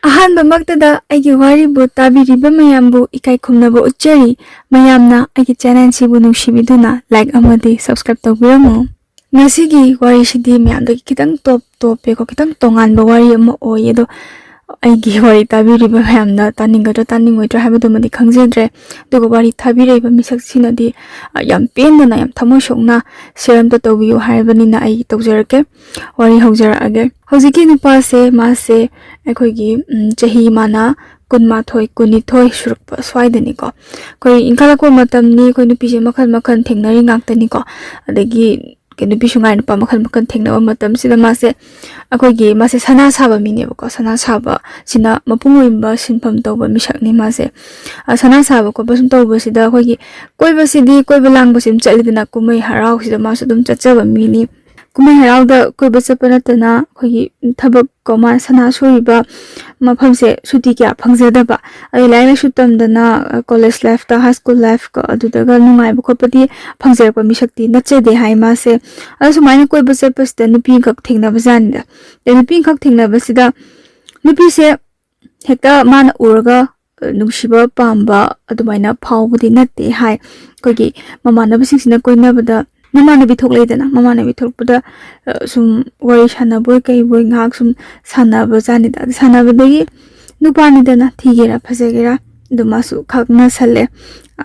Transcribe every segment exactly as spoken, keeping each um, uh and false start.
ꯑꯍꯥꯟꯕꯃꯛꯇꯗ ꯑꯩꯒꯤ ꯋꯥꯔꯤꯕꯨ ꯇꯥꯕꯤꯔꯤꯕ ꯃꯌꯥꯝꯕꯨ ꯏꯀꯥꯏ ꯈꯨꯝꯅꯕ ꯎꯠꯆꯔꯤ꯫ ꯃꯌꯥꯝꯅ ꯑꯩꯒꯤ channelꯁꯤꯕꯨ ꯅꯨꯡꯁꯤꯕꯤꯗꯨꯅ like ꯑꯃꯗꯤ subscribe ꯇꯧꯕꯤꯔꯝꯃꯨ꯫ ꯉꯁꯤꯒꯤ ꯋꯥꯔꯤꯁꯤꯗꯤ ꯃꯌꯥꯝꯗꯒꯤ ꯈꯤꯇꯪ top ꯇꯣꯞꯄꯦꯀꯣ, ꯈꯤꯇꯪ ꯇꯣꯉꯥꯟꯕ ꯋꯥꯔꯤ ꯑꯃ ꯑꯣꯏꯌꯦ꯫ ꯑꯗꯣ ꯑꯩꯒꯤ ꯋꯥꯔꯤ ꯇꯥꯕꯤꯔꯤꯕ ꯃꯌꯥꯝꯅ ꯇꯥꯅꯤꯡꯒꯗ꯭ꯔꯥ ꯇꯥꯅꯤꯡꯉꯣꯏꯗ꯭ꯔꯥ ꯍꯥꯏꯕꯗꯨꯃꯗꯤ ꯈꯪꯖꯗ꯭ꯔꯦ꯫ ꯑꯗꯨꯒ ꯋꯥꯔꯤ ꯊꯥꯕꯤꯔꯛꯏꯕ ꯃꯤꯁꯛꯁꯤꯅꯗꯤ, ꯑ, ꯌꯥꯝ ꯄꯦꯟꯗꯅ, ꯌꯥꯝ ꯊꯃꯣꯏ ꯁꯣꯛꯅ share ꯑꯝꯇ ꯇꯧꯕꯤꯌꯨ ꯍꯥꯏꯔꯕꯅꯤꯅ ꯑꯩ ꯇꯧꯖꯔꯛꯀꯦ꯫ ꯋꯥꯔꯤ ꯍꯧꯖꯔꯛꯑꯒꯦ꯫ ꯍꯧꯖꯤꯛꯀꯤ ꯅꯨꯄꯥꯁꯦ, ꯃꯥꯁꯦ ꯑꯩꯈꯣꯏꯒꯤ, ꯎꯝ, ꯆꯍꯤ ꯃꯥꯅ ꯀꯨꯟꯃꯥꯊꯣꯏ, ꯀꯨꯟꯅꯤꯊꯣꯏ ꯁꯨꯔꯛꯄ ꯁ꯭ꯋꯥꯏꯗꯅꯤꯀꯣ꯫ ꯑꯩꯈꯣꯏ ꯏꯟꯈꯠꯂꯛꯄ ꯃꯇꯝꯅꯤ, ꯑꯩꯈꯣꯏ ꯅꯨꯄꯤꯁꯦ ꯃꯈꯜ ꯃꯈꯜ ꯊꯦꯡꯅꯔꯤ ꯉꯥꯛꯇꯅꯤꯀꯣ꯫ ꯑꯗꯒꯤ ꯀꯩ-, ꯅꯨꯄꯤꯁꯨ ꯉꯥꯏ ꯅꯨꯄꯥ ꯃꯈꯜ ꯃꯈꯜ ꯊꯦꯡꯅꯕ ꯃꯇꯝꯁꯤꯗ ꯃꯥꯁꯦ, ꯑꯩꯈꯣꯏꯒꯤ, ꯃꯥꯁꯦ ꯁꯅꯥ ꯁꯥꯕ ꯃꯤꯅꯦꯕꯀꯣ꯫ ꯁꯅꯥ ꯁꯥꯕꯁꯤꯅ ꯃꯄꯨꯡ ꯑꯣꯏꯕ ꯁꯤꯟꯐꯝ ꯇꯧꯕ ꯃꯤꯁꯛꯅꯤ ꯃꯥꯁꯦ꯫ ꯑ, ꯁꯅꯥ ꯁꯥꯕ ꯈꯣꯠꯄ ꯁꯨꯝ ꯇꯧꯕꯁꯤꯗ ꯑꯩꯈꯣꯏꯒꯤ ꯀꯣꯏꯕꯁꯤꯗꯤ, ꯀꯣꯏꯕ ꯂꯥꯡꯕꯁꯤ ꯑꯗꯨꯝ ꯆꯠꯂꯤꯗꯅ, ꯀꯨꯝꯍꯩ ꯍꯔꯥꯎꯁꯤꯗ ꯃꯥꯁꯨ ꯑꯗꯨꯝ ꯆꯠꯆꯕ ꯃꯤꯅꯤ꯫ ꯀꯨꯝꯍꯩ ꯍꯔꯥꯎꯗ ꯀꯣꯏꯕ ꯆꯠꯄ ꯅꯠꯇꯅ ꯑꯩꯈꯣꯏꯒꯤ ꯊꯕꯛ ꯀꯣ, ꯃꯥ ꯁꯅꯥ ꯁꯨꯔꯤꯕ ꯃꯐꯝꯁꯦ ꯁꯨꯇꯤ ꯀꯌꯥ ꯐꯪꯖꯗꯕ꯫ ꯑꯗꯩ ꯂꯥꯏꯔꯤꯛ ꯂꯥꯏꯁꯨ ꯇꯝꯗꯅ, ꯑ, college lifeꯇ, high school lifeꯀꯣ, ꯑꯗꯨꯗꯒ ꯅꯨꯡꯉꯥꯏꯕ ꯈꯣꯠꯄꯗꯤ ꯐꯪꯖꯔꯛꯄ ꯃꯤꯁꯛꯇꯤ ꯅꯠꯆꯗꯦ ꯍꯥꯏ ꯃꯥꯁꯦ꯫ ꯑꯗꯣ ꯁꯨꯃꯥꯏꯅ ꯀꯣꯏꯕ ꯆꯠꯄꯁꯤꯗ ꯅꯨꯄꯤ ꯑꯃꯈꯛ ꯊꯦꯡꯅꯕꯖꯥꯠꯅꯤꯗ꯫ ꯑꯗꯩ ꯅꯨꯄꯤ ꯑꯃꯈꯛ ꯊꯦꯡꯅꯕꯁꯤꯗ ꯅꯨꯄꯤꯁꯦ ꯍꯦꯛꯇ ꯃꯥꯅ ꯎꯔꯒ, ꯑ, ꯅꯨꯡꯁꯤꯕ ꯄꯥꯝꯕ ꯑꯗꯨꯃꯥꯏꯅ ꯐꯥꯎꯕꯗꯤ ꯅꯠꯇꯦ ꯍꯥꯏ꯫ ꯑꯩꯈꯣꯏꯒꯤ ꯃꯃꯥꯟꯅꯕꯁꯤꯡꯁꯤꯅ ꯀꯣꯏꯅꯕꯗ, ꯃꯃꯥꯟꯅꯕꯤ ꯊꯣꯛꯂꯛꯏꯗꯅ, ꯃꯃꯥꯟꯅꯕꯤ ꯊꯣꯛꯂꯛꯄꯗ, ꯑ, ꯁꯨꯝ ꯋꯥꯔꯤ ꯁꯥꯟꯅꯕꯣꯏ ꯀꯩꯕꯣꯏ ꯉꯥꯏꯍꯥꯛ ꯁꯨꯝ ꯁꯥꯟꯅꯕ ꯖꯥꯠꯅꯤꯗ꯫ ꯑꯗꯨ ꯁꯥꯟꯅꯕꯗꯒꯤ ꯅꯨꯄꯥꯅꯤꯗꯅ, ꯊꯤꯒꯦꯔꯥ ꯐꯖꯒꯦꯔꯥ, ꯑꯗꯨ ꯃꯥꯁꯨ ꯈꯪꯅꯁꯜꯂꯦ꯫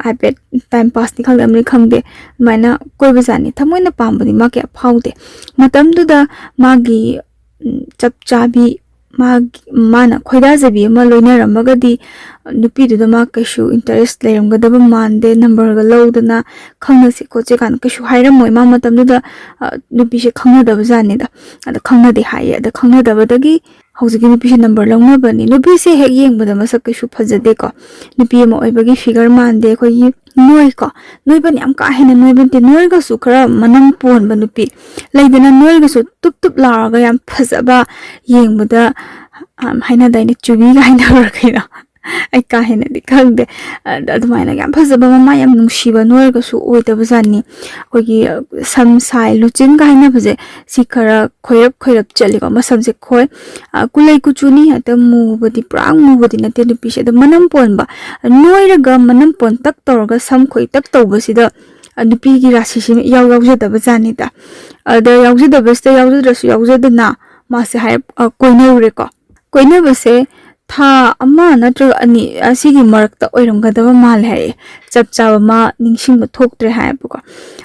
ꯍꯥꯏꯐꯦꯠ time passꯅꯤ ꯈꯪꯗꯦ, ꯑꯃꯅꯤ ꯈꯪꯗꯦ, ꯑꯗꯨꯃꯥꯏꯅ ꯀꯣꯏꯕ ꯖꯥꯠꯅꯤ꯫ ꯊꯃꯣꯏꯅ ꯄꯥꯝꯕꯗꯤ ꯃꯥ ꯀꯌꯥ ꯐꯥꯎꯗꯦ꯫ ꯃꯇꯝꯗꯨꯗ ꯃꯥꯒꯤ, ꯎꯝ, ꯆꯞ ꯆꯥꯕꯤ, ꯃꯥꯒꯤ, ꯃꯥꯅ ꯈꯣꯏꯗꯥꯖꯕꯤ ꯑꯃ ꯂꯣꯏꯅꯔꯝꯃꯒꯗꯤ ꯅꯨꯄꯤꯗꯨꯗ ꯃꯥ ꯀꯩꯁꯨ interest ꯂꯩꯔꯝꯒꯗꯕ ꯃꯥꯟꯗꯦ꯫ Numberꯒ ꯂꯧꯗꯅ ꯈꯪꯅꯁꯤ ꯈꯣꯠꯁꯤ ꯀꯥꯏꯅ ꯀꯩꯁꯨ ꯍꯥꯏꯔꯝꯃꯣꯏ꯫ ꯃꯥ ꯃꯇꯝꯗꯨꯗ, ꯑ, ꯅꯨꯄꯤꯁꯦ ꯈꯪꯅꯗꯕ ꯖꯥꯠꯅꯤꯗ꯫ ꯑꯗ ꯈꯪꯅꯗꯦ ꯍꯥꯏꯌꯦ꯫ ꯑꯗ ꯈꯪꯅꯗꯕꯗꯒꯤ ꯍꯧꯖꯤꯛꯀꯤ ꯅꯨꯄꯤꯁꯦ number ꯂꯧꯅꯕꯅꯤ꯫ ꯅꯨꯄꯤꯁꯦ ꯍꯦꯛ ꯌꯦꯡꯕꯗ ꯃꯁꯛ ꯀꯩꯁꯨ ꯐꯖꯗꯦꯀꯣ꯫ ꯅꯨꯄꯤ ꯑꯃ ꯑꯣꯏꯕꯒꯤ figure ꯃꯥꯟꯗꯦ꯫ ꯑꯩꯈꯣꯏꯒꯤ ꯅꯣꯏꯀꯣ, ꯅꯣꯏꯕꯅ ꯌꯥꯝ ꯀꯥ ꯍꯦꯟꯅ ꯅꯣꯏꯕ ꯅꯠꯇꯦ, ꯅꯣꯏꯔꯒꯁꯨ ꯈꯔ ꯃꯅꯝ ꯄꯣꯟꯕ ꯅꯨꯄꯤ ꯂꯩꯗꯅ, ꯅꯣꯏꯔꯒꯁꯨ ꯇꯨꯞ ꯇꯨꯞ ꯂꯥꯎꯔꯒ ꯌꯥꯝ ꯐꯖꯕ, ꯌꯦꯡꯕꯗ, ꯑꯝ, ꯍꯥꯏꯅꯗꯥꯏꯅꯦ, ꯆꯨꯕꯤꯒ ꯍꯥꯏꯅꯕ꯭ꯔꯥ ꯀꯩꯅꯣ? ꯑꯩ ꯀꯥ ꯍꯦꯟꯅꯗꯤ ꯈꯪꯗꯦ꯫ ꯑꯗ ꯑꯗꯨꯃꯥꯏꯅ ꯌꯥꯝ ꯐꯖꯕ, ꯃꯃꯥ ꯌꯥꯝ ꯅꯨꯡꯁꯤꯕ ꯅꯣꯏꯔꯒꯁꯨ ꯑꯣꯏꯗꯕ ꯖꯥꯠꯅꯤ꯫ ꯑꯩꯈꯣꯏꯒꯤ, ꯑ, ꯁꯝ ꯁꯥꯏ ꯂꯨꯆꯤꯟꯒ ꯍꯥꯏꯅꯕꯁꯦ, ꯁꯤ ꯈꯔ ꯈꯣꯏꯔꯞ ꯈꯣꯏꯔꯞ ꯆꯠꯂꯤꯀꯣ, ꯃꯁꯝꯁꯦ ꯈꯣꯏ꯫ ꯑ, ꯀꯨꯂꯩ ꯀꯨꯆꯨꯅꯤ, ꯍꯦꯛꯇ ꯃꯨꯕꯗꯤ, ꯄꯨꯔꯥ ꯃꯨꯕꯗꯤ ꯅꯠꯇꯦ ꯅꯨꯄꯤꯁꯦ꯫ ꯑꯗꯣ ꯃꯅꯝ ꯄꯣꯟꯕ, ꯅꯣꯏꯔꯒ ꯃꯅꯝ ꯄꯣꯟꯇꯛ ꯇꯧꯔꯒ ꯁꯝ ꯈꯣꯏꯇꯛ ꯇꯧꯕꯁꯤꯗ, ꯑ, ꯅꯨꯄꯤꯒꯤ ꯔꯥꯁꯤꯁꯤꯃ ꯏꯌꯥꯎ ꯌꯥꯎꯖꯗꯕ ꯖꯥꯠꯅꯤꯗ꯫ ꯑꯗ ꯌꯥꯎꯖꯗꯕꯁꯤꯗ, ꯌꯥꯎꯖꯗ꯭ꯔꯁꯨ ꯌꯥꯎꯖꯗꯅ, ꯃꯥꯁꯦ ꯍꯥꯏ, ꯑ, ꯀꯣꯏꯅꯔꯨꯔꯦꯀꯣ꯫ ꯀꯣꯏꯅꯕꯁꯦ ꯊꯥ ꯑꯃ ꯅꯠꯇ꯭ꯔꯒ ꯑꯅꯤ ꯑꯁꯤꯒꯤ ꯃꯔꯛꯇ ꯑꯣꯏꯔꯝꯒꯗꯕ ꯃꯥꯜꯂꯦ ꯍꯥꯏꯌꯦ꯫ ꯆꯞ ꯆꯥꯕ ꯃꯥ ꯅꯤꯡꯁꯤꯡꯕ ꯊꯣꯛꯇ꯭ꯔꯦ ꯍꯥꯏꯌꯦꯕꯀꯣ꯫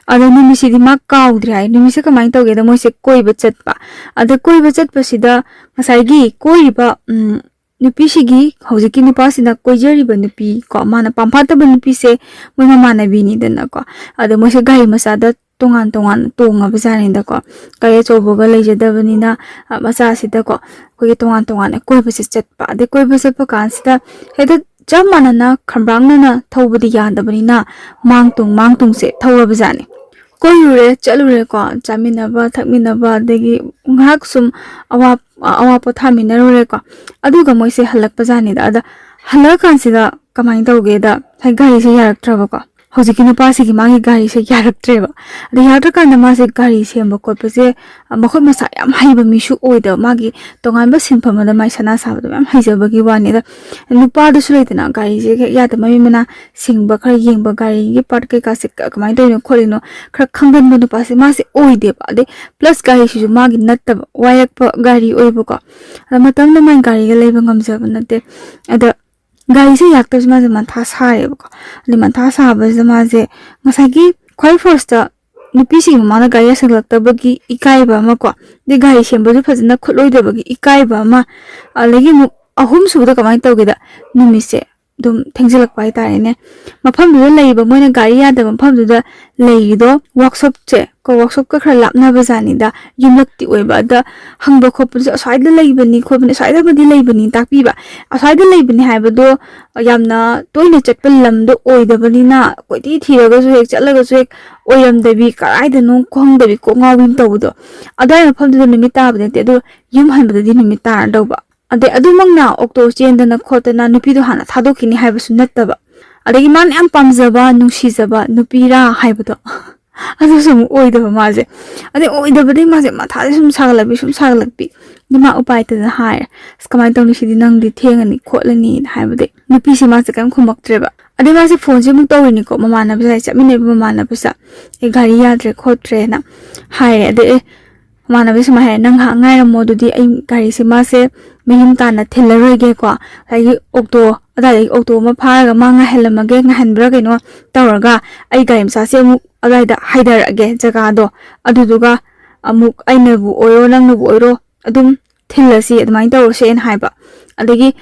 ꯑꯗꯣ ꯅꯨꯃꯤꯠꯁꯤꯗꯤ ꯃꯥ ꯀꯥꯎꯗ꯭ꯔꯦ ꯍꯥꯏ꯫ ꯅꯨꯃꯤꯠꯁꯦ ꯀꯃꯥꯏꯅ ꯇꯧꯒꯦꯗ, ꯃꯣꯏꯁꯦ ꯀꯣꯏꯕ ꯆꯠꯄ꯫ ꯑꯗ ꯀꯣꯏꯕ ꯆꯠꯄꯁꯤꯗ ꯉꯁꯥꯏꯒꯤ ꯀꯣꯏꯔꯤꯕ, ꯎꯝ, ꯅꯨꯄꯤꯁꯤꯒꯤ, ꯍꯧꯖꯤꯛꯀꯤ ꯅꯨꯄꯥꯁꯤꯅ ꯀꯣꯏꯖꯔꯤꯕ ꯅꯨꯄꯤ ꯀꯣ, ꯃꯥꯅ ꯄꯥꯝꯐꯥꯠꯇꯕ ꯅꯨꯄꯤꯁꯦ ꯃꯣꯏ ꯃꯃꯥꯟꯅꯕꯤꯅꯤꯗꯅꯀꯣ꯫ ꯑꯗ ꯃꯣꯏꯁꯦ ꯒꯥꯔꯤ ꯃꯆꯥꯗ ꯇꯣꯉꯥꯟ ꯇꯣꯉꯥꯟꯅ ꯇꯣꯡꯉꯕ ꯖꯥꯠꯅꯤꯗꯀꯣ꯫ ꯒꯥꯔꯤ ꯑꯆꯧꯕꯒ ꯂꯩꯖꯗꯕꯅꯤꯅ, ꯑ, ꯃꯆꯥꯁꯤꯗꯀꯣ, ꯑꯩꯈꯣꯏꯒꯤ ꯇꯣꯉꯥꯟ ꯇꯣꯉꯥꯟꯅ ꯀꯣꯏꯕꯁꯦ ꯆꯠꯄ꯫ ꯑꯗꯩ ꯀꯣꯏꯕ ꯆꯠꯄ ꯀꯥꯟꯁꯤꯗ ꯍꯦꯛꯇ ꯆꯞ ꯃꯥꯟꯅꯅ ꯈꯝꯕ꯭ꯔꯥꯡꯅꯅ ꯊꯧꯕꯗꯤ ꯌꯥꯗꯕꯅꯤꯅ ꯃꯥꯡ ꯇꯨꯡ, ꯃꯥꯡ ꯇꯨꯡꯁꯦ ꯊꯧꯔꯕ ꯖꯥꯠꯅꯤ꯫ ꯀꯣꯏꯔꯨꯔꯦ, ꯆꯠꯂꯨꯔꯦꯀꯣ, ꯆꯥꯃꯤꯟꯅꯕ, ꯊꯛꯃꯤꯟꯅꯕ, ꯑꯗꯒꯤ ꯉꯥꯏꯍꯥꯛ ꯁꯨꯝ ꯑꯋꯥ, ꯑꯋꯥ ꯄꯣꯊꯥꯃꯤꯟꯅꯔꯨꯔꯦꯀꯣ꯫ ꯑꯗꯨꯒ ꯃꯣꯏꯁꯦ ꯍꯜꯂꯛꯄ ꯖꯥꯠꯅꯤꯗ꯫ ꯑꯗ ꯍꯜꯂꯛꯑꯀꯥꯟꯁꯤꯗ ꯀꯃꯥꯏꯅ ꯇꯧꯒꯦꯗ, ꯉꯁꯥꯏ ꯒꯥꯔꯤꯁꯦ ꯌꯥꯔꯛꯇ꯭ꯔꯕꯀꯣ꯫ ꯍꯧꯖꯤꯛꯀꯤ ꯅꯨꯄꯥꯁꯤꯒꯤ ꯃꯥꯒꯤ ꯒꯥꯔꯤꯁꯦ ꯌꯥꯔꯛꯇ꯭ꯔꯦꯕ꯫ ꯑꯗ ꯌꯥꯔꯛꯇ꯭ꯔꯀꯥꯟꯗ ꯃꯥꯁꯦ ꯒꯥꯔꯤ ꯁꯦꯝꯕ ꯈꯣꯠꯄꯁꯦ, ꯑ, ꯃꯈꯨꯠ ꯃꯁꯥ ꯌꯥꯝ ꯍꯩꯕ ꯃꯤꯁꯨ ꯑꯣꯏꯗꯕ, ꯃꯥꯒꯤ ꯇꯣꯉꯥꯟꯕ ꯁꯤꯟꯐꯝ ꯑꯃꯗ ꯃꯥꯏ ꯁꯅꯥ ꯁꯥꯕꯗꯣ ꯌꯥꯝ ꯍꯩꯖꯕꯒꯤ ꯋꯥꯅꯤꯗ꯫ ꯅꯨꯄꯥꯗꯁꯨ ꯂꯩꯗꯅ, ꯒꯥꯔꯤꯁꯦ ꯍꯦꯛ ꯌꯥꯗꯕ, ꯃꯃꯤ ꯃꯅꯥ ꯁꯤꯡꯕ ꯈꯔ ꯌꯦꯡꯕ, ꯒꯥꯔꯤꯒꯤ ꯄꯥꯔꯠ ꯀꯩꯀꯥꯁꯦ ꯀ-, ꯀꯃꯥꯏꯅ ꯇꯧꯔꯤꯅꯣ ꯈꯣꯠꯂꯤꯅꯣ ꯈꯔ ꯈꯪꯒꯟꯕ ꯅꯨꯄꯥꯁꯦ ꯃꯥꯁꯦ ꯑꯣꯏꯗꯦꯕ꯫ ꯑꯗꯩ ꯄ꯭ꯂꯁ ꯒꯥꯔꯤꯁꯤꯁꯨ ꯃꯥꯒꯤ ꯅꯠꯇꯕ, ꯋꯥꯏꯔꯛꯄ ꯒꯥꯔꯤ ꯑꯣꯏꯕꯀꯣ꯫ ꯑꯗ ꯃꯇꯝꯗ ꯃꯥꯏ ꯒꯥꯔꯤꯒ ꯂꯩꯕ ꯉꯝꯖꯕ ꯅꯠꯇꯦ꯫ ꯑꯗ ꯒꯥꯔꯤꯁꯦ ꯌꯥꯔꯛꯇꯕꯁꯦ ꯃꯥꯁꯦ ꯃꯊꯥ ꯁꯥꯔꯦꯕꯀꯣ꯫ ꯑꯗꯩ ꯃꯊꯥ ꯁꯥꯕꯁꯤꯗ ꯃꯥꯁꯦ ꯉꯁꯥꯏꯒꯤ ꯈ꯭ꯋꯥꯏ ꯐꯥꯔꯁꯇ ꯅꯨꯄꯤꯁꯤꯡ ꯃꯃꯥꯡꯗ ꯒꯥꯔꯤ ꯌꯥꯁꯜꯂꯛꯇꯕꯒꯤ ꯏꯀꯥꯏꯕ ꯑꯃ ꯀꯣ, ꯑꯗꯩ ꯒꯥꯔꯤ ꯁꯦꯝꯕꯁꯨ ꯐꯖꯅ ꯈꯨꯠꯂꯣꯏꯗꯕꯒꯤ ꯏꯀꯥꯏꯕ ꯑꯃ, ꯑꯗꯒꯤ ꯑꯃꯨꯛ ꯑꯍꯨꯝꯁꯨꯕꯗ ꯀꯃꯥꯏꯅ ꯇꯧꯒꯦꯗ, ꯅꯨꯃꯤꯠꯁꯦ ꯑꯗꯨꯝ ꯊꯦꯡꯖꯤꯜꯂꯛꯄ ꯍꯥꯏꯇꯥꯔꯦꯅꯦ꯫ ꯃꯐꯝꯗꯨꯗ ꯂꯩꯔꯤꯕ, ꯃꯣꯏꯅ ꯒꯥꯔꯤ ꯌꯥꯗꯕ ꯃꯐꯝꯗꯨꯗ ꯂꯩꯔꯤꯗꯣ ꯋꯥꯛꯁꯣꯞꯁꯦ ꯀꯣ, ꯋꯥꯛꯁꯣꯞꯀ ꯈꯔ ꯂꯥꯞꯅꯕ ꯖꯥꯠꯅꯤꯗ, ꯌꯨꯝꯂꯛꯇꯤ ꯑꯣꯏꯕ꯫ ꯑꯗ ꯍꯪꯕ ꯈꯣꯠꯄꯗꯨꯁꯨ ꯑꯁ꯭ꯋꯥꯏꯗ ꯂꯩꯕꯅꯤ ꯈꯣꯠꯄꯅꯤ, ꯑꯁ꯭ꯋꯥꯏꯗꯕꯨꯗꯤ ꯂꯩꯕꯅꯤ ꯇꯥꯛꯄꯤꯕ꯫ ꯑꯁ꯭ꯋꯥꯏꯗ ꯂꯩꯕꯅꯤ ꯍꯥꯏꯕꯗꯣ ꯌꯥꯝꯅ ꯇꯣꯏꯅ ꯆꯠꯄ ꯂꯝꯗꯣ ꯑꯣꯏꯗꯕꯅꯤꯅ, ꯀꯣꯏꯊꯤ ꯊꯤꯔꯒꯁꯨ ꯍꯦꯛ ꯆꯠꯂꯒꯁꯨ ꯍꯦꯛ ꯑꯣꯏꯔꯝꯗꯕꯤ, ꯀꯗꯥꯏꯗꯅꯣ ꯈꯪꯗꯕꯤ, ꯀꯣꯛ ꯉꯥꯎꯕꯤ ꯑꯃ ꯇꯧꯕꯗꯣ, ꯑꯗꯨꯋꯥꯏ ꯃꯐꯝꯗꯨꯗ ꯅꯨꯃꯤꯠ ꯇꯥꯕ ꯅꯠꯇꯦ꯫ ꯑꯗꯣ ꯌꯨꯝ ꯍꯟꯕꯗꯗꯤ ꯅꯨꯃꯤꯠ ꯇꯥꯔꯗꯧꯕ꯫ ꯑꯗꯩ ꯑꯗꯨꯃꯛꯅ ꯑꯣꯛꯇꯣ ꯆꯦꯟꯗꯅ ꯈꯣꯠꯇꯅ ꯅꯨꯄꯤꯗꯣ ꯍꯥꯟꯅ ꯊꯥꯗꯣꯛꯈꯤꯅꯤ ꯍꯥꯏꯕꯁꯨ ꯅꯠꯇꯕ, ꯑꯗꯒꯤ ꯃꯥꯅ ꯌꯥꯝ ꯄꯥꯝꯖꯕ ꯅꯨꯡꯁꯤꯖꯕ ꯅꯨꯄꯤꯔꯥ ꯍꯥꯏꯕꯗꯣ ꯑꯗꯨꯁꯨ ꯑꯃꯨꯛ ꯑꯣꯏꯗꯕ ꯃꯥꯁꯦ꯫ ꯑꯗꯩ ꯑꯣꯏꯗꯕꯗꯒꯤ ꯃꯥꯁꯦ ꯃꯊꯥꯁꯦ ꯁꯨꯝ ꯁꯥꯒꯠꯂꯛꯄꯤ, ꯁꯨꯝ ꯁꯥꯒꯠꯂꯛꯄꯤ꯫ ꯑꯗꯩ ꯃꯥ ꯎꯄꯥꯏ ꯂꯩꯇꯗꯅ ꯍꯥꯏꯔꯦ, "ꯑꯁ, ꯀꯃꯥꯏꯅ ꯇꯧꯅꯤ ꯁꯤꯗꯤ, ꯅꯪꯗꯤ ꯊꯦꯡꯉꯅꯤ ꯈꯣꯠꯂꯅꯤꯅ" ꯍꯥꯏꯕꯗꯤ ꯅꯨꯄꯤꯁꯦ ꯃꯥꯁꯦ ꯀꯔꯤꯝ ꯈꯨꯝꯃꯛꯇ꯭ꯔꯦꯕ꯫ ꯑꯗꯩ ꯃꯥꯁꯦ ꯐꯣꯟꯁꯦ ꯑꯃꯨꯛ ꯇꯧꯔꯤꯅꯤꯀꯣ, ꯃꯃꯥꯟꯅꯕꯁꯦ, ꯆꯠꯃꯤꯟꯅꯕ ꯃꯃꯥꯟꯅꯕꯁꯦ, "ꯑꯦ, ꯒꯥꯔꯤ ꯌꯥꯗ꯭ꯔꯦ ꯈꯣꯠꯇ꯭ꯔꯦꯅ" ꯍꯥꯏꯔꯦ꯫ ꯑꯗꯩ, "ꯑꯦ", ꯃꯃꯥꯟꯅꯕꯁꯦ ꯁꯨꯃꯥꯏꯅ ꯍꯥꯏꯔꯦ, "ꯅꯪ ꯉꯥꯏꯍꯥꯛ ꯉꯥꯏꯔꯝꯃꯣ, ꯑꯗꯨꯗꯤ ꯑꯩ ꯒꯥꯔꯤꯁꯦ ꯃꯥꯁꯦ ꯃꯌꯨꯝ ꯇꯥꯟꯅ ꯊꯤꯜꯂꯔꯣꯏꯒꯦꯀꯣ, ꯉꯁꯥꯏꯒꯤ ꯑꯣꯛꯇꯣ ꯑꯗꯨꯋꯥꯏꯗꯒꯤ ꯑꯣꯛꯇꯣ ꯑꯃ ꯐꯥꯔꯒ ꯃꯥ ꯉꯥꯏꯍꯜꯂꯝꯃꯒꯦ, ꯉꯥꯏꯍꯟꯕ꯭ꯔꯥ ꯀꯩꯅꯣ ꯇꯧꯔꯒ ꯑꯩ ꯒꯥꯔꯤ ꯃꯆꯥꯁꯦ ꯑꯃꯨꯛ ꯑꯗꯨꯋꯥꯏꯗ ꯍꯥꯏꯊꯔꯛꯑꯒꯦ ꯖꯒꯥꯗꯣ, ꯑꯗꯨꯗꯨꯒ ꯑꯃꯨꯛ ꯑꯩꯅꯕꯨ ꯑꯣꯏꯔꯣ ꯅꯪꯅꯕꯨ ꯑꯣꯏꯔꯣ ꯑꯗꯨꯝ ꯊꯤꯜꯂꯁꯤ, ꯑꯗꯨꯃꯥꯏꯅ ꯇꯧꯔꯁꯦꯅ" ꯍꯥꯏꯕ꯫ ꯑꯗꯒꯤ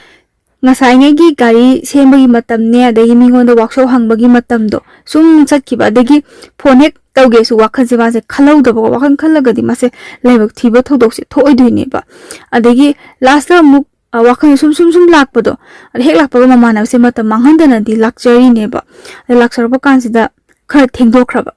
ꯉꯁꯥꯏꯉꯩꯒꯤ ꯒꯥꯔꯤ ꯁꯦꯝꯕꯒꯤ ꯃꯇꯝꯅꯦ, ꯑꯗꯒꯤ ꯃꯤꯉꯣꯟꯗ ꯋꯥꯛꯁꯣꯞ ꯍꯪꯕꯒꯤ ꯃꯇꯝꯗꯣ ꯁꯨꯝ ꯆꯠꯈꯤꯕ, ꯑꯗꯒꯤ ꯐꯣꯟ ꯍꯦꯛ ꯇꯧꯒꯦꯁꯨ ꯋꯥꯈꯜꯁꯦ ꯃꯥꯁꯦ ꯈꯜꯍꯧꯗꯕꯀꯣ, ꯋꯥꯈꯜ ꯈꯜꯂꯒꯗꯤ ꯃꯥꯁꯦ ꯂꯥꯏꯕꯛ ꯊꯤꯕ ꯊꯧꯗꯣꯛꯁꯦ ꯊꯣꯛꯑꯣꯏꯗꯣꯏꯅꯦꯕ꯫ ꯑꯗꯒꯤ ꯂꯥꯁꯇ ꯑꯃꯨꯛ, ꯑ, ꯋꯥꯈꯜ ꯁꯨꯝ ꯁꯨꯝ ꯁꯨꯝ ꯂꯥꯛꯄꯗꯣ, ꯑꯗ ꯍꯦꯛ ꯂꯥꯛꯄꯒ ꯃꯃꯥꯟꯅꯕꯁꯦ ꯃꯇꯝ ꯃꯥꯡꯍꯟꯗꯅꯗꯤ ꯂꯥꯛꯆꯔꯤꯅꯦꯕ꯫ ꯑꯗ ꯂꯥꯛꯆꯔꯛꯄ ꯀꯥꯟꯁꯤꯗ ꯈꯔ ꯊꯦꯡꯗꯣꯛꯈ꯭ꯔꯕ꯫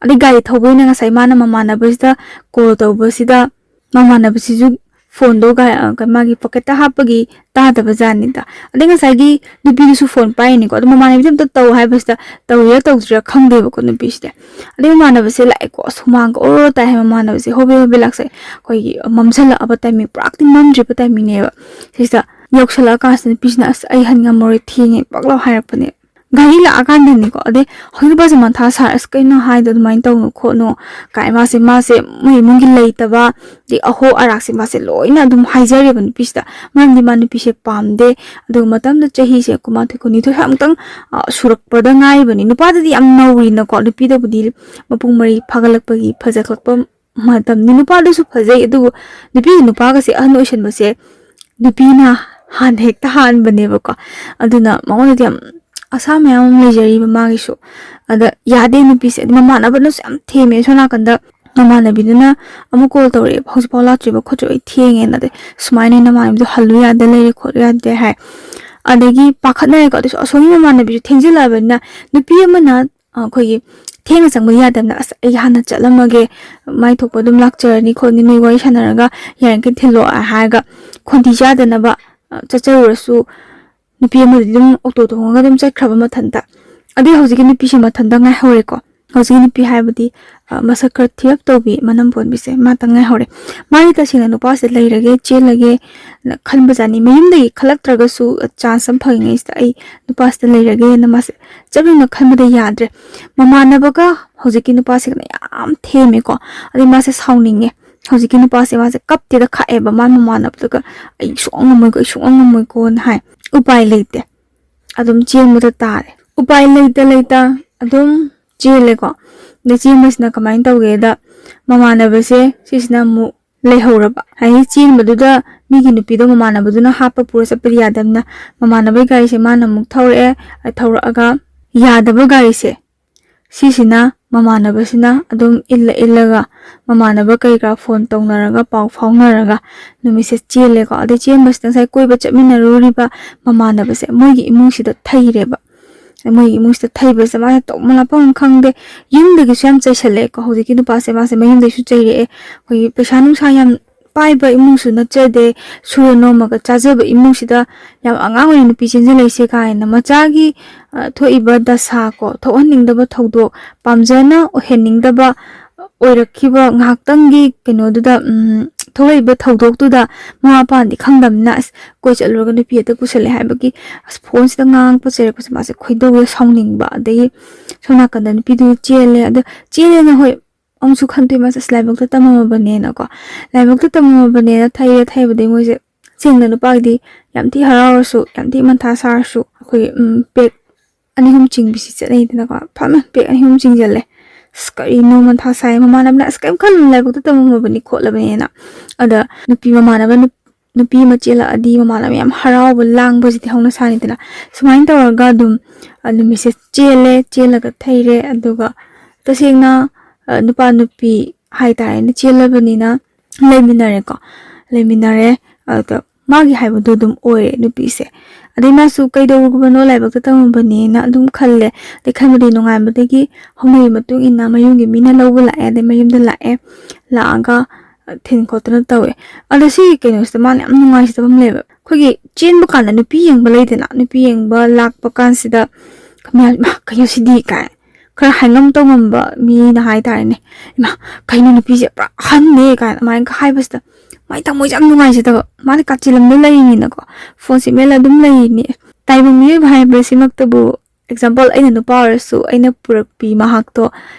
ꯑꯗꯩ ꯒꯥꯔꯤ ꯊꯧꯕꯩꯅ ꯉꯁꯥꯏ ꯃꯥꯅ ꯃꯃꯥꯟꯅꯕꯁꯤꯗ ꯀꯣꯜ ꯇꯧꯕꯁꯤꯗ, ꯃꯃꯥꯟꯅꯕꯁꯤꯁꯨ ꯐꯣꯟꯗꯣ ꯒꯥ-, ꯑ, ꯃꯥꯒꯤ ꯄꯣꯀꯦꯠꯇ ꯍꯥꯞꯄꯒꯤ ꯇꯥꯗꯕ ꯖꯥꯠꯅꯤꯗ꯫ ꯑꯗꯩ ꯉꯁꯥꯏꯒꯤ ꯅꯨꯄꯤꯗꯨꯁꯨ ꯐꯣꯟ ꯄꯥꯏꯔꯤꯅꯤꯀꯣ, ꯑꯗꯣ ꯃꯃꯥꯟꯅꯕꯤꯗ ꯑꯝꯇ ꯇꯧ ꯍꯥꯏꯕꯁꯤꯗ ꯇꯧꯔꯤꯔꯥ ꯇꯧꯗ꯭ꯔꯤꯔꯥ ꯈꯪꯗꯦꯕꯀꯣ ꯅꯨꯄꯤꯁꯤꯗꯤ꯫ ꯑꯗꯩ ꯃꯃꯥꯟꯅꯕꯁꯦ ꯂꯥꯛꯑꯦꯀꯣ, ꯑꯁ, ꯍꯨꯃꯥꯡꯒ ꯑꯣꯔꯣ ꯇꯥꯏ ꯍꯥꯏ ꯃꯃꯥꯟꯅꯕꯁꯦ, ꯍꯣꯕꯦ ꯍꯣꯕꯦ ꯂꯥꯛꯆꯩ꯫ ꯑꯩꯈꯣꯏꯒꯤ ꯃꯝꯁꯜꯂꯛꯑꯕ ꯇꯥꯏꯃꯤꯡ, ꯄꯨꯔꯥ ꯃꯝꯗ꯭ꯔꯤꯕ ꯇꯥꯏꯃꯤꯡꯅꯦꯕ꯫ ꯁꯤꯁꯤꯗ ꯌꯧꯁꯜꯂꯛꯑꯀꯥꯟꯁꯤꯗ ꯅꯨꯄꯤꯁꯤꯅ, "ꯑꯁ, ꯑꯩ ꯍꯟ ꯉꯝꯃꯔꯣꯏ, ꯊꯦꯡꯉꯦ", ꯄꯛ ꯂꯥꯎ ꯍꯥꯏꯔꯛꯄꯅꯦ꯫ ꯒꯥꯔꯤ ꯂꯥꯛꯑꯀꯥꯟꯗꯅꯤꯀꯣ, ꯑꯗꯩ ꯍꯧꯖꯤꯛ ꯅꯨꯄꯥꯁꯦ ꯃꯊꯥ ꯁꯥꯔꯦ, "ꯑꯁ, ꯀꯩꯅꯣ ꯍꯥꯏꯗꯣ, ꯑꯗꯨꯃꯥꯏꯅ ꯇꯧꯅꯨ ꯈꯣꯠꯅꯨ" ꯀꯥꯏ꯫ ꯃꯥꯁꯦ, ꯃꯥꯁꯦ ꯃꯣꯏ ꯏꯃꯨꯡꯒꯤ ꯂꯩꯇꯕ, ꯑꯗꯩ ꯑꯍꯣ ꯑꯔꯥꯛꯁꯦ ꯃꯥꯁꯦ ꯂꯣꯏꯅ ꯑꯗꯨꯝ ꯍꯥꯏꯖꯔꯦꯕ ꯅꯨꯄꯤꯁꯤꯗ꯫ ꯃꯔꯝꯗꯤ ꯃꯥ ꯅꯨꯄꯤꯁꯦ ꯄꯥꯝꯗꯦ꯫ ꯑꯗꯨꯒ ꯃꯇꯝꯗ ꯆꯍꯤꯁꯦ ꯀꯨꯟꯃꯥꯊꯣꯏ, ꯀꯨꯟꯅꯤꯊꯣꯏ ꯁ꯭ꯋꯥꯏꯃꯨꯛꯇꯪ, ꯑ, ꯁꯨꯔꯛꯄꯗ ꯉꯥꯏꯔꯤꯕꯅꯤ꯫ ꯅꯨꯄꯥꯗꯗꯤ ꯌꯥꯝ ꯅꯧꯔꯤꯅꯀꯣ, ꯅꯨꯄꯤꯗꯕꯨꯗꯤ ꯃꯄꯨꯡ ꯃꯔꯩ ꯐꯥꯒꯠꯂꯛꯄꯒꯤ ꯐꯖꯈꯠꯂꯛꯄ ꯃꯇꯝꯅꯤ꯫ ꯅꯨꯄꯥꯗꯁꯨ ꯐꯖꯩ, ꯑꯗꯨꯕꯨ ꯅꯨꯄꯤꯒ ꯅꯨꯄꯥꯒꯁꯦ ꯑꯍꯟ ꯑꯣꯏꯁꯟꯕꯁꯦ ꯅꯨꯄꯤꯅ ꯍꯥꯟꯅ ꯍꯦꯛꯇ ꯍꯥꯟꯕꯅꯦꯕꯀꯣ꯫ ꯑꯗꯨꯅ ꯃꯉꯣꯟꯗꯗꯤ ꯌꯥꯝ ꯑꯁꯥ ꯃꯌꯥꯝ ꯑꯃ ꯂꯩꯖꯔꯤꯕ ꯃꯥꯒꯤꯁꯨ꯫ ꯑꯗ ꯌꯥꯗꯦ ꯅꯨꯄꯤꯁꯦ꯫ ꯑꯗꯨ ꯃꯃꯥꯟꯅꯕꯅꯁꯨ ꯌꯥꯝ ꯊꯦꯝꯃꯦ꯫ ꯁꯣꯝ ꯅꯥꯀꯟꯗ ꯃꯃꯥꯟꯅꯕꯤꯗꯨꯅ ꯑꯃꯨꯛ ꯀꯣꯜ ꯇꯧꯔꯛꯑꯦꯕ, "ꯍꯧꯖꯤꯛꯐꯥꯎ ꯂꯥꯛꯇ꯭ꯔꯤꯕ ꯈꯣꯠꯇ꯭ꯔꯤꯕ, ꯑꯩ ꯊꯦꯡꯉꯦꯅ", ꯑꯗꯩ, "ꯁꯨꯃꯥꯏꯅ ꯅꯃꯥꯟꯅꯕꯤꯗꯣ ꯍꯜꯂꯨ ꯌꯥꯗꯦ ꯂꯩꯔꯦ ꯈꯣꯠꯂꯨ ꯌꯥꯗꯦ" ꯍꯥꯏ꯫ ꯑꯗꯒꯤ ꯄꯥꯈꯠꯅꯔꯦꯀꯣ꯫ ꯑꯗꯨꯁꯨ ꯑꯁꯣꯝꯒꯤ ꯃꯃꯥꯟꯅꯕꯤꯁꯨ ꯊꯦꯡꯖꯤꯜꯂꯛꯑꯕꯅꯤꯅ, ꯅꯨꯄꯤ ꯑꯃꯅ, ꯑ, ꯑꯩꯈꯣꯏꯒꯤ ꯊꯦꯡꯅ ꯆꯪꯕꯗꯤ ꯌꯥꯗꯕꯅꯤꯅ, "ꯑꯁ, ꯑꯩ ꯍꯥꯟꯅ ꯆꯠꯂꯝꯃꯒꯦ, ꯃꯥꯏ ꯊꯣꯛꯄ ꯑꯗꯨꯝ ꯂꯥꯛꯆꯔꯅꯤ ꯈꯣꯠꯅꯤ, ꯅꯣꯏ ꯋꯥꯔꯤ ꯁꯥꯟꯅꯔꯒ ꯌꯥꯔꯤꯈꯩ ꯊꯤꯜꯂꯣ" ꯍꯥꯏꯔꯒ ꯈꯣꯟꯊꯤ ꯆꯥꯗꯅꯕ, ꯑ, ꯆꯠꯆꯔꯨꯔꯁꯨ ꯅꯨꯄꯤ ꯑꯃꯗꯤ ꯑꯗꯨꯝ ꯑꯣꯇꯣ ꯇꯣꯡꯉꯒ ꯑꯗꯨꯝ ꯆꯠꯈ꯭ꯔꯕ ꯃꯊꯟꯇ꯫ ꯑꯗꯨꯏ ꯍꯧꯖꯤꯛꯀꯤ ꯅꯨꯄꯤꯁꯦ ꯃꯊꯟꯇ ꯉꯥꯏꯍꯧꯔꯦꯀꯣ꯫ ꯍꯧꯖꯤꯛꯀꯤ ꯅꯨꯄꯤ ꯍꯥꯏꯕꯗꯤ, ꯑ, ꯃꯁꯛ ꯈꯔ ꯊꯤꯔꯞ ꯇꯧꯕꯤ ꯃꯅꯝ ꯄꯣꯟꯕꯤꯁꯦ ꯃꯥꯇꯪ ꯉꯥꯏꯍꯧꯔꯦ꯫ ꯃꯥꯗꯤ ꯇꯁꯦꯡꯅ ꯅꯨꯄꯥꯁꯤꯗ ꯂꯩꯔꯒꯦ, ꯆꯦꯜꯂꯒꯦ ꯅ ꯈꯟꯕꯖꯥꯠꯅꯤ꯫ ꯃꯌꯨꯝꯗꯒꯤ ꯈꯜꯂꯛꯇ꯭ꯔꯒꯁꯨ, ꯑ, ꯆꯥꯟꯁ ꯑꯃ ꯐꯪꯉꯤꯉꯩꯁꯤꯗ ꯑꯩ ꯅꯨꯄꯥꯁꯤꯗ ꯂꯩꯔꯒꯦꯅ ꯃꯥꯁꯦ ꯆꯞ ꯌꯨꯡꯅ ꯈꯟꯕꯗ ꯌꯥꯗ꯭ꯔꯦ꯫ ꯃꯃꯥꯟꯅꯕꯒ ꯍꯧꯖꯤꯛꯀꯤ ꯅꯨꯄꯥꯁꯤꯒꯅ ꯌꯥꯝ ꯊꯦꯝꯃꯦꯀꯣ꯫ ꯑꯗꯩ ꯃꯥꯁꯦ ꯁꯥꯎꯅꯤꯡꯉꯦ꯫ ꯍꯧꯖꯤꯛꯀꯤ ꯅꯨꯄꯥꯁꯦ ꯃꯥꯁꯦ ꯀꯞꯇꯦꯗ ꯈꯥꯛꯑꯦꯕ꯫ ꯃꯥ ꯃꯃꯥꯟꯅꯕꯗꯨꯒ "ꯑꯩ ꯁꯨꯡꯉꯝ ꯉꯝꯃꯣꯏꯀꯣ, ꯑꯩ ꯁꯨꯡꯉꯝ ꯉꯝꯃꯣꯏꯀꯣꯅ" ꯍꯥꯏ꯫ ꯎꯄꯥꯏ ꯂꯩꯇꯦ꯫ ꯑꯗꯨꯝ ꯆꯦꯟꯕꯗ ꯇꯥꯔꯦ꯫ ꯎꯄꯥꯏ ꯂꯩꯇ ꯂꯩꯇ ꯑꯗꯨꯝ ꯆꯦꯜꯂꯦꯀꯣ꯫ ꯑꯗ ꯆꯦꯟꯕꯁꯤꯅ ꯀꯃꯥꯏꯅ ꯇꯧꯒꯦꯗ, ꯃꯃꯥꯟꯅꯕꯁꯦ ꯁꯤꯁꯤꯅ ꯑꯃꯨꯛ ꯂꯩꯍꯧꯔꯕ꯫ ꯍꯥꯏꯗꯤ ꯆꯦꯟꯕꯗꯨꯗ ꯃꯤꯒꯤ ꯅꯨꯄꯤꯗꯣ ꯃꯃꯥꯟꯅꯕꯗꯨꯅ ꯍꯥꯞꯄ ꯄꯨꯔ ꯆꯠꯄꯗꯤ ꯌꯥꯗꯕꯅꯤꯅ, ꯃꯃꯥꯟꯅꯕꯒꯤ ꯒꯥꯔꯤꯁꯦ ꯃꯥꯅ ꯑꯃꯨꯛ ꯊꯧꯔꯛꯑꯦ꯫ ꯑ, ꯊꯧꯔꯛꯑꯒ ꯌꯥꯗꯕ ꯒꯥꯔꯤꯁꯦ ꯁꯤꯁꯤꯅ ꯃꯃꯥꯟꯅꯕꯁꯤꯅ ꯑꯗꯨꯝ ꯏꯜꯂ ꯏꯜꯂꯒ, ꯃꯃꯥꯟꯅꯕ ꯀꯩ ꯀꯔꯥ ꯐꯣꯟ ꯇꯧꯅꯔꯒ, ꯄꯥꯎ ꯐꯥꯎꯅꯔꯒ ꯅꯨꯃꯤꯠꯁꯦ ꯆꯦꯜꯂꯦꯀꯣ꯫ ꯑꯗꯩ ꯆꯦꯟꯕꯁꯤꯗ ꯉꯁꯥꯏ ꯀꯣꯏꯕ ꯆꯠꯃꯤꯟꯅꯔꯨꯔꯤꯕ ꯃꯃꯥꯟꯅꯕꯁꯦ ꯃꯣꯏꯒꯤ ꯏꯃꯨꯡꯁꯤꯗ ꯊꯩꯔꯦꯕ꯫ ꯃꯣꯏꯒꯤ ꯏꯃꯨꯡꯁꯤꯗ ꯊꯩꯕꯁꯦ ꯃꯥꯁꯦ ꯇꯧꯐꯝ ꯂꯥꯛꯐꯝ ꯈꯪꯗꯦ꯫ ꯌꯨꯝꯗꯒꯤꯁꯨ ꯌꯥꯝ ꯆꯩꯁꯜꯂꯛꯑꯦꯀꯣ꯫ ꯍꯧꯖꯤꯛꯀꯤ ꯅꯨꯄꯥꯁꯦ, ꯃꯥꯁꯦ ꯃꯌꯨꯝꯗꯒꯤꯁꯨ ꯆꯩꯔꯛꯑꯦ꯫ ꯑꯩꯈꯣꯏꯒꯤ ꯄꯩꯁꯥ ꯅꯨꯡꯁꯥ ꯌꯥꯝ ꯄꯥꯏꯕ ꯏꯃꯨꯡꯁꯨ ꯅꯠꯆꯗꯦ, ꯁꯨꯔ ꯅꯣꯝꯃꯒ ꯆꯥꯖꯕ ꯏꯃꯨꯡꯁꯤꯗ ꯌꯥꯝ ꯑꯉꯥꯡ ꯑꯣꯏꯅ ꯅꯨꯄꯤ ꯆꯦꯟꯁꯤꯜꯂꯛꯏꯁꯦ ꯀꯥꯏꯅ ꯃꯆꯥꯒꯤ, ꯑ, ꯊꯣꯛꯏꯕ ꯗꯁꯥ ꯀꯣ, ꯊꯣꯛꯍꯟꯅꯤꯡꯗꯕ ꯊꯧꯗꯣꯛ, ꯄꯥꯝꯖꯅ ꯑꯣꯏꯍꯟꯅꯤꯡꯗꯕ ꯑꯣꯏꯔꯛꯈꯤꯕ ꯉꯥꯏꯍꯥꯛꯇꯪꯒꯤ ꯀꯩꯅꯣꯗꯨꯗ, ꯎꯝ, ꯊꯣꯛꯂꯛꯏꯕ ꯊꯧꯗꯣꯛꯇꯨꯗ ꯃꯃꯥ ꯃꯄꯥꯅꯗꯤ ꯈꯪꯗꯕꯅꯤꯅ, "ꯑꯁ, ꯀꯣꯏ ꯆꯠꯂꯨꯔꯒ ꯅꯨꯄꯤ ꯍꯦꯛꯇ ꯄꯨꯁꯜꯂꯦ" ꯍꯥꯏꯕꯒꯤ, ꯑꯁ, ꯐꯣꯟꯁꯤꯗ ꯉꯥꯡꯉꯛꯄ ꯆꯩꯔꯛꯄꯁꯦ ꯃꯥꯁꯦ ꯈꯣꯏꯗꯧꯗ ꯁꯥꯎꯅꯤꯡꯕ, ꯑꯗꯒꯤ ꯁꯣꯝ ꯅꯥꯀꯟꯗ ꯅꯨꯄꯤꯗꯨ ꯆꯦꯜꯂꯦ꯫ ꯑꯗꯣ ꯆꯦꯜꯂꯦꯅ, ꯍꯣꯏ, ꯑꯃꯨꯛꯁꯨ ꯈꯟꯗꯣꯛꯑꯦ, ꯃꯥꯁꯦ ꯑꯁ ꯂꯥꯏꯕꯛꯇ ꯇꯝꯃꯝꯃꯕꯅꯦꯅꯀꯣ꯫ ꯂꯥꯏꯕꯛꯇ ꯇꯝꯃꯝꯃꯕꯅꯦꯅ ꯊꯩꯔꯦ, ꯊꯩꯕꯗꯒꯤ ꯃꯣꯏꯁꯦ ꯁꯦꯡꯅ ꯅꯨꯄꯥꯒꯤꯗꯤ ꯌꯥꯝ ꯊꯤ ꯍꯔꯥꯎꯔꯁꯨ, ꯌꯥꯝ ꯊꯤ ꯃꯊꯥ ꯁꯥꯔꯁꯨ, ꯑꯩꯈꯣꯏꯒꯤ, ꯎꯝ, ꯄꯦꯛ ꯑꯅꯤ ꯑꯍꯨꯝ ꯆꯤꯡꯕꯤꯁꯤ ꯆꯠꯅꯩꯗꯅꯀꯣ꯫ ꯐꯝꯃꯦ, ꯄꯦꯛ ꯑꯅꯤ ꯑꯍꯨꯝ ꯆꯤꯡꯁꯤꯜꯂꯦ꯫ ꯑꯁ, ꯀꯔꯤꯅꯣ ꯃꯊꯥ ꯁꯥꯏ꯫ ꯃꯃꯥꯟꯅꯕꯅ, "ꯑꯁ, ꯀꯩꯝ ꯈꯜꯂꯨꯅꯨ, ꯂꯥꯏꯕꯛꯇ ꯇꯝꯃꯝꯃꯕꯅꯤ ꯈꯣꯠꯂꯕꯅꯦꯅ"꯫ ꯑꯗ ꯅꯨꯄꯤ ꯃꯃꯥꯟꯅꯕ ꯅꯨꯞ-, ꯅꯨꯄꯤ ꯑꯃ ꯆꯦꯜꯂꯛꯑꯗꯤ ꯃꯃꯥꯟꯅꯕ ꯌꯥꯝ ꯍꯔꯥꯎꯕ ꯂꯥꯡꯕꯁꯤꯗꯤ ꯍꯧꯅ ꯁꯥꯅꯤꯗꯅ꯫ ꯁꯨꯃꯥꯏꯅ ꯇꯧꯔꯒ ꯑꯗꯨꯝ, ꯑ, ꯅꯨꯃꯤꯠꯁꯦ ꯆꯦꯜꯂꯦ, ꯆꯦꯜꯂꯒ ꯊꯩꯔꯦ꯫ ꯑꯗꯨꯒ ꯇꯁꯦꯡꯅ, ꯑ, ꯅꯨꯄꯥ ꯅꯨꯄꯤ ꯍꯥꯏꯇꯥꯔꯦꯅꯦ, ꯆꯦꯜꯂꯕꯅꯤꯅ ꯂꯩꯃꯤꯟꯅꯔꯦꯀꯣ꯫ ꯂꯩꯃꯤꯟꯅꯔꯦ꯫ ꯑꯗꯨꯒ ꯃꯥꯒꯤ ꯍꯥꯏꯕꯗꯣ ꯑꯗꯨꯝ ꯑꯣꯏꯔꯦ ꯅꯨꯄꯤꯁꯦ꯫ ꯑꯗꯩ ꯃꯥꯁꯨ ꯀꯩꯗꯧꯔꯨꯕꯅꯣ, ꯂꯥꯏꯕꯛꯇ ꯇꯝꯃꯨꯕꯅꯦꯅ ꯑꯗꯨꯝ ꯈꯜꯂꯦ꯫ ꯑꯗꯩ ꯈꯟꯕꯗꯤ ꯅꯨꯡꯉꯥꯏꯕꯗꯒꯤ ꯍꯧꯅꯕꯤ ꯃꯇꯨꯡ ꯏꯟꯅ ꯃꯌꯨꯝꯒꯤ ꯃꯤꯅ ꯂꯧꯕ ꯂꯥꯛꯑꯦ, ꯑꯗꯩ ꯃꯌꯨꯝꯗ ꯂꯥꯛꯑꯦ, ꯂꯥꯛꯑꯒ ꯊꯤꯟ ꯈꯣꯠꯇꯅ ꯇꯧꯋꯦ꯫ ꯑꯗꯣ ꯁꯤꯒꯤ ꯀꯩꯅꯣꯁꯤꯗ ꯃꯥꯅ ꯌꯥꯝ ꯅꯨꯡꯉꯥꯏꯖꯗꯕ ꯑꯃ ꯂꯩꯕ, ꯑꯩꯈꯣꯏꯒꯤ ꯆꯦꯟꯕ ꯀꯥꯟꯗ ꯅꯨꯄꯤ ꯌꯦꯡꯕ ꯂꯩꯗꯅ, ꯅꯨꯄꯤ ꯌꯦꯡꯕ ꯂꯥꯛꯄ ꯀꯥꯟꯁꯤꯗ ꯃꯌꯥꯝ "ꯏꯃꯥ, ꯀꯩꯅꯣ ꯁꯤꯗꯤ?" ꯀꯥꯏ ꯈꯔ ꯍꯥꯏꯉꯝ ꯇꯧꯉꯝꯕ ꯃꯤꯅ ꯍꯥꯏꯇꯥꯔꯦꯅꯦ, "ꯏꯃꯥ, ꯀꯩꯅꯣ ꯅꯨꯄꯤꯁꯦ ꯄꯨꯔꯥ ꯑꯍꯟꯅꯦ" ꯀꯥꯏꯅ ꯑꯗꯨꯃꯥꯏꯅ ꯍꯥꯏꯕꯁꯤꯗ ꯃꯥꯏ ꯊꯃꯣꯏꯁꯦ ꯌꯥꯝ ꯅꯨꯡꯉꯥꯏꯖꯗꯕ, ꯃꯥꯅ ꯀꯥꯆꯤꯜ ꯑꯃꯗ ꯂꯩꯔꯤꯅꯤꯅꯀꯣ, ꯐꯣꯟꯁꯦ ꯃꯦꯠꯂ ꯑꯗꯨꯝ ꯂꯩꯔꯤꯅꯤ꯫ ꯇꯥꯏꯕꯪ ꯃꯤꯑꯣꯏꯕ ꯍꯥꯏꯕꯁꯤꯃꯛꯇꯕꯨ, ꯑꯦꯛꯖꯥꯝꯄꯜ, ꯑꯩꯅ ꯅꯨꯄꯥ ꯑꯣꯏꯔꯁꯨ ꯑꯩꯅ ꯄꯨꯔꯛꯄꯤ ꯃꯍꯥꯛꯇꯣ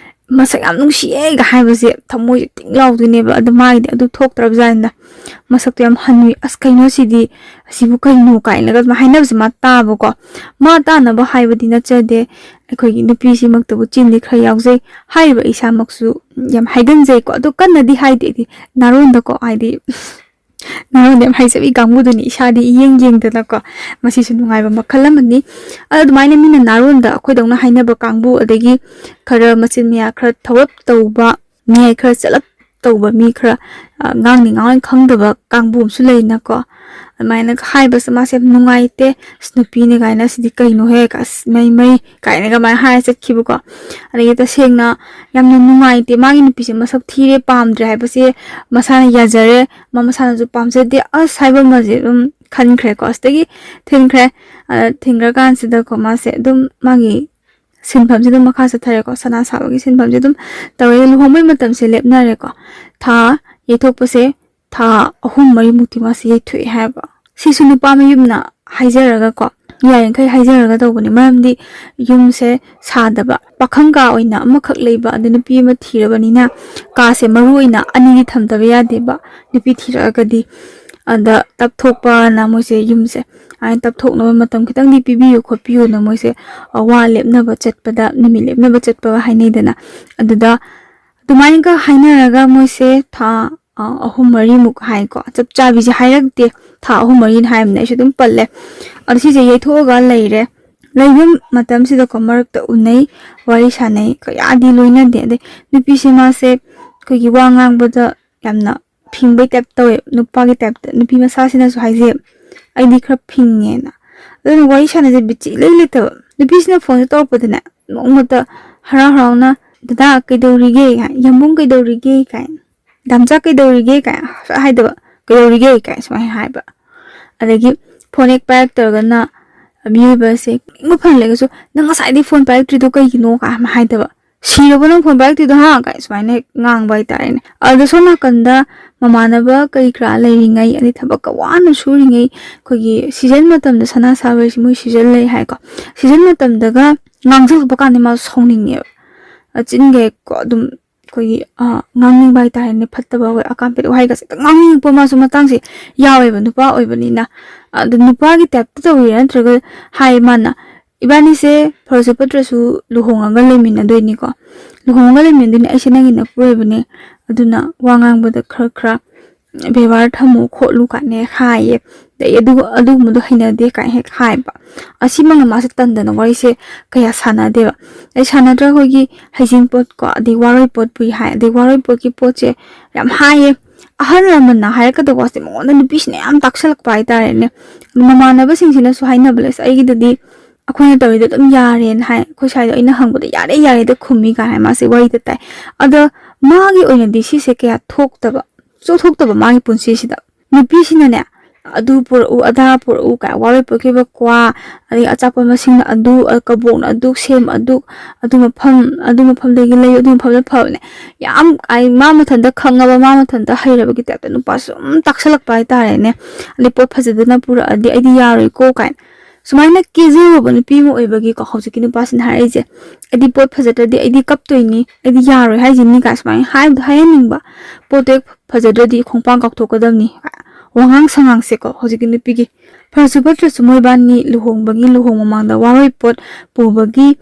ꯃꯁꯛ ꯌꯥꯝ ꯅꯨꯡꯁꯤꯌꯦꯒ ꯍꯥꯏꯕꯁꯦ ꯊꯃꯣꯏꯁꯦ ꯇꯤꯡ ꯂꯥꯎꯗꯣꯏꯅꯦꯕ꯫ ꯑꯗꯣ ꯃꯥꯒꯤꯗꯤ ꯑꯗꯨ ꯊꯣꯛꯇ꯭ꯔꯕꯖꯥꯠꯅꯤꯗ꯫ ꯃꯁꯛꯇꯣ ꯌꯥꯝ ꯍꯟꯅꯨꯏ, "ꯑꯁ, ꯀꯩꯅꯣ ꯁꯤꯗꯤ, ꯑꯁꯤꯕꯨ ꯀꯩꯅꯣ?" ꯀꯥꯏꯅꯒ ꯑꯗꯨꯃꯥꯏꯅ ꯍꯥꯏꯅꯕꯁꯦ ꯃꯥ ꯇꯥꯕꯀꯣ꯫ ꯃꯥ ꯇꯥꯅꯕ ꯍꯥꯏꯕꯗꯤ ꯅꯠꯆꯗꯦ, ꯑꯩꯈꯣꯏꯒꯤ ꯅꯨꯄꯤꯁꯤꯃꯛꯇꯕꯨ ꯆꯤꯟꯗꯤ ꯈꯔ ꯌꯥꯎꯖꯩ꯫ ꯍꯥꯏꯔꯤꯕ ꯏꯁꯥꯃꯛꯁꯨ ꯌꯥꯝ ꯍꯥꯏꯒꯟꯖꯩꯀꯣ, ꯑꯗꯣ ꯀꯟꯅꯗꯤ ꯍꯥꯏꯗꯦ ꯑꯩꯗꯤ, ꯅꯥꯔꯣꯟꯗꯀꯣ, ꯍꯥꯏꯗꯤ ꯅꯥꯔꯣꯟꯗ ꯌꯥꯝ ꯍꯥꯏꯖꯕꯤ ꯀꯥꯡꯕꯨꯗꯨꯅꯤ, ꯏꯁꯥꯗꯤ ꯏꯌꯦꯡ ꯌꯦꯡꯗꯅꯀꯣ꯫ ꯃꯁꯤꯁꯨ ꯅꯨꯡꯉꯥꯏꯕ ꯃꯈꯜ ꯑꯃꯅꯤ꯫ ꯑꯗꯣ ꯑꯗꯨꯃꯥꯏꯅ ꯃꯤꯅ ꯅꯥꯔꯣꯟꯗ ꯑꯩꯈꯣꯏꯗꯧꯅ ꯍꯥꯏꯅꯕ ꯀꯥꯡꯕꯨ, ꯑꯗꯒꯤ ꯈꯔ ꯃꯆꯤꯟ ꯃꯌꯥ ꯈꯔ ꯊꯧꯔꯞ ꯇꯧꯕ, ꯃꯌꯥꯏ ꯈꯔ ꯆꯠꯂꯞ ꯇꯧꯕ ꯃꯤ ꯈꯔ, ꯑ, ꯉꯥꯡꯅꯤ ꯉꯥꯡꯉꯣꯏ ꯈꯪꯗꯕ ꯀꯥꯡꯕꯨ ꯑꯃꯁꯨ ꯂꯩꯅꯀꯣ꯫ ꯑꯗꯨꯃꯥꯏꯅ ꯍꯥꯏꯕꯁꯦ ꯃꯥꯁꯦ ꯌꯥꯝ ꯅꯨꯡꯉꯥꯏꯇꯦ꯫ "ꯑꯁ, ꯅꯨꯄꯤꯅꯦ ꯀꯥꯏꯅ, ꯁꯤꯗꯤ ꯀꯩꯅꯣꯍꯦ? ꯑꯁ, ꯃꯩ, ꯃꯩ!" ꯀꯥꯏꯅꯒ ꯑꯗꯨꯃꯥꯏꯅ ꯍꯥꯏꯔ ꯆꯠꯈꯤꯕꯀꯣ꯫ ꯑꯗꯒꯤ ꯇꯁꯦꯡꯅ ꯌꯥꯝꯅ ꯅꯨꯡꯉꯥꯏꯇꯦ꯫ ꯃꯥꯒꯤ ꯅꯨꯄꯤꯁꯦ ꯃꯁꯛ ꯊꯤꯔꯦ, ꯄꯥꯝꯗ꯭ꯔꯦ ꯍꯥꯏꯕꯁꯦ ꯃꯁꯥꯅ ꯌꯥꯖꯔꯦ, ꯃꯥ ꯃꯁꯥꯅꯁꯨ ꯄꯥꯝꯖꯗꯦ꯫ ꯑꯁ, ꯍꯥꯏꯕ ꯑꯃꯁꯦ ꯑꯗꯨꯝ ꯈꯟꯈ꯭ꯔꯦꯀꯣ꯫ ꯑꯁꯤꯗꯒꯤ ꯊꯤꯟꯈ꯭ꯔꯦ꯫ ꯑ, ꯊꯤꯟꯈ꯭ꯔꯀꯥꯟꯁꯤꯗꯀꯣ, ꯃꯥꯁꯦ ꯑꯗꯨꯝ ꯃꯥꯒꯤ ꯁꯤꯟꯐꯝꯁꯦ ꯑꯗꯨꯝ ꯃꯈꯥ ꯆꯠꯊꯔꯦꯀꯣ꯫ ꯁꯅꯥ ꯁꯥꯕꯒꯤ ꯁꯤꯟꯐꯝꯁꯦ ꯑꯗꯨꯝ ꯇꯧꯔꯦ꯫ ꯂꯨꯍꯣꯡꯕꯩ ꯃꯇꯝꯁꯦ ꯂꯦꯞꯅꯔꯦꯀꯣ꯫ ꯊꯥ ꯌꯩꯊꯣꯛꯄꯁꯦ ꯊꯥ ꯑꯍꯨꯝ ꯃꯔꯤꯃꯨꯛꯇꯤ ꯃꯥꯁꯦ ꯌꯩꯊꯣꯛꯑꯦ ꯍꯥꯏꯕ꯫ ꯁꯤꯁꯨ ꯅꯨꯄꯥ ꯃꯌꯨꯝꯅ ꯍꯥꯏꯖꯔꯒꯀꯣ, ꯌꯥꯔꯤꯈꯩ ꯍꯥꯏꯖꯔꯒ ꯇꯧꯕꯅꯤ꯫ ꯃꯔꯝꯗꯤ ꯌꯨꯝꯁꯦ ꯁꯥꯗꯕ, ꯄꯥꯈꯪ ꯀꯥ ꯑꯣꯏꯅ ꯑꯃꯈꯛ ꯂꯩꯕ, ꯑꯗ ꯅꯨꯄꯤ ꯑꯃ ꯊꯤꯔꯕꯅꯤꯅ ꯀꯥꯁꯦ ꯃꯔꯨ ꯑꯣꯏꯅ ꯑꯅꯤꯗꯤ ꯊꯝꯗꯕ ꯌꯥꯗꯦꯕ, ꯅꯨꯄꯤ ꯊꯤꯔꯛꯑꯒꯗꯤ꯫ ꯑꯗ ꯇꯞꯊꯣꯛꯄꯅ ꯃꯣꯏꯁꯦ ꯌꯨꯝꯁꯦ ꯑꯗꯨꯃꯥꯏꯅ ꯇꯞꯊꯣꯛꯅꯕ ꯃꯇꯝ ꯈꯤꯇꯪꯗꯤ ꯄꯤꯕꯤꯌꯨ ꯈꯣꯠꯄꯤꯌꯨꯅ ꯃꯣꯏꯁꯦ, ꯑ, ꯋꯥ ꯂꯦꯞꯅꯕ ꯆꯠꯄꯗ, ꯅꯨꯃꯤꯠ ꯂꯦꯞꯅꯕ ꯆꯠꯄꯒ ꯍꯥꯏꯅꯩꯗꯅ꯫ ꯑꯗꯨꯗ ꯑꯗꯨꯃꯥꯏꯅꯒ ꯍꯥꯏꯅꯔꯒ ꯃꯣꯏꯁꯦ ꯊꯥ, ꯑ, ꯑꯍꯨꯝ ꯃꯔꯤꯃꯨꯛ ꯍꯥꯏꯀꯣ, ꯆꯞ ꯆꯥꯕꯤꯁꯦ ꯍꯥꯏꯔꯛꯇꯦ, ꯊꯥ ꯑꯍꯨꯝ ꯃꯔꯤꯅ ꯍꯥꯏꯕꯅꯦ, ꯑꯩꯁꯨ ꯑꯗꯨꯝ ꯄꯜꯂꯦ꯫ ꯑꯗꯣ ꯁꯤꯁꯦ ꯌꯩꯊꯣꯛꯑꯒ ꯂꯩꯔꯦ꯫ ꯂꯩꯕ ꯃꯇꯝꯁꯤꯗꯀꯣ ꯃꯔꯛꯇ ꯎꯅꯩ, ꯋꯥꯔꯤ ꯁꯥꯟꯅꯩ, ꯀꯌꯥꯗꯤ ꯂꯣꯏꯅꯗꯦ꯫ ꯑꯗꯩ ꯅꯨꯄꯤꯁꯦ ꯃꯥꯁꯦ ꯑꯩꯈꯣꯏꯒꯤ ꯋꯥ ꯉꯥꯡꯕꯗ ꯌꯥꯝꯅ ꯐꯤꯡꯕꯩ ꯇꯥꯏꯞ ꯇꯧꯋꯦ, ꯅꯨꯄꯥꯒꯤ ꯇꯥꯏꯞꯇ꯫ ꯅꯨꯄꯤ ꯃꯆꯥꯁꯤꯅꯁꯨ ꯍꯥꯏꯖꯩ, "ꯑꯩꯗꯤ ꯈꯔ ꯐꯤꯡꯉꯦꯅ"꯫ ꯑꯗꯨꯅ ꯋꯥꯔꯤ ꯁꯥꯟꯅꯁꯦ ꯕꯤꯠꯁꯤ ꯏꯂꯩ ꯂꯩꯇꯕ꯫ ꯅꯨꯄꯤꯁꯤꯅ ꯐꯣꯟꯁꯦ ꯇꯧꯔꯛꯄꯗꯅꯦ, ꯅꯣꯡꯃꯇ ꯍꯔꯥꯎ ꯍꯔꯥꯎꯅ, "ꯗꯗꯥ ꯀꯩꯗꯧꯔꯤꯒꯦ?" ꯀꯥꯏ, "ꯌꯥꯝꯕꯨꯡ ꯀꯩꯗꯧꯔꯤꯒꯦ?" ꯀꯥꯏ, "ꯗꯥꯝꯆꯥ ꯀꯩꯗꯧꯔꯤꯒꯦ?" ꯀꯥꯏ ꯍꯥꯏꯗꯕ, "ꯀꯩꯗꯧꯔꯤꯒꯦ?" ꯀꯥꯏ ꯁꯨꯃꯥꯏꯅ ꯍꯥꯏꯕ꯫ ꯑꯗꯒꯤ ꯐꯣꯟ ꯍꯦꯛ ꯄꯥꯏꯔꯛꯇ꯭ꯔꯒꯅ ꯃꯤꯑꯣꯏꯕꯁꯦ ꯅꯤꯡꯕ ꯐꯅ ꯂꯩꯔꯒꯁꯨ, "ꯅꯪ ꯉꯁꯥꯏꯗꯩ ꯐꯣꯟ ꯄꯥꯏꯔꯛꯇ꯭ꯔꯤꯗꯣ ꯀꯩꯒꯤꯅꯣ?" ꯀꯥꯏ ꯑꯃ ꯍꯥꯏꯗꯕ, "ꯁꯤꯔꯕꯣ ꯅꯪ ꯐꯣꯟ ꯄꯥꯏꯔꯛꯇ꯭ꯔꯤꯗꯣ, ꯍꯥ?" ꯀꯥꯏ ꯁꯨꯃꯥꯏꯅ ꯍꯦꯛ ꯉꯥꯡꯕ ꯍꯥꯏꯇꯥꯔꯦꯅꯦ꯫ ꯑꯗ ꯁꯣꯝ ꯅꯥꯀꯟꯗ ꯃꯃꯥꯟꯅꯕ ꯀꯔꯤ ꯀꯔꯥ ꯂꯩꯔꯤꯉꯩ, ꯑꯗꯩ ꯊꯕꯛꯀ ꯋꯥꯅ ꯁꯨꯔꯤꯉꯩ, ꯑꯩꯈꯣꯏꯒꯤ ꯁꯤꯖꯟ ꯃꯇꯝꯗ ꯁꯅꯥ ꯁꯥꯕ ꯍꯥꯏꯁꯦ ꯃꯣꯏ ꯁꯤꯖꯟ ꯂꯩ ꯍꯥꯏꯀꯣ, ꯁꯤꯖꯟ ꯃꯇꯝꯗꯒ ꯉꯥꯡꯁꯤꯜꯂꯛꯄ ꯀꯥꯟꯗ ꯃꯥ ꯁꯥꯎꯅꯤꯡꯉꯦꯕ꯫ ꯑ, ꯆꯤꯟꯒ ꯍꯦꯛ ꯀꯣ ꯑꯗꯨꯝ ꯑꯩꯈꯣꯏꯒꯤ, ꯑ, ꯉꯥꯡꯅꯤꯡꯕ ꯍꯥꯏꯇꯥꯔꯦꯅꯦ, ꯐꯠꯇꯕ ꯑꯣꯏ, ꯑꯀꯥꯝꯄꯦꯠ ꯋꯥꯍꯩꯒꯁꯦ ꯍꯦꯛꯇ ꯉꯥꯡꯅꯤꯡꯉꯛꯄ ꯃꯥꯁꯨ ꯃꯇꯥꯡꯁꯦ ꯌꯥꯎꯋꯦꯕ, ꯅꯨꯄꯥ ꯑꯣꯏꯕꯅꯤꯅ꯫ ꯑꯗꯨ ꯅꯨꯄꯥꯒꯤ ꯇꯥꯏꯞꯇ ꯇꯧꯔꯤꯔꯥ ꯅꯠꯇ꯭ꯔꯒ, ꯍꯥꯏ ꯃꯥꯅ, "ꯏꯕꯥꯅꯤꯁꯦ ꯐꯔꯁꯨ ꯐꯠꯇ꯭ꯔꯁꯨ ꯂꯨꯍꯣꯡꯉꯒ ꯂꯩꯃꯤꯟꯅꯗꯣꯏꯅꯤꯀꯣ, ꯂꯨꯍꯣꯡꯉꯒ ꯂꯩꯃꯤꯟꯅꯗꯣꯏꯅꯤ, ꯑꯩꯁꯦ ꯅꯪꯒꯤ ꯅꯄꯨꯔꯣꯏꯕꯅꯦ, ꯑꯗꯨꯅ ꯋꯥ ꯉꯥꯡꯕꯗ ꯈꯔ ꯈꯔ ꯕꯦꯕꯥꯔ ꯊꯝꯃꯨ ꯈꯣꯠꯂꯨ" ꯀꯥꯏꯅ ꯍꯦꯛ ꯍꯥꯏꯌꯦ꯫ ꯑꯗꯩ ꯑꯗꯨ-, "ꯑꯗꯨꯒꯨꯝꯕꯗꯣ ꯍꯩꯅꯗꯦ" ꯀꯥꯏꯅ ꯍꯦꯛ ꯍꯥꯏꯕ꯫ ꯑꯁꯤꯃꯛꯅ ꯃꯥꯁꯦ ꯇꯟꯗꯅ ꯋꯥꯔꯤꯁꯦ ꯀꯌꯥ ꯁꯥꯟꯅꯗꯦꯕ꯫ ꯑꯩ ꯁꯥꯟꯅꯗ꯭ꯔ ꯑꯩꯈꯣꯏꯒꯤ ꯍꯩꯖꯤꯡꯄꯣꯠꯀꯣ, ꯑꯗꯩ ꯋꯥꯔꯣꯏꯄꯣꯠꯄꯨ ꯍꯥꯏ, ꯑꯗꯩ ꯋꯥꯔꯣꯏꯄꯣꯠꯀꯤ ꯄꯣꯠꯁꯦ ꯌꯥꯝ ꯍꯥꯏꯌꯦ꯫ ꯑꯍꯜ ꯂꯃꯟꯅ ꯍꯥꯏꯔꯛꯀꯗꯕ ꯋꯥꯁꯦ ꯃꯉꯣꯟꯗ ꯅꯨꯄꯤꯁꯤꯅ ꯌꯥꯝ ꯇꯥꯛꯁꯜꯂꯛꯄ ꯍꯥꯏꯇꯥꯔꯦꯅꯦ꯫ ꯃꯃꯥꯟꯅꯕꯁꯤꯡꯁꯤꯅꯁꯨ ꯍꯥꯏꯅꯕ ꯂꯩ, "ꯑꯁ, ꯑꯩꯒꯤꯗꯗꯤ ꯑꯩꯈꯣꯏꯅ ꯇꯧꯔꯤꯗꯣ ꯑꯗꯨꯝ ꯌꯥꯔꯦꯅ ꯍꯥꯏ, ꯑꯩꯈꯣꯏ ꯁ꯭ꯋꯥꯏꯗ ꯑꯩꯅ ꯍꯪꯕꯗ ꯌꯥꯔꯦ, ꯌꯥꯔꯦꯗ ꯈꯨꯝꯃꯤ" ꯀꯥꯏꯅ ꯃꯥꯁꯦ ꯋꯥꯔꯤꯗ ꯇꯥꯏ꯫ ꯑꯗꯣ ꯃꯥꯒꯤ ꯑꯣꯏꯅꯗꯤ ꯁꯤꯁꯦ ꯀꯌꯥ ꯊꯣꯛꯇꯕ, ꯁꯨꯡꯊꯣꯛ ꯊꯣꯛꯇꯕ ꯃꯥꯒꯤ ꯄꯨꯟꯁꯤꯁꯤꯗ꯫ ꯅꯨꯄꯤꯁꯤꯅꯅꯦ, "ꯑꯗꯨ ꯄꯨꯔꯛꯎ, ꯑꯗꯥ ꯄꯨꯔꯛꯎ" ꯀꯥꯏ, ꯋꯥꯔꯣꯏ ꯄꯣꯠꯈꯤꯕ ꯀ꯭ꯋꯥ, ꯑꯗꯒꯤ ꯑꯆꯥꯄꯣꯠ ꯃꯁꯤꯡꯅ ꯑꯗꯨ, ꯑ, ꯀꯕꯣꯛꯅ ꯑꯗꯨ, ꯁꯦꯝ ꯑꯗꯨ, ꯑꯗꯨ ꯃꯐꯝ, ꯑꯗꯨ ꯃꯐꯝꯗꯒꯤ ꯂꯩ, ꯑꯗꯨ ꯃꯐꯝꯗ ꯐꯕꯅꯦ꯫ ꯌꯥꯝ, ꯑꯩ, ꯃꯥ ꯃꯊꯟꯇ ꯈꯪꯉꯕ, ꯃꯥ ꯃꯊꯟꯇ ꯍꯩꯔꯕꯒꯤ ꯇꯥꯏꯞꯇ ꯅꯨꯄꯥꯁꯨ ꯁꯨꯝ ꯇꯥꯛꯁꯜꯂꯛꯄ ꯍꯥꯏꯇꯥꯔꯦꯅꯦ꯫ ꯑꯗꯩ ꯄꯣꯠ ꯐꯖꯗꯅ ꯄꯨꯔꯛꯑꯗꯤ ꯑꯩꯗꯤ ꯌꯥꯔꯣꯏꯀꯣ ꯀꯥꯏꯅ꯫ ꯁꯨꯃꯥꯏꯅ ꯀꯦꯖꯔꯨꯕ ꯅꯨꯄꯤ ꯑꯃ ꯑꯣꯏꯕꯒꯤꯀꯣ, ꯍꯧꯖꯤꯛꯀꯤ ꯅꯨꯄꯥꯁꯤꯅ ꯍꯥꯏꯔꯛꯏꯁꯦ, "ꯑꯩꯗꯤ ꯄꯣꯠ ꯐꯖꯗ꯭ꯔꯗꯤ ꯑꯩꯗꯤ ꯀꯞꯇꯣꯏꯅꯤ, ꯑꯩꯗꯤ ꯌꯥꯔꯣꯏ ꯍꯥꯏꯁꯤꯅꯤ" ꯀꯥꯏ ꯁꯨꯃꯥꯏꯅ ꯍꯥꯏꯕꯗꯣ ꯍꯥꯏꯍꯟꯅꯤꯡꯕ꯫ ꯄꯣꯠꯇꯣ ꯍꯦꯛ ꯐꯖꯗ꯭ꯔꯗꯤ ꯈꯣꯡꯄꯥꯡ ꯀꯥꯎꯊꯣꯛꯀꯗꯕꯅꯤ꯫ ꯋꯥꯉꯥꯡ ꯁꯉꯥꯡꯁꯦꯀꯣ, ꯍꯧꯖꯤꯛꯀꯤ ꯅꯨꯄꯤꯒꯤ, ꯐꯔꯁꯨ ꯐꯠꯇ꯭ꯔꯁꯨ ꯃꯣꯏꯕꯥꯅꯤ ꯂꯨꯍꯣꯡꯕꯒꯤ, ꯂꯨꯍꯣꯡ ꯃꯃꯥꯡꯗ ꯋꯥꯔꯣꯏ ꯄꯣꯠ ꯄꯨꯕꯒꯤ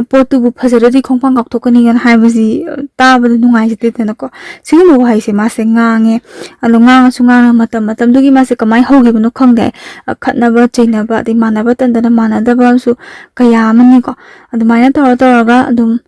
ꯄꯣꯠꯇꯨꯕꯨ ꯐꯖꯗ꯭ꯔꯗꯤ ꯈꯣꯡꯄꯥꯡ ꯀꯥꯎꯊꯣꯛꯀꯅꯤꯅ ꯍꯥꯏꯕꯁꯤ, ꯑ, ꯇꯥꯕꯗ ꯅꯨꯡꯉꯥꯏꯖꯗꯦꯗꯅꯀꯣ꯫ ꯁꯤꯒꯨꯝꯕ ꯋꯥꯍꯩꯁꯦ ꯃꯥꯁꯦ ꯉꯥꯡꯉꯦ꯫ ꯑꯗꯣ ꯉꯥꯡꯉꯁꯨ ꯉꯥꯡꯉ ꯃꯇꯝ ꯃꯇꯝꯗꯨꯒꯤ ꯃꯥꯁꯦ ꯀꯃꯥꯏꯅ ꯍꯧꯈꯤꯕꯅꯣ ꯈꯪꯗꯦ꯫ ꯑ, ꯈꯠꯅꯕ ꯆꯩꯅꯕ, ꯑꯗꯩ ꯃꯥꯟꯅꯕ ꯇꯟꯗꯅ ꯃꯥꯟꯅꯗꯕ ꯑꯃꯁꯨ ꯀꯌꯥ ꯑꯃꯅꯤꯀꯣ꯫ ꯑꯗꯨꯃꯥꯏꯅ ꯇꯧꯔ ꯇꯧꯔꯒ ꯑꯗꯨꯝ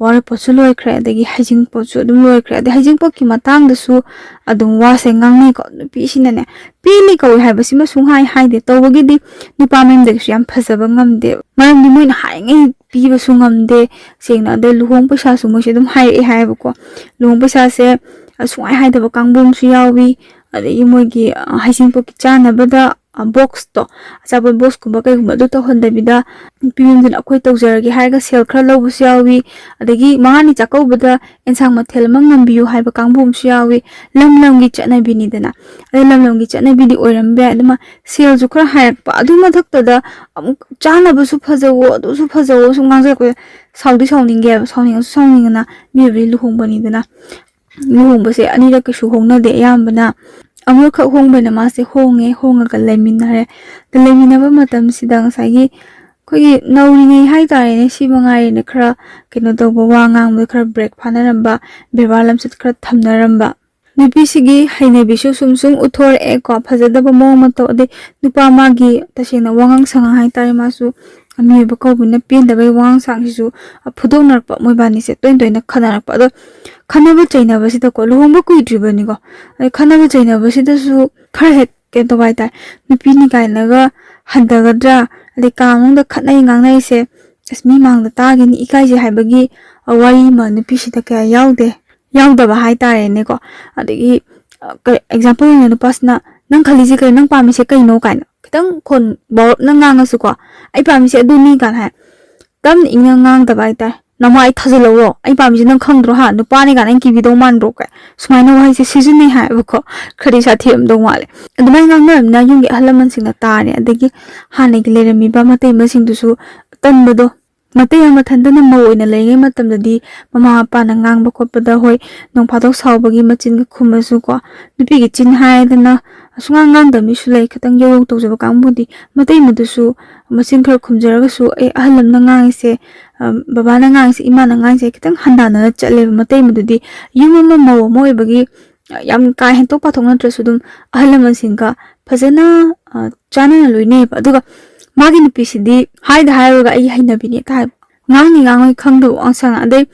ꯋꯥꯔꯣꯏꯄꯣꯠꯁꯨ ꯂꯣꯏꯈ꯭ꯔꯦ, ꯑꯗꯒꯤ ꯍꯩꯖꯤꯡꯄꯣꯠꯁꯨ ꯑꯗꯨꯝ ꯂꯣꯏꯈ꯭ꯔꯦ꯫ ꯑꯗꯩ ꯍꯩꯖꯤꯡꯄꯣꯠꯀꯤ ꯃꯇꯥꯡꯗꯁꯨ ꯑꯗꯨꯝ ꯋꯥꯁꯦ ꯉꯥꯡꯅꯩꯀꯣ꯫ ꯅꯨꯄꯤꯁꯤꯅꯅꯦ, ꯄꯦꯜꯂꯤ ꯀꯧꯏ ꯍꯥꯏꯕꯁꯤꯃ ꯁꯨꯡꯍꯥꯏ ꯍꯥꯏꯗꯦ꯫ ꯇꯧꯕꯒꯤꯗꯤ ꯅꯨꯄꯥ ꯃꯌꯨꯝꯗꯒꯤꯁꯨ ꯌꯥꯝ ꯐꯖꯕ ꯉꯝꯗꯦ, ꯃꯔꯝꯗꯤ ꯃꯣꯏꯅ ꯍꯥꯏꯉꯩ ꯄꯤꯕꯁꯨ ꯉꯝꯗꯦ꯫ ꯁꯦꯡꯅ, ꯑꯗꯩ ꯂꯨꯍꯣꯡ ꯄꯩꯁꯥꯁꯨ ꯃꯣꯏꯁꯦ ꯑꯗꯨꯝ ꯍꯥꯏꯔꯛꯑꯦ ꯍꯥꯏꯌꯦꯕꯀꯣ꯫ ꯂꯨꯍꯣꯡ ꯄꯩꯁꯥꯁꯦ, ꯑ, ꯁꯨꯡꯍꯥꯏ ꯍꯥꯏꯗꯕ ꯀꯥꯡꯕꯨ ꯑꯃꯁꯨ ꯌꯥꯎꯏ꯫ ꯑꯗꯒꯤ ꯃꯣꯏꯒꯤ, ꯑ, ꯍꯩꯖꯤꯡꯄꯣꯠꯀꯤ ꯆꯥꯅꯕꯗ, ꯑ, ꯕꯣꯛꯁꯇꯣ, ꯑꯆꯥꯄꯣꯠ ꯕꯣꯛꯁꯀꯨꯝꯕ ꯀꯩꯒꯨꯝꯕ ꯑꯗꯨ ꯇꯧꯍꯟꯗꯕꯤꯗ, ꯅꯨꯄꯤ ꯃꯌꯨꯝꯗꯨꯅ ꯑꯩꯈꯣꯏ ꯇꯧꯖꯔꯒꯦ ꯍꯥꯏꯔꯒ ꯁꯦꯜ ꯈꯔ ꯂꯧꯕꯁꯨ ꯌꯥꯎꯏ꯫ ꯑꯗꯒꯤ ꯃꯉꯥꯅꯤ ꯆꯥꯛꯀꯧꯕꯗ ꯑꯦꯟꯁꯥꯡ ꯃꯊꯦꯜ ꯑꯃ ꯉꯝꯕꯤꯌꯨ ꯍꯥꯏꯕ ꯀꯥꯡꯕꯨ ꯑꯃꯁꯨ ꯌꯥꯎꯏ꯫ ꯂꯝ ꯂꯝꯒꯤ ꯆꯠꯅꯕꯤꯅꯤꯗꯅ꯫ ꯑꯗꯩ ꯂꯝ ꯂꯝꯒꯤ ꯆꯠꯅꯕꯤꯗꯤ ꯑꯣꯏꯔꯝꯕ ꯌꯥꯏ꯫ ꯑꯗꯨꯃ ꯁꯦꯜꯁꯨ ꯈꯔ ꯍꯥꯏꯔꯛꯄ꯫ ꯑꯗꯨ ꯃꯊꯛꯇꯗ ꯑꯃꯨꯛ ꯆꯥꯅꯕꯁꯨ ꯐꯖꯧꯋꯣ, ꯑꯗꯨꯁꯨ ꯐꯖꯧꯋꯣ ꯁꯨꯝ ꯉꯥꯡꯖꯔꯛꯄꯗ ꯁꯥꯎꯗꯤ ꯁꯥꯎꯅꯤꯡꯒꯦꯕ꯫ ꯁꯥꯎꯅꯤꯡꯉꯁꯨ ꯁꯥꯎꯅꯤꯡꯉꯅ, ꯃꯤꯑꯣꯏꯕꯗꯤ ꯂꯨꯍꯣꯡꯕꯅꯤꯗꯅ꯫ ꯂꯨꯍꯣꯡꯕꯁꯦ ꯑꯅꯤꯔꯛ ꯀꯩꯁꯨ ꯍꯣꯡꯅꯗꯦ꯫ ꯑꯌꯥꯝꯕꯅ ꯑꯃꯨꯔꯛꯈꯛ ꯍꯣꯡꯕꯅ ꯃꯥꯁꯦ ꯍꯣꯡꯉꯦ, ꯍꯣꯡꯉꯒ ꯂꯩꯃꯤꯟꯅꯔꯦ꯫ ꯑꯗ ꯂꯩꯃꯤꯟꯅꯕ ꯃꯇꯝꯁꯤꯗ ꯉꯁꯥꯏꯒꯤ ꯑꯩꯈꯣꯏꯒꯤ ꯅꯧꯔꯤꯉꯩ ꯍꯥꯏꯇꯥꯔꯦꯅꯦ, ꯁꯤ ꯃꯉꯥꯏꯔꯦꯅꯦ, ꯈꯔ ꯀꯩꯅꯣ ꯇꯧꯕ, ꯋꯥ ꯉꯥꯡꯕꯗ ꯈꯔ ꯕ꯭ꯔꯦꯛ ꯐꯥꯅꯔꯝꯕ, ꯕꯦꯕꯥꯔ ꯂꯝꯆꯠ ꯈꯔ ꯊꯝꯅꯔꯝꯕ꯫ ꯅꯨꯄꯤꯁꯤꯒꯤ ꯍꯩꯅꯕꯤꯁꯨ ꯁꯨꯝ ꯁꯨꯝ ꯎꯠꯊꯣꯔꯛꯑꯦꯀꯣ, ꯐꯖꯗꯕ ꯃꯑꯣꯡ ꯃꯇꯧ, ꯑꯗꯩ ꯅꯨꯄꯥ ꯃꯥꯒꯤ ꯇꯁꯦꯡꯅ ꯋꯥꯉꯥꯡ ꯁꯉꯥꯡ ꯍꯥꯏꯇꯥꯔꯦ, ꯃꯥꯁꯨ ꯃꯤꯑꯣꯏꯕ ꯀꯧꯕꯅ ꯄꯦꯟꯗꯕꯒꯤ ꯋꯥꯉꯥꯡ ꯁꯉꯥꯡꯁꯤꯁꯨ ꯐꯨꯗꯣꯛꯅꯔꯛꯄ, ꯃꯣꯏꯕꯥꯅꯤꯁꯦ ꯇꯣꯏꯅ ꯇꯣꯏꯅ ꯈꯟꯅꯔꯛꯄ꯫ ꯑꯗꯣ ꯈꯟꯅꯕ ꯆꯩꯅꯕꯁꯤꯗꯀꯣ, ꯂꯨꯍꯣꯡꯕ ꯀꯨꯏꯗ꯭ꯔꯤꯕꯅꯤꯀꯣ, ꯑꯗꯩ ꯈꯟꯅꯕ ꯆꯩꯅꯕꯁꯤꯗꯁꯨ ꯈꯔ ꯍꯦꯛ ꯀꯩꯅꯣ ꯇꯧꯕ ꯍꯥꯏꯇꯥꯔꯦ, ꯅꯨꯄꯤꯅꯤ ꯀꯥꯏꯅꯒ ꯍꯟꯊꯒꯗ꯭ꯔꯥ, ꯑꯗꯩ ꯀꯥ ꯃꯅꯨꯡꯗ ꯈꯠꯅꯩ ꯉꯥꯡꯅꯩꯁꯦ, ꯑꯁ, ꯃꯤ ꯃꯥꯡꯗ ꯇꯥꯒꯤꯅꯤ, ꯏꯀꯥꯏꯖꯩ ꯍꯥꯏꯕꯒꯤ, ꯑ, ꯋꯥꯔꯤ ꯑꯃ ꯅꯨꯄꯤꯁꯤꯗ ꯀꯌꯥ ꯌꯥꯎꯗꯦ, ꯌꯥꯎꯗꯕ ꯍꯥꯏꯇꯥꯔꯦꯅꯦꯀꯣ꯫ ꯑꯗꯒꯤ, ꯑ, ꯀ-, ꯑꯦꯛꯖꯥꯝꯄꯜ ꯑꯣꯏꯅ ꯅꯨꯄꯥꯁꯤꯅ, "ꯅꯪ ꯈꯜꯂꯤꯁꯦ ꯀꯩꯅꯣ? ꯅꯪ ꯄꯥꯝꯃꯤꯁꯦ ꯀꯩꯅꯣ?" ꯀꯥꯏꯅ ꯈꯤꯇꯪ ꯈꯣꯟ ꯕꯥꯎꯔꯞꯅ ꯉꯥꯡꯉꯁꯨꯀꯣ, "ꯑꯩ ꯄꯥꯝꯃꯤꯁꯦ ꯑꯗꯨꯅꯤ" ꯀꯥꯏꯅ ꯍꯥꯏ꯫ ꯇꯞꯅ ꯏꯪꯅ ꯉꯥꯡꯗꯕ ꯍꯥꯏꯇꯥꯔꯦ꯫ "ꯅꯃꯥꯏ ꯊꯥꯖꯤꯜꯂꯧꯔꯣ? ꯑꯩ ꯄꯥꯝꯃꯤꯁꯦ ꯅꯪ ꯈꯪꯗ꯭ꯔꯣ? ꯍꯥ? ꯅꯨꯄꯥꯅꯦ ꯀꯥꯏꯅ ꯑꯩꯅ ꯀꯤꯕꯤꯗꯧ ꯃꯥꯟꯕ꯭ꯔꯣ?" ꯀꯥꯏ ꯁꯨꯃꯥꯏꯅ ꯋꯥꯍꯩꯁꯦ ꯁꯤꯖꯤꯟꯅꯩ ꯍꯥꯏꯕꯀꯣ꯫ ꯈꯔꯗꯤ ꯁꯥꯊꯤꯔꯝꯗꯧ ꯃꯥꯜꯂꯦ꯫ ꯑꯗꯨꯃꯥꯏꯅ ꯉꯥꯡꯅꯔꯕꯅꯤꯅ ꯌꯨꯝꯒꯤ ꯑꯍꯜ ꯂꯃꯟꯁꯤꯡꯅ ꯇꯥꯔꯦ꯫ ꯑꯗꯒꯤ ꯍꯥꯟꯅꯒꯤ ꯂꯩꯔꯝꯃꯤꯕ ꯃꯇꯩ ꯃꯁꯤꯡꯗꯨꯁꯨ ꯇꯟꯕꯗꯣ, ꯃꯇꯩ ꯑꯃ ꯃꯊꯟꯇꯅ ꯃꯧ ꯑꯣꯏꯅ ꯂꯩꯔꯤꯉꯩ ꯃꯇꯝꯗꯗꯤ ꯃꯃꯥ ꯃꯄꯥꯅ ꯉꯥꯡꯕ ꯈꯣꯠꯄꯗ, ꯍꯣꯏ, ꯅꯣꯡ ꯐꯥꯗꯣꯛ ꯁꯥꯎꯕꯒꯤ ꯃꯆꯤꯟꯒ ꯈꯨꯝꯃꯁꯨꯀꯣ, ꯅꯨꯄꯤꯒꯤ ꯆꯤꯟ ꯍꯥꯏꯗꯅ ꯁꯨꯡꯉꯥꯡ ꯉꯥꯡꯗꯕ ꯃꯤꯁꯨ ꯂꯩ, ꯈꯤꯇꯪ ꯌꯧ ꯌꯧ ꯇꯧꯖꯕ ꯀꯥꯡꯕꯨꯗꯤ꯫ ꯃꯇꯩꯃꯗꯨꯁꯨ ꯃꯆꯤꯟ ꯈꯔ ꯈꯨꯝꯖꯔꯒꯁꯨ, "ꯑꯦ, ꯑꯍꯜ ꯑꯃꯅ ꯉꯥꯡꯉꯤꯁꯦ, ꯑ, ꯕꯕꯥꯅ ꯉꯥꯡꯉꯤꯁꯦ, ꯏꯃꯥꯅ ꯉꯥꯡꯉꯤꯁꯦ" ꯈꯤꯇꯪ ꯍꯟꯊꯅꯅ ꯆꯠꯂꯦꯕ꯫ ꯃꯇꯩꯃꯗꯨꯗꯤ ꯌꯨꯝ ꯑꯃ ꯃꯧ ꯑꯃ ꯑꯣꯏꯕꯒꯤ, ꯑ, ꯌꯥꯝ ꯀꯥ ꯍꯦꯟꯇꯣꯛ ꯄꯥꯊꯣꯛ ꯅꯠꯇ꯭ꯔꯁꯨ ꯑꯗꯨꯝ ꯑꯍꯜ ꯂꯃꯟꯁꯤꯡꯒ ꯐꯖꯅ, ꯑ, ꯆꯥꯟꯅꯅ ꯂꯣꯏꯅꯩꯌꯦꯕ꯫ ꯑꯗꯨꯒ ꯃꯥꯒꯤ ꯅꯨꯄꯤꯁꯤꯗꯤ ꯍꯥꯏꯗ ꯍꯥꯏꯔꯨꯔꯒ "ꯑꯩꯒꯤ ꯍꯩꯅꯕꯤꯅꯦ" ꯍꯦꯛꯇ ꯍꯥꯏꯕ꯫ ꯉꯥꯡꯅꯤ ꯉꯥꯡꯉꯣꯏ ꯈꯪꯗꯕ ꯋꯥꯉꯥꯡ ꯁꯉꯥꯡ꯫ ꯑꯗꯩ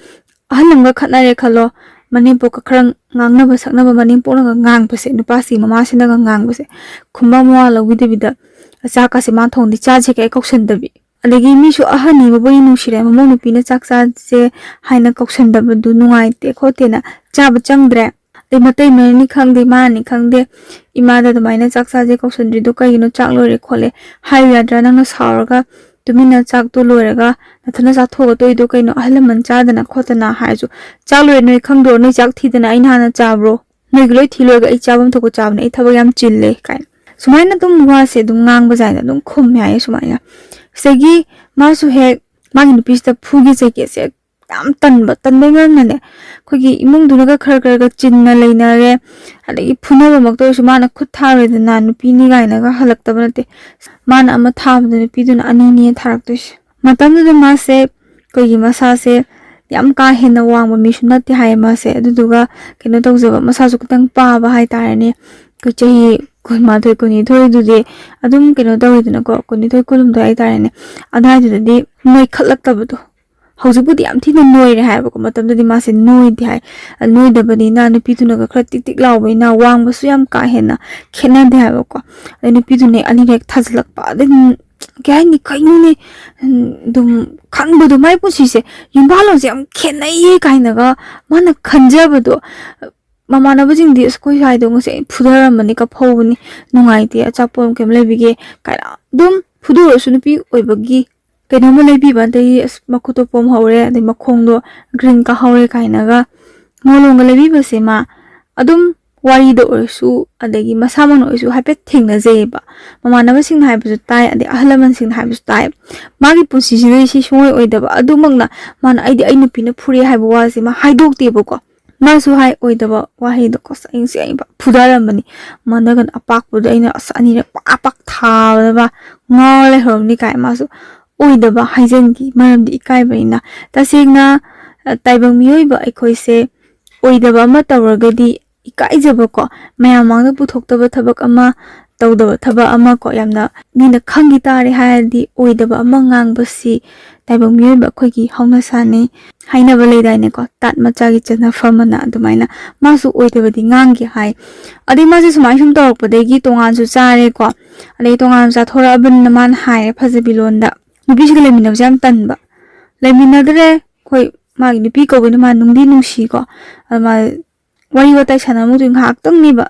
ꯑꯍꯜ ꯑꯃꯒ ꯈꯠꯅꯔꯦ ꯈꯜꯂꯣ, ꯃꯅꯦꯝꯄꯣꯛꯀ ꯈꯔ ꯉꯥꯡꯅꯕ ꯁꯛꯅꯕ, ꯃꯅꯦꯝꯄꯣꯛꯅꯒ ꯉꯥꯡꯕꯁꯦ, ꯅꯨꯄꯥꯁꯤꯒꯤ ꯃꯃꯥꯁꯤꯅꯒ ꯉꯥꯡꯕꯁꯦ ꯈꯨꯝꯕ ꯃꯋꯥ ꯂꯧꯕꯤꯗꯕꯤꯗ, ꯆꯥꯛꯀꯁꯦ ꯃꯥ ꯊꯣꯡꯗꯤ ꯆꯥꯁꯦ ꯀꯥꯏ ꯀꯧꯁꯟꯗꯕꯤ꯫ ꯑꯗꯒꯤ ꯃꯤꯁꯨ ꯑꯍꯟꯅꯤ, ꯃꯕꯣꯏꯅ ꯅꯨꯡꯁꯤꯔꯦ, ꯃꯃꯧ ꯅꯨꯄꯤꯅ ꯆꯥꯛ ꯆꯥꯁꯦ ꯍꯥꯏꯅ ꯀꯧꯁꯟꯗꯕꯗꯨ ꯅꯨꯡꯉꯥꯏꯇꯦ ꯈꯣꯠꯇꯦꯅ ꯆꯥꯕ ꯆꯪꯗ꯭ꯔꯦ꯫ ꯑꯗꯩ ꯃꯇꯩ ꯃꯅꯤ ꯈꯪꯗꯦ, ꯃꯥꯅꯤ ꯈꯪꯗꯦ, ꯏꯃꯥꯗ ꯑꯗꯨꯃꯥꯏꯅ ꯆꯥꯛ ꯆꯥꯁꯦ ꯀꯧꯁꯟꯗ꯭ꯔꯤꯗꯣ ꯀꯩꯒꯤꯅꯣ, ꯆꯥꯛ ꯂꯣꯏꯔꯦ ꯈꯣꯠꯂꯦ ꯍꯥꯏꯌꯨ ꯌꯥꯗ꯭ꯔꯥ? ꯅꯪꯅ ꯁꯥꯎꯔꯒ ꯇꯨꯃꯤꯟꯅ ꯆꯥꯛꯇꯣ ꯂꯣꯏꯔꯒ ꯅꯊꯟꯅ ꯆꯥꯊꯣꯛꯑꯒ ꯇꯣꯛꯏꯗꯣ ꯀꯩꯅꯣ? ꯑꯍꯜ ꯂꯃꯟ ꯆꯥꯗꯅ ꯈꯣꯠꯇꯅ ꯍꯥꯏꯔꯁꯨ, "ꯆꯥꯛ ꯂꯣꯏꯔꯦ ꯅꯣꯏ ꯈꯪꯗ꯭ꯔꯣ? ꯅꯣꯏ ꯆꯥꯛ ꯊꯤꯗꯅ ꯑꯩꯅ ꯍꯥꯟꯅ ꯆꯥꯕ꯭ꯔꯣ? ꯅꯣꯏꯒꯤ ꯂꯣꯏ ꯊꯤ ꯂꯣꯏꯔꯒ ꯑꯩ ꯆꯥꯐꯝ ꯊꯣꯛꯄ ꯆꯥꯕꯅꯦ, ꯑꯩ ꯊꯕꯛ ꯌꯥꯝ ꯆꯤꯜꯂꯦ" ꯀꯥꯏꯅ꯫ ꯁꯨꯃꯥꯏꯅ ꯑꯗꯨꯝ ꯋꯥꯁꯦ ꯑꯗꯨꯝ ꯉꯥꯡꯕꯖꯥꯠꯅꯦ, ꯑꯗꯨꯝ ꯈꯨꯝꯃꯦ ꯍꯥꯏꯌꯦ ꯁꯨꯃꯥꯏꯅ꯫ ꯁꯤꯗꯒꯤ ꯃꯥꯁꯨ ꯍꯦꯛ ꯃꯥꯒꯤ ꯅꯨꯄꯤꯁꯤꯗ ꯐꯨꯒꯦ ꯆꯩꯒꯦꯁꯦ ꯌꯥꯝ ꯇꯟꯕ, ꯇꯟꯕꯩ ꯃꯔꯝꯅꯅꯦ, ꯑꯩꯈꯣꯏꯒꯤ ꯏꯃꯨꯡꯗꯨꯅꯒ ꯈꯔ ꯈꯔꯒ ꯆꯤꯟꯅ ꯂꯩꯅꯔꯦ, ꯑꯗꯒꯤ ꯐꯨꯅꯕꯃꯛꯇ ꯑꯣꯏꯔꯁꯨ ꯃꯥꯅ ꯈꯨꯠ ꯊꯥꯔꯦꯗꯅ, ꯅꯨꯄꯤꯅꯤ ꯀꯥꯏꯅꯒ ꯍꯜꯂꯛꯇꯕ ꯅꯠꯇꯦ꯫ ꯃꯥꯅ ꯑꯃ ꯊꯥꯕꯗ ꯅꯨꯄꯤꯗꯨꯅ ꯑꯅꯤꯅꯦ ꯊꯥꯔꯛꯇꯣꯏꯁꯦ꯫ ꯃꯇꯝꯗꯨꯗ ꯃꯥꯁꯦ ꯑꯩꯈꯣꯏꯒꯤ ꯃꯁꯥꯁꯦ ꯌꯥꯝ ꯀꯥ ꯍꯦꯟꯅ ꯋꯥꯡꯕ ꯃꯤꯁꯨ ꯅꯠꯇꯦ ꯍꯥꯏꯌꯦ ꯃꯥꯁꯦ꯫ ꯑꯗꯨꯗꯨꯒ ꯀꯩꯅꯣ ꯇꯧꯖꯕ, ꯃꯁꯥꯁꯨ ꯈꯤꯇꯪ ꯄꯥꯕ ꯍꯥꯏꯇꯥꯔꯦꯅꯦ꯫ ꯑꯩꯈꯣꯏ ꯆꯍꯤ ꯀꯨꯟꯃꯥꯊꯣꯏ, ꯀꯨꯟꯅꯤꯊꯣꯏꯗꯨꯗꯤ ꯑꯗꯨꯝ ꯀꯩꯅꯣ ꯇꯧꯋꯤꯗꯅꯀꯣ, ꯀꯨꯟꯅꯤꯊꯣꯏ, ꯀꯨꯟꯍꯨꯝꯗꯣꯏ ꯍꯥꯏꯇꯥꯔꯦꯅꯦ꯫ ꯑꯗꯨꯋꯥꯏꯗꯨꯗꯗꯤ ꯅꯣꯏꯈꯠꯂꯛꯇꯕꯗꯣ꯫ ꯍꯧꯖꯤꯛꯄꯨꯗꯤ ꯌꯥꯝ ꯊꯤꯅ ꯅꯣꯏꯔꯦ ꯍꯥꯏꯕꯀꯣ, ꯃꯇꯝꯗꯨꯗꯤ ꯃꯥꯁꯦ ꯅꯣꯏꯗꯦ ꯍꯥꯏ꯫ ꯅꯣꯏꯗꯕꯅꯤꯅ ꯅꯨꯄꯤꯗꯨꯅꯒ ꯈꯔ ꯇꯤꯛ ꯇꯤꯛ ꯂꯥꯎꯕꯅꯤꯅ ꯋꯥꯡꯕꯁꯨ ꯌꯥꯝ ꯀꯥ ꯍꯦꯟꯅ ꯈꯦꯠꯅꯗꯦ ꯍꯥꯏꯕꯀꯣ꯫ ꯑꯗꯩ ꯅꯨꯄꯤꯗꯨꯅ ꯑꯅꯤꯔꯛ ꯊꯥꯖꯤꯜꯂꯛꯄ꯫ ꯑꯗꯩ ꯀꯩ ꯍꯥꯏꯅꯤ, ꯀꯩꯅꯣꯅꯦ, ꯎꯝ, ꯑꯗꯨꯝ ꯈꯪꯕꯗꯣ, ꯃꯥꯏ ꯄꯨꯟꯁꯤꯁꯦ, ꯌꯨꯝꯕꯥꯜꯂꯣꯟꯁꯦ ꯌꯥꯝ ꯈꯦꯠꯅꯩꯌꯦ ꯀꯥꯏꯅꯒ ꯃꯥꯅ ꯈꯟꯖꯕꯗꯣ꯫ ꯃꯃꯥꯟꯅꯕꯁꯤꯡꯗꯤ, "ꯑꯁ, ꯑꯩꯈꯣꯏ ꯁ꯭ꯋꯥꯏꯗꯣ ꯉꯁꯤ ꯑꯩ ꯐꯨꯊꯔꯝꯕꯅꯤ, ꯀꯞꯐꯧꯕꯅꯤ, ꯅꯨꯡꯉꯥꯏꯇꯦ, ꯑꯆꯥꯄꯣꯠ ꯑꯃ ꯀꯩꯝ ꯂꯩꯕꯤꯒꯦ" ꯀꯥꯏꯅ ꯑꯗꯨꯝ ꯐꯨꯗꯣꯔꯁꯨ, ꯅꯨꯄꯤ ꯑꯣꯏꯕꯒꯤ ꯀꯩꯅꯣꯝꯃ ꯂꯩꯕꯤꯕ, ꯑꯗꯒꯤ "ꯑꯁ, ꯃꯈꯨꯠꯇꯣ ꯄꯣꯝꯍꯧꯔꯦ, ꯑꯗꯩ ꯃꯈꯣꯡꯗꯣ ꯒ꯭ꯔꯤꯟ ꯀꯥꯍꯧꯔꯦ" ꯀꯥꯏꯅꯒ ꯃꯣꯂꯣꯝꯒ ꯂꯩꯕꯤꯕꯁꯦ ꯃꯥ ꯑꯗꯨꯝ ꯋꯥꯔꯤꯗ ꯑꯣꯏꯔꯁꯨ, ꯑꯗꯒꯤ ꯃꯁꯥꯃꯛꯅ ꯑꯣꯏꯔꯁꯨ ꯍꯥꯏꯐꯦꯠ ꯊꯦꯡꯅꯖꯩꯌꯦꯕ꯫ ꯃꯃꯥꯟꯅꯕꯁꯤꯡꯅ ꯍꯥꯏꯕꯁꯨ ꯇꯥꯏ, ꯑꯗꯩ ꯑꯍꯜ ꯂꯃꯟꯁꯤꯡꯅ ꯍꯥꯏꯕꯁꯨ ꯇꯥꯏ꯫ ꯃꯥꯒꯤ ꯄꯨꯟꯁꯤꯁꯤꯗꯗꯤ ꯁꯤ ꯁꯨꯡꯑꯣꯏ ꯑꯣꯏꯗꯕ꯫ ꯑꯗꯨꯃꯛꯅ ꯃꯥꯅ "ꯑꯩꯗꯤ ꯑꯩ ꯅꯨꯄꯤꯅ ꯐꯨꯔꯦ" ꯍꯥꯏꯕ ꯋꯥꯁꯦ ꯃꯥ ꯍꯥꯏꯗꯣꯛꯇꯦꯕꯀꯣ꯫ ꯃꯥꯁꯨ ꯍꯥꯏ ꯑꯣꯏꯗꯕ ꯋꯥꯍꯩꯗꯣ, "ꯑꯁ, ꯑꯩ ꯉꯁꯤ ꯑꯩ ꯐꯨꯗꯔꯝꯕꯅꯤ, ꯃꯥꯅꯒꯅ ꯑꯄꯥꯛꯄꯗꯣ ꯑꯩꯅ, ꯑꯁ, ꯑꯅꯤꯔꯛ ꯄꯥꯛ ꯄꯥꯛ ꯊꯥꯕꯗ ꯉꯥꯎꯔ ꯂꯩꯍꯧꯔꯝꯅꯤ" ꯀꯥꯏ ꯃꯥꯁꯨ ꯑꯣꯏꯗꯕ ꯍꯥꯏꯖꯟꯈꯤ, ꯃꯔꯝꯗꯤ ꯏꯀꯥꯏꯕꯅꯤꯅ꯫ ꯇꯁꯦꯡꯅ, ꯑ, ꯇꯥꯏꯕꯪ ꯃꯤꯑꯣꯏꯕ ꯑꯩꯈꯣꯏꯁꯦ ꯑꯣꯏꯗꯕ ꯑꯃ ꯇꯧꯔꯒꯗꯤ ꯏꯀꯥꯏꯖꯕꯀꯣ, ꯃꯌꯥꯝ ꯃꯥꯡꯗ ꯄꯨꯊꯣꯛꯇꯕ ꯊꯕꯛ ꯑꯃ ꯇꯧꯗꯕ ꯊꯕꯛ ꯑꯃ ꯀꯣ, ꯌꯥꯝꯅ ꯃꯤꯅ ꯈꯪꯈꯤ ꯇꯥꯔꯦ ꯍꯥꯏꯔꯗꯤ ꯑꯣꯏꯗꯕ ꯑꯃ ꯉꯥꯡꯕꯁꯤ ꯇꯥꯏꯕꯪ ꯃꯤꯑꯣꯏꯕ ꯑꯩꯈꯣꯏꯒꯤ ꯍꯧꯅꯁꯥꯅꯤ ꯍꯥꯏꯅꯕ ꯂꯩꯗꯥꯏꯅꯦꯀꯣ, ꯇꯥꯠ ꯃꯆꯥꯒꯤ ꯆꯠꯅꯐꯝ ꯑꯅ꯫ ꯑꯗꯨꯃꯥꯏꯅ ꯃꯥꯁꯨ ꯑꯣꯏꯗꯕꯗꯤ ꯉꯥꯡꯈꯤ ꯍꯥꯏ꯫ ꯑꯗꯩ ꯃꯥꯁꯦ ꯁꯨꯃꯥꯏꯅ ꯁꯨꯝ ꯇꯧꯔꯛꯄꯗꯒꯤ ꯇꯣꯉꯥꯟꯁꯨ ꯆꯥꯔꯦꯀꯣ꯫ ꯑꯗꯩ ꯇꯣꯉꯥꯟ ꯆꯥꯊꯣꯔꯛꯑꯕꯅꯤꯅ ꯃꯥꯅ ꯍꯥꯏꯔꯦ ꯐꯖꯕꯤ ꯂꯣꯟꯗ, ꯅꯨꯄꯤꯁꯤꯒ ꯂꯩꯃꯤꯟꯅꯕꯁꯦ ꯌꯥꯝ ꯇꯟꯕ꯫ ꯂꯩꯃꯤꯟꯅꯗ꯭ꯔꯦ꯫ ꯑꯩꯈꯣꯏ ꯃꯥꯒꯤ ꯅꯨꯄꯤ ꯀꯧꯕꯅꯤ, ꯃꯥ ꯅꯨꯡꯗꯤ ꯅꯨꯡꯁꯤꯀꯣ꯫ ꯑꯗꯨ ꯃꯥ ꯋꯥꯔꯤ ꯋꯥꯇꯥꯏ ꯁꯥꯟꯅꯕꯗꯨ ꯉꯥꯏꯍꯥꯛꯇꯪꯅꯦꯕ,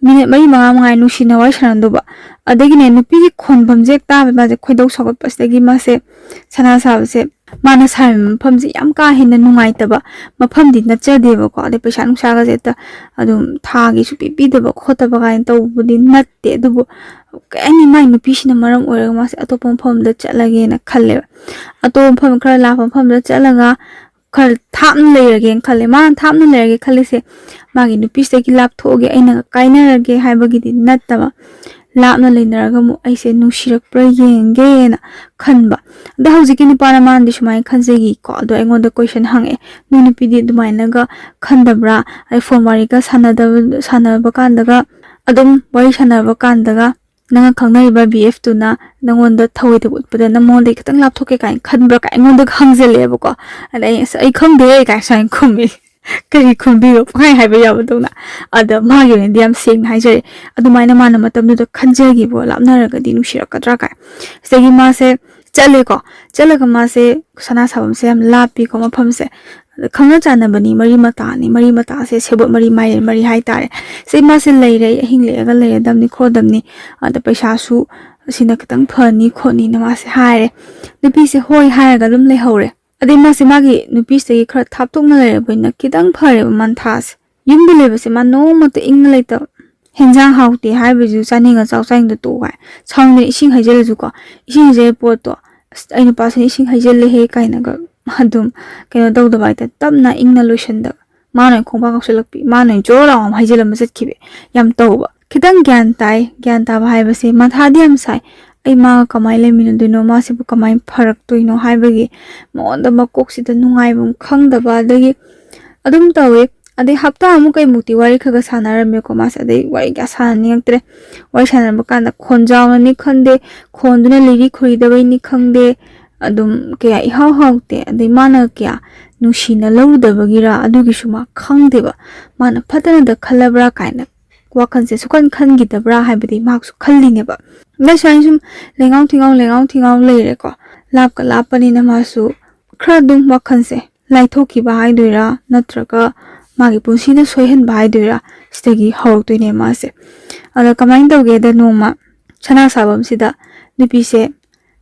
ꯃꯤꯅꯤꯠ ꯃꯔꯤ ꯃꯉꯥ ꯃꯉꯥꯏ ꯅꯨꯡꯁꯤꯅ ꯋꯥꯔꯤ ꯁꯥꯟꯅꯗꯧꯕ꯫ ꯑꯗꯒꯤꯅꯦ, ꯅꯨꯄꯤꯒꯤ ꯈꯣꯟꯐꯝꯁꯦ ꯍꯦꯛ ꯇꯥꯕ ꯃꯥꯁꯦ ꯈꯣꯏꯗꯧ ꯁꯥꯎꯒꯠꯄꯁꯤꯗꯒꯤ ꯃꯥꯁꯦ ꯁꯅꯥ ꯁꯥꯕꯁꯦ, ꯃꯥꯅ ꯁꯥꯔꯤꯕ ꯃꯐꯝꯁꯦ ꯌꯥꯝ ꯀꯥ ꯍꯦꯟꯅ ꯅꯨꯡꯉꯥꯏꯇꯕ ꯃꯐꯝꯗꯤ ꯅꯠꯆꯗꯦꯕꯀꯣ꯫ ꯑꯗꯩ ꯄꯩꯁꯥ ꯅꯨꯡꯁꯥꯒꯁꯦ ꯍꯦꯛꯇ ꯑꯗꯨꯝ ꯊꯥꯒꯤꯁꯨ ꯄꯤꯕꯤꯗꯕ ꯈꯣꯠꯇꯕ ꯀꯥꯏꯅ ꯇꯧꯕꯗꯤ ꯅꯠꯇꯦ꯫ ꯑꯗꯨꯕꯨ ꯀꯩ ꯍꯥꯏꯅꯤ, ꯃꯥꯏ ꯅꯨꯄꯤꯁꯤꯅ ꯃꯔꯝ ꯑꯣꯏꯔꯒ ꯃꯥꯁꯦ ꯑꯇꯣꯞꯄ ꯃꯐꯝ ꯑꯃꯗ ꯆꯠꯂꯒꯦꯅ ꯈꯜꯂꯦꯕ꯫ ꯑꯇꯣꯞꯄ ꯃꯐꯝ, ꯈꯔ ꯂꯥꯞꯄ ꯃꯐꯝꯗ ꯆꯠꯂꯒ ꯈꯔ ꯊꯥꯞꯅ ꯂꯩꯔꯒꯦꯅ ꯈꯜꯂꯦ꯫ ꯃꯥꯅ ꯊꯥꯞꯅ ꯂꯩꯔꯒꯦ ꯈꯜꯂꯤꯁꯦ ꯃꯥꯒꯤ ꯅꯨꯄꯤꯁꯤꯗꯒꯤ ꯂꯥꯞꯊꯣꯛꯑꯒꯦ, ꯑꯩꯅ ꯀꯥꯏꯅꯔꯒꯦ ꯍꯥꯏꯕꯒꯤꯗꯤ ꯅꯠꯇꯕ, ꯂꯥꯞꯅ ꯂꯩꯅꯔꯒ ꯑꯃꯨꯛ ꯑꯩꯁꯦ ꯅꯨꯡꯁꯤꯔꯛꯄ꯭ꯔꯥ ꯌꯦꯡꯒꯦꯅ ꯈꯟꯕ꯫ ꯑꯗꯣ ꯍꯧꯖꯤꯛꯀꯤ ꯅꯨꯄꯥꯅ ꯃꯥꯅꯗꯤ ꯁꯨꯃꯥꯏꯅ ꯈꯟꯖꯈꯤꯀꯣ꯫ ꯑꯗꯣ ꯑꯩꯉꯣꯟꯗ ꯀꯣꯏꯁꯟ ꯍꯪꯉꯛꯑꯦ, "ꯅꯣꯏ ꯅꯨꯄꯤꯗꯤ ꯑꯗꯨꯃꯥꯏꯅꯒ ꯈꯟꯗꯕ꯭ꯔꯥ? ꯑꯩ ꯐꯣꯟ ꯋꯥꯔꯤꯒ ꯁꯥꯟꯅꯗꯕ, ꯁꯥꯟꯅꯕ ꯀꯥꯟꯗꯒ, ꯑꯗꯨꯝ ꯋꯥꯔꯤ ꯁꯥꯟꯅꯕ ꯀꯥꯟꯗꯒ ꯅꯪꯅ ꯈꯪꯅꯔꯤꯕ ꯕꯤ ꯑꯦꯐꯇꯨꯅ ꯅꯪꯉꯣꯟꯗ ꯊꯧꯑꯣꯏꯗꯕ ꯎꯠꯄꯗ ꯅꯪ ꯃꯉꯣꯟꯗꯒꯤ ꯈꯤꯇꯪ ꯂꯥꯞꯊꯣꯛꯀꯦ ꯀꯥꯏꯅ ꯈꯟꯕ꯭ꯔꯥ?" ꯀꯥꯏ ꯑꯩꯉꯣꯟꯗ ꯍꯪꯖꯜꯂꯛꯑꯦꯕꯀꯣ꯫ ꯑꯗ ꯑꯩ, "ꯑꯁ, ꯑꯩ ꯈꯪꯗꯦ" ꯀꯥꯏ ꯁꯨꯃꯥꯏꯅ ꯈꯨꯝꯃꯤ꯫ ꯀꯔꯤ ꯈꯨꯝꯕꯤꯕ? ꯄꯪꯍꯥꯏ ꯍꯥꯏꯕ ꯌꯥꯕꯗꯧꯅ꯫ ꯑꯗ ꯃꯥꯒꯤ ꯑꯣꯏꯅꯗꯤ ꯌꯥꯝ ꯁꯦꯡꯅ ꯍꯥꯏꯖꯔꯦ, ꯑꯗꯨꯃꯥꯏꯅ ꯃꯥꯅ ꯃꯇꯝꯗꯨꯗ ꯈꯟꯖꯈꯤꯕ, ꯂꯥꯞꯅꯔꯒꯗꯤ ꯅꯨꯡꯁꯤꯔꯛꯀꯗ꯭ꯔꯥ ꯀꯥꯏ꯫ ꯁꯤꯗꯒꯤ ꯃꯥꯁꯦ ꯆꯠꯂꯦꯀꯣ꯫ ꯆꯠꯂꯒ ꯃꯥꯁꯦ ꯁꯅꯥ ꯁꯥꯐꯝꯁꯦ ꯌꯥꯝ ꯂꯥꯞꯄꯤꯀꯣ ꯃꯐꯝꯁꯦ꯫ ꯑꯗ ꯈꯪꯅ ꯆꯥꯟꯅꯕꯅꯤ, ꯃꯔꯤ ꯃꯇꯥꯅꯤ, ꯃꯔꯤ ꯃꯇꯥꯁꯦ ꯁꯦꯕꯣꯠ ꯃꯔꯤ ꯃꯥꯏꯔꯦꯟ ꯃꯔꯤ ꯍꯥꯏꯇꯥꯔꯦ꯫ ꯁꯤ ꯃꯥꯁꯦ ꯂꯩꯔꯦ, ꯑꯩ ꯑꯍꯤꯡ ꯂꯦꯛꯑꯒ ꯂꯩꯔꯗꯝꯅꯤ ꯈꯣꯠꯇꯝꯅꯤ, ꯑꯗ ꯄꯩꯁꯥꯁꯨ ꯑꯁꯤꯅ ꯈꯤꯇꯪ ꯐꯅꯤ ꯈꯣꯠꯅꯤꯅ ꯃꯥꯁꯦ ꯍꯥꯏꯔꯦ꯫ ꯅꯨꯄꯤꯁꯦ ꯍꯣꯏ ꯍꯥꯏꯔꯒ ꯑꯗꯨꯝ ꯂꯩꯍꯧꯔꯦ꯫ ꯑꯗꯩ ꯃꯥꯁꯦ ꯃꯥꯒꯤ ꯅꯨꯄꯤꯁꯤꯗꯒꯤ ꯈꯔ ꯊꯥꯞꯇꯣꯛꯅ ꯂꯩꯔꯕꯅꯤꯅ ꯈꯤꯇꯪ ꯐꯔꯦꯕ ꯃꯟꯊꯥꯁꯦ꯫ ꯌꯨꯝꯗ ꯂꯩꯕꯁꯦ ꯃꯥ ꯅꯣꯡꯃꯇ ꯏꯪꯅ ꯂꯩꯇꯕ꯫ ꯍꯦꯟꯖꯥꯡ ꯍꯥꯎꯇꯦ ꯍꯥꯏꯕꯁꯤꯁꯨ ꯆꯥꯅꯤꯡꯉ ꯆꯥꯎ, ꯆꯥꯅꯤꯡꯗ ꯇꯣꯛꯎ ꯍꯥꯏ꯫ ꯁꯥꯎꯅꯤꯡꯗꯅ ꯏꯁꯤꯡ ꯍꯩꯖꯤꯜꯂꯁꯨꯀꯣ, ꯏꯁꯤꯡ ꯍꯩꯖꯤꯜꯂ ꯄꯣꯠꯇꯣ, "ꯑꯁ, ꯑꯩ ꯅꯨꯄꯥꯁꯤꯅ ꯏꯁꯤꯡ ꯍꯩꯖꯤꯜꯂꯦꯍꯦ" ꯀꯥꯏꯅꯒ ꯑꯗꯨꯝ ꯀꯩꯅꯣ ꯇꯧꯗꯕ ꯍꯥꯏꯇꯥꯔꯦ, ꯇꯞꯅ ꯏꯪꯅ ꯂꯣꯏꯁꯟꯗꯕ꯫ ꯃꯥꯅ ꯑꯣꯏꯅ ꯈꯣꯡꯄꯥꯛ ꯀꯥꯎꯁꯜꯂꯛꯄꯤ, ꯃꯥꯅ ꯑꯣꯏꯅ ꯖꯣꯔ ꯂꯥꯎ ꯑꯃ ꯍꯩꯖꯤꯜꯂꯝꯕ ꯆꯠꯈꯤꯕꯤ꯫ ꯌꯥꯝ ꯇꯧꯕ꯫ ꯈꯤꯇꯪ ꯒ꯭ꯌꯥꯟ ꯇꯥꯏ꯫ ꯒ꯭ꯌꯥꯟ ꯇꯥꯕ ꯍꯥꯏꯕꯁꯦ ꯃꯊꯥꯗꯤ ꯌꯥꯝ ꯁꯥꯏ꯫ ꯑꯩ ꯃꯥꯒ ꯀꯃꯥꯏꯅ ꯂꯩꯃꯤꯟꯅꯗꯣꯏꯅꯣ, ꯃꯥꯁꯤꯕꯨ ꯀꯃꯥꯏꯅ ꯐꯔꯛꯇꯣꯏꯅꯣ ꯍꯥꯏꯕꯒꯤ ꯃꯉꯣꯟꯗ ꯃꯀꯣꯛꯁꯤꯗ ꯅꯨꯡꯉꯥꯏꯕ ꯑꯃ ꯈꯪꯗꯕ, ꯑꯗꯒꯤ ꯑꯗꯨꯝ ꯇꯧꯋꯤ꯫ ꯑꯗꯩ ꯍꯞꯇꯥ ꯑꯃꯨꯛ ꯀꯩꯃꯨꯛꯇꯤ ꯋꯥꯔꯤ ꯈꯔ ꯈꯔ ꯁꯥꯟꯅꯔꯝꯃꯦꯀꯣ ꯃꯥꯁꯦ꯫ ꯑꯗꯩ ꯋꯥꯔꯤ ꯀꯌꯥ ꯁꯥꯟꯅꯅꯤꯡꯉꯛꯇ꯭ꯔꯦ꯫ ꯋꯥꯔꯤ ꯁꯥꯟꯅꯕ ꯀꯥꯟꯗ ꯈꯣꯟꯖꯥꯎꯅꯅꯤ ꯈꯪꯗꯦ, ꯈꯣꯟꯗꯨꯅ ꯂꯤꯔꯤ ꯈꯣꯏꯔꯤꯗꯕꯩꯅꯤ ꯈꯪꯗꯦ, ꯑꯗꯨꯝ ꯀꯌꯥ ꯏꯍꯥꯎ ꯍꯥꯎꯇꯦ꯫ ꯑꯗꯩ ꯃꯥꯅ ꯀꯌꯥ ꯅꯨꯡꯁꯤꯅ ꯂꯧꯔꯨꯗꯕꯒꯤꯔ ꯑꯗꯨꯒꯤꯁꯨ ꯃꯥ ꯈꯪꯗꯦꯕ꯫ ꯃꯥꯅ ꯐꯠꯇꯅꯗ ꯈꯜꯂꯕ꯭ꯔꯥ ꯀꯥꯏꯅ ꯋꯥꯈꯜꯁꯦ ꯁꯨꯈꯟ ꯈꯟꯈꯤꯗꯕ꯭ꯔꯥ ꯍꯥꯏꯕꯗꯤ ꯃꯍꯥꯛꯁꯨ ꯈꯜꯂꯤꯅꯦꯕ꯫ ꯑꯗ ꯁꯨꯃꯥꯏꯅ ꯁꯨꯝ ꯂꯩꯉꯥꯎ ꯊꯤꯉꯥꯎ ꯂꯩꯉꯥꯎ ꯊꯤꯉꯥꯎ ꯂꯩꯔꯦꯀꯣ꯫ ꯂꯥꯞꯀ ꯂꯥꯞꯄꯅꯤꯅ ꯃꯥꯁꯨ ꯈꯔ ꯑꯗꯨꯝ ꯋꯥꯈꯜꯁꯦ ꯂꯥꯏꯊꯣꯛꯈꯤꯕ ꯍꯥꯏꯗꯣꯏꯔꯥ, ꯅꯠꯇ꯭ꯔꯒ ꯃꯥꯒꯤ ꯄꯨꯟꯁꯤꯅ ꯁꯣꯏꯍꯟꯕ ꯍꯥꯏꯗꯣꯏꯔꯥ, ꯁꯤꯗꯒꯤ ꯍꯧꯔꯛꯇꯣꯏꯅꯦ ꯃꯥꯁꯦ꯫ ꯑꯗ ꯀꯃꯥꯏꯅ ꯇꯧꯒꯦꯗ, ꯅꯣꯡꯃ ꯁꯅꯥ ꯁꯥꯐꯝꯁꯤꯗ ꯅꯨꯄꯤꯁꯦ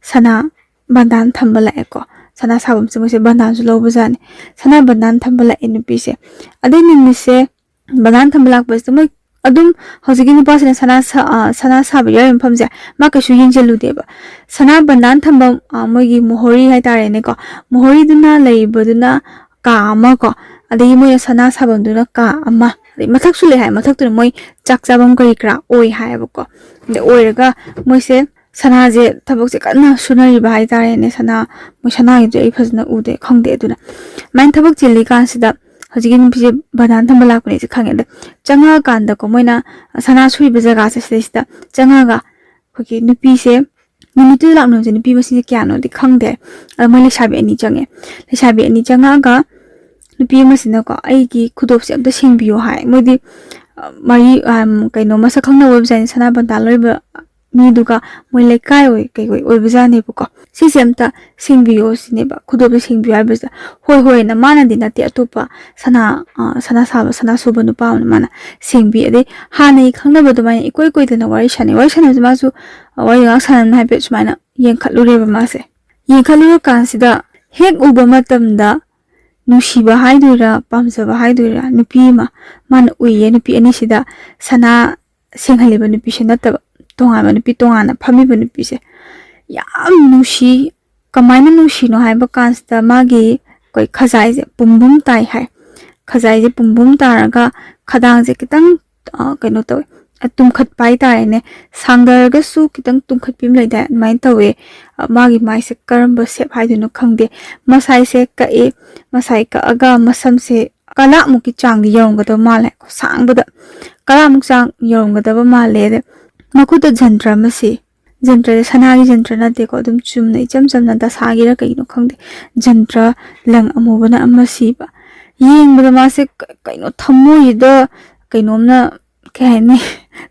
ꯁꯅꯥ ꯕꯟꯗꯥꯟ ꯊꯝꯕ ꯂꯥꯛꯑꯦꯀꯣ꯫ ꯁꯅꯥ ꯁꯥꯐꯝꯁꯦ ꯃꯣꯏꯁꯦ ꯕꯟꯗꯥꯟꯁꯨ ꯂꯧꯕꯖꯥꯠꯅꯤ꯫ ꯁꯅꯥ ꯕꯟꯗꯥꯟ ꯊꯝꯕ ꯂꯥꯛꯑꯦ ꯅꯨꯄꯤꯁꯦ꯫ ꯑꯗꯨꯏ ꯅꯨꯃꯤꯠꯁꯦ ꯕꯟꯗꯥꯟ ꯊꯝꯕ ꯂꯥꯛꯄꯁꯤꯗ ꯃꯣꯏ ꯑꯗꯨꯝ ꯍꯧꯖꯤꯛꯀꯤ ꯅꯨꯄꯥꯁꯤꯅ ꯁꯅꯥ ꯁꯥ-, ꯑ, ꯁꯅꯥ ꯁꯥꯕ ꯌꯥꯎꯔꯤꯕ ꯃꯐꯝꯁꯦ ꯃꯥ ꯀꯩꯁꯨ ꯌꯦꯡꯁꯤꯜꯂꯨꯗꯦꯕ꯫ ꯁꯅꯥ ꯕꯟꯗꯥꯟ ꯊꯝꯕ, ꯑ, ꯃꯣꯏꯒꯤ ꯃꯣꯍꯣꯔꯤ ꯍꯥꯏꯇꯥꯔꯦꯅꯦꯀꯣ, ꯃꯣꯍꯣꯔꯤꯗꯨꯅ ꯂꯩꯔꯤꯕꯗꯨꯅ ꯀꯥ ꯑꯃ ꯀꯣ, ꯑꯗꯒꯤ ꯃꯣꯏꯅ ꯁꯅꯥ ꯁꯥꯐꯝꯗꯨꯅ ꯀꯥ ꯑꯃ, ꯑꯗꯩ ꯃꯊꯛꯁꯨ ꯂꯩ ꯍꯥꯏ, ꯃꯊꯛꯇꯨꯅ ꯃꯣꯏ ꯆꯥꯛ ꯆꯥꯐꯝ ꯀꯔꯤ ꯀꯔꯥ ꯑꯣꯏ ꯍꯥꯏꯌꯦꯕꯀꯣ꯫ ꯑꯗꯩ ꯑꯣꯏꯔꯒ ꯃꯣꯏꯁꯦ ꯁꯅꯥꯁꯦ ꯊꯕꯛꯁꯦ ꯀꯟꯅ ꯁꯨꯅꯔꯤꯕ ꯍꯥꯏꯇꯥꯔꯦꯅꯦ꯫ ꯁꯅꯥ, ꯃꯣꯏ ꯁꯅꯥꯒꯤꯗꯤ ꯑꯩ ꯐꯖꯅ ꯎꯗꯦ, ꯈꯪꯗꯦ꯫ ꯑꯗꯨꯅ ꯑꯗꯨꯃꯥꯏꯅ ꯊꯕꯛ ꯆꯤꯜꯂꯤꯀꯥꯟꯁꯤꯗ ꯍꯧꯖꯤꯛꯀꯤ ꯅꯨꯄꯤꯁꯦ ꯕꯟꯗꯥꯟ ꯊꯝꯕ ꯂꯥꯛꯄꯅꯦꯁꯦ ꯈꯪꯉꯦ꯫ ꯑꯗ ꯆꯪꯉꯛꯑꯀꯥꯟꯗꯀꯣ, ꯃꯣꯏꯅ ꯁꯅꯥ ꯁꯨꯔꯤꯕ ꯖꯒꯥꯁꯦ ꯁꯤꯗꯩꯁꯤꯗ ꯆꯪꯉꯛꯑꯒ ꯑꯩꯈꯣꯏꯒꯤ ꯅꯨꯄꯤꯁꯦ, ꯅꯨꯃꯤꯠꯇꯨꯗ ꯂꯥꯛꯅꯕꯁꯦ ꯅꯨꯄꯤ ꯃꯁꯤꯡꯁꯦ ꯀꯌꯥꯅꯣꯗꯤ ꯈꯪꯗꯦ꯫ ꯑꯗ ꯃꯣꯏ ꯂꯩꯁꯥꯕꯤ ꯑꯅꯤ ꯆꯪꯉꯦ꯫ ꯂꯩꯁꯥꯕꯤ ꯑꯅꯤ ꯆꯪꯉꯛꯑꯒ ꯅꯨꯄꯤ ꯑꯃꯁꯤꯅꯀꯣ, "ꯑꯩꯒꯤ ꯈꯨꯗꯣꯞꯁꯦ ꯑꯝꯇ ꯁꯦꯡꯕꯤꯌꯣ" ꯍꯥꯏ꯫ ꯃꯣꯏꯗꯤ, ꯑ, ꯃꯔꯤ, ꯑꯝ, ꯀꯩꯅꯣ, ꯃꯁꯛ ꯈꯪꯅꯕ ꯑꯣꯏꯕꯖꯥꯠꯅꯤ, ꯁꯅꯥ ꯕꯟꯗꯥꯟ ꯂꯧꯔꯤꯕ ꯃꯤꯗꯨꯒ ꯃꯣꯏ ꯂꯩꯀꯥꯏ ꯑꯣꯏ ꯀꯩ ꯑꯣꯏ ꯑꯣꯏꯕꯖꯥꯠꯅꯦꯕꯀꯣ꯫ "ꯁꯤꯁꯦ ꯑꯝꯇ ꯁꯦꯡꯕꯤꯌꯣ" ꯁꯤꯅꯦꯕ, ꯈꯨꯗꯣꯞꯁꯦ ꯁꯦꯡꯕꯤꯌꯣ ꯍꯥꯏꯕꯁꯤꯗ꯫ "ꯍꯣꯏ, ꯍꯣꯏ" ꯍꯥꯏꯅ, ꯃꯥꯅꯗꯤ ꯅꯠꯇꯦ, ꯑꯇꯣꯞꯄ ꯁꯅꯥ, ꯑ, ꯁꯅꯥ ꯁꯥꯕ, ꯁꯅꯥ ꯁꯨꯕ ꯅꯨꯄꯥ ꯑꯃꯅ, ꯃꯥꯅ ꯁꯦꯡꯕꯤ꯫ ꯑꯗꯩ ꯍꯥꯟꯅꯒꯤ ꯈꯪꯅꯕ ꯑꯗꯨꯃꯥꯏꯅ ꯏꯀꯣꯏ ꯀꯣꯏꯗꯅ ꯋꯥꯔꯤ ꯁꯥꯟꯅꯩ꯫ ꯋꯥꯔꯤ ꯁꯥꯟꯅꯕꯁꯦ ꯃꯥꯁꯨ, ꯑ, ꯋꯥꯔꯤ ꯉꯥꯏꯍꯥꯛ ꯁꯥꯟꯅꯕꯅ ꯍꯥꯏꯐꯦꯠ ꯁꯨꯃꯥꯏꯅ ꯌꯦꯡꯈꯠꯂꯨꯔꯦꯕ ꯃꯥꯁꯦ꯫ ꯌꯦꯡꯈꯠꯂꯨꯔ ꯀꯥꯟꯁꯤꯗ ꯍꯦꯛ ꯎꯕ ꯃꯇꯝꯗ ꯅꯨꯡꯁꯤꯕ ꯍꯥꯏꯗꯣꯏꯔꯥ, ꯄꯥꯝꯖꯕ ꯍꯥꯏꯗꯣꯏꯔꯥ, ꯅꯨꯄꯤ ꯑꯃ ꯃꯥꯅ ꯎꯏꯌꯦ꯫ ꯅꯨꯄꯤ ꯑꯅꯤꯁꯤꯗ ꯁꯅꯥ ꯁꯦꯡꯍꯜꯂꯤꯕ ꯅꯨꯄꯤꯁꯦ ꯅꯠꯇꯕ, ꯇꯣꯉꯥꯟꯕ ꯅꯨꯄꯤ, ꯇꯣꯉꯥꯟꯅ ꯐꯝꯃꯤꯕ ꯅꯨꯄꯤꯁꯦ ꯌꯥꯝ ꯅꯨꯡꯁꯤ꯫ ꯀꯃꯥꯏꯅ ꯅꯨꯡꯁꯤꯅꯣ ꯍꯥꯏꯕ ꯀꯥꯟꯁꯤꯗ ꯃꯥꯒꯤ ꯑꯩꯈꯣꯏ ꯈꯖꯥꯏꯁꯦ ꯄꯨꯝꯕꯨꯝ ꯇꯥꯏ ꯍꯥꯏ꯫ ꯈꯖꯥꯏꯁꯦ ꯄꯨꯝꯕꯨꯝ ꯇꯥꯔꯒ ꯈꯗꯥꯡꯁꯦ ꯈꯤꯇꯪ, ꯑ, ꯀꯩꯅꯣ ꯇꯧꯋꯦ, ꯑ, ꯇꯨꯝꯈꯠꯄ ꯍꯥꯏꯇꯥꯔꯦꯅꯦ꯫ ꯁꯥꯡꯗꯔꯒꯁꯨ ꯈꯤꯇꯪ ꯇꯨꯝꯈꯠꯄꯤ ꯑꯃ ꯂꯩꯗꯥꯏ, ꯑꯗꯨꯃꯥꯏꯅ ꯇꯧꯋꯦ꯫ ꯑ, ꯃꯥꯒꯤ ꯃꯥꯏꯁꯦ ꯀꯔꯝꯕ ꯁꯦꯞ ꯍꯥꯏꯗꯣꯏꯅꯣ ꯈꯪꯗꯦ꯫ ꯃꯁꯥꯏꯁꯦ ꯀꯛꯑꯦ, ꯃꯁꯥꯏ ꯀꯛꯑꯒ ꯃꯁꯝꯁꯦ ꯀꯂꯥꯛꯃꯨꯛꯀꯤ ꯆꯥꯡꯗꯤ ꯌꯧꯔꯝꯒꯗꯕ ꯃꯥꯜꯂꯦ꯫ ꯁꯥꯡꯕꯗ ꯀꯂꯥꯛꯃꯨꯛ ꯆꯥꯡ ꯌꯧꯔꯝꯒꯗꯕ ꯃꯥꯜꯂꯦ꯫ ꯑꯗ ꯃꯈꯨꯠꯇ ꯖꯟꯇ꯭ꯔ ꯑꯃ ꯁꯤ, ꯖꯟꯇ꯭ꯔꯁꯦ ꯁꯅꯥꯒꯤ ꯖꯟꯇ꯭ꯔ ꯅꯠꯇꯦꯀꯣ, ꯑꯗꯨꯝ ꯆꯨꯝꯅ ꯏꯆꯝ ꯆꯝꯅ ꯗꯁꯥꯒꯤꯔ ꯀꯩꯅꯣ ꯈꯪꯗꯦ, ꯖꯟꯇ꯭ꯔ ꯂꯪ ꯑꯃꯨꯕꯅ ꯑꯃ ꯁꯤꯕ꯫ ꯌꯦꯡꯕꯗ ꯃꯥꯁꯦ ꯀ-, ꯀꯩꯅꯣ, ꯊꯃꯣꯏꯁꯤꯗ ꯀꯩꯅꯣꯝꯅ, ꯀꯩ ꯍꯥꯏꯅꯤ,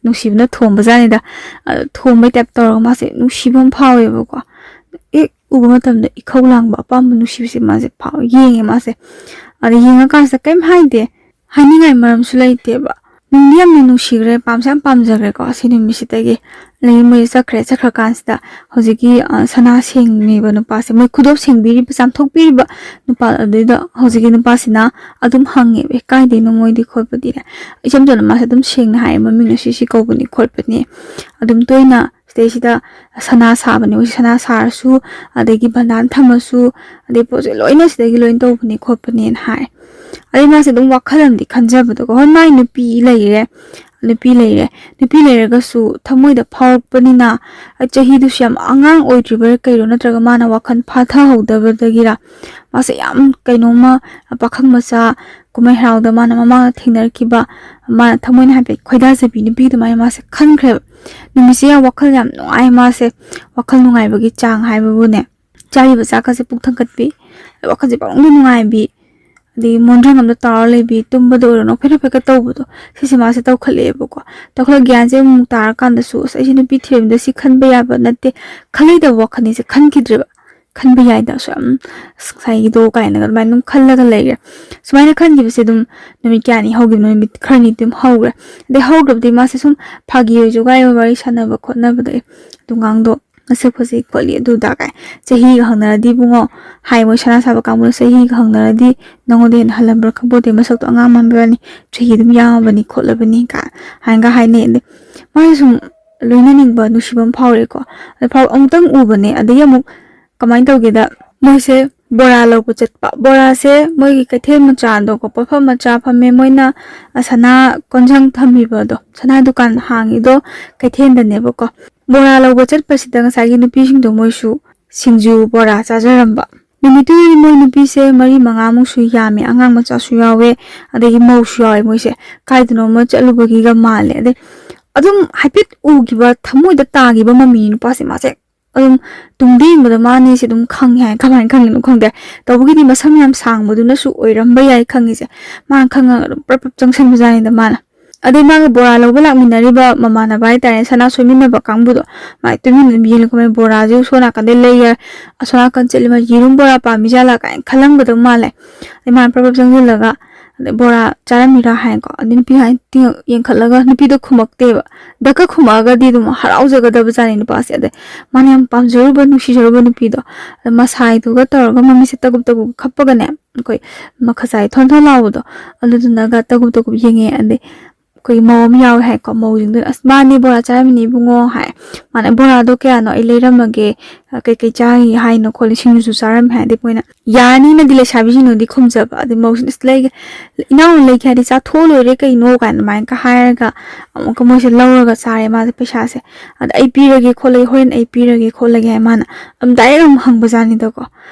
ꯅꯨꯡꯁꯤꯕꯅ ꯊꯣꯝꯕꯖꯥꯠꯅꯤꯗ꯫ ꯑꯗꯣ ꯊꯣꯝꯕꯩ ꯇꯥꯏꯞ ꯇꯧꯔꯒ ꯃꯥꯁꯦ ꯅꯨꯡꯁꯤꯕ ꯑꯃ ꯐꯥꯎꯋꯦꯕꯀꯣ꯫ ꯍꯦꯛ ꯎꯕ ꯃꯇꯝꯗ ꯏꯈꯧ ꯂꯥꯡꯕ, ꯑꯄꯥꯝꯕ, ꯅꯨꯡꯁꯤꯕꯁꯦ ꯃꯥꯁꯦ ꯐꯥꯎ-, ꯌꯦꯡꯉꯦ ꯃꯥꯁꯦ꯫ ꯑꯗ ꯌꯦꯡꯉꯀꯥꯟꯁꯤꯗ ꯀꯩꯝ ꯍꯥꯏꯗꯦ, ꯍꯥꯏꯅꯤꯡꯉꯥꯏ ꯃꯔꯝꯁꯨ ꯂꯩꯇꯦꯕ꯫ ꯅꯨꯡꯗꯤ ꯌꯥꯝꯅ ꯅꯨꯡꯁꯤꯈ꯭ꯔꯦ, ꯄꯥꯝꯁꯨ ꯌꯥꯝ ꯄꯥꯝꯖꯈ꯭ꯔꯦꯀꯣ꯫ ꯑꯁꯤ ꯅꯨꯃꯤꯠꯁꯤꯗꯒꯤ ꯑꯗꯒꯤ ꯃꯣꯏꯁꯦ ꯆꯠꯈ꯭ꯔꯦ꯫ ꯆꯠꯈ꯭ꯔꯀꯥꯟꯁꯤꯗ ꯍꯧꯖꯤꯛꯀꯤ, ꯑ, ꯁꯅꯥ ꯁꯦꯡꯉꯤꯕ ꯅꯨꯄꯥꯁꯦ, ꯃꯣꯏ ꯈꯨꯗꯣꯞ ꯁꯦꯡꯕꯤꯔꯤꯕ, ꯆꯥꯝꯊꯣꯛꯄꯤꯔꯤꯕ ꯅꯨꯄꯥ ꯑꯗꯨꯗ ꯍꯧꯖꯤꯛꯀꯤ ꯅꯨꯄꯥꯁꯤꯅ ꯑꯗꯨꯝ ꯍꯪꯉꯦꯕ, "ꯑꯦ, ꯀꯥꯏꯗꯩꯅꯣ ꯃꯣꯏꯗꯤ?" ꯈꯣꯠꯄꯗꯤ꯫ ꯏꯆꯝ ꯆꯝꯅ ꯃꯥꯁꯦ ꯑꯗꯨꯝ ꯁꯦꯡꯅ ꯍꯥꯏꯌꯦ, "ꯃꯃꯤꯡ ꯑꯁꯤ ꯁꯤ ꯀꯧꯕꯅꯤ ꯈꯣꯠꯄꯅꯤ, ꯑꯗꯨꯝ ꯇꯣꯏꯅ ꯁꯤꯗꯩꯁꯤꯗ ꯁꯅꯥ ꯁꯥꯕꯅꯦ, ꯃꯣꯏꯁꯦ ꯁꯅꯥ ꯁꯥꯔꯁꯨ, ꯑꯗꯒꯤ ꯕꯟꯗꯥꯟ ꯊꯝꯃꯁꯨ, ꯑꯗꯩ ꯄꯣꯠꯁꯦ ꯂꯣꯏꯅ ꯁꯤꯗꯒꯤ ꯂꯣꯏꯅ ꯇꯧꯕꯅꯦ ꯈꯣꯠꯄꯅꯦꯅ" ꯍꯥꯏ꯫ ꯑꯗꯩ ꯃꯥꯁꯦ ꯑꯗꯨꯝ ꯋꯥꯈꯜ ꯑꯃꯗꯤ ꯈꯟꯖꯕꯗꯣꯀꯣ, ꯍꯣꯏ, ꯃꯥꯏ ꯅꯨꯄꯤ ꯂꯩꯔꯦ, ꯅꯨꯄꯤ ꯂꯩꯔꯦ, ꯅꯨꯄꯤ ꯂꯩꯔꯒꯁꯨ ꯊꯃꯣꯏꯗ ꯐꯥꯎꯔꯛꯄꯅꯤꯅ, ꯆꯍꯤꯗꯨꯁꯨ ꯌꯥꯝ ꯑꯉꯥꯡ ꯑꯣꯏꯗ꯭ꯔꯤꯕꯔꯥ ꯀꯩꯅꯣ, ꯅꯠꯇ꯭ꯔꯒ ꯃꯥꯅ ꯋꯥꯈꯜ ꯐꯥꯊꯍꯧꯗꯕꯗꯒꯤꯔ, ꯃꯥꯁꯦ ꯌꯥꯝ ꯀꯩꯅꯣꯝꯃ, ꯄꯥꯈꯪ ꯃꯆꯥ ꯀꯨꯝꯍꯩ ꯍꯔꯥꯎꯗ ꯃꯥꯅ ꯃꯃꯥꯡꯗ ꯊꯦꯡꯅꯔꯛꯈꯤꯕ, ꯃꯥꯅ ꯊꯃꯣꯏꯅ ꯍꯥꯏꯐꯦꯠ ꯈꯣꯏꯗꯥꯖꯕꯤ ꯅꯨꯄꯤ ꯑꯗꯨꯃꯥꯏꯅ ꯃꯥꯁꯦ ꯈꯟꯈ꯭ꯔꯦꯕ꯫ ꯅꯨꯃꯤꯠꯁꯦ ꯌꯥꯝ ꯋꯥꯈꯜ ꯌꯥꯝ ꯅꯨꯡꯉꯥꯏ ꯃꯥꯁꯦ, ꯋꯥꯈꯜ ꯅꯨꯡꯉꯥꯏꯕꯒꯤ ꯆꯥꯡ ꯍꯥꯏꯕꯕꯨꯅꯦ, ꯆꯥꯔꯤꯕ ꯆꯥꯛꯀꯁꯦ ꯄꯨꯛ ꯊꯟꯒꯠꯄꯤ, ꯋꯥꯈꯜꯁꯦ ꯄꯪꯅꯨꯡꯗ ꯅꯨꯡꯉꯥꯏꯕꯤ, ꯑꯗꯒꯤ ꯃꯣꯟꯗ꯭ꯔꯪ ꯑꯃꯗ ꯇꯥꯎꯔ ꯂꯩꯕꯤ, ꯇꯨꯝꯕꯗ ꯑꯣꯏꯔꯣ ꯅꯣꯛꯐꯦꯠ ꯅꯣꯛꯐꯦꯠꯀ ꯇꯧꯕꯗꯣ, ꯁꯤꯁꯦ ꯃꯥꯁꯦ ꯇꯧꯈꯠꯂꯛꯑꯦꯕꯀꯣ꯫ ꯇꯧꯈꯠꯂꯛ ꯒ꯭ꯌꯥꯟꯁꯦ ꯑꯃꯨꯛ ꯇꯥꯔꯀꯥꯟꯗꯁꯨ, "ꯑꯁ, ꯑꯩꯁꯦ ꯅꯨꯄꯤ ꯊꯤꯔꯝꯗ ꯁꯤ ꯈꯟꯕ ꯌꯥꯕ ꯅꯠꯇꯦ", ꯈꯜꯂꯣꯏꯗꯕ ꯋꯥꯈꯜꯅꯤꯁꯦ ꯈꯟꯈꯤꯗ꯭ꯔꯦꯕ꯫ "ꯈꯟꯕ ꯌꯥꯏꯗ, ꯑꯁꯨꯛ ꯌꯥꯝ, ꯑꯁ, ꯉꯁꯥꯏꯒꯤꯗꯣ" ꯀꯥꯏꯅꯒ ꯑꯗꯨꯃꯥꯏꯅ ꯑꯗꯨꯝ ꯈꯜꯂꯒ ꯂꯩꯔꯦ꯫ ꯁꯨꯃꯥꯏꯅ ꯈꯟꯈꯤꯕꯁꯦ ꯑꯗꯨꯝ ꯅꯨꯃꯤꯠ ꯀꯌꯥꯅꯤ ꯍꯧꯈꯤꯕꯅꯣ, ꯅꯨꯃꯤꯠ ꯈꯔꯅꯤꯗꯤ ꯑꯗꯨꯝ ꯍꯧꯈ꯭ꯔꯦ꯫ ꯑꯗꯩ ꯍꯧꯈ꯭ꯔꯕꯗꯤ ꯃꯥꯁꯦ ꯁꯨꯝ ꯐꯥꯒꯤ ꯑꯣꯏ ꯖꯣꯒꯥꯏ ꯑꯣꯏ ꯋꯥꯔꯤ ꯁꯥꯟꯅꯕ ꯈꯣꯠꯅꯕꯗ, "ꯑꯦ, ꯑꯗꯨꯉꯥꯡꯗꯣ ꯃꯁꯛ ꯐꯖꯩ ꯈꯣꯠꯂꯤ ꯑꯗꯨ ꯑꯗꯥ" ꯀꯥꯏ꯫ ꯆꯍꯤꯒ ꯍꯪꯅꯔꯗꯤ ꯏꯕꯨꯡꯉꯣ, ꯍꯥꯏ ꯃꯣꯏ ꯁꯅꯥ ꯁꯥꯕ ꯀꯥꯡꯕꯨꯅ, "ꯆꯍꯤꯒ ꯍꯪꯅꯔꯗꯤ ꯅꯉꯣꯟꯗ ꯍꯦꯟꯅ ꯍꯜꯂꯝꯕ꯭ꯔꯥ ꯈꯪꯄꯣꯠꯇꯦ, ꯃꯁꯛꯇꯣ ꯑꯉꯥꯡ ꯃꯥꯟꯕ ꯋꯥꯅꯤ, ꯆꯍꯤ ꯑꯗꯨꯝ ꯌꯥꯝꯃꯕꯅꯤ ꯈꯣꯠꯂꯕꯅꯤ" ꯀꯥꯏ ꯍꯥꯏꯅꯒ ꯍꯥꯏꯅꯩ꯫ ꯑꯗꯩ ꯃꯥꯁꯦ ꯁꯨꯝ ꯂꯣꯏꯅꯅꯤꯡꯕ, ꯅꯨꯡꯁꯤꯕ ꯑꯃ ꯐꯥꯎꯔꯛꯑꯦꯀꯣ꯫ ꯑꯗꯩ ꯐꯥꯎ-, ꯑꯃꯨꯛꯇꯪ ꯎꯕꯅꯦ, ꯑꯗꯒꯤ ꯑꯃꯨꯛ ꯀꯃꯥꯏꯅ ꯇꯧꯒꯦꯗ, ꯃꯣꯏꯁꯦ ꯕꯣꯔꯥ ꯂꯧꯕ ꯆꯠꯄ꯫ ꯕꯣꯔꯥꯁꯦ ꯃꯣꯏꯒꯤ ꯀꯩꯊꯦꯜ ꯃꯆꯥꯗꯣꯀꯣ, ꯄꯣꯠꯐꯝ ꯃꯆꯥ ꯐꯝꯃꯦ꯫ ꯃꯣꯏꯅ, ꯑ, ꯁꯅꯥ ꯀꯣꯟꯖꯪ ꯊꯝꯃꯤꯕꯗꯣ, ꯁꯅꯥ ꯗꯨꯀꯥꯟ ꯍꯥꯡꯉꯤꯗꯣ ꯀꯩꯊꯦꯜꯗꯅꯦꯕꯀꯣ꯫ ꯕꯣꯔꯥ ꯂꯧꯕ ꯆꯠꯄꯁꯤꯗ ꯉꯁꯥꯏꯒꯤ ꯅꯨꯄꯤꯁꯤꯡꯗꯣ ꯃꯣꯏꯁꯨ ꯁꯤꯡꯖꯨ ꯕꯣꯔꯥ ꯆꯥꯖꯔꯝꯕ꯫ ꯅꯨꯃꯤꯠꯇꯨꯗꯤ ꯃꯣꯏ ꯅꯨꯄꯤꯁꯦ ꯃꯔꯤ ꯃꯉꯥꯃꯨꯛꯁꯨ ꯌꯥꯝꯃꯦ, ꯑꯉꯥꯡ ꯃꯆꯥꯁꯨ ꯌꯥꯎꯋꯦ, ꯑꯗꯒꯤ ꯃꯧꯁꯨ ꯌꯥꯎꯋꯦ꯫ ꯃꯣꯏꯁꯦ ꯀꯥꯏꯗꯅꯣꯃ ꯆꯠꯂꯨꯕꯒꯤꯒ ꯃꯥꯜꯂꯦ꯫ ꯑꯗꯩ ꯑꯗꯨꯝ ꯍꯥꯏꯐꯦꯠ ꯎꯈꯤꯕ, ꯊꯃꯣꯏꯗ ꯇꯥꯈꯤꯕ ꯃꯃꯤ ꯅꯨꯄꯥꯁꯦ ꯃꯥꯁꯦ ꯑꯗꯨꯝ ꯇꯨꯡꯗ ꯌꯦꯡꯕꯗ ꯃꯥꯅꯦꯁꯦ ꯑꯗꯨꯝ ꯈꯪꯉꯦ ꯍꯥꯏ꯫ ꯀꯃꯥꯏꯅ ꯈꯪꯉꯤꯅꯣ ꯈꯪꯗꯦ, ꯇꯧꯕꯒꯤꯗꯤ ꯃꯁꯝ ꯌꯥꯝ ꯁꯥꯡꯕꯗꯨꯅꯁꯨ ꯑꯣꯏꯔꯝꯕ ꯌꯥꯏ ꯈꯪꯉꯤꯁꯦ꯫ ꯃꯥꯅ ꯈꯪꯉꯒ ꯑꯗꯨꯝ ꯄ꯭ꯔꯞ ꯄ꯭ꯔꯞ ꯆꯪꯁꯟꯕꯖꯥꯠꯅꯤꯗ ꯃꯥꯅ꯫ ꯑꯗꯩ ꯃꯥꯒ ꯕꯣꯔꯥ ꯂꯧꯕ ꯂꯥꯛꯃꯤꯟꯅꯔꯤꯕ ꯃꯃꯥꯟꯅꯕ ꯍꯥꯏꯇꯥꯔꯦ, ꯁꯅꯥ ꯁꯣꯏꯃꯤꯟꯅꯕ ꯀꯥꯡꯕꯨꯗꯣ, ꯃꯥꯏ ꯇꯨꯃꯤꯟꯅ ꯑꯗꯨꯝ ꯌꯦꯡꯂꯒ, "ꯃꯥꯏ ꯕꯣꯔꯥꯁꯤꯕꯨ ꯁꯣꯝ ꯅꯥꯀꯟꯗ ꯂꯩꯌꯦ, ꯑꯁꯣꯝ ꯅꯥꯀꯟ ꯆꯠꯂꯤ, ꯃꯥ ꯌꯦꯔꯨꯝ ꯕꯣꯔꯥ ꯄꯥꯝꯃꯤ ꯖꯥꯠꯂꯥ?" ꯀꯥꯏꯅ ꯈꯜꯂꯝꯒꯗꯧ ꯃꯥꯜꯂꯦ꯫ ꯑꯗꯩ ꯃꯥꯅ ꯄ꯭ꯔꯞ ꯄ꯭ꯔꯞ ꯆꯪꯁꯤꯜꯂꯒ, ꯑꯗꯩ, "ꯕꯣꯔꯥ ꯆꯥꯔꯝꯃꯤꯔꯥ?" ꯍꯥꯏꯅꯀꯣ꯫ ꯑꯗꯩ ꯅꯨꯄꯤ ꯍꯥꯏꯅ ꯇꯤꯡ-, ꯌꯦꯡꯈꯠꯂꯒ, ꯅꯨꯄꯤꯗꯣ ꯈꯨꯝꯃꯛꯇꯦꯕ꯫ ꯗꯛꯀ ꯈꯨꯝꯃꯛꯑꯒꯗꯤ ꯑꯗꯨꯝ ꯍꯔꯥꯎꯖꯒꯗꯕ ꯖꯥꯠꯅꯤ ꯅꯨꯄꯥꯁꯦ꯫ ꯑꯗꯩ ꯃꯥꯅ ꯌꯥꯝ ꯄꯥꯝꯖꯔꯨꯕ, ꯅꯨꯡꯁꯤꯖꯔꯨꯕ ꯅꯨꯄꯤꯗꯣ, ꯑꯗ ꯃꯁꯥꯏꯗꯨꯒ ꯇꯧꯔꯒ ꯃꯃꯤꯠꯁꯦ ꯇꯒꯨꯞ ꯇꯒꯨꯞ ꯈꯞꯄꯒꯅꯦ, ꯑꯩꯈꯣꯏ ꯃꯈꯖꯥꯏ ꯊꯣꯟ ꯊꯣꯟ ꯂꯥꯎꯕꯗꯣ, ꯑꯗꯨꯗꯨꯅꯒ ꯇꯒꯨꯞ ꯇꯒꯨꯞ ꯌꯦꯡꯉꯦ꯫ ꯑꯗꯩ ꯑꯩꯈꯣꯏ ꯃꯧ ꯑꯃ ꯌꯥꯎꯋꯦ ꯍꯥꯏꯀꯣ, ꯃꯧꯁꯤꯡꯗꯨꯅ, "ꯑꯁ, ꯃꯥꯅꯦ, ꯕꯣꯔꯥ ꯆꯥꯔꯝꯃꯤꯅꯦ ꯏꯕꯨꯡꯉꯣ" ꯍꯥꯏ꯫ ꯃꯥꯅ, "ꯕꯣꯔꯥꯗꯣ ꯀꯌꯥꯅꯣ? ꯑꯩ ꯂꯩꯔꯝꯃꯒꯦ, ꯀꯩꯀꯩ ꯆꯥꯔꯤ ꯍꯥꯏꯅꯣ ꯈꯣꯠꯂꯤ, ꯁꯤꯡꯖꯨꯁꯨ ꯆꯥꯔꯝꯃꯦ" ꯍꯥꯏ꯫ ꯑꯗꯩ ꯃꯣꯏꯅ, "ꯌꯥꯔꯅꯤꯅꯗꯤ" ꯂꯩꯁꯥꯕꯤꯁꯤꯡꯅꯗꯤ ꯈꯨꯝꯖꯕ꯫ ꯑꯗꯩ ꯃꯧꯁꯤꯅ, "ꯑꯁ, ꯂꯩꯒꯦ, ꯏꯅꯥꯎꯅ ꯂꯩꯒꯦ ꯍꯥꯏꯗꯤ ꯆꯥꯊꯣꯛꯑ ꯂꯣꯏꯔꯦ ꯀꯩꯅꯣ" ꯀꯥꯏꯅ ꯑꯗꯨꯃꯥꯏꯅꯒ ꯍꯥꯏꯔꯒ ꯑꯃꯨꯛꯀ ꯃꯣꯏꯁꯦ ꯂꯧꯔꯒ ꯆꯥꯔꯦ ꯃꯥꯁꯦ ꯄꯩꯁꯥꯁꯦ꯫ ꯑꯗ "ꯑꯩ ꯄꯤꯔꯒꯦ ꯈꯣꯠꯂꯒꯦ, ꯍꯣꯔꯦꯟ ꯑꯩ ꯄꯤꯔꯒꯦ ꯈꯣꯠꯂꯒꯦ" ꯍꯥꯏ ꯃꯥꯅ꯫ ꯑꯗꯨꯝ ꯗꯥꯏꯔꯦꯛ ꯑꯃꯨꯛ ꯍꯪꯕꯖꯥꯠꯅꯤꯗꯀꯣ꯫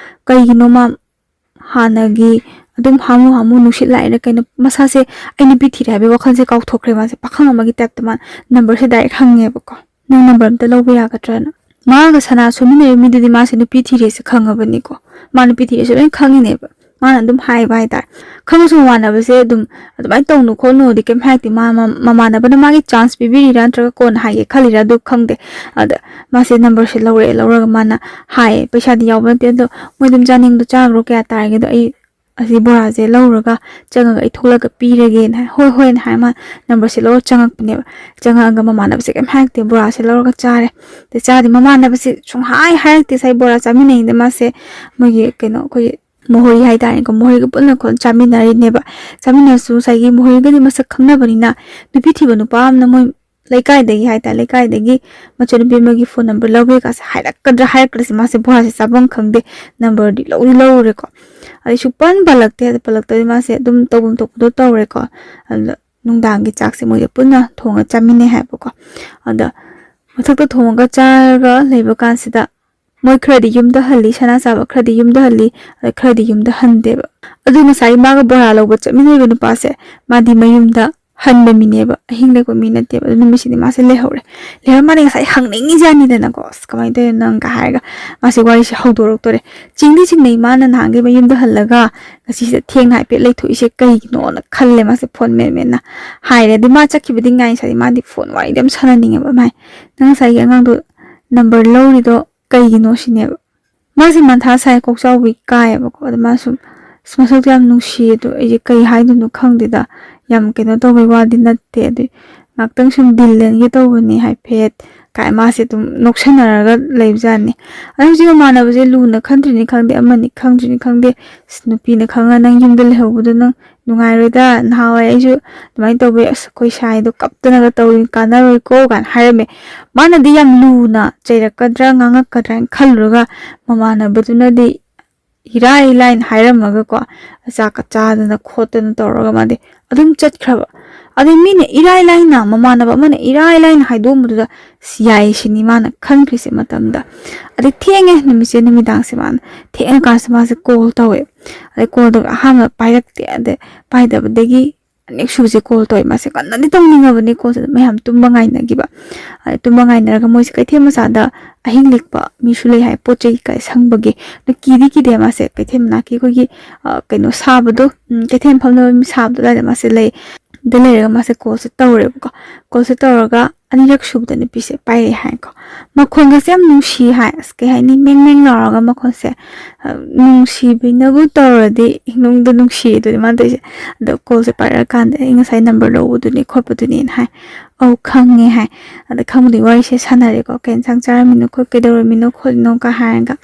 ꯀꯩꯒꯤꯅꯣ ꯃꯥ ꯍꯥꯟꯅꯒꯤ ꯑꯗꯨꯝ ꯍꯥꯃꯨ ꯍꯥꯃꯨ ꯅꯨꯡꯁꯤꯠ ꯂꯥꯛꯏꯔ ꯀꯩꯅꯣ, ꯃꯁꯥꯁꯦ ꯑꯩ ꯅꯨꯄꯤ ꯊꯤꯔꯦ ꯍꯥꯏꯕꯒꯤ ꯋꯥꯈꯜꯁꯦ ꯀꯥꯎꯊꯣꯛꯈ꯭ꯔꯦ ꯃꯥꯁꯦ꯫ ꯄꯥꯈꯪ ꯑꯃꯒꯤ ꯇꯥꯏꯞꯇ ꯃꯥꯅ ꯅꯝꯕꯔꯁꯦ ꯗꯥꯏꯔꯦꯛ ꯍꯪꯉꯦꯕꯀꯣ, "ꯅꯪ ꯅꯝꯕꯔ ꯑꯝꯇ ꯂꯧꯕ ꯌꯥꯒꯗ꯭ꯔꯥꯅ?" ꯃꯥꯒ ꯁꯅꯥ ꯁꯣꯟꯃꯤꯟꯅꯔꯤꯕ ꯃꯤꯗꯨꯗꯤ ꯃꯥꯁꯦ ꯅꯨꯄꯤ ꯊꯤꯔꯦꯁꯦ ꯈꯪꯉꯕꯅꯤꯀꯣ, ꯃꯥ ꯅꯨꯄꯤ ꯊꯤꯔꯦꯁꯦ ꯂꯣꯏ ꯈꯪꯉꯤꯅꯦꯕ꯫ ꯃꯥꯅ ꯑꯗꯨꯝ ꯍꯥꯏꯕ ꯍꯥꯏꯇꯥꯔꯦ꯫ ꯈꯪꯉꯁꯨ ꯃꯃꯥꯟꯅꯕꯁꯦ ꯑꯗꯨꯝ ꯑꯗꯨꯃꯥꯏꯅ ꯇꯧꯅꯨ ꯈꯣꯠꯅꯨꯗꯤ ꯀꯩꯝ ꯍꯥꯏꯔꯛꯇꯦ꯫ ꯃꯥ, ꯃ-, ꯃꯃꯥꯟꯅꯕꯅ ꯃꯥꯒꯤ ꯆꯥꯟꯁ ꯄꯤꯕꯤꯔꯤꯔꯥ ꯅꯠꯇ꯭ꯔꯒ ꯀꯣꯟꯅ ꯍꯥꯏꯒꯦ ꯈꯜꯂꯤꯔꯥ ꯑꯗꯨ ꯈꯪꯗꯦ꯫ ꯑꯗ ꯃꯥꯁꯦ ꯅꯝꯕꯔꯁꯦ ꯂꯧꯔꯛꯑꯦ, ꯂꯧꯔꯒ ꯃꯥꯅ ꯍꯥꯏꯌꯦ, "ꯄꯩꯁꯥꯗꯤ ꯌꯥꯎꯕ ꯅꯠꯇꯦ, ꯑꯗꯣ ꯃꯣꯏ ꯑꯗꯨꯝ ꯆꯥꯅꯤꯡꯕꯗꯣ ꯆꯥꯈ꯭ꯔꯣ, ꯀꯌꯥ ꯇꯥꯔꯒꯦꯗꯣ ꯑꯩ ꯑꯁꯤ ꯕꯣꯔꯥꯁꯦ ꯂꯧꯔꯒ ꯆꯪꯉꯒ ꯑꯩ ꯊꯣꯛꯂꯒ ꯄꯤꯔꯒꯦꯅ" ꯍꯥꯏ꯫ "ꯍꯣꯏ, ꯍꯣꯏꯅ" ꯍꯥꯏꯔ ꯃꯥ ꯅꯝꯕꯔꯁꯦ ꯂꯧꯔ ꯆꯪꯉꯛꯄꯅꯦꯕ꯫ ꯆꯪꯉꯛꯑꯒ ꯃꯃꯥꯟꯅꯕꯁꯦ ꯀꯩꯝ ꯍꯥꯏꯔꯛꯇꯦ, ꯕꯣꯔꯥꯁꯦ ꯂꯧꯔꯒ ꯆꯥꯔꯦ꯫ ꯑꯗꯩ ꯆꯥꯗꯦ, ꯃꯃꯥꯟꯅꯕꯁꯦ ꯁꯨꯡꯍꯥꯏ ꯍꯥꯏꯔꯛꯇꯦ꯫ ꯉꯁꯥꯏ ꯕꯣꯔꯥ ꯆꯥꯃꯤꯟꯅꯩꯅ ꯃꯥꯁꯦ ꯃꯣꯏꯒꯤ ꯀꯩꯅꯣ, ꯑꯩꯈꯣꯏꯒꯤ ꯃꯣꯍꯣꯔꯤ ꯍꯥꯏꯇꯥꯔꯦꯀꯣ, ꯃꯣꯍꯣꯔꯤꯒ ꯄꯨꯟꯅ ꯈꯣ-, ꯆꯥꯃꯤꯟꯅꯔꯤꯅꯦꯕ꯫ ꯆꯥꯃꯤꯟꯅꯔꯁꯨ ꯉꯁꯥꯏꯒꯤ ꯃꯣꯍꯣꯔꯤꯒꯗꯤ ꯃꯁꯛ ꯈꯪꯅꯕꯅꯤꯅ, ꯅꯨꯄꯤ ꯊꯤꯕ ꯅꯨꯄꯥ ꯑꯃꯅ ꯃꯣꯏ ꯂꯩꯀꯥꯏꯗꯒꯤ ꯍꯥꯏꯇꯥꯔꯦ, ꯂꯩꯀꯥꯏꯗꯒꯤ ꯃꯆꯟꯅꯨꯄꯤ ꯑꯃꯒꯤ ꯐꯣꯟ ꯅꯝꯕꯔ ꯂꯧꯒꯦ ꯀꯥꯁꯦ ꯍꯥꯏꯔꯛꯀꯗ꯭ꯔꯥ ꯍꯥꯏꯔꯛꯀꯗ꯭ꯔꯥ ꯁꯤ ꯃꯥꯁꯦ ꯕꯣꯔꯥꯁꯦ ꯆꯥꯐꯝ ꯈꯪꯗꯦ, ꯅꯝꯕꯔꯗꯤ ꯂꯧꯗꯤ ꯂꯧꯔꯨꯔꯦꯀꯣ꯫ ꯑꯗꯩ ꯁꯨꯛꯄꯟ ꯄꯜꯂꯛꯇꯦ꯫ ꯑꯗ ꯄꯜꯂꯛꯇꯕꯗꯤ ꯃꯥꯁꯦ ꯑꯗꯨꯝ ꯇꯧꯐꯝ ꯊꯣꯛꯄꯗꯣ ꯇꯧꯔꯦꯀꯣ꯫ ꯑꯗ ꯅꯨꯡꯗꯥꯡꯒꯤ ꯆꯥꯛꯁꯦ ꯃꯣꯏꯁꯦ ꯄꯨꯟꯅ ꯊꯣꯡꯉ ꯆꯥꯃꯤꯟꯅꯩ ꯍꯥꯏꯕꯀꯣ꯫ ꯑꯗ ꯃꯊꯛꯇ ꯊꯣꯡꯉꯒ ꯆꯥꯔꯒ ꯂꯩꯕ ꯀꯥꯟꯁꯤꯗ ꯃꯣꯏ ꯈꯔꯗꯤ ꯌꯨꯝꯗ ꯍꯜꯂꯤ, ꯁꯅꯥ ꯆꯥꯕ ꯈꯔꯗꯤ ꯌꯨꯝꯗ ꯍꯜꯂꯤ, ꯑꯗ ꯈꯔꯗꯤ ꯌꯨꯝꯗ ꯍꯟꯗꯦꯕ꯫ ꯑꯗꯨ ꯉꯁꯥꯏ ꯃꯥꯒ ꯕꯣꯔꯥ ꯂꯧꯕ ꯆꯠꯃꯤꯟꯅꯔꯤꯕ ꯅꯨꯄꯥꯁꯦ, ꯃꯥꯗꯤ ꯃꯌꯨꯝꯗ ꯍꯟꯕ ꯃꯤꯅꯦꯕ, ꯑꯍꯤꯡ ꯂꯦꯛꯄ ꯃꯤ ꯅꯠꯇꯦꯕ꯫ ꯑꯗꯨ ꯅꯨꯃꯤꯠꯁꯤꯗꯤ ꯃꯥꯁꯦ ꯂꯩꯍꯧꯔꯦ꯫ ꯂꯩꯍꯧꯔ ꯃꯥꯅ ꯉꯁꯥꯏ ꯍꯪꯅꯤꯡꯉꯤꯖꯥꯠꯅꯤꯗꯅꯀꯣ, "ꯑꯁ, ꯀꯃꯥꯏꯅ ꯇꯧꯔꯤꯅꯣ ꯅꯪ?" ꯀ ꯍꯥꯏꯔꯒ ꯃꯥꯁꯦ ꯋꯥꯔꯤꯁꯦ ꯍꯧꯗꯣꯔꯛꯇꯣꯔꯦ꯫ ꯆꯤꯡꯗꯤ ꯆꯤꯡꯅꯩ, ꯃꯥꯅ ꯅꯍꯥꯟꯒꯩ ꯃꯌꯨꯝꯗ ꯍꯜꯂꯒ ꯉꯁꯤꯁꯤꯗ ꯊꯦꯡꯅ ꯍꯥꯏꯐꯦꯠ ꯂꯩꯊꯣꯛꯏꯁꯦ ꯀꯩꯒꯤꯅꯣꯅ ꯈꯜꯂꯦ ꯃꯥꯁꯦ, ꯐꯣꯟ ꯃꯦꯟ ꯃꯦꯟꯅ ꯍꯥꯏꯔꯦ꯫ ꯑꯗꯩ ꯃꯥ ꯆꯠꯈꯤꯕꯗꯤ ꯉꯥꯏ ꯉꯁꯥꯏꯗꯤ ꯃꯥꯗꯤ ꯐꯣꯟ ꯋꯥꯔꯤꯗꯤ ꯌꯥꯝ ꯁꯥꯟꯅꯅꯤꯡꯉꯦꯕ꯫ "ꯃꯥꯏ, ꯅꯪ ꯉꯁꯥꯏꯒꯤ ꯑꯉꯥꯡꯗꯣ ꯅꯝꯕꯔ ꯂꯧꯔꯤꯗꯣ ꯀꯩꯒꯤꯅꯣ?" ꯁꯤꯅꯦꯕ꯫ ꯃꯥꯁꯦ ꯃꯊꯥ ꯁꯥꯏ, ꯀꯣꯛ ꯆꯥꯎꯕꯤ ꯀꯥꯏꯌꯦꯕꯀꯣ꯫ ꯑꯗ ꯃꯥ ꯁꯨꯝ, "ꯑꯁ, ꯃꯁꯛꯇꯣ ꯌꯥꯝ ꯅꯨꯡꯁꯤꯌꯦ, ꯑꯗꯣ ꯑꯩꯁꯦ ꯀꯩ ꯍꯥꯏꯗꯣꯏꯅꯣ ꯈꯪꯗꯦꯗ, ꯌꯥꯝ ꯀꯩꯅꯣ ꯇꯧꯕꯩ ꯋꯥꯗꯤ ꯅꯠꯇꯦ, ꯑꯗꯨ ꯉꯥꯛꯇꯪ ꯁꯨꯝ ꯗꯤꯜ ꯂꯦꯟꯒꯦ ꯇꯧꯕꯅꯤ ꯍꯥꯏꯐꯦꯠ" ꯀꯥꯏ ꯃꯥꯁꯦ ꯑꯗꯨꯝ ꯅꯣꯛꯁꯟꯅꯔꯒ ꯂꯩꯕꯖꯥꯠꯅꯤ꯫ ꯑꯗ ꯍꯧꯖꯤꯛ ꯃꯃꯥꯟꯅꯕꯁꯦ ꯂꯨꯅ ꯈꯟꯗ꯭ꯔꯤꯅꯤ ꯈꯪꯗꯦ, ꯑꯃꯅꯤ ꯈꯪꯗ꯭ꯔꯤꯅꯤ ꯈꯪꯗꯦ, "ꯑꯁ, ꯅꯨꯄꯤꯅ ꯈꯪꯉ ꯅꯪ ꯌꯨꯝꯗ ꯂꯩꯍꯧꯕꯗꯣ ꯅꯪ ꯅꯨꯡꯉꯥꯏꯔꯣꯏꯗ, ꯅꯍꯥꯟꯋꯥꯏ ꯑꯩꯁꯨ ꯑꯗꯨꯃꯥꯏꯅ ꯇꯧꯕꯩ, ꯑꯁ, ꯑꯩꯈꯣꯏ ꯁꯥꯏꯗꯣ ꯀꯞꯇꯅꯒ ꯇꯧꯔꯤ, ꯀꯥꯟꯅꯔꯣꯏꯀꯣ" ꯀꯥꯏꯅ ꯍꯥꯏꯔꯝꯃꯦ꯫ ꯃꯥꯅꯗꯤ ꯌꯥꯝ ꯂꯨꯅ ꯆꯩꯔꯛꯀꯗ꯭ꯔꯥ, ꯉꯥꯡꯉꯛꯀꯗ꯭ꯔꯥ ꯍꯥꯏꯅ ꯈꯜꯂꯨꯔꯒ, ꯃꯃꯥꯟꯅꯕꯗꯨꯅꯗꯤ ꯏꯔꯥꯏ ꯂꯥꯏꯅ ꯍꯥꯏꯔꯝꯃꯒꯀꯣ, ꯑꯆꯥꯛꯀ ꯆꯥꯗꯅ ꯈꯣꯠꯇꯅ ꯇꯧꯔꯒ ꯃꯥꯗꯤ ꯑꯗꯨꯝ ꯆꯠꯈ꯭ꯔꯕ꯫ ꯑꯗꯩ ꯃꯤꯅ ꯏꯔꯥꯏ ꯂꯥꯏꯅ, ꯃꯃꯥꯟꯅꯕ ꯑꯃꯅ ꯏꯔꯥꯏ ꯂꯥꯏꯅ ꯍꯥꯏꯗꯣꯛꯑꯝꯕꯗꯨꯗ, "ꯑꯁ, ꯌꯥꯏ" ꯁꯤꯅꯤ ꯃꯥꯅ ꯈꯟꯈ꯭ꯔꯤꯁꯦ ꯃꯇꯝꯗ꯫ ꯑꯗꯩ ꯊꯦꯡꯉꯦ, ꯅꯨꯃꯤꯠꯁꯦ, ꯅꯨꯃꯤꯗꯥꯡꯁꯦ ꯃꯥꯅ ꯊꯦꯡꯉꯀꯥꯟꯁꯤꯗ ꯃꯥꯁꯦ ꯀꯣꯜ ꯇꯧꯋꯦ꯫ ꯑꯗꯩ ꯀꯣꯜ ꯇꯧꯕ ꯑꯍꯥꯟꯕ ꯄꯥꯏꯔꯛꯇꯦ, ꯑꯗꯩ ꯄꯥꯏꯗꯕꯗꯒꯤ ꯑꯅꯤꯁꯨꯕꯁꯦ ꯀꯣꯜ ꯇꯧꯋꯦ꯫ ꯃꯥꯁꯦ ꯀꯟꯅꯗꯤ ꯇꯧꯅꯤꯡꯉꯕꯅꯤ ꯀꯣꯜꯁꯦ, ꯃꯌꯥꯝ ꯇꯨꯝꯕ ꯉꯥꯏꯅꯈꯤꯕ꯫ ꯑꯗꯩ ꯇꯨꯝꯕ ꯉꯥꯏꯅꯔꯒ ꯃꯣꯏꯁꯦ ꯀꯩꯊꯦꯜ ꯃꯆꯥꯗ ꯑꯍꯤꯡ ꯂꯦꯛꯄ ꯃꯤꯁꯨ ꯂꯩ ꯍꯥꯏ, ꯄꯣꯠ ꯆꯩ ꯀꯩ ꯁꯪꯕꯒꯤ꯫ ꯑꯗꯣ ꯀꯤꯗꯤ ꯀꯤꯗꯦ ꯃꯥꯁꯦ, ꯀꯩꯊꯦꯜ ꯃꯅꯥꯛꯀꯤ ꯑꯩꯈꯣꯏꯒꯤ, ꯑ, ꯀꯩꯅꯣ ꯁꯥꯕꯗꯣ, ꯎꯝ, ꯀꯩꯊꯦꯜ ꯐꯝꯅꯕ ꯃꯤ ꯁꯥꯕꯗꯣ ꯑꯗꯨꯋꯥꯏꯗ ꯃꯥꯁꯦ ꯂꯩ꯫ ꯑꯗ ꯂꯩꯔꯒ ꯃꯥꯁꯦ ꯀꯣꯜꯁꯦ ꯇꯧꯔꯦꯕꯀꯣ꯫ ꯀꯣꯜꯁꯦ ꯇꯧꯔꯒ ꯑꯅꯤꯔꯛ ꯁꯨꯕꯗ ꯅꯨꯄꯤꯁꯦ ꯄꯥꯏꯔꯛꯑꯦ ꯍꯥꯏꯀꯣ꯫ ꯃꯈꯣꯟꯒꯁꯦ ꯌꯥꯝ ꯅꯨꯡꯁꯤ ꯍꯥꯏ꯫ ꯑꯁ, ꯀꯩ ꯍꯥꯏꯅꯤ, ꯃꯦꯡ ꯃꯦꯡ ꯂꯥꯎꯔꯒ ꯃꯈꯣꯟꯁꯦ, ꯑ, ꯅꯨꯡꯁꯤꯕꯤꯅꯕꯨ ꯇꯧꯔꯗꯤ ꯏꯅꯨꯡꯗ ꯅꯨꯡꯁꯤ ꯑꯗꯨꯅꯤ ꯃꯥꯅ ꯇꯧꯔꯤꯁꯦ꯫ ꯑꯗꯣ ꯀꯣꯜꯁꯦ ꯄꯥꯏꯔꯛꯑꯀꯥꯟꯗ, "ꯑꯩ ꯉꯁꯥꯏ ꯅꯝꯕꯔ ꯂꯧꯕꯗꯨꯅꯤ ꯈꯣꯠꯄꯗꯨꯅꯤꯅ" ꯍꯥꯏ꯫ "ꯑꯧ, ꯈꯪꯉꯦ" ꯍꯥꯏ꯫ ꯑꯗ ꯈꯪꯕꯗꯤ ꯋꯥꯔꯤꯁꯦ ꯁꯥꯟꯅꯔꯦꯀꯣ, "ꯀꯩ ꯏꯟꯁꯥꯡ ꯆꯥꯔꯝꯃꯤꯅꯣ ꯈꯣꯠ-, ꯀꯩꯗꯧꯔꯝꯃꯤꯅꯣ ꯈꯣꯠꯂꯤꯅꯣ?" ꯀ ꯍꯥꯏꯔꯒ,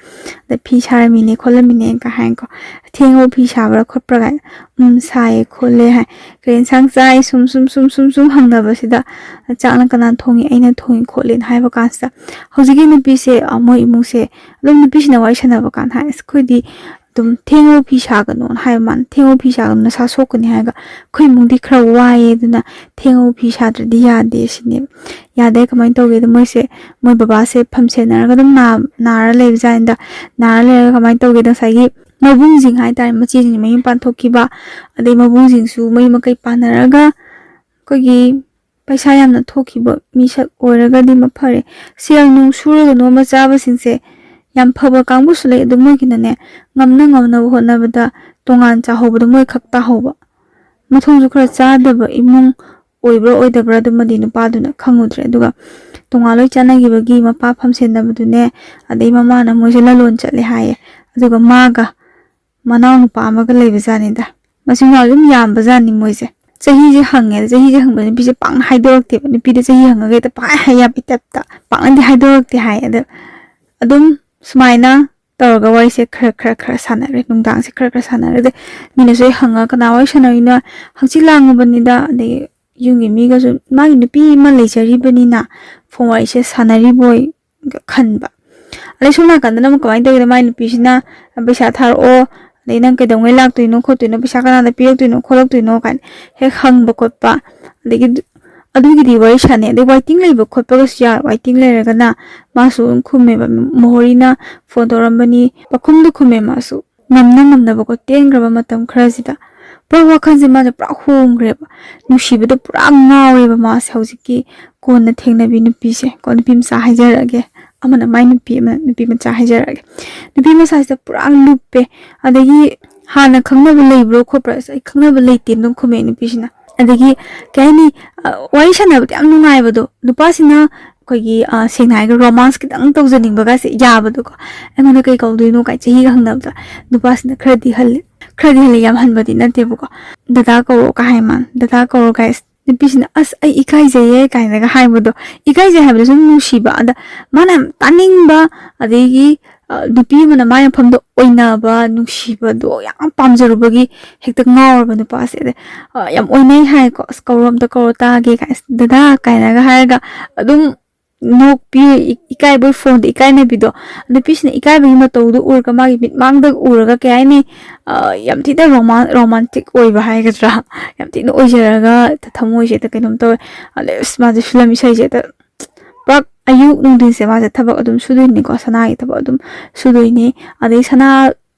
ꯑꯗ "ꯐꯤ ꯁꯥꯔꯝꯃꯤꯅꯦ ꯈꯣꯠꯂꯝꯃꯤꯅꯦ" ꯀ ꯍꯥꯏꯀꯣ꯫ "ꯊꯦꯡꯉꯕꯣ ꯐꯤ ꯁꯥꯕ꯭ꯔꯥ ꯈꯣꯠꯄ꯭ꯔꯥ?" ꯀꯥꯏꯅ꯫ "ꯎꯝ, ꯁꯥꯏꯌꯦ ꯈꯣꯠꯂꯦ" ꯍꯥꯏ꯫ "ꯀꯔꯤ ꯏꯟꯁꯥꯡ ꯆꯥꯏ?" ꯁꯨꯝ, ꯁꯨꯝ, ꯁꯨꯝ, ꯁꯨꯝ, ꯁꯨꯝ ꯍꯪꯅꯕꯁꯤꯗ, "ꯆꯥꯛꯅ ꯀꯅꯥꯅ ꯊꯣꯡꯉꯤ?" "ꯑꯩꯅ ꯊꯣꯡꯉꯤ" ꯈꯣꯠꯂꯤꯅ ꯍꯥꯏꯕ ꯀꯥꯟꯁꯤꯗ, ꯍꯧꯖꯤꯛꯀꯤ ꯅꯨꯄꯤꯁꯦ, ꯑ, ꯃꯣꯏ ꯏꯃꯨꯡꯁꯦ ꯑꯗꯨꯝ ꯅꯨꯄꯤꯁꯤꯅ ꯋꯥꯔꯤ ꯁꯥꯟꯅꯕ ꯀꯥꯟꯗ ꯍꯥꯏ, "ꯑꯁ, ꯑꯩꯈꯣꯏꯗꯤ ꯑꯗꯨꯝ "ꯊꯦꯡꯉꯨ, ꯐꯤ ꯁꯥꯒꯅꯣꯅ" ꯍꯥꯏꯕ ꯃꯥꯅ꯫ "ꯊꯦꯡꯉꯨ, ꯐꯤ ꯁꯥꯒꯅꯨ, ꯅꯁꯥ ꯁꯣꯛꯀꯅꯤ" ꯍꯥꯏꯔꯒ, "ꯑꯩꯈꯣꯏ ꯏꯃꯨꯡꯗꯤ ꯈꯔ ꯋꯥꯏꯑꯦ, ꯑꯗꯨꯅ ꯊꯦꯡꯉꯨ, ꯐꯤ ꯁꯥꯗ꯭ꯔꯗꯤ ꯌꯥꯗꯦ" ꯁꯤꯅꯦꯕ꯫ ꯌꯥꯗꯦ꯫ ꯀꯃꯥꯏꯅ ꯇꯧꯒꯦꯗ, ꯃꯣꯏꯁꯦ, ꯃꯣꯏ ꯕꯕꯥꯁꯦ ꯐꯝ ꯁꯦꯟꯅꯔꯒ ꯑꯗꯨꯝ ꯅꯥ-, ꯅꯥꯔ ꯂꯩꯕꯖꯥꯠꯅꯤꯗ꯫ ꯅꯥꯔ ꯂꯩꯔꯒ ꯀꯃꯥꯏꯅ ꯇꯧꯒꯦꯗ, ꯉꯁꯥꯏꯒꯤ ꯃꯕꯨꯡꯁꯤꯡ ꯍꯥꯏꯇꯥꯔꯦ, ꯃꯆꯦꯁꯤꯡ ꯃꯌꯨꯝ ꯄꯥꯟꯊꯣꯛꯈꯤꯕ, ꯑꯗꯩ ꯃꯕꯨꯡꯁꯤꯡꯁꯨ ꯃꯌꯨꯝ ꯃꯀꯩ ꯄꯥꯟꯅꯔꯒ ꯑꯩꯈꯣꯏꯒꯤ ꯄꯩꯁꯥ ꯌꯥꯝꯅ ꯊꯣꯛꯈꯤꯕ ꯃꯤꯁꯛ ꯑꯣꯏꯔꯒꯗꯤ ꯃꯐꯔꯦ꯫ ꯁꯦꯜ ꯅꯨꯡ ꯁꯨꯔꯒ ꯅꯣꯝꯕ ꯆꯥꯕꯁꯤꯡꯁꯦ ꯌꯥꯝ ꯐꯕ ꯀꯥꯡꯕꯨꯁꯨ ꯂꯩ, ꯑꯗꯨ ꯃꯣꯏꯒꯤꯅꯅꯦ, ꯉꯝꯅ ꯉꯝꯅꯕ ꯍꯣꯠꯅꯕꯗ ꯇꯣꯉꯥꯟ ꯆꯥꯍꯧꯕꯗꯣ ꯃꯣꯏ ꯈꯛ ꯇꯥꯍꯧꯕ꯫ ꯃꯊꯣꯡꯁꯨ ꯈꯔ ꯆꯥꯗꯕ ꯏꯃꯨꯡ ꯑꯣꯏꯕ꯭ꯔꯥ ꯑꯣꯏꯗꯕ꯭ꯔꯥ ꯑꯗꯨꯃꯗꯤ ꯅꯨꯄꯥꯗꯨꯅ ꯈꯪꯉꯨꯗ꯭ꯔꯦ꯫ ꯑꯗꯨꯒ ꯇꯣꯉꯥꯟ ꯂꯣꯏ ꯆꯥꯅꯈꯤꯕꯒꯤ ꯃꯄꯥ ꯐꯝꯁꯦꯟꯅꯕꯗꯨꯅꯦ, ꯑꯗꯩ ꯃꯃꯥꯅ ꯃꯣꯏꯁꯦ ꯂꯂꯣꯟ ꯆꯠꯂꯦ ꯍꯥꯏꯌꯦ꯫ ꯑꯗꯨꯒ ꯃꯥꯒ ꯃꯅꯥꯎ ꯅꯨꯄꯥ ꯑꯃꯒ ꯂꯩꯕꯖꯥꯠꯅꯤꯗ꯫ ꯃꯆꯤꯟ ꯃꯅꯥꯎ ꯑꯗꯨꯝ ꯌꯥꯝꯕꯖꯥꯠꯅꯤ ꯃꯣꯏꯁꯦ꯫ ꯆꯍꯤꯁꯦ ꯍꯪꯉꯦ, ꯆꯍꯤꯁꯦ ꯍꯪꯕꯗ ꯅꯨꯄꯤꯁꯦ ꯄꯥꯛꯅ ꯍꯥꯏꯗꯣꯔꯛꯇꯦꯕ꯫ ꯅꯨꯄꯤꯗ ꯆꯍꯤ ꯍꯪꯉꯒ ꯍꯦꯛꯇ ꯄꯥꯛ ꯍꯥꯏ ꯌꯥꯕꯩ ꯇꯥꯏꯞꯇ ꯄꯥꯛꯅꯗꯤ ꯍꯥꯏꯗꯣꯔꯛꯇꯦ ꯍꯥꯏ꯫ ꯑꯗ ꯑꯗꯨꯝ ꯁꯨꯃꯥꯏꯅ ꯇꯧꯔꯒ ꯋꯥꯔꯤꯁꯦ ꯈꯔ, ꯈꯔ, ꯈꯔ ꯁꯥꯟꯅꯔꯦ꯫ ꯅꯨꯡꯗꯥꯡꯁꯦ ꯈꯔ, ꯈꯔ ꯁꯥꯟꯅꯔꯦ꯫ ꯑꯗꯩ ꯃꯤꯅꯁꯨ ꯑꯩ ꯍꯪꯉꯒ "ꯀꯅꯥ ꯋꯥꯔꯤ ꯁꯥꯟꯅꯔꯤꯅꯣ?" ꯍꯪꯆꯤꯠ ꯂꯥꯡꯉꯨꯕꯅꯤꯗ꯫ ꯑꯗꯩ ꯌꯨꯝꯒꯤ ꯃꯤꯒꯁꯨ, ꯃꯥꯒꯤ ꯅꯨꯄꯤ ꯑꯃ ꯂꯩꯖꯔꯤꯕꯅꯤꯅ ꯐꯣꯟ ꯋꯥꯔꯤꯁꯦ ꯁꯥꯟꯅꯔꯤꯕꯣꯏ ꯈꯟꯕ꯫ ꯑꯗꯩ ꯁꯣꯝ ꯅꯥꯀꯟꯗꯅ ꯑꯃꯨꯛ ꯀꯃꯥꯏꯅ ꯇꯧꯒꯦꯗ, ꯃꯥꯏ ꯅꯨꯄꯤꯁꯤꯅ "ꯄꯩꯁꯥ ꯊꯥꯔꯛꯑꯣ, ꯑꯗꯩ ꯅꯪ ꯀꯩꯗꯧꯉꯩ ꯂꯥꯛꯇꯣꯏꯅꯣ ꯈꯣꯠꯇꯣꯏꯅꯣ, ꯄꯩꯁꯥ ꯀꯅꯥꯗ ꯄꯤꯔꯛꯇꯣꯏꯅꯣ ꯈꯣꯠꯂꯛꯇꯣꯏꯅꯣ" ꯀꯥꯏꯅ ꯍꯦꯛ ꯍꯪꯕ ꯈꯣꯠꯄ꯫ ꯑꯗꯒꯤ ꯑꯗꯨ-, ꯑꯗꯨꯒꯤꯗꯤ ꯋꯥꯔꯤ ꯁꯥꯟꯅꯩ꯫ ꯑꯗꯩ waiting ꯂꯩꯕ ꯈꯣꯠꯄꯒꯁꯨ ꯌꯥꯎꯋꯦ꯫ Waiting ꯂꯩꯔꯒꯅ ꯃꯥꯁꯨ ꯑꯗꯨꯝ ꯈꯨꯝꯃꯦꯕ, ꯃꯣꯍꯣꯔꯤꯅ ꯐꯣꯟ ꯇꯧꯔꯝꯕꯅꯤ, ꯄꯥꯈꯨꯝꯗ ꯈꯨꯝꯃꯦ ꯃꯥꯁꯨ꯫ ꯉꯝꯅ ꯉꯝꯅꯕꯀꯣ, ꯇꯦꯟꯈ꯭ꯔꯕ ꯃꯇꯝ ꯈꯔꯁꯤꯗ ꯄꯨꯔꯥ ꯋꯥꯈꯜꯁꯦ ꯃꯥꯁꯦ ꯄꯨꯔꯥ ꯍꯣꯡꯈ꯭ꯔꯦꯕ꯫ ꯅꯨꯡꯁꯤꯕꯗ ꯄꯨꯔꯥ ꯉꯥꯎꯔꯦꯕ ꯃꯥꯁꯦ꯫ ꯍꯧꯖꯤꯛꯀꯤ ꯀꯣꯟꯅ ꯊꯦꯡꯅꯕꯤ ꯅꯨꯄꯤꯁꯦ ꯀꯣ, ꯅꯨꯄꯤ ꯃꯆꯥ ꯍꯥꯏꯖꯔꯛꯑꯒꯦ, ꯑꯃꯅ ꯃꯥꯏ ꯅꯨꯄꯤ, ꯑꯃꯅ ꯅꯨꯄꯤ ꯃꯆꯥ ꯍꯥꯏꯖꯔꯛꯑꯒꯦ꯫ ꯅꯨꯄꯤ ꯃꯆꯥꯁꯤꯗ ꯄꯨꯔꯥ ꯂꯨꯞꯄꯦ꯫ ꯑꯗꯒꯤ "ꯍꯥꯟꯅ ꯈꯪꯅꯕ ꯂꯩꯕ꯭ꯔꯣ ꯈꯣꯠꯄ꯭ꯔꯥ?" "ꯑꯁ, ꯑꯩ ꯈꯪꯅꯕ ꯂꯩꯇꯦ" ꯑꯗꯨꯝ ꯈꯨꯝꯃꯛꯑꯦ ꯅꯨꯄꯤꯁꯤꯅ꯫ ꯑꯗꯒꯤ ꯀꯩ ꯍꯥꯏꯅꯤ, ꯑ, ꯋꯥꯔꯤ ꯁꯥꯟꯅꯕꯗ ꯌꯥꯝ ꯅꯨꯡꯉꯥꯏꯕꯗꯣ, ꯅꯨꯄꯥꯁꯤꯅ ꯑꯩꯈꯣꯏꯒꯤ, ꯑ, ꯁꯦꯡꯅ ꯍꯥꯏꯔꯒ romance ꯈꯤꯇꯪ ꯇꯧꯖꯅꯤꯡꯕꯒꯁꯦ ꯌꯥꯕꯗꯣꯀꯣ꯫ "ꯑꯩꯉꯣꯟꯗ ꯀꯩ ꯀꯧꯗꯣꯏꯅꯣ?" ꯀꯥꯏ ꯆꯍꯤꯒ ꯍꯪꯅꯕꯗ, ꯅꯨꯄꯥꯁꯤꯅ ꯈꯔꯗꯤ ꯍꯜꯂꯦ, ꯈꯔꯗꯤ ꯍꯜꯂꯦ, ꯌꯥꯝ ꯍꯟꯕꯗꯤ ꯅꯠꯇꯦꯕꯀꯣ꯫ "ꯗꯗꯥ ꯀꯧꯔꯣ" ꯀꯥꯏ ꯍꯥꯏ ꯃꯥꯅ, "ꯗꯗꯥ ꯀꯧꯔꯣ" ꯀꯥꯏ꯫ ꯅꯨꯄꯤꯁꯤꯅ "ꯑꯁ, ꯑꯩ ꯏꯀꯥꯏꯖꯩꯌꯦ" ꯀꯥꯏꯅꯒ ꯍꯥꯏꯕꯗꯣ, ꯏꯀꯥꯏꯖꯩ ꯍꯥꯏꯕꯗꯣ ꯁꯨꯝ ꯅꯨꯡꯁꯤꯕ꯫ ꯑꯗ ꯃꯥꯅ ꯌꯥꯝ ꯇꯥꯅꯤꯡꯕ, ꯑꯗꯒꯤ, ꯑ, ꯅꯨꯄꯤ ꯑꯃꯅ ꯃꯥꯏ ꯃꯐꯝꯗ ꯑꯣꯏꯅꯕ, ꯅꯨꯡꯁꯤꯕꯗꯣ ꯌꯥꯝ ꯄꯥꯝꯖꯔꯨꯕꯒꯤ ꯍꯦꯛꯇ ꯉꯥꯎꯔꯕ ꯅꯨꯄꯥꯁꯦ꯫ ꯑꯗ, ꯑ, "ꯌꯥꯝ ꯑꯣꯏꯅꯩ" ꯍꯥꯏꯀꯣ꯫ "ꯑꯁ, ꯀꯧꯔꯣ, ꯑꯝꯇ ꯀꯧꯔꯣ ꯇꯥꯒꯦ" ꯀꯥꯏ, "ꯑꯁ, ꯗꯗꯥ" ꯀꯥꯏꯅꯒ ꯍꯥꯏꯔꯒ ꯑꯗꯨꯝ ꯅꯣꯛꯄꯤ, ꯏ- ꯏꯀꯥꯏꯕꯣꯏ ꯐꯣꯟꯗ ꯏꯀꯥꯏꯅꯕꯤꯗꯣ, ꯅꯨꯄꯤꯁꯤꯅ ꯏꯀꯥꯏꯕꯒꯤ ꯃꯇꯧꯗꯣ ꯎꯔꯒ, ꯃꯥꯒꯤ ꯃꯤꯠꯃꯥꯡꯗ ꯎꯔꯒ, ꯀꯩ ꯍꯥꯏꯅꯤ, ꯑ, ꯌꯥꯝ ꯊꯤꯅ ꯔꯣꯃꯥꯟ ꯔꯣꯃꯥꯟꯇꯤꯛ ꯑꯣꯏꯕ ꯍꯥꯏꯒꯗ꯭ꯔꯥ, ꯌꯥꯝ ꯊꯤꯅ ꯑꯣꯏꯖꯔꯒ ꯊꯃꯣꯏꯁꯦ ꯍꯦꯛꯇ ꯀꯩꯅꯣꯝ ꯇꯧꯋꯦ꯫ ꯑꯗꯩ ꯑꯁ, ꯃꯥꯁꯦ ꯐꯤꯂꯝ ꯏꯁꯩꯁꯦ ꯍꯦꯛꯇ ꯄꯨꯔꯥ ꯑꯌꯨꯛ ꯅꯨꯡꯊꯤꯟꯁꯦ ꯃꯥꯁꯦ ꯊꯕꯛ ꯑꯗꯨꯝ ꯁꯨꯗꯣꯏꯅꯤꯀꯣ, ꯁꯅꯥꯒꯤ ꯊꯕꯛ ꯑꯗꯨꯝ ꯁꯨꯗꯣꯏꯅꯤ꯫ ꯑꯗꯩ ꯁꯅꯥ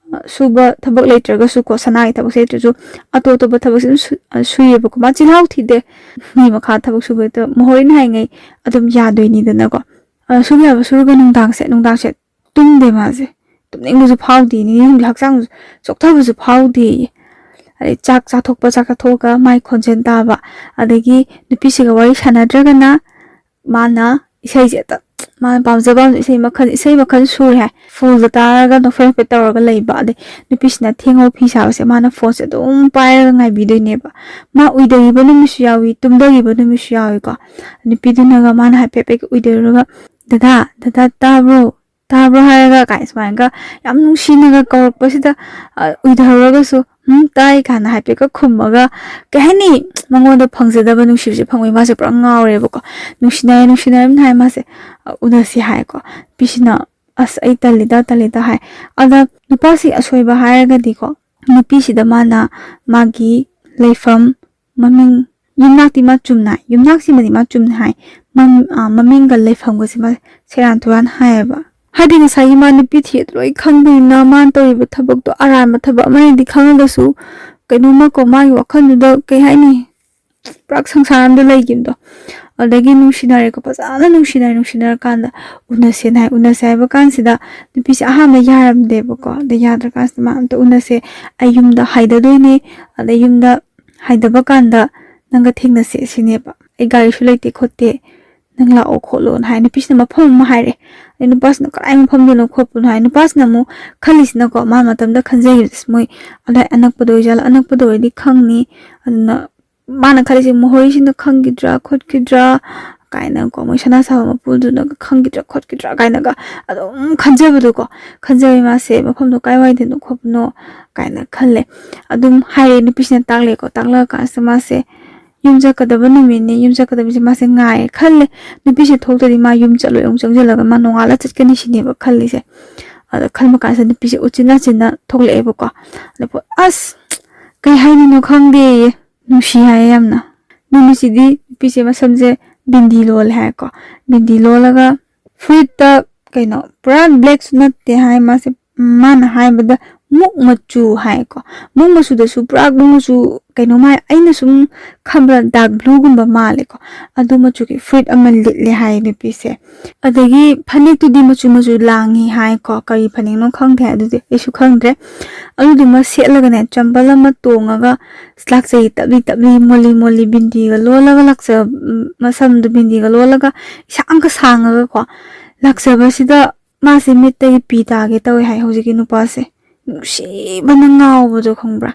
ꯁꯨꯕ ꯊꯕꯛ ꯂꯩꯇ꯭ꯔꯒꯁꯨꯀꯣ, ꯁꯅꯥꯒꯤ ꯊꯕꯛꯁꯦ ꯂꯩꯇ꯭ꯔꯁꯨ ꯑꯇꯣꯞ ꯑꯇꯣꯞꯄ ꯊꯕꯛꯁꯦ ꯑꯗꯨꯝ ꯁꯨ- ꯑ, ꯁꯨꯏꯌꯦꯕꯀꯣ꯫ ꯃꯥ ꯆꯤꯜꯍꯥꯎ ꯊꯤꯗꯦ꯫ ꯃꯤ ꯃꯈꯥ ꯊꯕꯛ ꯁꯨꯕꯗ ꯃꯣꯍꯣꯔꯤꯟ ꯍꯥꯏꯉꯩ ꯑꯗꯨꯝ ꯌꯥꯗꯣꯏꯅꯤꯗꯅꯀꯣ꯫ ꯑ, ꯁꯨꯕ ꯌꯥꯕ ꯁꯨꯔꯒ ꯅꯨꯡꯗꯥꯡꯁꯦ, ꯅꯨꯡꯗꯥꯡꯁꯦ ꯇꯨꯝꯗꯦ ꯃꯥꯁꯦ꯫ ꯇꯨꯝꯅꯤꯡꯕꯁꯨ ꯐꯥꯎꯗꯦ, ꯅꯤꯅꯤ ꯍꯨꯝꯅꯤ ꯍꯛꯆꯥꯡ ꯆꯣꯛꯊꯕꯁꯨ ꯐꯥꯎꯗꯦ꯫ ꯑꯗꯩ ꯆꯥꯛ ꯆꯥꯊꯣꯛꯄ, ꯆꯥꯛ ꯆꯥꯊꯣꯛꯑꯒ ꯃꯥꯏ ꯈꯣꯟꯖꯦꯜ ꯇꯥꯕ, ꯑꯗꯒꯤ ꯅꯨꯄꯤꯁꯤꯒ ꯋꯥꯔꯤ ꯁꯥꯟꯅꯗ꯭ꯔꯒꯅ ꯃꯥꯅ ꯏꯁꯩꯁꯦ ꯍꯦꯛꯇ, ꯃꯥꯅ ꯄꯥꯝꯖ ꯄꯥꯝꯖ ꯏꯁꯩ ꯃꯈꯜ, ꯏꯁꯩ ꯃꯈꯜ ꯁꯨꯔꯦ ꯍꯥꯏ꯫ ꯐꯣꯟꯗ ꯇꯥꯔꯒ ꯅꯣꯛꯐꯦꯠ ꯅꯣꯛꯐꯦꯠ ꯇꯧꯔꯒ ꯂꯩꯕ꯫ ꯑꯗꯩ ꯅꯨꯄꯤꯁꯤꯅ ꯊꯦꯡꯉꯕ ꯐꯤ ꯁꯥꯕꯁꯦ ꯃꯥꯅ ꯐꯣꯟꯁꯦ ꯑꯗꯨꯝ ꯄꯥꯏꯔꯒ ꯉꯥꯏꯕꯤꯗꯣꯏꯅꯦꯕ꯫ ꯃꯥ ꯎꯏꯗꯈꯤꯕ ꯅꯨꯃꯤꯠꯁꯨ ꯌꯥꯎꯏ, ꯇꯨꯝꯊꯈꯤꯕ ꯅꯨꯃꯤꯠꯁꯨ ꯌꯥꯎꯏꯀꯣ꯫ ꯅꯨꯄꯤꯗꯨꯅꯒ ꯃꯥꯅ ꯍꯥꯏꯐꯦꯠ ꯍꯥꯏꯐꯦꯠ ꯎꯏꯊꯔꯨꯔꯒ, "ꯗꯗꯥ, ꯗꯗꯥ, ꯇꯥꯕ꯭ꯔꯣ? ꯇꯥꯕ꯭ꯔꯣ?" ꯍꯥꯏꯔꯒ ꯀꯥꯏ ꯁꯨꯃꯥꯏꯅꯒ ꯌꯥꯝ ꯅꯨꯡꯁꯤꯅꯒ ꯀꯧꯔꯛꯄꯁꯤꯗ, ꯑ, ꯎꯏꯊꯔꯨꯔꯒꯁꯨ, "ꯎꯝ, ꯇꯥꯏ" ꯀꯥꯏꯅ ꯍꯥꯏꯐꯦꯠꯀ ꯈꯨꯝꯃꯒ, ꯀꯩ ꯍꯥꯏꯅꯤ, ꯃꯉꯣꯟꯗ ꯐꯪꯖꯗꯕ ꯅꯨꯡꯁꯤꯕꯁꯦ ꯐꯪꯕꯩ ꯃꯥꯁꯦ ꯄꯨꯔꯥ ꯉꯥꯎꯔꯦꯕꯀꯣ꯫ "ꯅꯨꯡꯁꯤꯅꯔꯦ, ꯅꯨꯡꯁꯤꯅꯔꯦ" ꯍꯥꯏ ꯃꯥꯁꯦ, ꯑ, "ꯎꯅꯁꯤ" ꯍꯥꯏꯀꯣ꯫ ꯅꯨꯄꯤꯁꯤꯅ, "ꯑꯁ, ꯑꯩ ꯇꯜꯂꯤꯗ, ꯇꯜꯂꯤꯗ" ꯍꯥꯏ꯫ ꯑꯗ ꯅꯨꯄꯥꯁꯤ ꯑꯁꯣꯏꯕ ꯍꯥꯏꯔꯒꯗꯤꯀꯣ, ꯅꯨꯄꯤꯁꯤꯗ ꯃꯥꯅ ꯃꯥꯒꯤ ꯂꯩꯐꯝ, ꯃꯃꯤꯡ, ꯌꯨꯝꯅꯥꯛꯇꯤ ꯃꯥ ꯆꯨꯝꯅ ꯍꯥꯏ, ꯌꯨꯝꯅꯥꯛꯁꯤꯃꯗꯤ ꯃꯥ ꯆꯨꯝꯅ ꯍꯥꯏ, ꯃꯝ-, ꯑ, ꯃꯃꯤꯡꯒ ꯂꯩꯐꯝꯒꯁꯦ ꯃꯥ ꯁꯦꯔꯥꯟ ꯇꯨꯔꯥꯟ ꯍꯥꯏꯌꯦꯕ꯫ ꯍꯥꯏꯗꯤ ꯉꯁꯥꯏꯒꯤ ꯃꯥ ꯅꯨꯄꯤ ꯊꯤꯗ ꯂꯣꯏ ꯈꯪꯕꯅꯤꯅ, ꯃꯥꯅ ꯇꯧꯔꯤꯕ ꯊꯕꯛꯇꯣ ꯑꯔꯥꯟꯕ ꯊꯕꯛ ꯑꯃꯅꯤꯗꯤ ꯈꯪꯉꯒꯁꯨ, ꯀꯩꯅꯣꯝꯃꯀꯣ, ꯃꯥꯒꯤ ꯋꯥꯈꯜꯗꯨꯗ ꯀꯩ ꯍꯥꯏꯅꯤ, ꯄꯨꯔꯥ ꯁꯪꯁꯥꯔ ꯑꯃꯗ ꯂꯩꯈꯤꯕꯗꯣ꯫ ꯑꯗꯒꯤ ꯅꯨꯡꯁꯤꯅꯔꯦꯀꯣ, ꯐꯖꯅ ꯅꯨꯡꯁꯤꯅꯔꯦ, ꯅꯨꯡꯁꯤꯅꯔꯀꯥꯟꯗ ꯎꯅꯁꯦꯅ ꯍꯥꯏ꯫ ꯎꯅꯁꯦ ꯍꯥꯏꯕ ꯀꯥꯟꯁꯤꯗ ꯅꯨꯄꯤꯁꯦ ꯑꯍꯥꯟꯕ ꯌꯥꯔꯝꯗꯦꯕꯀꯣ꯫ ꯑꯗ ꯌꯥꯗ꯭ꯔꯀꯥꯟꯁꯤꯗ ꯃꯥ, "ꯑꯝꯇ ꯎꯅꯁꯦ, ꯑꯩ ꯌꯨꯝꯗ ꯍꯥꯏꯗꯗꯣꯏꯅꯦ, ꯑꯗꯩ ꯌꯨꯝꯗ ꯍꯥꯏꯗꯕ ꯀꯥꯟꯗ ꯅꯪꯒ ꯊꯦꯡꯅꯁꯦ" ꯁꯤꯅꯦꯕ꯫ "ꯑꯩ ꯒꯥꯔꯤꯁꯨ ꯂꯩꯇꯦ ꯈꯣꯠꯇꯦ, ꯅꯪ ꯂꯥꯛꯑꯣ ꯈꯣꯠꯂꯣꯅ" ꯍꯥꯏ꯫ ꯅꯨꯄꯤꯁꯤꯅ ꯃꯐꯝ ꯑꯃ ꯍꯥꯏꯔꯦ꯫ ꯑꯗꯩ ꯅꯨꯄꯥꯁꯤꯅ "ꯀꯗꯥꯏ ꯃꯐꯝꯗꯅꯣ ꯈꯣꯠꯄꯅꯣ" ꯍꯥꯏ꯫ ꯅꯨꯄꯥꯁꯤꯅ ꯑꯃꯨꯛ ꯈꯜꯂꯤꯁꯤꯅꯀꯣ, ꯃꯥ ꯃꯇꯝꯗ ꯈꯟꯖꯩꯁꯦ, "ꯃꯣꯏ ꯑꯗꯥꯏ ꯑꯅꯛꯄꯗ ꯑꯣꯏꯖꯥꯠꯂꯣ? ꯑꯅꯛꯄꯗ ꯑꯣꯏꯔꯗꯤ ꯈꯪꯅꯤ, ꯑꯗꯨꯅ ꯃꯥꯅ ꯈꯜꯂꯤꯁꯦ ꯃꯣꯍꯣꯔꯤꯁꯤꯅ ꯈꯪꯈꯤꯗ꯭ꯔꯥ ꯈꯣꯠꯈꯤꯗ꯭ꯔꯥ" ꯀꯥꯏꯅꯀꯣ, ꯃꯣꯏ ꯁꯅꯥ ꯁꯥꯕ ꯃꯄꯨꯗꯨꯅꯒ "ꯈꯪꯈꯤꯗ꯭ꯔꯥ ꯈꯣꯠꯈꯤꯗ꯭ꯔꯥ" ꯀꯥꯏꯅꯒ ꯑꯗꯨꯝ ꯈꯟꯖꯕꯗꯣꯀꯣ꯫ ꯈꯟꯖꯕꯩ ꯃꯥꯁꯦ ꯃꯐꯝꯗꯣ ꯀꯥꯏꯋꯥꯏꯗꯅꯣ ꯈꯣꯠꯄꯅꯣ ꯀꯥꯏꯅ ꯈꯜꯂꯦ꯫ ꯑꯗꯨꯝ ꯍꯥꯏꯔꯦ, ꯅꯨꯄꯤꯁꯤꯅ ꯇꯥꯛꯂꯛꯑꯦꯀꯣ꯫ ꯇꯥꯛꯂꯛꯑ ꯀꯥꯟꯁꯤꯗ ꯃꯥꯁꯦ ꯌꯨꯝ ꯆꯠꯀꯗꯕ ꯅꯨꯃꯤꯠꯅꯤ, ꯌꯨꯝ ꯆꯠꯀꯗꯕꯁꯦ ꯃꯥꯁꯦ ꯉꯥꯏꯌꯦ ꯈꯜꯂꯦ꯫ ꯅꯨꯄꯤꯁꯦ ꯊꯣꯛꯇ꯭ꯔꯗꯤ ꯃꯥ ꯌꯨꯝ ꯆꯠꯂꯣꯏ, ꯑꯃꯨꯛ ꯆꯪꯁꯤꯜꯂꯒ ꯃꯥ ꯅꯣꯡꯉꯥꯜꯂ ꯆꯠꯀꯅꯤ ꯁꯤꯅꯦꯕ ꯈꯜꯂꯤꯁꯦ꯫ ꯑꯗ ꯈꯟꯕ ꯀꯥꯟꯁꯤꯗ ꯅꯨꯄꯤꯁꯦ ꯎꯆꯤꯟ ꯅꯥꯆꯤꯟꯅ ꯊꯣꯛꯂꯛꯑꯦꯕꯀꯣ꯫ ꯑꯗ ꯄꯣ-, "ꯑꯁ, ꯀꯩ ꯍꯥꯏꯗꯣꯏꯅꯣ ꯈꯪꯗꯦꯌꯦ, ꯅꯨꯡꯁꯤ" ꯍꯥꯏꯌꯦ ꯌꯥꯝꯅ꯫ ꯅꯨꯃꯤꯠꯁꯤꯗꯤ ꯅꯨꯄꯤꯁꯦ ꯃꯁꯝꯁꯦ ꯕꯤꯟꯗꯤ ꯂꯣꯜꯂꯦ ꯍꯥꯏꯀꯣ꯫ ꯕꯤꯟꯗꯤ ꯂꯣꯜꯂꯒ ꯐꯨꯔꯤꯠꯇ ꯀꯩꯅꯣ ꯄꯨꯔꯥ ꯕ꯭ꯂꯦꯛꯁꯨ ꯅꯠꯇꯦ ꯍꯥꯏ ꯃꯥꯁꯦ꯫ ꯃꯥꯅ ꯍꯥꯏꯕꯗ ꯃꯨꯛ ꯃꯆꯨ ꯍꯥꯏꯀꯣ꯫ ꯃꯨꯛ ꯃꯆꯨꯗꯁꯨ ꯄꯨꯔꯥ ꯃꯨꯛ ꯃꯆꯨ ꯀꯩꯅꯣꯝ ꯍꯥꯏ, ꯑꯩꯅ ꯁꯨꯝ ꯈꯟꯕꯗ ꯗꯥꯔꯛ ꯕ꯭ꯂꯨꯒꯨꯝꯕ ꯃꯥꯜꯂꯦꯀꯣ꯫ ꯑꯗꯨ ꯃꯆꯨꯒꯤ ꯐꯨꯔꯤꯠ ꯑꯃ ꯂꯤꯠꯂꯦ ꯍꯥꯏ ꯅꯨꯄꯤꯁꯦ꯫ ꯑꯗꯒꯤ ꯐꯅꯦꯛꯇꯨꯗꯤ ꯃꯆꯨ ꯃꯆꯨ ꯂꯥꯡꯉꯤ ꯍꯥꯏꯀꯣ꯫ ꯀꯔꯤ ꯐꯅꯦꯛꯅꯣ ꯈꯪꯗꯦ, ꯑꯗꯨꯗꯤ ꯑꯩꯁꯨ ꯈꯪꯗ꯭ꯔꯦ꯫ ꯑꯗꯨꯗꯨꯃ ꯁꯦꯠꯂꯒꯅꯦ, ꯆꯝꯄꯜ ꯑꯃ ꯇꯣꯡꯉꯒ ꯂꯥꯛꯆꯩ꯫ ꯇꯞꯂꯤ ꯇꯞꯂꯤ, ꯃꯣꯜꯂꯤ ꯃꯣꯜꯂꯤ, ꯕꯤꯟꯗꯤꯒ ꯂꯣꯜꯂꯒ ꯂꯥꯛꯆ-, ꯃꯁꯝꯗꯣ ꯕꯤꯟꯗꯤꯒ ꯂꯣꯜꯂꯒ ꯏꯁꯥꯡꯒ ꯁꯥꯡꯉꯒꯀꯣ ꯂꯥꯛꯆꯕꯁꯤꯗ ꯃꯥꯁꯦ ꯃꯤꯠꯇꯒꯤ ꯄꯤ ꯇꯥꯒꯦ ꯇꯧꯋꯦ ꯍꯥꯏ ꯍꯧꯖꯤꯛꯀꯤ ꯅꯨꯄꯥꯁꯦ꯫ ꯅꯨꯡꯁꯤꯕꯅ ꯉꯥꯎꯕꯗꯣ ꯈꯪꯕ꯭ꯔꯥ?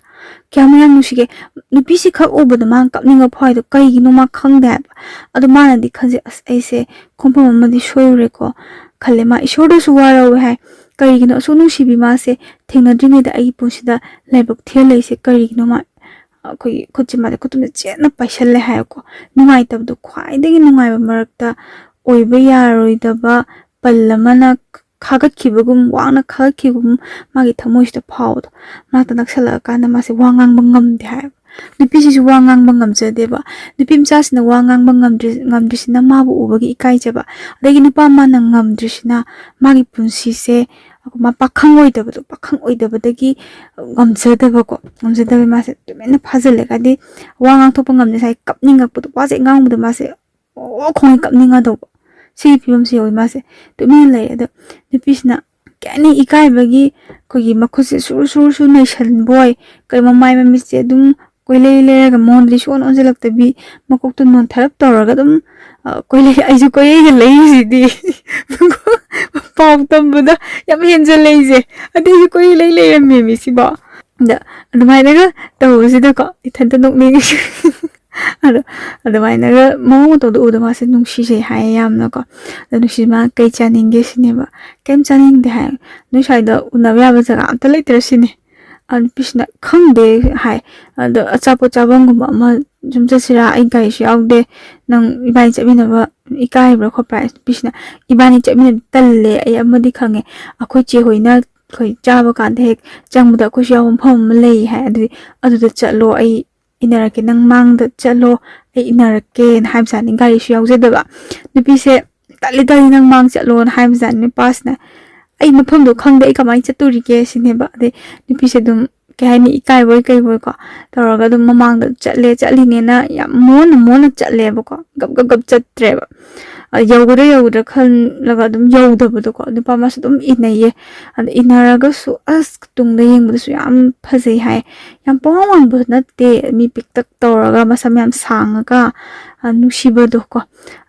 ꯀꯌꯥꯃꯨꯛ ꯌꯥꯝ ꯅꯨꯡꯁꯤꯒꯦ꯫ ꯅꯨꯄꯤꯁꯤ ꯈꯛ ꯎꯕꯗ ꯃꯥꯅ ꯀꯞꯅꯤꯡꯕ ꯐꯥꯎꯏꯗꯣ ꯀꯩꯒꯤꯅꯣ ꯃꯥ ꯈꯪꯗꯦ ꯍꯥꯏꯕ꯫ ꯑꯗꯣ ꯃꯥꯅꯗꯤ ꯈꯟꯖꯩ, "ꯑꯁ, ꯑꯩꯁꯦ ꯈꯣꯡꯐꯝ ꯑꯃꯗꯤ ꯁꯣꯏꯔꯨꯔꯦꯀꯣ" ꯈꯜꯂꯦ꯫ ꯃꯥ ꯏꯁꯣꯔꯗꯁꯨ ꯋꯥꯔꯧꯋꯦ ꯍꯥꯏ꯫ ꯀꯔꯤꯒꯤꯅꯣ ꯑꯁꯨꯛ ꯅꯨꯡꯁꯤꯕꯤ ꯃꯥꯁꯦ ꯊꯦꯡꯅꯗ꯭ꯔꯤꯉꯩꯗ ꯑꯩꯒꯤ ꯄꯨꯟꯁꯤꯗ ꯂꯥꯏꯕꯛ ꯊꯤꯍꯜꯂꯛꯏꯁꯦ ꯀꯔꯤꯒꯤꯅꯣ? ꯃꯥ ꯑꯩꯈꯣꯏꯒꯤ ꯈꯨꯠꯁꯦ ꯃꯥꯁꯦ ꯈꯨꯠꯇꯨꯝꯁꯦ ꯆꯦꯠꯅ ꯄꯥꯏꯁꯜꯂꯦ ꯍꯥꯏꯀꯣ꯫ ꯅꯨꯡꯉꯥꯏꯇꯕꯗꯣ, ꯈ꯭ꯋꯥꯏꯗꯒꯤ ꯅꯨꯡꯉꯥꯏꯕ ꯃꯔꯛꯇ ꯑꯣꯏꯕ ꯌꯥꯔꯣꯏꯗꯕ ꯄꯜ ꯑꯃꯅ ꯈꯥꯒꯠꯈꯤꯕꯒꯨꯝ, ꯋꯥꯡꯅ ꯈꯥꯒꯠꯈꯤꯕꯒꯨꯝ ꯃꯥꯒꯤ ꯊꯃꯣꯏꯁꯤꯗ ꯐꯥꯎꯕꯗꯣ꯫ ꯃꯅꯥꯛꯇ ꯅꯛꯁꯜꯂꯛꯑꯀꯥꯟꯗ ꯃꯥꯁꯦ ꯋꯥ ꯉꯥꯡꯕ ꯉꯝꯗꯦ ꯍꯥꯏꯕ꯫ ꯅꯨꯄꯤꯁꯤꯁꯨ ꯋꯥ ꯉꯥꯡꯕ ꯉꯝꯖꯗꯦꯕ꯫ ꯅꯨꯄꯤ ꯃꯆꯥꯁꯤꯅ ꯋꯥ ꯉꯥꯡꯕ ꯉꯝꯗ꯭ꯔꯤ-, ꯉꯝꯗ꯭ꯔꯤꯁꯤꯅ ꯃꯥꯕꯨ ꯎꯕꯒꯤ ꯏꯀꯥꯏꯖꯕ, ꯑꯗꯒꯤ ꯅꯨꯄꯥ ꯑꯃꯅ ꯉꯝꯗ꯭ꯔꯤꯁꯤꯅ ꯃꯥꯒꯤ ꯄꯨꯟꯁꯤꯁꯦ ꯃꯥ ꯄꯥꯈꯪ ꯑꯣꯏꯗꯕꯗꯣ, ꯄꯥꯈꯪ ꯑꯣꯏꯗꯕꯗꯒꯤ ꯉꯝꯖꯗꯕꯀꯣ, ꯉꯝꯖꯗꯕ ꯃꯥꯁꯦ ꯇꯨꯃꯤꯟꯅ ꯐꯥꯖꯤꯜꯂꯦ꯫ ꯍꯥꯏꯗꯤ ꯋꯥ ꯉꯥꯡꯊꯣꯛꯄ ꯉꯝꯗꯦ, ꯉꯁꯥꯏ ꯀꯞꯅꯤꯡꯉꯛꯄꯗꯣ, ꯋꯥꯁꯦ ꯉꯥꯡꯕꯗ ꯃꯥꯁꯦ ꯑꯣ ꯈꯣꯡꯉꯩ ꯀꯞꯅꯤꯡꯉꯗꯧꯕ꯫ ꯁꯤꯒꯤ ꯐꯤꯕꯝꯁꯤ ꯌꯧꯋꯤ ꯃꯥꯁꯦ꯫ ꯇꯨꯃꯤꯟꯅ ꯂꯩꯔꯦ꯫ ꯑꯗꯣ ꯅꯨꯄꯤꯁꯤꯅ ꯀꯩ ꯍꯥꯏꯅꯤ, ꯏꯀꯥꯏꯕꯒꯤ ꯑꯩꯈꯣꯏꯒꯤ ꯃꯈꯨꯠꯁꯦ ꯁꯨꯔ ꯁꯨꯔ ꯁꯨꯔ ꯅꯩꯁꯟꯕꯣꯏ, ꯀꯩ ꯃꯃꯥꯏ ꯃꯃꯤꯠꯁꯦ ꯑꯗꯨꯝ ꯀꯣꯏꯂꯩ ꯂꯩꯔꯒ ꯃꯉꯣꯟꯗꯗꯤ ꯁꯨꯡꯑꯣꯟ ꯑꯣꯟꯁꯤꯜꯂꯛꯇꯕꯤ, ꯃꯀꯣꯛꯇꯣ ꯅꯣꯟꯊꯔꯞ ꯇꯧꯔꯒ ꯑꯗꯨꯝ, ꯑ, ꯀꯣꯏꯂꯩ, ꯑꯩꯁꯨ ꯀꯣꯏꯂꯩꯒ ꯂꯩꯔꯤꯁꯤꯗꯤ꯫ ꯄꯥꯎ ꯇꯝꯕꯗ ꯌꯥꯝ ꯍꯦꯟꯖꯜꯂꯦ ꯑꯩꯁꯦ꯫ ꯑꯗꯩ ꯑꯩꯁꯨ ꯀꯣꯏꯂꯩ ꯂꯩꯔꯝꯃꯦꯃꯤ ꯁꯤꯕꯣ꯫ ꯑꯗ ꯑꯗꯨꯃꯥꯏꯅꯒ ꯇꯧꯕꯁꯤꯗꯀꯣ, ꯏꯊꯟꯇ ꯅꯣꯛꯅꯤꯡꯉꯤ꯫ ꯑꯗꯣ ꯑꯗꯨꯃꯥꯏꯅꯒ ꯃꯑꯣꯡ ꯃꯇꯧꯗꯣ ꯎꯕꯗ ꯃꯥꯁꯦ ꯅꯨꯡꯁꯤꯖꯩ ꯍꯥꯏꯌꯦ ꯌꯥꯝꯅꯀꯣ꯫ ꯑꯗꯣ ꯅꯨꯡꯁꯤ, ꯃꯥ ꯀꯩ ꯆꯥꯅꯤꯡꯒꯦ ꯁꯤꯅꯦꯕ꯫ "ꯀꯩꯝ ꯆꯥꯅꯤꯡꯗꯦ" ꯍꯥꯏ꯫ "ꯅꯣꯏ ꯁ꯭ꯋꯥꯏꯗ ꯎꯅꯕ ꯌꯥꯕ ꯖꯒꯥ ꯑꯝꯇ ꯂꯩꯇ꯭ꯔ ꯁꯤꯅꯦ?" ꯑ, ꯅꯨꯄꯤꯁꯤꯅ "ꯈꯪꯗꯦ" ꯍꯥꯏ꯫ ꯑꯗꯣ "ꯑꯆꯥꯄꯣꯠ ꯆꯥꯐꯝꯒꯨꯝꯕ ꯑꯃ ꯁꯨꯝ ꯆꯠꯁꯤꯔꯥ? ꯑꯩ ꯒꯥꯔꯤꯁꯨ ꯌꯥꯎꯗꯦ, ꯅꯪ ꯏꯕꯥꯅꯤ ꯆꯠꯃꯤꯟꯅꯕ ꯏꯀꯥꯏꯕ꯭ꯔꯥ ꯈꯣꯠꯄ꯭ꯔꯥ?" ꯍꯥꯏ꯫ ꯅꯨꯄꯤꯁꯤꯅ "ꯏꯕꯥꯅꯤ ꯆꯠꯃꯤꯟꯅꯕ ꯇꯜꯂꯦ, ꯑꯩ ꯑꯃꯗꯤ ꯈꯪꯉꯦ, ꯑꯩꯈꯣꯏ ꯆꯦ ꯍꯣꯏꯅ ꯑꯩꯈꯣꯏ ꯆꯥꯕ ꯀꯥꯟꯗ ꯍꯦꯛ ꯆꯪꯕꯗ ꯑꯩꯈꯣꯏꯁꯨ ꯌꯥꯎꯕ ꯃꯐꯝ ꯑꯃ ꯂꯩ" ꯍꯥꯏ꯫ "ꯑꯗꯨꯗꯤ ꯑꯗꯨꯗ ꯆꯠꯂꯣ, ꯑꯩ ꯏꯟꯅꯔꯛꯀꯦ, ꯅꯪ ꯃꯥꯡꯗ ꯆꯠꯂꯣ, ꯑꯩ ꯏꯟꯅꯔꯛꯀꯦꯅ" ꯍꯥꯏꯕꯖꯥꯠꯅꯤ꯫ ꯒꯥꯔꯤꯁꯨ ꯌꯥꯎꯖꯗꯕ꯫ ꯅꯨꯄꯤꯁꯦ "ꯇꯜꯂꯤ, ꯇꯜꯂꯤ, ꯅꯪ ꯃꯥꯡ ꯆꯠꯂꯣꯅ" ꯍꯥꯏꯕꯖꯥꯠꯅꯤ꯫ ꯅꯨꯄꯥꯁꯤꯅ "ꯑꯩ ꯃꯐꯝꯗꯣ ꯈꯪꯗꯦ, ꯑꯩ ꯀꯃꯥꯏꯅ ꯆꯠꯇꯣꯔꯤꯒꯦ?" ꯁꯤꯅꯦꯕ꯫ ꯑꯗꯩ ꯅꯨꯄꯤꯁꯦ ꯑꯗꯨꯝ, ꯀꯩ ꯍꯥꯏꯅꯤ, ꯏꯀꯥꯏꯕꯣꯏ ꯀꯩꯕꯣꯏꯀꯣ ꯇꯧꯔꯒ ꯑꯗꯨꯝ ꯃꯃꯥꯡꯗ ꯆꯠꯂꯦ꯫ ꯆꯠꯂꯤꯅꯦꯅ ꯌꯥꯝ ꯃꯣꯟꯅ ꯃꯣꯟꯅ ꯆꯠꯂꯦꯕꯀꯣ, ꯒꯞ ꯒꯞ ꯒꯞ ꯆꯠꯇ꯭ꯔꯦꯕ꯫ ꯑ, ꯌꯧꯒꯗ꯭ꯔꯥ ꯌꯧꯒꯗ꯭ꯔꯥ ꯈꯜꯂꯒ ꯑꯗꯨꯝ ꯌꯧꯗꯕꯗꯣꯀꯣ꯫ ꯅꯨꯄꯥ ꯃꯥꯁꯨ ꯑꯗꯨꯝ ꯏꯟꯅꯩꯌꯦ꯫ ꯑꯗ ꯏꯟꯅꯔꯒꯁꯨ ꯑꯁ ꯇꯨꯡꯗ ꯌꯦꯡꯕꯗꯁꯨ ꯌꯥꯝ ꯐꯖꯩ ꯍꯥꯏ꯫ ꯌꯥꯝ ꯄꯋꯥꯡ ꯋꯥꯡꯕ ꯅꯠꯇꯦ, ꯃꯤ ꯄꯤꯛꯇꯛ ꯇꯧꯔꯒ ꯃꯁꯝ ꯌꯥꯝ ꯁꯥꯡꯉꯒ, ꯑ, ꯅꯨꯡꯁꯤꯕꯗꯣ ꯀꯣ꯫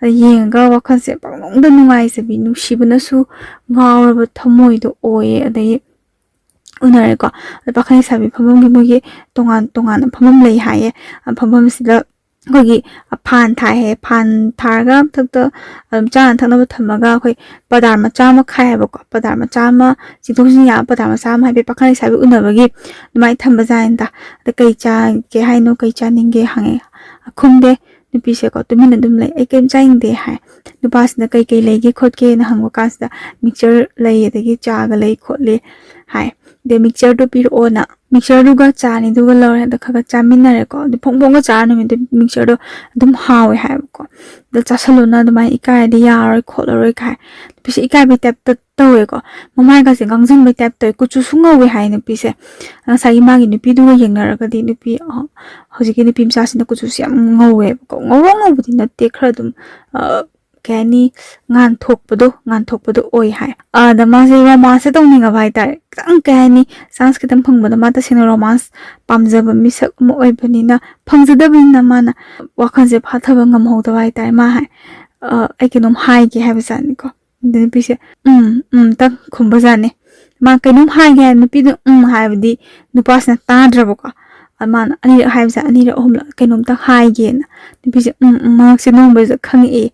ꯑꯗ ꯌꯦꯡꯉꯒ ꯋꯥꯈꯜꯁꯦ ꯄꯪꯅꯨꯡꯗ ꯅꯨꯡꯉꯥꯏꯖꯕꯤ, ꯅꯨꯡꯁꯤꯕꯅꯁꯨ ꯉꯥꯎꯔꯕ ꯊꯃꯣꯏꯗꯣ ꯑꯣꯏꯌꯦ꯫ ꯑꯗꯒꯤ ꯎꯅꯔꯦꯀꯣ꯫ ꯑꯗ ꯄꯥꯈꯪ ꯂꯩꯁꯥꯕꯤ ꯐꯝꯐꯝꯒꯤ ꯃꯣꯏꯒꯤ ꯇꯣꯉꯥꯟ ꯇꯣꯉꯥꯟꯅ ꯐꯝꯐꯝ ꯂꯩ ꯍꯥꯏꯌꯦ꯫ ꯑ, ꯐꯝꯐꯝꯁꯤꯗ ꯑꯩꯈꯣꯏꯒꯤ, ꯑ, ꯐꯥꯟ ꯊꯥꯏ ꯍꯥꯏꯌꯦ꯫ ꯐꯥꯟ ꯊꯥꯔꯒ ꯃꯊꯛꯇ ꯑꯗꯨꯝ ꯆꯥꯅ ꯊꯛꯅꯕ ꯊꯝꯃꯒ ꯑꯩꯈꯣꯏ ꯄꯗꯥꯔ ꯃꯆꯥ ꯑꯃ ꯈꯥꯏꯌꯦꯕꯀꯣ꯫ ꯄꯗꯥꯔ ꯃꯆꯥ ꯑꯃ, ꯆꯤꯡꯊꯣꯛ ꯆꯤꯡꯁꯤꯟ ꯌꯥꯕ ꯄꯗꯥꯔ ꯃꯆꯥ ꯑꯃ ꯍꯥꯏꯐꯦꯠ ꯄꯥꯈꯪ ꯂꯩꯁꯥꯕꯤ ꯎꯅꯕꯒꯤ ꯑꯗꯨꯃꯥꯏꯅ ꯊꯝꯕ ꯖꯥꯠꯅꯤꯗ꯫ ꯑꯗ "ꯀꯩ ꯆꯥꯒꯦ ꯍꯥꯏꯅꯣ? ꯀꯩ ꯆꯥꯅꯤꯡꯒꯦ?" ꯍꯪꯉꯦ꯫ ꯑ, ꯈꯨꯝꯗꯦ꯫ ꯅꯨꯄꯤꯁꯦꯀꯣ ꯇꯨꯃꯤꯟꯅ ꯑꯗꯨꯝ ꯂꯩ꯫ "ꯑꯩ ꯀꯩꯝ ꯆꯥꯅꯤꯡꯗꯦ" ꯍꯥꯏ꯫ ꯅꯨꯄꯥꯁꯤꯅ "ꯀꯩ ꯀꯩ ꯂꯩꯒꯦ ꯈꯣꯠꯀꯦꯅ" ꯍꯪꯕ ꯀꯥꯟꯁꯤꯗ "ꯃꯤꯛꯆꯔ ꯂꯩ, ꯑꯗꯒꯤ ꯆꯥꯒ ꯂꯩ ꯈꯣꯠꯂꯤ" ꯍꯥꯏ꯫ ꯑꯗꯩ "ꯃꯤꯛꯆꯔꯗꯨ ꯄꯤꯔꯛꯑꯣꯅ", ꯃꯤꯛꯆꯔꯗꯨꯒ ꯆꯥꯅꯤꯗꯨꯒ ꯂꯧꯔꯦ꯫ ꯑꯗ ꯈꯔ ꯈꯔ ꯆꯥꯃꯤꯟꯅꯔꯦꯀꯣ꯫ ꯑꯗꯨ ꯐꯣꯡ ꯐꯣꯡꯒ ꯆꯥꯔ ꯅꯨꯃꯤꯠꯇꯨ ꯃꯤꯛꯆꯔꯗꯣ ꯑꯗꯨꯝ ꯍꯥꯎꯋꯦ ꯍꯥꯏꯕꯀꯣ꯫ "ꯑꯗꯣ ꯆꯥꯁꯜꯂꯨꯅ, ꯑꯗꯨꯃꯥꯏꯅ ꯏꯀꯥꯏꯔꯗꯤ ꯌꯥꯔꯔꯣꯏ ꯈꯣꯠꯂꯔꯣꯏ" ꯀꯥꯏ꯫ ꯅꯨꯄꯤꯁꯦ ꯏꯀꯥꯏꯕꯩ ꯇꯥꯏꯞꯇ ꯇꯧꯋꯦꯀꯣ꯫ ꯃꯃꯥꯏꯒꯁꯦ ꯉꯥꯡꯁꯤꯟꯕꯩ ꯇꯥꯏꯞ ꯇꯧꯋꯦ꯫ ꯀꯨꯆꯨꯁꯨ ꯉꯧꯋꯦ ꯍꯥꯏ ꯅꯨꯄꯤꯁꯦ꯫ ꯉꯁꯥꯏꯒꯤ ꯃꯥꯒꯤ ꯅꯨꯄꯤꯗꯨꯒ ꯌꯦꯡꯅꯔꯒꯗꯤ ꯅꯨꯄꯤ, ꯑ, ꯍꯧꯖꯤꯛꯀꯤ ꯅꯨꯄꯤ ꯃꯆꯥꯁꯤꯅ ꯀꯨꯆꯨꯁꯦ ꯌꯥꯝ ꯉꯧꯋꯦꯕꯀꯣ꯫ ꯉꯧꯔꯣꯛ ꯉꯧꯕꯗꯤ ꯅꯠꯇꯦ, ꯈꯔ ꯑꯗꯨꯝ, ꯑ, ꯀꯩ ꯍꯥꯏꯅꯤ, ꯉꯥꯟꯊꯣꯛꯄꯗꯣ, ꯉꯥꯟꯊꯣꯛꯄꯗꯣ ꯑꯣꯏ ꯍꯥꯏ꯫ ꯑꯗ ꯃꯥꯁꯦ ꯔꯣꯃꯥꯟꯁꯁꯦ ꯇꯧꯅꯤꯡꯉꯕ ꯍꯥꯏꯇꯥꯔꯦ꯫ ꯈꯤꯇꯪ, ꯀꯩ ꯍꯥꯏꯅꯤ, ꯆꯥꯟꯁ ꯈꯤꯇꯪ ꯐꯪꯕꯗ ꯃꯥ ꯇꯁꯦꯡꯅ ꯔꯣꯃꯥꯟꯁ ꯄꯥꯝꯖꯕ ꯃꯤꯁꯛ ꯑꯃ ꯑꯣꯏꯕꯅꯤꯅ, ꯐꯪꯖꯗꯕꯅꯤꯅ ꯃꯥꯅ ꯋꯥꯈꯜꯁꯦ ꯐꯥꯊꯕ ꯉꯝꯍꯧꯗꯕ ꯍꯥꯏꯇꯥꯔꯦ꯫ ꯃꯥ ꯍꯥꯏ, "ꯑ, ꯑꯩ ꯀꯩꯅꯣꯝ ꯍꯥꯏꯒꯦ" ꯍꯥꯏꯕ ꯖꯥꯠꯅꯤꯀꯣ꯫ ꯑꯗ ꯅꯨꯄꯤꯁꯦ "ꯎꯝ, ꯎꯝ" ꯇꯪ ꯈꯨꯝꯕ ꯖꯥꯠꯅꯤ꯫ ꯃꯥ ꯀꯩꯅꯣꯝ ꯍꯥꯏꯒꯦ ꯍꯥꯏ, ꯅꯨꯄꯤꯗꯨ "ꯎꯝ" ꯍꯥꯏꯕꯗꯤ ꯅꯨꯄꯥꯁꯤꯅ ꯇꯥꯗ꯭ꯔꯕꯀꯣ꯫ ꯑ, ꯃꯥꯅ ꯑꯅꯤꯔꯛ ꯍꯥꯏꯕꯁꯦ, ꯑꯅꯤꯔꯛ, ꯑꯍꯨꯝꯂꯛ "ꯀꯩꯅꯣꯝꯇ ꯍꯥꯏꯒꯦꯅ" ꯅꯨꯄꯤꯁꯦ "ꯎꯝ, ꯎꯝ" ꯃꯉꯛꯁꯦ ꯅꯣꯡꯕꯁꯤꯗ ꯈꯪꯉꯛꯑꯦ꯫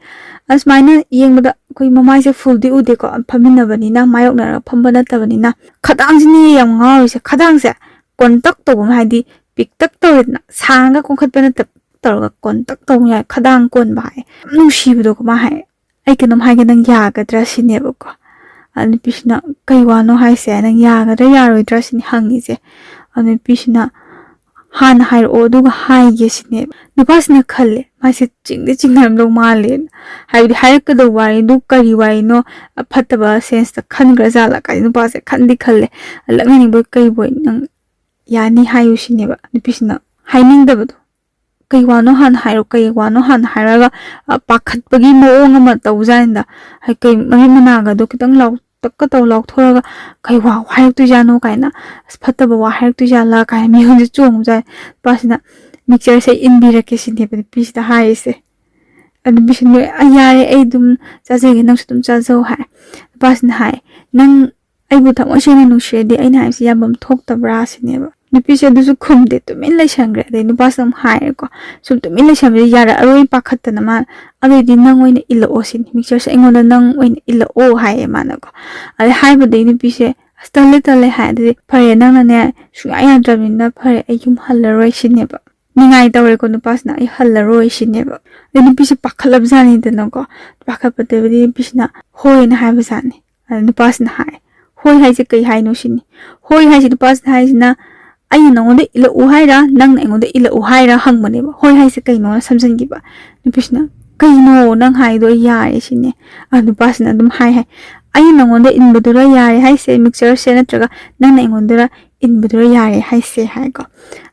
ꯑꯁꯨꯃꯥꯏꯅ ꯌꯦꯡꯕꯗ ꯑꯩꯈꯣꯏ ꯃꯃꯥꯏꯁꯦ ꯐꯨꯜꯗꯤ ꯎꯗꯦꯀꯣ, ꯐꯝꯃꯤꯟꯅꯕꯅꯤꯅ, ꯃꯥꯌꯣꯛꯅꯔꯒ ꯐꯝꯕ ꯅꯠꯇꯕꯅꯤꯅ꯫ ꯈꯗꯥꯡꯁꯤꯅꯦ ꯌꯥꯝ ꯉꯥꯎꯔꯤꯁꯦ꯫ ꯈꯗꯥꯡꯁꯦ ꯀꯣꯟꯇꯛ ꯇꯧꯕ ꯑꯃ, ꯍꯥꯏꯗꯤ ꯄꯤꯛꯇꯛ ꯇꯧꯔꯦꯗꯅ, ꯁꯥꯡꯉꯒ ꯀꯣꯟꯈꯠꯄ ꯅꯠꯇꯕ, ꯇꯧꯔꯒ ꯀꯣꯟꯇꯛ ꯇꯧꯕ ꯌꯥꯏ, ꯈꯗꯥꯡ ꯀꯣꯟꯕ ꯍꯥꯏ, ꯌꯥꯝ ꯅꯨꯡꯁꯤꯕꯗꯣ꯫ ꯀꯃꯥꯏ ꯍꯥꯏ, "ꯑꯩ ꯀꯩꯅꯣꯝ ꯍꯥꯏꯒꯦ, ꯅꯪ ꯌꯥꯒꯗ꯭ꯔꯥ?" ꯁꯤꯅꯦꯕꯀꯣ꯫ ꯑ, ꯅꯨꯄꯤꯁꯤꯅ, "ꯀꯩ ꯋꯥꯅꯣ ꯍꯥꯏꯁꯦ? ꯅꯪ ꯌꯥꯒꯗ꯭ꯔꯥ ꯌꯥꯔꯣꯏꯗ꯭ꯔꯥ?" ꯁꯤꯅꯤ ꯍꯪꯉꯤꯁꯦ꯫ ꯑ, ꯅꯨꯄꯤꯁꯤꯅ, "ꯍꯥꯟꯅ ꯍꯥꯏꯔꯛꯑꯣ, ꯑꯗꯨꯒ ꯍꯥꯏꯒꯦ" ꯁꯤꯅꯦꯕ꯫ ꯅꯨꯄꯥꯁꯤꯅ ꯈꯜꯂꯦ, ꯃꯥꯁꯦ ꯆꯤꯡꯗꯤ ꯆꯤꯡꯅꯔꯝꯗꯧ ꯃꯥꯜꯂꯦꯅ꯫ ꯍꯥꯏꯕꯗꯤ ꯍꯥꯏꯔꯛꯀꯗꯧꯕ ꯋꯥꯔꯤꯗꯨ ꯀꯔꯤ ꯋꯥꯔꯤꯅꯣ, ꯑ, ꯐꯠꯇꯕ ꯁꯦꯟꯁꯇ ꯈꯟꯈ꯭ꯔ ꯖꯥꯠꯂ ꯀꯥꯏꯅ ꯅꯨꯄꯥꯁꯦ ꯈꯟꯗꯤ ꯈꯜꯂꯦ꯫ "ꯂꯛꯅꯅꯤꯡꯕꯣꯏ ꯀꯩꯕꯣꯏ, ꯅꯪ ꯌꯥꯅꯤ ꯍꯥꯏꯌꯨ" ꯁꯤꯅꯦꯕ꯫ ꯅꯨꯄꯤꯁꯤꯅ ꯍꯥꯏꯅꯤꯡꯗꯕꯗꯣ, "ꯀꯩ ꯋꯥꯅꯣ ꯍꯥꯟꯅ ꯍꯥꯏꯔꯣ, ꯀꯩ ꯋꯥꯅꯣ ꯍꯥꯟꯅ ꯍꯥꯏꯔꯒ", ꯑ, ꯄꯥꯈꯠꯄꯒꯤ ꯃꯑꯣꯡ ꯑꯃ ꯇꯧꯖꯥꯠꯅꯤꯗ꯫ ꯍꯥꯏ, ꯀꯩ ꯃꯃꯤꯠ ꯃꯅꯥꯒꯗꯣ ꯈꯤꯇꯪ ꯂꯥꯎ-, ꯇꯛꯀ ꯇꯧ ꯂꯥꯎꯊꯣꯔꯒ, "ꯀꯩ ꯋꯥ ꯍꯥꯏꯔꯛꯇꯣꯏꯖꯥꯠꯅꯣ?" ꯀꯥꯏꯅ, "ꯑꯁ, ꯐꯠꯇꯕ ꯋꯥ ꯍꯥꯏꯔꯛꯇꯣꯏꯖꯥꯠꯂꯥ?" ꯀꯥꯏꯅ ꯃꯤꯍꯨꯟꯁꯦ ꯆꯣꯡꯉꯨꯖꯥꯠꯅꯤ꯫ ꯅꯨꯄꯥꯁꯤꯅ, "ꯃꯤꯛꯆꯔꯁꯦ ꯏꯟꯕꯤꯔꯛꯀꯦ" ꯁꯤꯅꯦꯕ ꯅꯨꯄꯤꯁꯤꯗ ꯍꯥꯏꯔꯤꯁꯦ꯫ ꯑꯗꯨ ꯅꯨꯄꯤꯁꯤꯅ, "ꯂꯣꯏ-, ꯑ, ꯌꯥꯔꯦ, ꯑꯩ ꯑꯗꯨꯝ ꯆꯥꯖꯒꯦ, ꯅꯪꯁꯨ ꯑꯗꯨꯝ ꯆꯥꯖꯧ" ꯍꯥꯏ꯫ ꯅꯨꯄꯥꯁꯤꯅ ꯍꯥꯏ, "ꯅꯪ ꯑꯩꯕꯨ ꯊꯃꯣꯏ ꯁꯦꯡꯅ ꯅꯨꯡꯁꯤꯔꯗꯤ ꯑꯩꯅ ꯍꯥꯏꯕꯁꯤ ꯌꯥꯐꯝ ꯊꯣꯛꯇꯕ꯭ꯔꯥ?" ꯁꯤꯅꯦꯕ꯫ ꯅꯨꯄꯤꯁꯦ ꯑꯗꯨꯁꯨ ꯈꯨꯝꯗꯦ, ꯇꯨꯃꯤꯟ ꯂꯩꯁꯟꯈ꯭ꯔꯦ꯫ ꯑꯗꯩ ꯅꯨꯄꯥꯁꯤꯅ ꯑꯃꯨꯛ ꯍꯥꯏꯔꯦꯀꯣ, ꯁꯨꯝ ꯇꯨꯃꯤꯟ ꯂꯩꯁꯟꯕꯁꯦ ꯌꯥꯔꯛꯑꯔꯣꯏ ꯄꯥꯈꯠꯇꯅ ꯃꯥꯅ, "ꯑꯗꯨꯑꯣꯏꯗꯤ ꯅꯪ ꯑꯣꯏꯅ ꯏꯜꯂꯛꯑꯣ" ꯁꯤꯅꯤ, "ꯃꯤꯛꯆꯔꯁꯦ ꯑꯩꯉꯣꯟꯗ ꯅꯪ ꯑꯣꯏꯅ ꯏꯜꯂꯛꯑꯣ" ꯍꯥꯏꯌꯦ ꯃꯥꯅꯀꯣ꯫ ꯑꯗꯩ ꯍꯥꯏꯕꯗꯩ ꯅꯨꯄꯤꯁꯦ, "ꯑꯁ, ꯇꯜꯂꯦ, ꯇꯜꯂꯦ" ꯍꯥꯏ꯫ ꯑꯗꯨꯗꯤ, "ꯐꯔꯦ, ꯅꯪꯅꯅꯦ ꯁꯨꯡꯌꯥ ꯌꯥꯗ꯭ꯔꯕꯅꯤꯅ ꯐꯔꯦ, ꯑꯩ ꯌꯨꯝ ꯍꯜꯂꯔꯣꯏ" ꯁꯤꯅꯦꯕ꯫ ꯅꯤꯡꯉꯥꯏ ꯇꯧꯔꯦꯀꯣ ꯅꯨꯄꯥꯁꯤꯅ, "ꯑꯩ ꯍꯜꯂꯔꯣꯏ" ꯁꯤꯅꯦꯕ꯫ ꯑꯗꯩ ꯅꯨꯄꯤꯁꯦ ꯄꯥꯈꯠꯂꯕꯖꯥꯠꯅꯤꯗꯅꯀꯣ꯫ ꯄꯥꯈꯠꯄꯗꯕꯨꯗꯤ ꯅꯨꯄꯤꯁꯤꯅ "ꯍꯣꯏꯅ" ꯍꯥꯏꯕꯖꯥꯠꯅꯤ꯫ ꯑꯗ ꯅꯨꯄꯥꯁꯤꯅ ꯍꯥꯏ, "ꯍꯣꯏ ꯍꯥꯏꯁꯦ ꯀꯩ ꯍꯥꯏꯅꯣ?" ꯁꯤꯅꯤ꯫ "ꯍꯣꯏ" ꯍꯥꯏꯁꯦ ꯅꯨꯄꯥꯁꯤꯅ ꯍꯥꯏꯁꯤꯅ, "ꯑꯩꯅ ꯅꯉꯣꯟꯗ ꯏꯜꯂꯛꯎ ꯍꯥꯏꯔ, ꯅꯪꯅ ꯑꯩꯉꯣꯟꯗ ꯏꯜꯂꯛꯎ ꯍꯥꯏꯔ?" ꯍꯪꯕꯅꯦꯕ꯫ "ꯍꯣꯏ" ꯍꯥꯏꯁꯦ ꯀꯩꯅꯣꯅ ꯁꯝꯖꯟꯈꯤꯕ꯫ ꯅꯨꯄꯤꯁꯤꯅ, "ꯀꯩꯅꯣ ꯅꯪ ꯍꯥꯏꯗꯣ? ꯑꯩ ꯌꯥꯔꯦ" ꯁꯤꯅꯦ꯫ ꯑ, ꯅꯨꯄꯥꯁꯤꯅ ꯑꯗꯨꯝ ꯍꯥꯏ ꯍꯥꯏ, "ꯑꯩꯅ ꯅꯉꯣꯟꯗ ꯏꯟꯕꯗꯨꯔ ꯌꯥꯔꯦ ꯍꯥꯏꯁꯦ, ꯃꯤꯛꯆꯔꯁꯦ, ꯅꯠꯇ꯭ꯔꯒ ꯅꯪꯅ ꯑꯩꯉꯣꯟꯗꯔ ꯏꯟꯕꯗꯨꯔ ꯌꯥꯔꯦ ꯍꯥꯏꯁꯦ?" ꯍꯥꯏꯀꯣ꯫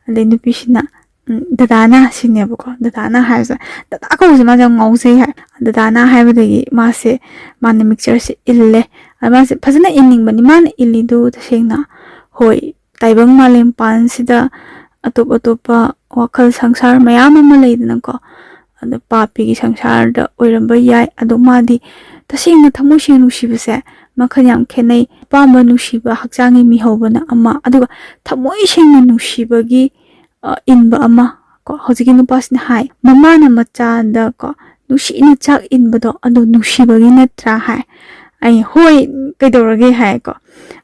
ꯑꯗꯩ ꯅꯨꯄꯤꯁꯤꯅ, ꯎꯝ, "ꯗꯗꯥꯅ" ꯁꯤꯅꯦꯕꯀꯣ꯫ ꯗꯗꯥꯅ ꯍꯥꯏꯕꯁꯦ, ꯗꯗꯥ ꯀꯧꯕꯁꯦ ꯃꯥꯁꯦ ꯌꯥꯝ ꯉꯥꯎꯖꯩ ꯍꯥꯏ꯫ ꯗꯗꯥꯅ ꯍꯥꯏꯕꯗꯒꯤ ꯃꯥꯁꯦ, ꯃꯥꯅ ꯃꯤꯛꯆꯔꯁꯦ ꯏꯜꯂꯦ꯫ ꯑꯗ ꯃꯥꯁꯦ ꯐꯖꯅ ꯏꯟꯅꯤꯡꯕꯅꯤ꯫ ꯃꯥꯅ ꯏꯜꯂꯤꯗꯨ ꯇꯁꯦꯡꯅ, ꯍꯣꯏ, ꯇꯥꯏꯕꯪ ꯃꯥꯂꯦꯝ ꯄꯥꯟꯁꯤꯗ ꯑꯇꯣꯞ ꯑꯇꯣꯞꯄ ꯋꯥꯈꯜ ꯁꯪꯁꯥꯔ ꯃꯌꯥꯝ ꯑꯃ ꯂꯩꯗꯅꯀꯣ꯫ ꯑꯗꯣ ꯄꯥꯄꯤꯒꯤ ꯁꯪꯁꯥꯔꯗ ꯑꯣꯏꯔꯝꯕ ꯌꯥꯏ꯫ ꯑꯗꯣ ꯃꯥꯗꯤ ꯇꯁꯦꯡꯅ ꯊꯃꯣꯏ ꯁꯦꯡꯅ ꯅꯨꯡꯁꯤꯕꯁꯦ ꯃꯈꯜ ꯌꯥꯝ ꯈꯦꯠꯅꯩ꯫ ꯑꯄꯥꯝꯕ ꯅꯨꯡꯁꯤꯕ ꯍꯛꯆꯥꯡꯒꯤ ꯃꯤꯍꯧꯕꯅ ꯑꯃ, ꯑꯗꯨꯒ ꯊꯃꯣꯏ ꯁꯦꯡꯅ ꯅꯨꯡꯁꯤꯕꯒꯤ, ꯑ, ꯏꯟꯕ ꯑꯃ ꯀꯣ꯫ ꯍꯧꯖꯤꯛꯀꯤ ꯅꯨꯄꯥꯁꯤꯅ ꯍꯥꯏ, "ꯃꯃꯥꯅ ꯃꯆꯥꯗ ꯀꯣ ꯅꯨꯡꯁꯤꯅ ꯆꯥꯛ ꯏꯟꯕꯗꯣ ꯑꯗꯣ ꯅꯨꯡꯁꯤꯕꯒꯤ ꯅꯠꯇ꯭ꯔꯥ?" ꯍꯥꯏ꯫ ꯑꯩ, "ꯍꯣꯏ, ꯀꯩꯗꯧꯔꯒꯦ?" ꯍꯥꯏꯀꯣ꯫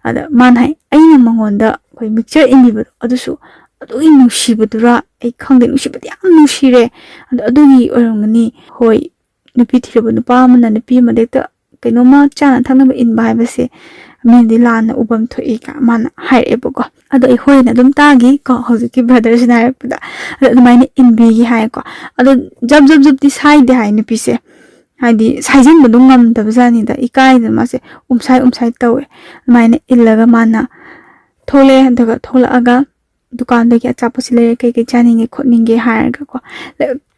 ꯑꯗ ꯃꯥꯅ ꯍꯥꯏ, ꯑꯩꯅ ꯃꯉꯣꯟꯗ ꯑꯩꯈꯣꯏ ꯃꯤꯛꯆꯔ ꯏꯟꯕꯤꯕꯗꯣ ꯑꯗꯨꯁꯨ ꯑꯗꯨꯒꯤ ꯅꯨꯡꯁꯤꯕꯗꯨꯔ, ꯑꯩ ꯈꯪꯗꯦ, ꯅꯨꯡꯁꯤꯕꯗꯤ ꯌꯥꯝ ꯅꯨꯡꯁꯤꯔꯦ꯫ ꯑꯗꯣ ꯑꯗꯨꯒꯤ ꯑꯣꯏꯔꯝꯒꯅꯤ꯫ ꯍꯣꯏ, ꯅꯨꯄꯤ ꯊꯤꯔꯕ ꯅꯨꯄꯥ ꯑꯃꯅ ꯅꯨꯄꯤ ꯑꯃꯗ ꯍꯦꯛꯇ ꯀꯩꯅꯣꯝꯃ ꯆꯥꯅ ꯊꯛꯅꯕ ꯏꯟꯕ ꯍꯥꯏꯕꯁꯦ ꯃꯤꯅꯗꯤ ꯂꯥꯟꯅ ꯎꯐꯝ ꯊꯣꯛꯏ ꯀ ꯃꯥꯅ ꯍꯥꯏꯔꯛꯑꯦꯕꯀꯣ꯫ ꯑꯗꯣ ꯑꯩ ꯍꯣꯏꯅ ꯑꯗꯨꯝ ꯇꯥꯈꯤ ꯀꯣ, ꯍꯧꯖꯤꯛꯀꯤ ꯕ꯭ꯔꯗꯔꯁꯤꯅ ꯍꯥꯏꯔꯛꯄꯗ꯫ ꯑꯗꯣ ꯑꯗꯨꯃꯥꯏꯅ ꯏꯟꯕꯤꯒꯤ ꯍꯥꯏꯀꯣ꯫ ꯑꯗꯣ ꯖꯞ ꯖꯞ ꯖꯞꯇꯤ ꯁꯥꯏꯗꯦ ꯍꯥꯏ ꯅꯨꯄꯤꯁꯦ, ꯍꯥꯏꯗꯤ ꯁꯥꯏꯖꯤꯟꯕꯗꯣ ꯉꯝꯗꯕꯖꯥꯠꯅꯤꯗ, ꯏꯀꯥꯏꯗꯅ ꯃꯥꯁꯦ ꯎꯝꯁꯥꯏ ꯎꯝꯁꯥꯏ ꯇꯧꯋꯦ꯫ ꯑꯗꯨꯃꯥꯏꯅ ꯏꯜꯂꯒ ꯃꯥꯅ ꯊꯣꯛꯂꯛꯑꯦ꯫ ꯑꯗꯨꯒ ꯊꯣꯛꯂꯛꯑꯒ ꯗꯨꯀꯥꯟꯗꯒꯤ ꯑꯆꯥꯄꯣꯠꯁꯤ ꯂꯩꯔꯦ, ꯀꯩ ꯀꯩ ꯆꯥꯅꯤꯡꯉꯦ ꯈꯣꯠꯅꯤꯡꯒꯦ ꯍꯥꯏꯔꯒꯀꯣ꯫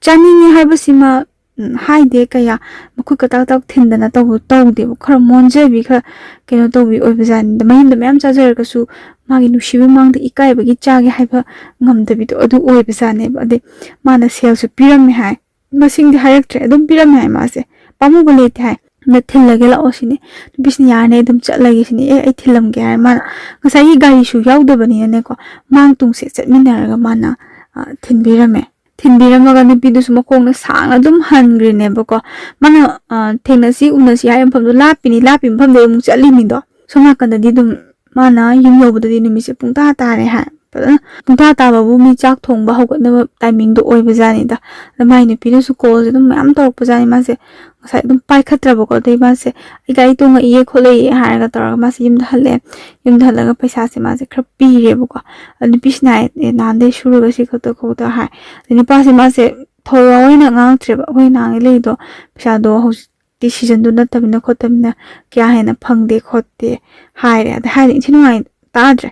ꯆꯥꯅꯤꯡꯉꯦ ꯍꯥꯏꯕꯁꯤꯃ ꯎꯝ, ꯍꯥꯏꯗꯦ ꯀꯌꯥ, ꯃꯈꯨꯠ ꯀꯇꯥꯛ ꯇꯥꯛ ꯊꯤꯟꯗꯅ ꯇꯧꯕ ꯇꯧꯗꯦꯕ꯫ ꯈꯔ ꯃꯣꯟꯖꯕꯤ, ꯈꯔ ꯀꯩꯅꯣ ꯇꯧꯕꯤ ꯑꯣꯏꯕꯖꯥꯠꯅꯤꯗ꯫ ꯃꯌꯨꯝꯗ ꯃꯌꯥꯝ ꯆꯥꯖꯔꯒꯁꯨ ꯃꯥꯒꯤ ꯅꯨꯡꯁꯤꯕꯒꯤ ꯃꯥꯡꯗ ꯏꯀꯥꯏꯕꯒꯤ ꯆꯥꯒꯦ ꯍꯥꯏꯕ ꯉꯝꯗꯕꯤꯗꯣ ꯑꯗꯨ ꯑꯣꯏꯕꯖꯥꯠꯅꯦꯕ꯫ ꯑꯗꯩ ꯃꯥꯅ ꯁꯦꯜꯁꯨ ꯄꯤꯔꯝꯃꯦ ꯍꯥꯏ, ꯃꯁꯤꯡꯗꯤ ꯍꯥꯏꯔꯛꯇ꯭ꯔꯦ, ꯑꯗꯨꯝ ꯄꯤꯔꯝꯃꯦ ꯍꯥꯏ꯫ ꯃꯥꯁꯦ ꯄꯥꯝꯃꯨꯕ ꯂꯩꯇꯦ ꯍꯥꯏ, "ꯅ ꯊꯤꯜꯂꯒꯦ ꯂꯥꯛꯑꯣ" ꯁꯤꯅꯤ꯫ ꯅꯨꯄꯤꯁꯤꯅ "ꯌꯥꯔꯅꯤ, ꯑꯗꯨꯝ ꯆꯠꯂꯒꯦ" ꯁꯤꯅꯤ꯫ "ꯑꯦ, ꯑꯩ ꯊꯤꯜꯂꯝꯒꯦ" ꯍꯥꯏꯔ ꯃꯥꯅ ꯉꯁꯥꯏꯒꯤ ꯒꯥꯔꯤꯁꯨ ꯌꯥꯎꯗꯕꯅꯤꯅꯅꯦꯀꯣ, ꯃꯥꯡ ꯇꯨꯡꯁꯦ ꯆꯠꯃꯤꯟꯅꯔꯒ ꯃꯥꯅ ꯑ, ꯊꯤꯟꯕꯤꯔꯝꯃꯦ꯫ ꯊꯤꯟꯕꯤꯔꯝꯃꯒ ꯅꯨꯄꯤꯗꯨꯁꯨ ꯃꯈꯣꯡꯅ ꯁꯥꯡꯅ ꯑꯗꯨꯝ ꯍꯟꯈ꯭ꯔꯤꯅꯦꯕꯀꯣ꯫ ꯃꯥꯅ ꯑ, ꯊꯦꯡꯅꯁꯤ ꯎꯅꯁꯤ ꯍꯥꯏꯕ ꯃꯐꯝꯗꯣ ꯂꯥꯞꯄꯤꯅꯤ, ꯂꯥꯞꯄꯤ ꯃꯐꯝꯗ ꯑꯃꯨꯛ ꯆꯠꯂꯤꯅꯤꯗꯣ꯫ ꯁꯣꯝ ꯅꯥꯀꯟꯗꯗꯤ ꯑꯗꯨꯝ ꯃꯥꯅ ꯌꯨꯝ ꯌꯧꯕꯗꯗꯤ ꯅꯨꯃꯤꯠꯁꯦ ꯄꯨꯡꯇꯥ ꯇꯥꯔꯦ ꯍꯥꯏ꯫ ꯐꯖꯅ ꯄꯨꯡꯇꯥ ꯇꯥꯕꯕꯨ ꯃꯤ ꯆꯥꯛ ꯊꯣꯡꯕ ꯍꯧꯒꯠꯅꯕ ꯇꯥꯏꯃꯤꯡꯗꯣ ꯑꯣꯏꯕꯖꯥꯠꯅꯤꯗ꯫ ꯑꯗ ꯃꯥꯏ ꯅꯨꯄꯤꯅꯁꯨ ꯀꯣꯜꯁꯦ ꯑꯗꯨꯝ ꯃꯌꯥꯝ ꯇꯧꯔꯛꯄꯖꯥꯠꯅꯤ꯫ ꯃꯥꯁꯦ ꯉꯁꯥꯏ ꯑꯗꯨꯝ ꯄꯥꯏꯈꯠꯇ꯭ꯔꯕꯀꯣ꯫ ꯑꯗꯩ ꯃꯥꯁꯦ "ꯑꯩ ꯒꯥꯔꯤ ꯇꯣꯡꯉꯛꯏꯌꯦ ꯈꯣꯠꯂꯛꯏꯌꯦ" ꯍꯥꯏꯔꯒ ꯇꯧꯔꯒ ꯃꯥꯁꯦ ꯌꯨꯝꯗ ꯍꯜꯂꯛꯑꯦ꯫ ꯌꯨꯝꯗ ꯍꯜꯂꯒ ꯄꯩꯁꯥꯁꯦ ꯃꯥꯁꯦ ꯈꯔ ꯄꯤꯔꯦꯕꯀꯣ꯫ ꯑꯗ ꯅꯨꯄꯤꯁꯤꯅ ꯍꯥꯏ, "ꯑꯦ, ꯅꯍꯥꯟꯗꯩ ꯁꯨꯔꯒ ꯁꯤ ꯈꯛꯇ ꯈꯣꯠꯇ" ꯍꯥꯏ꯫ ꯑꯗ ꯅꯨꯄꯥꯁꯦ ꯃꯥꯁꯦ ꯊꯧ ꯌꯥꯎ ꯑꯣꯏꯅ ꯉꯥꯡꯉꯛꯇ꯭ꯔꯦꯕ꯫ ꯑꯩꯈꯣꯏ ꯅꯍꯥꯟꯒꯩ ꯂꯩꯗꯣ ꯄꯩꯁꯥꯗꯣ ꯍꯧꯖꯤꯛꯇꯤ ꯁꯤꯖꯟꯗꯣ ꯅꯠꯇꯕꯅꯤꯅ ꯈꯣꯠꯇꯕꯅꯤꯅ ꯀꯌꯥ ꯍꯦꯟꯅ ꯐꯪꯗꯦ ꯈꯣꯠꯇꯦ ꯍꯥꯏꯔꯦ꯫ ꯑꯗ ꯍꯥꯏꯔꯦ ꯏꯟꯊꯤ ꯅꯨꯡꯉꯥꯏ ꯇꯥꯗ꯭ꯔꯦ꯫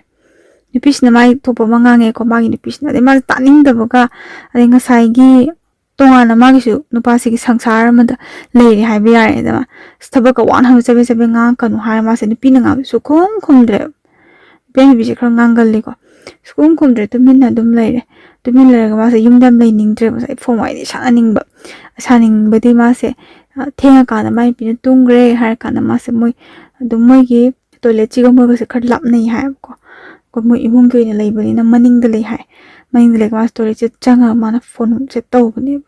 ꯅꯨꯄꯤꯁꯤꯅ ꯃꯥꯒꯤ ꯊꯣꯛꯄ ꯑꯃ ꯉꯥꯡꯉꯦꯀꯣ, ꯃꯥꯒꯤ ꯅꯨꯄꯤꯁꯤꯅ꯫ ꯑꯗꯩ ꯃꯥꯁꯦ ꯇꯥꯅꯤꯡꯗꯕꯒ, ꯑꯗꯩ ꯉꯁꯥꯏꯒꯤ ꯇꯣꯉꯥꯟꯅ ꯃꯥꯒꯤꯁꯨ ꯅꯨꯄꯥꯁꯤꯒꯤ ꯁꯪꯁꯥꯔ ꯑꯃꯗ ꯂꯩꯔꯦ ꯍꯥꯏꯕ ꯌꯥꯔꯦꯗꯅ꯫ ꯑꯁ, ꯊꯕꯛꯀ ꯋꯥꯅ ꯍꯜꯂꯛ ꯆꯕꯦꯠ ꯆꯕꯦꯠ ꯉꯥꯡꯉꯛꯀꯅꯨ ꯍꯥꯏꯔ ꯃꯥꯁꯦ ꯅꯨꯄꯤꯅ ꯉꯥꯡꯕ ꯁꯨꯈꯨꯝ ꯈꯨꯝꯗ꯭ꯔꯦ꯫ ꯅꯨꯄꯤ ꯅꯨꯄꯤꯁꯦ ꯈꯔ ꯉꯥꯡꯒꯜꯂꯤꯀꯣ꯫ ꯁꯨꯈꯨꯝ ꯈꯨꯝꯗ꯭ꯔꯦ, ꯇꯨꯃꯤꯟꯅ ꯑꯗꯨꯝ ꯂꯩꯔꯦ꯫ ꯇꯨꯃꯤꯟ ꯂꯩꯔꯒ ꯃꯥꯁꯦ ꯌꯨꯝꯗ ꯌꯥꯝ ꯂꯩꯅꯤꯡꯗ꯭ꯔꯦꯕ, ꯉꯁꯥꯏ ꯐꯣꯟ ꯋꯥꯔꯤꯗꯤ ꯁꯥꯟꯅꯅꯤꯡꯕ꯫ ꯁꯥꯅꯤꯡꯕꯗꯤ ꯃꯥꯁꯦ, ꯑ, ꯊꯦꯡꯉꯀꯥꯟꯗ ꯃꯥꯏ ꯅꯨꯄꯤꯅ ꯇꯨꯝꯈ꯭ꯔꯦ ꯍꯥꯏꯔ ꯀꯥꯟꯗ ꯃꯥꯁꯦ ꯃꯣꯏ ꯑꯗꯨꯝ ꯃꯣꯏꯒꯤ ꯇꯣꯏꯂꯦꯠꯁꯤꯒ ꯃꯣꯏꯒꯁꯦ ꯈꯔ ꯂꯥꯞꯅꯩ ꯍꯥꯏꯌꯦꯕꯀꯣ꯫ ꯑꯩꯈꯣꯏ ꯃꯣꯏ ꯏꯃꯨꯡꯒꯤ ꯑꯣꯏꯅ ꯂꯩꯕꯅꯤꯅ ꯃꯅꯤꯡꯗ ꯂꯩ ꯍꯥꯏ꯫ ꯃꯅꯤꯡꯗ ꯂꯩꯔꯒ ꯃꯥꯁꯦ ꯇꯣꯏꯂꯦꯠꯁꯦ ꯆꯪꯉꯒ ꯃꯥꯅ ꯐꯣꯟꯁꯦ ꯇꯧꯕꯅꯦꯕ꯫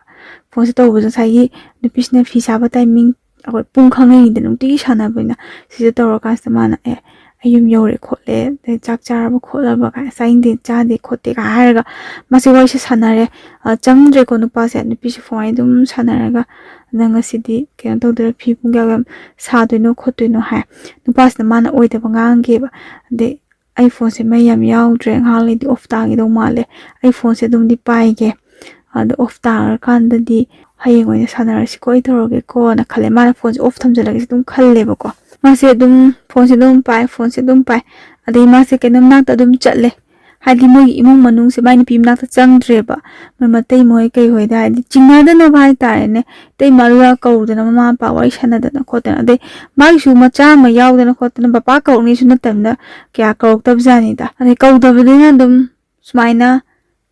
ꯐꯣꯟꯁꯦ ꯇꯧꯕꯁꯦ ꯉꯁꯥꯏꯒꯤ ꯅꯨꯄꯤꯁꯤꯅ ꯐꯤ ꯁꯥꯕ ꯇꯥꯏꯃꯤꯡ, ꯑꯩꯈꯣꯏ ꯄꯨꯡ ꯈꯪꯅꯩꯗ ꯅꯨꯡꯇꯤꯒꯤ ꯁꯥꯟꯅꯕꯅꯤꯅ, ꯁꯤꯗ ꯇꯧꯔꯀꯥꯟꯁꯤꯗ ꯃꯥꯅ "ꯑꯦ, ꯑꯩ ꯌꯨꯝ ꯌꯧꯔꯦ ꯈꯣꯠꯂꯦ, ꯑꯗꯩ ꯆꯥꯛ ꯆꯥꯔꯕ ꯈꯣꯠꯂꯕ ꯀꯥꯏ, ꯆꯥꯅꯤꯡꯗꯦ ꯆꯥꯗꯦ ꯈꯣꯠꯇꯦ ꯀꯥꯏ ꯍꯥꯏꯔꯒ ꯃꯥꯁꯦ ꯋꯥꯔꯤꯁꯦ ꯁꯥꯟꯅꯔꯦ꯫ ꯑ, ꯆꯪꯗ꯭ꯔꯦꯀꯣ ꯅꯨꯄꯥꯁꯦ꯫ ꯅꯨꯄꯤꯁꯦ ꯐꯣꯟ ꯑꯗꯨꯝ ꯁꯥꯟꯅꯔꯒ, "ꯅꯪ ꯉꯁꯤꯗꯤ ꯀꯩꯅꯣ ꯇꯧꯗꯣꯏꯔꯥ, ꯐꯤ ꯄꯨꯡ ꯀꯌꯥ ꯀꯌꯥꯝ ꯁꯥꯗꯣꯏꯅꯣ ꯈꯣꯠꯇꯣꯏꯅꯣ?" ꯍꯥꯏ꯫ ꯅꯨꯄꯥꯁꯤꯅ ꯃꯥꯅ ꯑꯣꯏꯗꯕ ꯉꯥꯡꯒꯦꯕ꯫ ꯑꯗꯩ, "ꯑꯩ ꯐꯣꯟꯁꯦ ꯃꯩ ꯌꯥꯝ ꯌꯥꯎꯗ꯭ꯔꯦ, ꯉꯥꯏꯍꯥꯛ ꯂꯩꯗꯤ ꯑꯣꯐ ꯇꯥꯈꯤꯗꯧ ꯃꯥꯜꯂꯦ, ꯑꯩ ꯐꯣꯟꯁꯦ ꯑꯗꯨꯝꯗꯤ ꯄꯥꯏꯒꯦ, ꯑꯗꯣ ꯑꯣꯐ ꯇꯥꯔꯀꯥꯟꯗꯗꯤ ꯍꯌꯦꯡ ꯑꯣꯏꯅ ꯁꯥꯟꯅꯔꯁꯤꯀꯣ, ꯑꯩ ꯇꯧꯔꯒꯦꯀꯣꯅ" ꯈꯜꯂꯦ꯫ ꯃꯥꯅ ꯐꯣꯟꯁꯦ ꯑꯣꯐ ꯊꯝꯖꯤꯜꯂꯒꯦꯁꯦ ꯑꯗꯨꯝ ꯈꯜꯂꯦꯕꯀꯣ꯫ ꯃꯥꯁꯦ ꯑꯗꯨꯝ ꯐꯣꯟꯁꯦ ꯑꯗꯨꯝ ꯄꯥꯏ, ꯐꯣꯟꯁꯦ ꯑꯗꯨꯝ ꯄꯥꯏ꯫ ꯑꯗꯩ ꯃꯥꯁꯦ ꯀꯩꯅꯣꯝ ꯃꯅꯥꯛꯇ ꯑꯗꯨꯝ ꯆꯠꯂꯦ꯫ ꯍꯥꯏꯗꯤ ꯃꯣꯏꯒꯤ ꯏꯃꯨꯡ ꯃꯅꯨꯡꯁꯦ ꯃꯥꯏ ꯅꯨꯄꯤ ꯃꯅꯥꯛꯇ ꯆꯪꯗ꯭ꯔꯦꯕ꯫ ꯃꯣꯏ ꯃꯇꯩ ꯃꯣꯏ ꯀꯩ ꯍꯣꯏꯗ ꯍꯥꯏꯗꯤ ꯆꯤꯡꯅꯗꯅꯕ ꯍꯥꯏꯇꯥꯔꯦꯅꯦ꯫ ꯏꯇꯩꯃ ꯑꯗꯨꯗ ꯀꯧꯗꯅ ꯃꯃꯥ ꯃꯄꯥ ꯋꯥꯔꯤ ꯁꯥꯟꯅꯗꯅ ꯈꯣꯠꯇꯅ꯫ ꯑꯗꯩ ꯃꯥꯒꯤꯁꯨ ꯃꯆꯥ ꯑꯃ ꯌꯥꯎꯗꯅ ꯈꯣꯠꯇꯅ ꯕꯄꯥ ꯀꯧꯔꯛꯅꯤꯁꯨ ꯅꯠꯇꯕꯅꯤꯅ ꯀꯌꯥ ꯀꯧꯔꯛꯇꯕꯖꯥꯠꯅꯤꯗ꯫ ꯑꯗꯩ ꯀꯧꯗꯕꯅꯤꯅ ꯑꯗꯨꯝ ꯁꯨꯃꯥꯏꯅ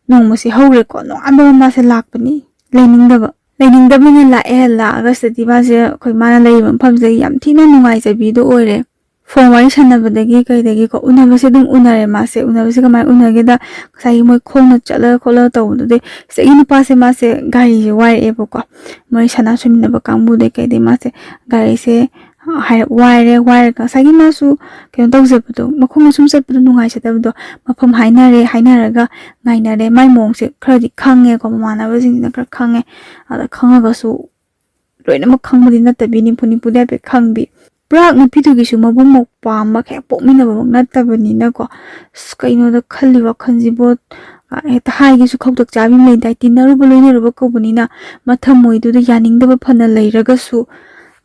ꯅꯣꯡꯃꯁꯦ ꯍꯧꯔꯦꯀꯣ꯫ ꯅꯣꯡꯉꯥꯟꯕꯒ ꯃꯥꯁꯦ ꯂꯥꯛꯄꯅꯤ꯫ ꯂꯩꯅꯤꯡꯗꯕ꯫ ꯂꯩꯅꯤꯡꯗꯕꯅ ꯂꯥꯛꯑꯦ꯫ ꯂꯥꯛꯑꯒ ꯁꯤꯗꯗꯤ ꯃꯥꯁꯦ ꯑꯩꯈꯣꯏ ꯃꯥꯅ ꯂꯩꯔꯤꯕ ꯃꯐꯝꯁꯤꯗꯒꯤ ꯌꯥꯝ ꯊꯤꯅ ꯅꯨꯡꯉꯥꯏꯖꯕꯤꯗꯣ ꯑꯣꯏꯔꯦ꯫ ꯐꯣꯟ ꯋꯥꯔꯤ ꯁꯥꯟꯅꯕꯗꯒꯤ ꯀꯩꯗꯒꯤꯀꯣ ꯎꯅꯕꯁꯦ ꯑꯗꯨꯝ ꯎꯅꯔꯦ ꯃꯥꯁꯦ꯫ ꯎꯅꯕꯁꯦ ꯀꯃꯥꯏꯅ ꯎꯅꯒꯦꯗ, ꯉꯁꯥꯏꯒꯤ ꯃꯣꯏ ꯈꯣꯡꯅ ꯆꯠꯂꯒ ꯈꯣꯠꯂꯒ ꯇꯧꯕꯗꯨꯗꯩ ꯁꯤꯗꯒꯤ ꯅꯨꯄꯥꯁꯦ ꯃꯥꯁꯦ ꯒꯥꯔꯤꯁꯦ ꯋꯥꯏꯔꯛꯑꯦꯕꯀꯣ꯫ ꯃꯣꯏ ꯁꯅꯥ ꯁꯨꯃꯤꯟꯅꯕ ꯀꯥꯡꯕꯨꯗꯩ ꯀꯩꯗꯩ ꯃꯥꯁꯦ ꯒꯥꯔꯤꯁꯦ ꯍꯥꯏꯔꯞ ꯋꯥꯏꯔꯦ꯫ ꯋꯥꯏꯔꯒ ꯉꯁꯥꯏꯒꯤ ꯃꯥꯁꯨ ꯀꯩꯅꯣ ꯇꯧꯖꯕꯗꯣ, ꯃꯈꯣꯡꯅ ꯁꯨꯝ ꯆꯠꯄꯗꯣ ꯅꯨꯡꯉꯥꯏꯖꯗꯕꯗꯣ, ꯃꯐꯝ ꯍꯥꯏꯅꯔꯦ, ꯍꯥꯏꯅꯔꯒ ꯉꯥꯏꯅꯔꯦ꯫ ꯃꯥꯏ ꯃꯑꯣꯡꯁꯦ ꯈꯔꯗꯤ ꯈꯪꯉꯦꯀꯣ, ꯃꯃꯥꯟꯅꯕꯁꯤꯡꯁꯤꯅ ꯈꯔ ꯈꯪꯉꯦ꯫ ꯑꯗ ꯈꯪꯉꯒꯁꯨ ꯂꯣꯏꯅꯃꯛ ꯈꯪꯕꯗꯤ ꯅꯠꯇꯕꯤ, ꯅꯤꯝꯐꯨ ꯅꯤꯝꯐꯨꯗꯤ ꯍꯥꯏꯐꯦꯠ ꯈꯪꯕꯤ꯫ ꯄꯨꯔꯥ ꯅꯨꯄꯤꯗꯨꯒꯤꯁꯨ ꯃꯕꯨꯡ ꯃꯧꯄ꯭ꯋꯥ ꯑꯃ ꯍꯦꯛ ꯄꯣꯛꯃꯤꯟꯅꯕꯃꯛ ꯅꯠꯇꯕꯅꯤꯅꯀꯣ꯫ ꯑꯁ, ꯀꯩꯅꯣꯗ ꯈꯜꯂꯤ ꯋꯥꯈꯜꯁꯤꯕꯨ, ꯑ, ꯍꯦꯛꯇ ꯍꯥꯏꯒꯦꯁꯨ ꯈꯧꯇꯛ ꯆꯥꯕꯤ ꯑꯃ ꯂꯩꯗꯥꯏ, ꯇꯤꯟꯅꯔꯨꯕ ꯂꯣꯏꯅꯔꯨꯕ ꯀꯧꯕꯅꯤꯅ ꯃꯊꯃꯣꯏꯗꯨꯗ ꯌꯥꯅꯤꯡꯗꯕ ꯐꯅ ꯂꯩꯔꯒꯁꯨ,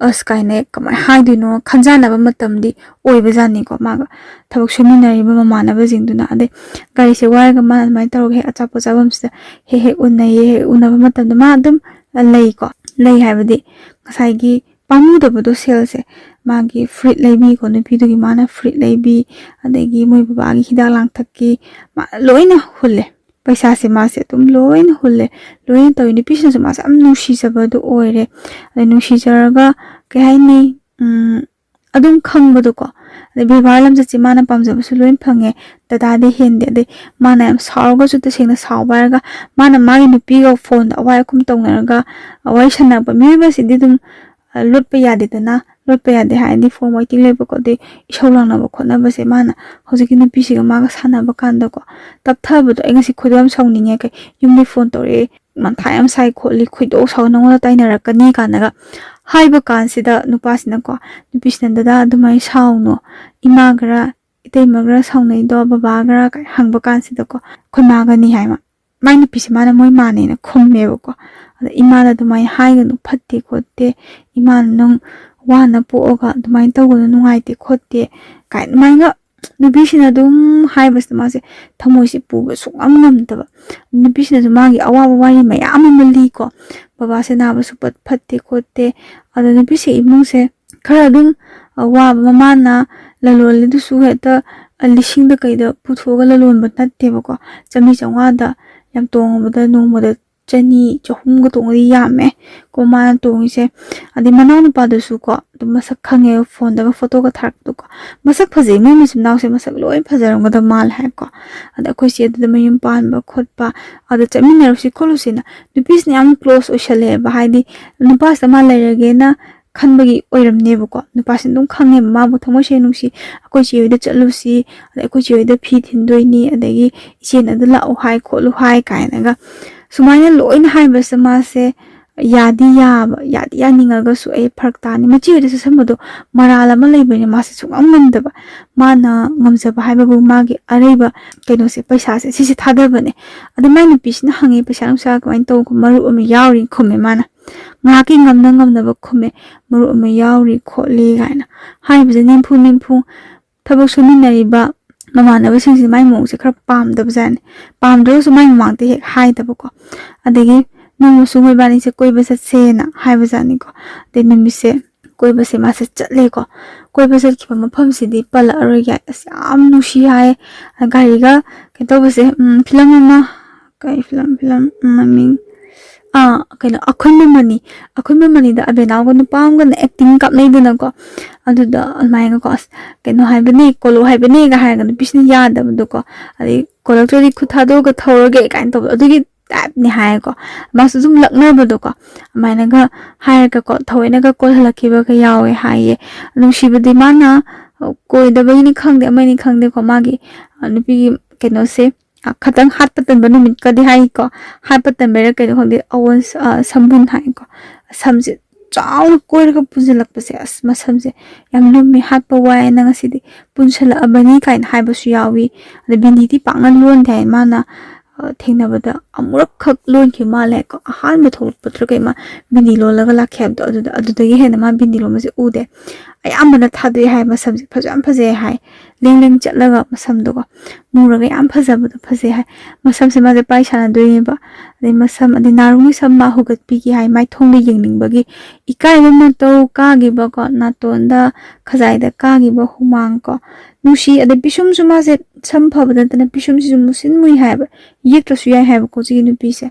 ꯑꯁ, ꯀꯥꯏꯅ ꯀꯃꯥꯏꯅ ꯍꯥꯏꯗꯣꯏꯅꯣ ꯈꯟꯖꯥꯟꯅꯕ ꯃꯇꯝꯗꯤ ꯑꯣꯏꯕꯖꯥꯠꯅꯤꯀꯣ, ꯃꯥꯒ ꯊꯕꯛ ꯁꯨꯃꯤꯟꯅꯔꯤꯕ ꯃꯃꯥꯟꯅꯕꯁꯤꯡꯗꯨꯅ꯫ ꯑꯗꯩ ꯒꯥꯔꯤꯁꯦ ꯋꯥꯏꯔꯒ ꯃꯥꯅ ꯑꯗꯨꯃꯥꯏꯅ ꯇꯧꯔꯒ ꯍꯦꯛ ꯑꯆꯥꯄꯣꯠ ꯆꯥꯐꯝꯁꯤꯗ ꯍꯦꯛ ꯍꯦꯛ ꯎꯅꯩꯌꯦ꯫ ꯍꯦꯛ ꯎꯅꯕ ꯃꯇꯝꯗ ꯃꯥ ꯑꯗꯨꯝ ꯂꯩꯀꯣ꯫ ꯂꯩ ꯍꯥꯏꯕꯗꯤ ꯉꯁꯥꯏꯒꯤ ꯄꯥꯝꯃꯨꯗꯕꯗꯣ ꯁꯦꯜꯁꯦ꯫ ꯃꯥꯒꯤ ꯐꯨꯔꯤꯠ ꯂꯩꯕꯤꯀꯣ, ꯅꯨꯄꯤꯗꯨꯒꯤ ꯃꯥꯅ ꯐꯨꯔꯤꯠ ꯂꯩꯕꯤ, ꯑꯗꯒꯤ ꯃꯣꯏ ꯕꯕꯥꯒꯤ ꯍꯤꯗꯥꯛ ꯂꯥꯡꯊꯛꯀꯤ ꯃꯥꯅ ꯂꯣꯏꯅ ꯍꯨꯜꯂꯦ꯫ ꯄꯩꯁꯥꯁꯦ ꯃꯥꯁꯦ ꯑꯗꯨꯝ ꯂꯣꯏꯅ ꯍꯨꯜꯂꯦ, ꯂꯣꯏꯅ ꯇꯧꯋꯤ꯫ ꯅꯨꯄꯤꯁꯤꯅꯁꯨ ꯃꯥꯁꯦ ꯌꯥꯝ ꯅꯨꯡꯁꯤꯖꯕꯗꯣ ꯑꯣꯏꯔꯦ꯫ ꯑꯗꯩ ꯅꯨꯡꯁꯤꯖꯔꯒ, ꯀꯩ ꯍꯥꯏꯅꯤ, ꯎꯝ, ꯑꯗꯨꯝ ꯈꯪꯕꯗꯣꯀꯣ꯫ ꯑꯗꯩ ꯕꯦꯕꯥꯔ ꯂꯝꯆꯠꯁꯦ ꯃꯥꯅ ꯄꯥꯝꯖꯕꯁꯨ ꯂꯣꯏ ꯐꯪꯉꯦ, ꯗꯗꯥꯗꯤ ꯍꯦꯟꯗꯦ꯫ ꯑꯗꯩ ꯃꯥꯅ ꯌꯥꯝ ꯁꯥꯎꯔꯒꯁꯨ, ꯇꯁꯦꯡꯅ ꯁꯥꯎꯕ ꯍꯥꯏꯔꯒ, ꯃꯥꯅ ꯃꯥꯒꯤ ꯅꯨꯄꯤꯒ ꯐꯣꯟꯗ ꯑꯋꯥꯏ ꯑꯈꯨꯝ ꯇꯧꯅꯔꯒ ꯋꯥꯔꯤ ꯁꯥꯟꯅꯔꯛꯄ ꯃꯤꯑꯣꯏꯕꯁꯤꯗꯤ ꯑꯗꯨꯝ, ꯑ, ꯂꯣꯠꯄ ꯌꯥꯗꯦꯗꯅ꯫ ꯂꯣꯠꯄ ꯌꯥꯗꯦ ꯍꯥꯏꯔꯗꯤ ꯐꯣꯟ ꯋꯦꯇꯤꯡ ꯂꯩꯕꯀꯣ, ꯑꯗꯩ ꯏꯁꯧ ꯂꯥꯡꯅꯕ ꯈꯣꯠꯅꯕꯁꯦ ꯃꯥꯅ ꯍꯧꯖꯤꯛꯀꯤ ꯅꯨꯄꯤꯁꯤꯒ ꯃꯥꯒ ꯁꯥꯟꯅꯕ ꯀꯥꯟꯗꯀꯣ, ꯇꯞꯊꯕꯗꯣ꯫ ꯑꯩ ꯉꯁꯤ ꯈꯣꯏꯗꯧ ꯌꯥꯝ ꯁꯥꯎꯅꯤꯡꯉꯦ, ꯀꯩ ꯌꯨꯝꯗꯩ ꯐꯣꯟ ꯇꯧꯔꯛꯑꯦ, ꯃꯊꯥ ꯌꯥꯝ ꯁꯥꯏ ꯈꯣꯠꯂꯤ, ꯈꯣꯏꯗꯧ ꯁꯥꯎ ꯅꯉꯣꯟꯗ ꯇꯥꯏꯅꯔꯛꯀꯅꯤ ꯀꯥꯏꯅꯒ ꯍꯥꯏꯕ ꯀꯥꯟꯁꯤꯗ ꯅꯨꯄꯥꯁꯤꯅꯀꯣ, ꯅꯨꯄꯤꯁꯤꯅ "ꯗꯗꯥ ꯑꯗꯨꯃꯥꯏꯅ ꯁꯥꯎꯅꯣ, ꯏꯃꯥꯒꯔ ꯏꯇꯩꯃꯒꯔ ꯁꯥꯎꯅꯩꯗꯣ, ꯕꯕꯥꯒꯔ?" ꯀꯥꯏ ꯍꯪꯕ ꯀꯥꯟꯁꯤꯗꯀꯣ, "ꯑꯩꯈꯣꯏ ꯃꯥꯒꯅꯤ" ꯍꯥꯏ ꯃꯥ꯫ ꯃꯥꯏ ꯅꯨꯄꯤꯁꯦ ꯃꯥꯅ "ꯃꯣꯏ ꯃꯥꯅꯦꯅ" ꯈꯨꯝꯃꯦꯕꯀꯣ꯫ ꯑꯗ ꯏꯃꯥꯅ "ꯑꯗꯨꯃꯥꯏꯅ ꯍꯥꯏꯒꯅꯨ, ꯐꯠꯇꯦ ꯈꯣꯠꯇꯦ, ꯏꯃꯥꯅ ꯅꯪ ꯋꯥꯅ ꯄꯣꯛꯑꯒ ꯑꯗꯨꯃꯥꯏꯅ ꯇꯧꯒꯅꯨ, ꯅꯨꯡꯉꯥꯏꯇꯦ ꯈꯣꯠꯇꯦ" ꯀꯥꯏꯅ ꯑꯗꯨꯃꯥꯏꯅ ꯅꯨꯄꯤꯁꯤꯅ ꯑꯗꯨꯝ ꯍꯥꯏꯕꯁꯤꯗ ꯃꯥꯁꯦ ꯊꯃꯣꯏꯁꯦ ꯄꯨꯕ ꯁꯨꯡꯉꯝ ꯉꯝꯗꯕ꯫ ꯅꯨꯄꯤꯁꯤꯅꯁꯨ ꯃꯥꯒꯤ ꯑꯋꯥꯕ ꯋꯥꯔꯤ ꯃꯌꯥꯝ ꯑꯃ ꯂꯤꯀꯣ, ꯕꯕꯥꯁꯦ ꯅꯥꯕꯁꯨ ꯄꯠ ꯐꯠꯇꯦ ꯈꯣꯠꯇꯦ꯫ ꯑꯗ ꯅꯨꯄꯤꯁꯦ ꯏꯃꯨꯡꯁꯦ ꯈꯔ ꯑꯗꯨꯝ, ꯑ, ꯋꯥꯕ, ꯃꯃꯥꯅ ꯂꯂꯣꯜꯂꯤꯗꯨꯁꯨ ꯍꯦꯛꯇ, ꯑ, ꯂꯤꯁꯤꯡꯗ ꯀꯩꯗ ꯄꯨꯊꯣꯛꯑꯒ ꯂꯂꯣꯟꯕ ꯅꯠꯇꯦꯕꯀꯣ꯫ ꯆꯥꯝꯃꯔꯤ ꯆꯥꯝꯃꯉꯥꯗ ꯌꯥꯝ ꯇꯣꯡꯉꯕꯗ ꯅꯣꯡꯃꯗ ꯆꯅꯤ, ꯆꯍꯨꯝꯒ ꯇꯣꯡꯉꯗꯤ ꯌꯥꯝꯃꯦ ꯀꯣ ꯃꯥꯅ ꯇꯣꯡꯉꯤꯁꯦ꯫ ꯑꯗꯩ ꯃꯅꯥꯎꯅꯨꯄꯥꯗꯨꯁꯨ ꯀꯣ ꯑꯗꯨꯝ ꯃꯁꯛ ꯈꯪꯉꯦ, ꯐꯣꯟꯗꯒ ꯐꯣꯇꯣꯒ ꯊꯥꯔꯛꯄꯗꯣꯀꯣ꯫ ꯃꯁꯛ ꯐꯖꯩ, ꯃꯣꯏ ꯃꯆꯤꯟ ꯃꯅꯥꯎꯁꯦ ꯃꯁꯛ ꯂꯣꯏ ꯐꯖꯔꯝꯒꯗꯕ ꯃꯥꯜꯂꯦ ꯍꯥꯏꯀꯣ꯫ ꯑꯗ ꯑꯩꯈꯣꯏ ꯆꯦ ꯑꯗꯨꯗ ꯃꯌꯨꯝ ꯄꯥꯟꯕ ꯈꯣꯠꯄ, ꯑꯗ ꯆꯠꯃꯤꯟꯅꯔꯨꯁꯤ ꯈꯣꯠꯂꯨꯁꯤꯅ ꯅꯨꯄꯤꯁꯤꯅ ꯌꯥꯝ ꯀ꯭ꯂꯣꯁ ꯑꯣꯏꯁꯜꯂꯛꯑꯦꯕ꯫ ꯍꯥꯏꯗꯤ ꯅꯨꯄꯥꯁꯤꯗ ꯃꯥ ꯂꯩꯔꯒꯦꯅ ꯈꯟꯕꯒꯤ ꯑꯣꯏꯔꯝꯅꯦꯕꯀꯣ꯫ ꯅꯨꯄꯥꯁꯤꯅ ꯑꯗꯨꯝ ꯈꯪꯉꯦꯕ ꯃꯥꯕꯨ ꯊꯃꯣꯏ ꯁꯦꯡꯅ ꯅꯨꯡꯁꯤ, "ꯑꯩꯈꯣꯏ ꯆꯦ ꯍꯣꯏꯗ ꯆꯠꯂꯨꯁꯤ, ꯑꯗ ꯑꯩꯈꯣꯏ ꯆꯦ ꯍꯣꯏꯗ ꯐꯤ ꯊꯤꯟꯗꯣꯏꯅꯤ, ꯑꯗꯒꯤ ꯏꯆꯦꯅ ꯑꯗꯨ ꯂꯥꯛꯑꯣ ꯍꯥꯏ ꯈꯣꯠꯂꯨ ꯍꯥꯏ" ꯀꯥꯏꯅꯒ ꯁꯨꯃꯥꯏꯅ ꯂꯣꯏꯅ ꯍꯥꯏꯕꯁꯦ ꯃꯥꯁꯦ ꯌꯥꯗꯤ ꯌꯥꯕ, ꯌꯥꯗꯤ ꯌꯥꯅꯤꯡꯉꯒꯁꯨ "ꯑꯩ ꯐꯔꯛ ꯇꯥꯅꯤ, ꯃꯆꯦ ꯍꯣꯏꯗ ꯆꯠꯁꯟꯕꯗꯣ ꯃꯔꯥꯜ ꯑꯃ ꯂꯩꯕꯅꯤꯅ" ꯃꯥꯁꯦ ꯁꯨꯡꯉꯝ ꯉꯝꯗꯕ꯫ ꯃꯥꯅ ꯉꯝꯖꯕ ꯍꯥꯏꯕꯕꯨ ꯃꯥꯒꯤ ꯑꯔꯩꯕ ꯀꯩꯅꯣꯁꯦ, ꯄꯩꯁꯥꯁꯦ, ꯁꯤꯁꯦ ꯊꯥꯗꯕꯅꯦ꯫ ꯑꯗ ꯃꯥꯏ ꯅꯨꯄꯤꯁꯤꯅ ꯍꯪꯉꯦ, "ꯄꯩꯁꯥ ꯅꯨꯡꯁꯥ ꯀꯃꯥꯏꯅ ꯇꯧꯕ?" "ꯃꯔꯨꯞ ꯑꯃ ꯌꯥꯎꯔꯤ" ꯈꯨꯝꯃꯦ ꯃꯥꯅ꯫ ꯉꯥꯏꯍꯥꯛꯀꯤ ꯉꯝꯅ ꯉꯝꯅꯕ ꯈꯨꯝꯃꯦ, "ꯃꯔꯨꯞ ꯑꯃ ꯌꯥꯎꯔꯤ ꯈꯣꯠꯂꯤ" ꯀꯥꯏꯅ ꯍꯥꯏꯕꯁꯦ ꯅꯤꯝꯐꯨ ꯅꯤꯝꯐꯨ ꯊꯕꯛ ꯁꯨꯃꯤꯟꯅꯔꯤꯕ ꯃꯃꯥꯟꯅꯕꯁꯤꯡꯁꯦ ꯃꯥꯏ ꯃꯑꯣꯡꯁꯦ ꯈꯔ ꯄꯥꯝꯗꯕꯖꯥꯠꯅꯤ꯫ ꯄꯥꯝꯗ꯭ꯔꯒꯁꯨ ꯃꯥꯏ ꯃꯃꯥꯡꯗ ꯍꯦꯛ ꯍꯥꯏꯗꯕꯀꯣ꯫ ꯑꯗꯒꯤ ꯅꯣꯡꯃꯁꯨ ꯃꯣꯏꯕꯥꯅꯤꯁꯦ ꯀꯣꯏꯕ ꯆꯠꯁꯦꯅ ꯍꯥꯏꯕꯖꯥꯠꯅꯤꯀꯣ꯫ ꯑꯗꯩ ꯅꯨꯃꯤꯠꯁꯦ ꯀꯣꯏꯕꯁꯦ ꯃꯥꯁꯦ ꯆꯠꯂꯦꯀꯣ꯫ ꯀꯣꯏꯕ ꯆꯠꯈꯤꯕ ꯃꯐꯝꯁꯤꯗꯤ ꯄꯜꯂꯛꯑꯔꯣꯏꯒꯦ꯫ ꯑꯁ, ꯌꯥꯝ ꯅꯨꯡꯁꯤ ꯍꯥꯏ꯫ ꯒꯥꯔꯤꯒ ꯀꯩꯅꯣ ꯇꯧꯕꯁꯦ, ꯎꯝ, ꯐꯤꯂꯝ ꯑꯃ, ꯀꯩ ꯐꯤꯂꯝ, ꯐꯤꯂꯝ ꯃꯃꯤꯡ, ꯑꯥ, ꯀꯩꯅꯣ, ꯑꯈꯣꯏ ꯃꯃꯜꯅꯤ, ꯑꯈꯣꯏ ꯃꯃꯜꯅꯤꯗ ꯑꯕꯦꯅꯥꯎꯒ ꯅꯨꯄꯥ ꯑꯃꯒꯅ ꯑꯦꯛꯇꯤꯡ ꯀꯥꯞꯅꯩꯗꯅꯀꯣ꯫ ꯑꯗꯨꯗ ꯑꯗꯨꯃꯥꯏꯅꯀꯣ, "ꯑꯁ, ꯀꯩꯅꯣ ꯍꯥꯏꯕꯅꯦ, ꯀꯣꯂꯣ ꯍꯥꯏꯕꯅꯦꯒ" ꯍꯥꯏꯔꯒ ꯅꯨꯄꯤꯁꯤꯅ ꯌꯥꯗꯕꯗꯣꯀꯣ꯫ ꯑꯗꯩ "ꯀꯣꯜꯂꯛꯇ꯭ꯔꯗꯤ ꯈꯨꯠ ꯊꯥꯗꯣꯛꯑꯒ ꯊꯧꯔꯒꯦ" ꯀꯥꯏꯅ ꯇꯧꯕꯗꯣ꯫ ꯑꯗꯨꯒꯤ ꯇꯥꯏꯞꯅꯦ ꯍꯥꯏꯌꯦꯀꯣ꯫ ꯃꯥꯁꯨ ꯑꯗꯨꯝ ꯂꯛꯅꯕꯗꯣꯀꯣ, ꯑꯗꯨꯃꯥꯏꯅꯒ ꯍꯥꯏꯔꯒꯀꯣ, ꯊꯑꯣꯏꯅꯒ ꯀꯣꯏꯍꯜꯂꯛꯈꯤꯕꯒ ꯌꯥꯎꯋꯦ ꯍꯥꯏꯌꯦ꯫ ꯅꯨꯡꯁꯤꯕꯗꯤ ꯃꯥꯅ, ꯑ, ꯀꯣꯏꯗꯕꯒꯤꯅꯤ ꯈꯪꯗꯦ, ꯑꯃꯅꯤ ꯈꯪꯗꯦꯀꯣ, ꯃꯥꯒꯤ, ꯑ, ꯅꯨꯄꯤꯒꯤ ꯀꯩꯅꯣꯁꯦ, ꯑ, ꯈꯇꯪ ꯍꯥꯠꯄ ꯇꯟꯕ ꯅꯨꯃꯤꯠꯀꯗꯤ ꯍꯥꯏꯀꯣ, ꯍꯥꯠꯄ ꯇꯟꯕꯩꯔꯥ ꯀꯩꯅꯣ ꯈꯪꯗꯦ, ꯑꯋꯣꯟ-, ꯑ, ꯁꯝꯕꯨꯟ ꯍꯥꯏꯀꯣ, ꯁꯝꯁꯦ ꯆꯥꯎꯅ ꯀꯣꯏꯔꯒ ꯄꯨꯁꯤꯜꯂꯛꯄꯁꯦ, ꯑꯁ, ꯃꯁꯝꯁꯦ ꯌꯥꯝ ꯂꯨꯝꯃꯤ, ꯍꯥꯠꯄ ꯋꯥꯏ, ꯅꯪ ꯉꯁꯤꯗꯤ ꯄꯨꯟꯁꯤꯜꯂꯛꯑꯕꯅꯤ ꯀꯥꯏꯅ ꯍꯥꯏꯕꯁꯨ ꯌꯥꯎꯏ꯫ ꯑꯗ ꯕꯤꯟꯗꯤꯗꯤ ꯄꯥꯛꯅ ꯂꯣꯟꯗꯦ ꯍꯥꯏ, ꯃꯥꯅ, ꯑ, ꯊꯦꯡꯅꯕꯗ ꯑꯃꯨꯔꯛꯈꯛ ꯂꯣꯟꯈꯤꯕ ꯃꯥꯜꯂꯦ ꯀꯣ, ꯑꯍꯥꯟꯕ ꯊꯣꯛꯂꯛꯄꯗꯨꯗ ꯀꯩ ꯃꯥ ꯕꯤꯟꯗꯤ ꯂꯣꯜꯂꯒ ꯂꯥꯛꯈꯤ ꯍꯥꯏꯕꯗꯣ, ꯑꯗꯨꯗ, ꯑꯗꯨꯗꯒꯤ ꯍꯦꯟꯅ ꯃꯥ ꯕꯤꯟꯗꯤ ꯂꯣꯟꯕꯁꯦ ꯎꯗꯦ꯫ ꯑꯌꯥꯝꯕꯅ ꯊꯥꯗꯣꯛꯑꯦ ꯍꯥꯏ, ꯃꯁꯝꯁꯦ ꯐꯖ ꯌꯥꯝ ꯐꯖꯩ ꯍꯥꯏ, ꯂꯦꯡ ꯂꯦꯡ ꯆꯠꯂꯒ ꯃꯁꯝꯗꯣꯀꯣ, ꯃꯨꯔꯒ ꯌꯥꯝ ꯐꯖꯕꯗꯣ ꯐꯖꯩ ꯍꯥꯏ꯫ ꯃꯁꯝꯁꯦ ꯃꯥꯁꯦ ꯄꯥꯏ ꯁꯥꯟꯅꯗꯣꯏꯅꯦꯕ, ꯑꯗꯩ ꯃꯁꯝ, ꯑꯗꯩ ꯅꯥꯔꯨꯡꯒꯤ ꯁꯝ ꯃꯥ ꯍꯧꯒꯠꯄꯤꯒꯦ ꯍꯥꯏ, ꯃꯥꯏꯊꯣꯡꯗ ꯌꯦꯡꯅꯤꯡꯕꯒꯤ, ꯏꯀꯥꯏꯕ ꯃꯇꯧ, ꯀꯥꯈꯤꯕꯀꯣ, ꯅꯥꯇꯣꯟꯗ, ꯈꯖꯥꯏꯗ ꯀꯥꯈꯤꯕ ꯍꯨꯃꯥꯡ ꯀꯣ, ꯅꯨꯡꯁꯤ꯫ ꯑꯗꯩ ꯄꯤꯁꯨꯝꯁꯨ ꯃꯥꯁꯦ ꯁꯝ ꯐꯕ ꯅꯠꯇꯅ ꯄꯤꯁꯨꯝꯁꯤꯁꯨ ꯃꯨꯁꯤꯟ ꯃꯨꯏ ꯍꯥꯏꯕ, ꯌꯦꯛꯇ꯭ꯔꯁꯨ ꯌꯥꯏ ꯍꯥꯏꯕꯀꯣ ꯍꯧꯖꯤꯛꯀꯤ ꯅꯨꯄꯤꯁꯦ꯫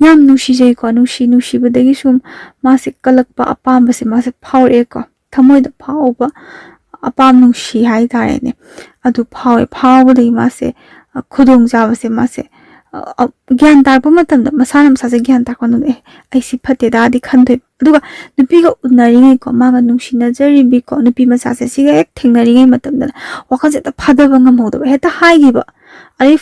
ꯌꯥꯝ ꯅꯨꯡꯁꯤꯖꯩꯀꯣ, ꯅꯨꯡꯁꯤ, ꯅꯨꯡꯁꯤꯕꯗꯒꯤ ꯁꯨꯝ ꯃꯥꯁꯦ ꯀꯜꯂꯛꯄ, ꯑꯄꯥꯝꯕꯁꯦ ꯃꯥꯁꯦ ꯐꯥꯎꯔꯛꯑꯦꯀꯣ, ꯊꯃꯣꯏꯗ ꯐꯥꯎꯕ ꯑꯄꯥꯝ ꯅꯨꯡꯁꯤ ꯍꯥꯏꯇꯥꯔꯦꯅꯦ, ꯑꯗꯨ ꯐꯥꯎꯋꯦ꯫ ꯐꯥꯎꯕꯗꯒꯤ ꯃꯥꯁꯦ, ꯑ, ꯈꯨꯗꯣꯡꯆꯥꯕꯁꯦ ꯃꯥꯁꯦ, ꯑ, ꯑ, ꯒ꯭ꯌꯥꯟ ꯇꯥꯔꯛꯄ ꯃꯇꯝꯗ, ꯃꯁꯥꯅ ꯃꯁꯥꯁꯦ ꯒ꯭ꯌꯥꯟ ꯇꯥꯔꯛꯄ ꯃꯇꯝꯗ, "ꯑꯦ, ꯑꯩ ꯁꯤ ꯐꯠꯇꯦꯗꯥꯗꯤ" ꯈꯟꯗꯣꯏꯕ꯫ ꯑꯗꯨꯒ ꯅꯨꯄꯤꯒ ꯎꯅꯔꯤꯉꯩꯀꯣ, ꯃꯥꯒ ꯅꯨꯡꯁꯤꯅꯖꯔꯤꯕꯤꯀꯣ, ꯅꯨꯄꯤ ꯃꯆꯥꯁꯦ ꯁꯤꯒ ꯍꯦꯛ ꯊꯦꯡꯅꯔꯤꯉꯩ ꯃꯇꯝꯗꯅ ꯋꯥꯈꯜꯁꯦ ꯍꯦꯛꯇ ꯐꯥꯗꯕ ꯉꯝꯍꯧꯗꯕ, ꯍꯦꯛꯇ ꯍꯥꯏꯈꯤꯕ꯫ ꯑꯗꯩ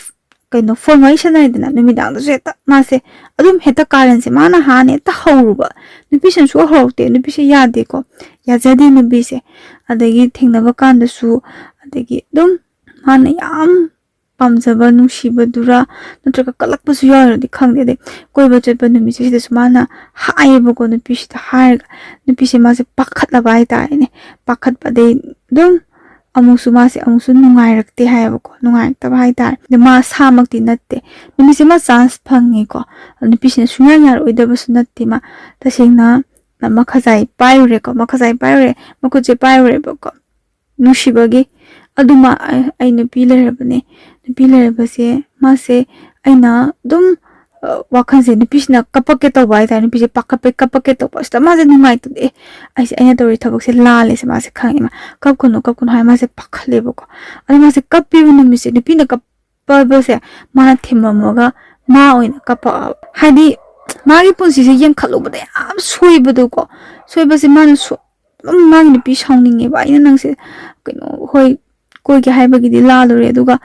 ꯀꯩꯅꯣ, ꯐꯣꯟ ꯋꯥꯔꯤ ꯁꯥꯟꯅꯔꯦꯗꯅ, ꯅꯨꯃꯤꯗꯥꯡꯗꯁꯨ ꯍꯦꯛꯇ ꯃꯥꯁꯦ ꯑꯗꯨꯝ ꯍꯦꯛꯇ ꯀꯥꯔꯟꯁꯦ ꯃꯥꯅ ꯍꯥꯟꯅ ꯍꯦꯛꯇ ꯍꯧꯔꯨꯕ꯫ ꯅꯨꯄꯤꯁꯤꯅ ꯁꯨꯡꯍꯧ ꯍꯧꯔꯛꯇꯦ, ꯅꯨꯄꯤꯁꯦ ꯌꯥꯗꯦꯀꯣ, ꯌꯥꯖꯗꯦ ꯅꯨꯄꯤꯁꯦ꯫ ꯑꯗꯒꯤ ꯊꯦꯡꯅꯕ ꯀꯥꯟꯗꯁꯨ, ꯑꯗꯒꯤ ꯑꯗꯨꯝ ꯃꯥꯅ ꯌꯥꯝ ꯄꯥꯝꯖꯕ, ꯅꯨꯡꯁꯤꯕꯗꯨꯔꯥ, ꯅꯠꯇ꯭ꯔꯒ ꯀꯜꯂꯛꯄꯁꯨ ꯌꯥꯎꯔꯤꯔꯗꯤ ꯈꯪꯗꯦ꯫ ꯑꯗꯩ ꯀꯣꯏꯕ ꯆꯠꯄ ꯅꯨꯃꯤꯠꯁꯦ ꯁꯤꯗꯁꯨ ꯃꯥꯅ ꯍꯥꯏꯌꯦꯕꯀꯣ, ꯅꯨꯄꯤꯁꯤꯗ ꯍꯥꯏꯔꯒ, ꯅꯨꯄꯤꯁꯦ ꯃꯥꯁꯦ ꯄꯥꯈꯠꯂꯕ ꯍꯥꯏꯇꯥꯔꯦꯅꯦ꯫ ꯄꯥꯈꯠꯄꯗꯩ ꯑꯗꯨꯝ ꯑꯃꯨꯛꯁꯨ ꯃꯥꯁꯦ ꯑꯃꯨꯛꯁꯨ ꯅꯨꯡꯉꯥꯏꯔꯛꯇꯦ ꯍꯥꯏꯌꯦꯕꯀꯣ, ꯅꯨꯡꯉꯥꯏꯔꯛꯇꯕ ꯍꯥꯏꯇꯥꯔꯦ꯫ ꯑꯗ ꯃꯥ ꯁꯥꯃꯛꯇꯤ ꯅꯠꯇꯦ, ꯅꯨꯃꯤꯠꯁꯦ ꯃꯥ ꯆꯥꯟꯁ ꯐꯪꯉꯦꯀꯣ꯫ ꯑꯗ ꯅꯨꯄꯤꯁꯤꯅ ꯁꯨꯡꯌꯥ ꯌꯥꯔꯛꯑꯣꯏꯗꯕꯁꯨ ꯅꯠꯇꯦ꯫ ꯃꯥ ꯇꯁꯦꯡꯅ ꯃꯈꯖꯥꯏ ꯄꯥꯏꯔꯨꯔꯦꯀꯣ, ꯃꯈꯖꯥꯏ ꯄꯥꯏꯔꯨꯔꯦ, ꯃꯈꯨꯠꯁꯦ ꯄꯥꯏꯔꯨꯔꯦꯕꯀꯣ, ꯅꯨꯡꯁꯤꯕꯒꯤ꯫ ꯑꯗꯨꯃ ꯑꯩ, ꯑꯩ ꯅꯨꯄꯤ ꯂꯩꯔꯕꯅꯦ, ꯅꯨꯄꯤ ꯂꯩꯔꯕꯁꯦ ꯃꯥꯁꯦ, ꯑꯩꯅ ꯑꯗꯨꯝ, ꯑ, ꯋꯥꯈꯜꯁꯦ ꯅꯨꯄꯤꯁꯤꯅ ꯀꯞꯄꯛꯀꯦ ꯇꯧꯕ ꯍꯥꯏꯇꯥꯔꯦ, ꯅꯨꯄꯤꯁꯦ ꯄꯥꯈꯠꯄꯩ ꯀꯞꯄꯛꯀꯦ ꯇꯧꯕ꯫ ꯑꯁꯤꯗ ꯃꯥꯁꯦ ꯅꯨꯡꯉꯥꯏꯇꯗꯦ, "ꯑꯦ, ꯑꯩꯁꯦ, ꯑꯩꯅ ꯇꯧꯔꯤ ꯊꯕꯛꯁꯦ ꯂꯥꯜꯂꯦꯁꯦ" ꯃꯥꯁꯦ ꯈꯪꯉꯦ꯫ ꯃꯥ, "ꯀꯞꯀꯅꯨ, ꯀꯞꯀꯅꯨ" ꯍꯥꯏ ꯃꯥꯁꯦ ꯄꯥꯈꯠꯂꯦꯕꯀꯣ꯫ ꯑꯗꯣ ꯃꯥꯁꯦ ꯀꯞꯄꯤꯕ ꯅꯨꯃꯤꯠꯁꯦ, ꯅꯨꯄꯤꯅ ꯀꯞꯄꯕꯁꯦ ꯃꯥꯅ ꯊꯦꯝꯃꯝꯃꯒ ꯃꯥ ꯑꯣꯏꯅ ꯀꯞꯄꯛꯑꯕ꯫ ꯍꯥꯏꯗꯤ ꯃꯥꯒꯤ ꯄꯨꯟꯁꯤꯁꯦ ꯌꯦꯡꯈꯠꯂꯨꯕꯗ ꯌꯥꯝ ꯁꯣꯏꯕꯗꯣꯀꯣ, ꯁꯣꯏꯕꯁꯦ ꯃꯥꯅ ꯁꯨ-, ꯑꯗꯨꯝ ꯃꯥꯒꯤ ꯅꯨꯄꯤ ꯁꯥꯎꯅꯤꯡꯉꯦꯕ, "ꯑꯩꯅ ꯅꯪꯁꯦ ꯀꯩꯅꯣ, ꯍꯣꯏ, ꯀꯣꯏꯒꯦ ꯍꯥꯏꯕꯒꯤꯗꯤ ꯂꯥꯜꯂꯨꯔꯦ, ꯑꯗꯨꯒ